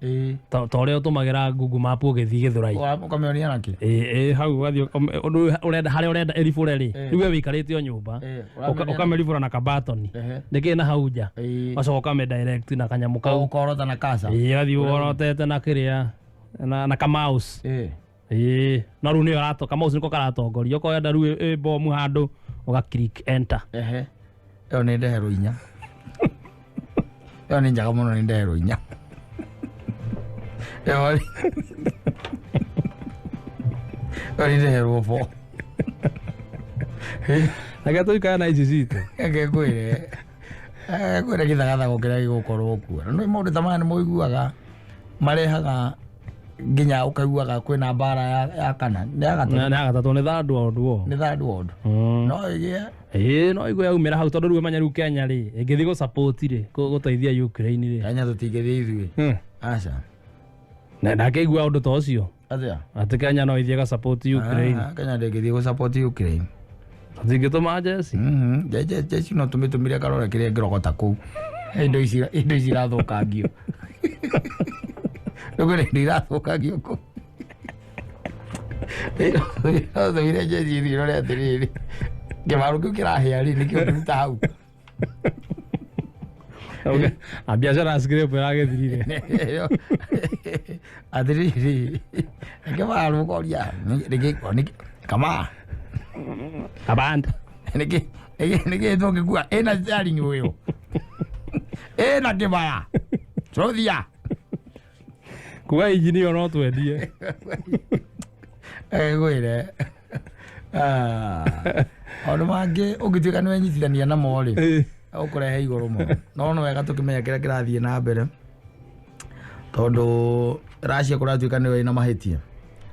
ta ũrĩa ũtũmagĩra Google Map ũgĩthiĩ Gĩthũrai. Ũkamĩonia nakĩ? Ĩĩ hau ũgathiĩ ũndũ ũrenda harĩa ũrenda ĩribũre rĩ, rĩu we wĩikarĩte o nyũmba, ũkamĩribũra na kabatoni nĩkĩ na hau nja, ũgacoka ũkamĩ direct na kanyamũ kau. Ũkorota na kasa. Ĩĩ ũgathiĩ ũrotete na kĩrĩa na kamouse. Ĩĩ no rĩu nĩyo kamouse nĩko karatongoria, okorwo ũrenda rĩu ĩ bomu handũ ũga click enter. Ĩyo nĩ ndeherwo inya. Ĩyo nĩ njega mũno, nĩ ndeherwo inya. Ĩyo nĩ ndeherwo bo. Reke tũikare na ici citũ. Reke ngwĩre gĩthagathago kĩrĩa gĩgũkorwo kuo. Na nĩ maũndũ ta maya nĩ mũiguaga marehaga nginya ũkaiguaga kwĩna mbara ya kana. Nĩ ya gatatũ. Nĩ ya gatatũ, nĩ third world war. Nĩ third world. No ĩgĩe. Ĩĩ no igue yaumĩra hau tondũ rĩu menya rĩu Kenya rĩ ĩngĩthiĩ gũ support rĩ gũteithia Ukraine rĩ. Kenya tũtingĩthiĩ ithuĩ. Aca. Na ndakĩigua ũndũ ta ũcio. Atĩa? Atĩ Kenya no ĩthiĩ ga support Ukraine. Kenya ndĩngĩthiĩ gũ support Ukraine. Tũtingĩtũma jeci. Jeci no tũmĩtũmire karore kĩrĩa ĩngĩrogota kũu. Indo ici irathũkangio. Ndũkwĩra indo irathũkangio kũu. Ĩratũmire jeci ĩthiĩ ĩrore atĩrĩrĩ, kĩbaro kĩu kĩrahĩa rĩ, nĩkĩo ũngĩruta hau. Na biacara ya scrape ĩragĩthirire. Atĩrĩrĩ, kĩbaro ũkoria nĩkĩ kama abanda nĩkĩ tũngĩkua ĩna steering wheel ĩna kĩbaya tũthia kuga injini ĩyo no twendie. Ngwĩre maũndũ mangĩ ũngĩtuĩka nĩ wenyitithania namo rĩ, ũkũrehe igũrũ mũno. No nĩ wega tũkĩmenya kĩrĩa kĩrathiĩ na mbere tondũ Russia kũratuĩka nĩyo ĩna mahĩtia.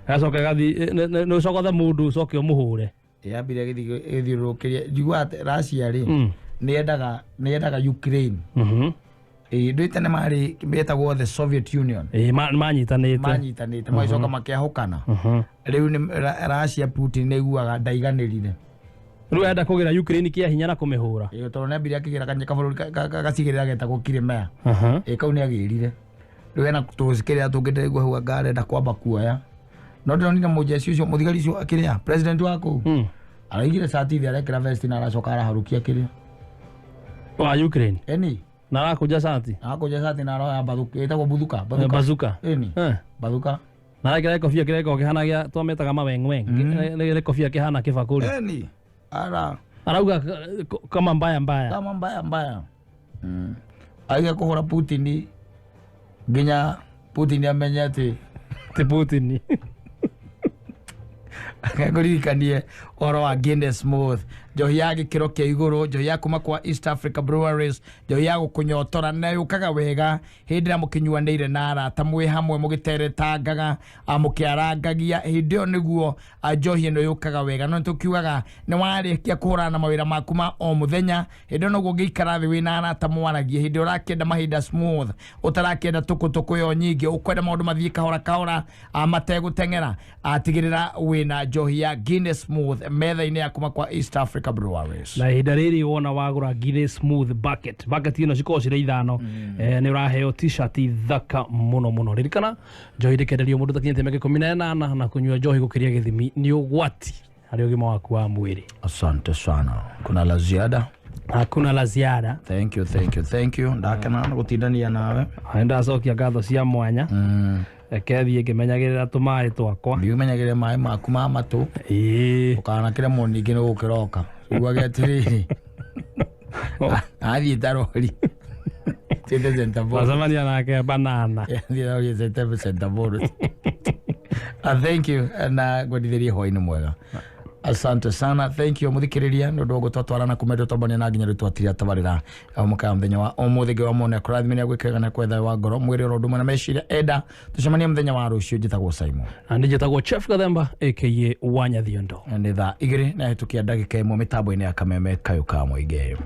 Gacoka ĩgathiĩ nĩ ũcokothe mũndũ ũcoke ũmũhũre. Yambire ĩgĩthiũrũrũkĩria njiguaga atĩ Russia rĩ nĩ yendaga Ukraine. Ĩĩ ndũĩ tene marĩ metagwo the Soviet Union. Ĩĩ manyitanĩte. Manyitanĩte magĩcoka makĩahũkana. Rĩu nĩ Russia Putin nĩaiguaga ndaiganĩrire. Rĩu enda kũgĩra Ukraine kĩa hinya na kũmĩhũra. Ĩĩ tondũ nĩambire akĩgĩra kabũrũri gacigĩrĩra getagwo Crimea. Ĩĩ kau nĩagĩrire. Rĩu ena tũcikĩrĩra tũngĩ ndĩraigua hau anga arenda kwamba kuoya. No ndĩronire mũjeci ũcio mũthigari ũcio akĩrĩa president wa kũu. Araigire cati thĩ arekĩra vest na aracoka araharũkia kĩrĩa. Wa Ukraine. Ĩni. Na arakũnja cati. Arakũnja cati na aroya bathuka ĩtagwo buthuka. Bazooka. Ĩni. Bathuka. Na arekĩra gĩkobia kĩrĩa gĩkoragwo kĩhana gĩa twamĩtaga mawengweng. Gĩkobia kĩhana kĩbakũri. Ĩni. Ara. Arauga kama mbaya mbaya. Kama mbaya mbaya. Aiga kũhũra Putin nginya Putin amenye atĩ ti Putin. Ngũririkanie ũhoro wa Guinness Smooth, njohi ya gĩkĩro kĩa igũrũ, njohi ya kuma kwa East Africa Breweries, njohi ya gũkũnyotora na yũkaga wega hĩndĩ ĩrĩa mũkĩnyuanĩire na arata mwĩ hamwe mũgĩteretangaga, mũkĩarangagia, hĩndĩ ĩyo nĩguo njohi ĩno yũkaga wega. No nĩtũkiugaga nĩ warĩkia kũhũrana na mawĩra maku ma o mũthenya, hĩndĩ ĩyo noguo ũngĩikara thĩ wĩna arata mwaragie, hĩndĩ ĩyo ũrakĩenda mahinda smooth, ũtarakĩenda tũkũtũkũ ĩyo nyingĩ, ũkwenda maũndũ mathiĩ kahora kahora mategũteng'era, tigĩrĩra wĩna njohi ya Guinness Smooth metha-inĩ ya kuma kwa East Africa America Breweries. Na ihinda rĩrĩ wona wagũra Guinness Smooth Bucket, bucket ĩno cikoragwo cirĩ 5, nĩ ũraheo t-shirt thaka mũno mũno. Ririkana njohi ndĩkenderio mũndũ ũtakinyĩtie mĩaka 18, na kũnyua njohi gũkĩria gĩthimi nĩ ũgwati harĩ ũgima waku wa mwĩrĩ. Asante sana. Kuna la ziada? Hakuna la ziada. Thank you, thank you, thank you. Ndakena nĩ gũtindania nawe. Nĩ ndacokia ngatho cia mwanya. Reke thiĩ ngĩmenyagĩrĩra tũmaĩ twakwa. Thiĩ ũmenyagĩrĩre maĩ maku ma matũ. Ĩĩ. Ũkanakĩre mũno ningĩ nĩ gũkĩroka. Uguage atĩrĩrĩ. Athiĩ ta rori. Thiĩte Center Board. Wacemania nake banana. Thiĩ rori Center Board. Thank you na ngwendithĩrie hwaĩ-inĩ mwega. Asante sana, thank you muthikiriria nĩ ũndũ wa gũtwatwarana kuma ĩndũ twambania na nginya rĩu twatiria tabarĩra mũkaya mũthenya wa ũmũthĩ. Ngai wa mone akũrathime nĩ agwĩkĩraga na kwetha wa ngoro mwĩrĩ oro ũndũ ũmwe na meciria. Enda tũcemanie mũthenya wa rũciũ. Njĩtagwo Simon. Na nĩ njĩtagwo Chef Gathemba aka Wanyathiondo. Nĩ thaa 2 na hĩtũkia ndagĩka 1 mĩtambo-inĩ ya Kameme Kayũ ka Mũingĩ.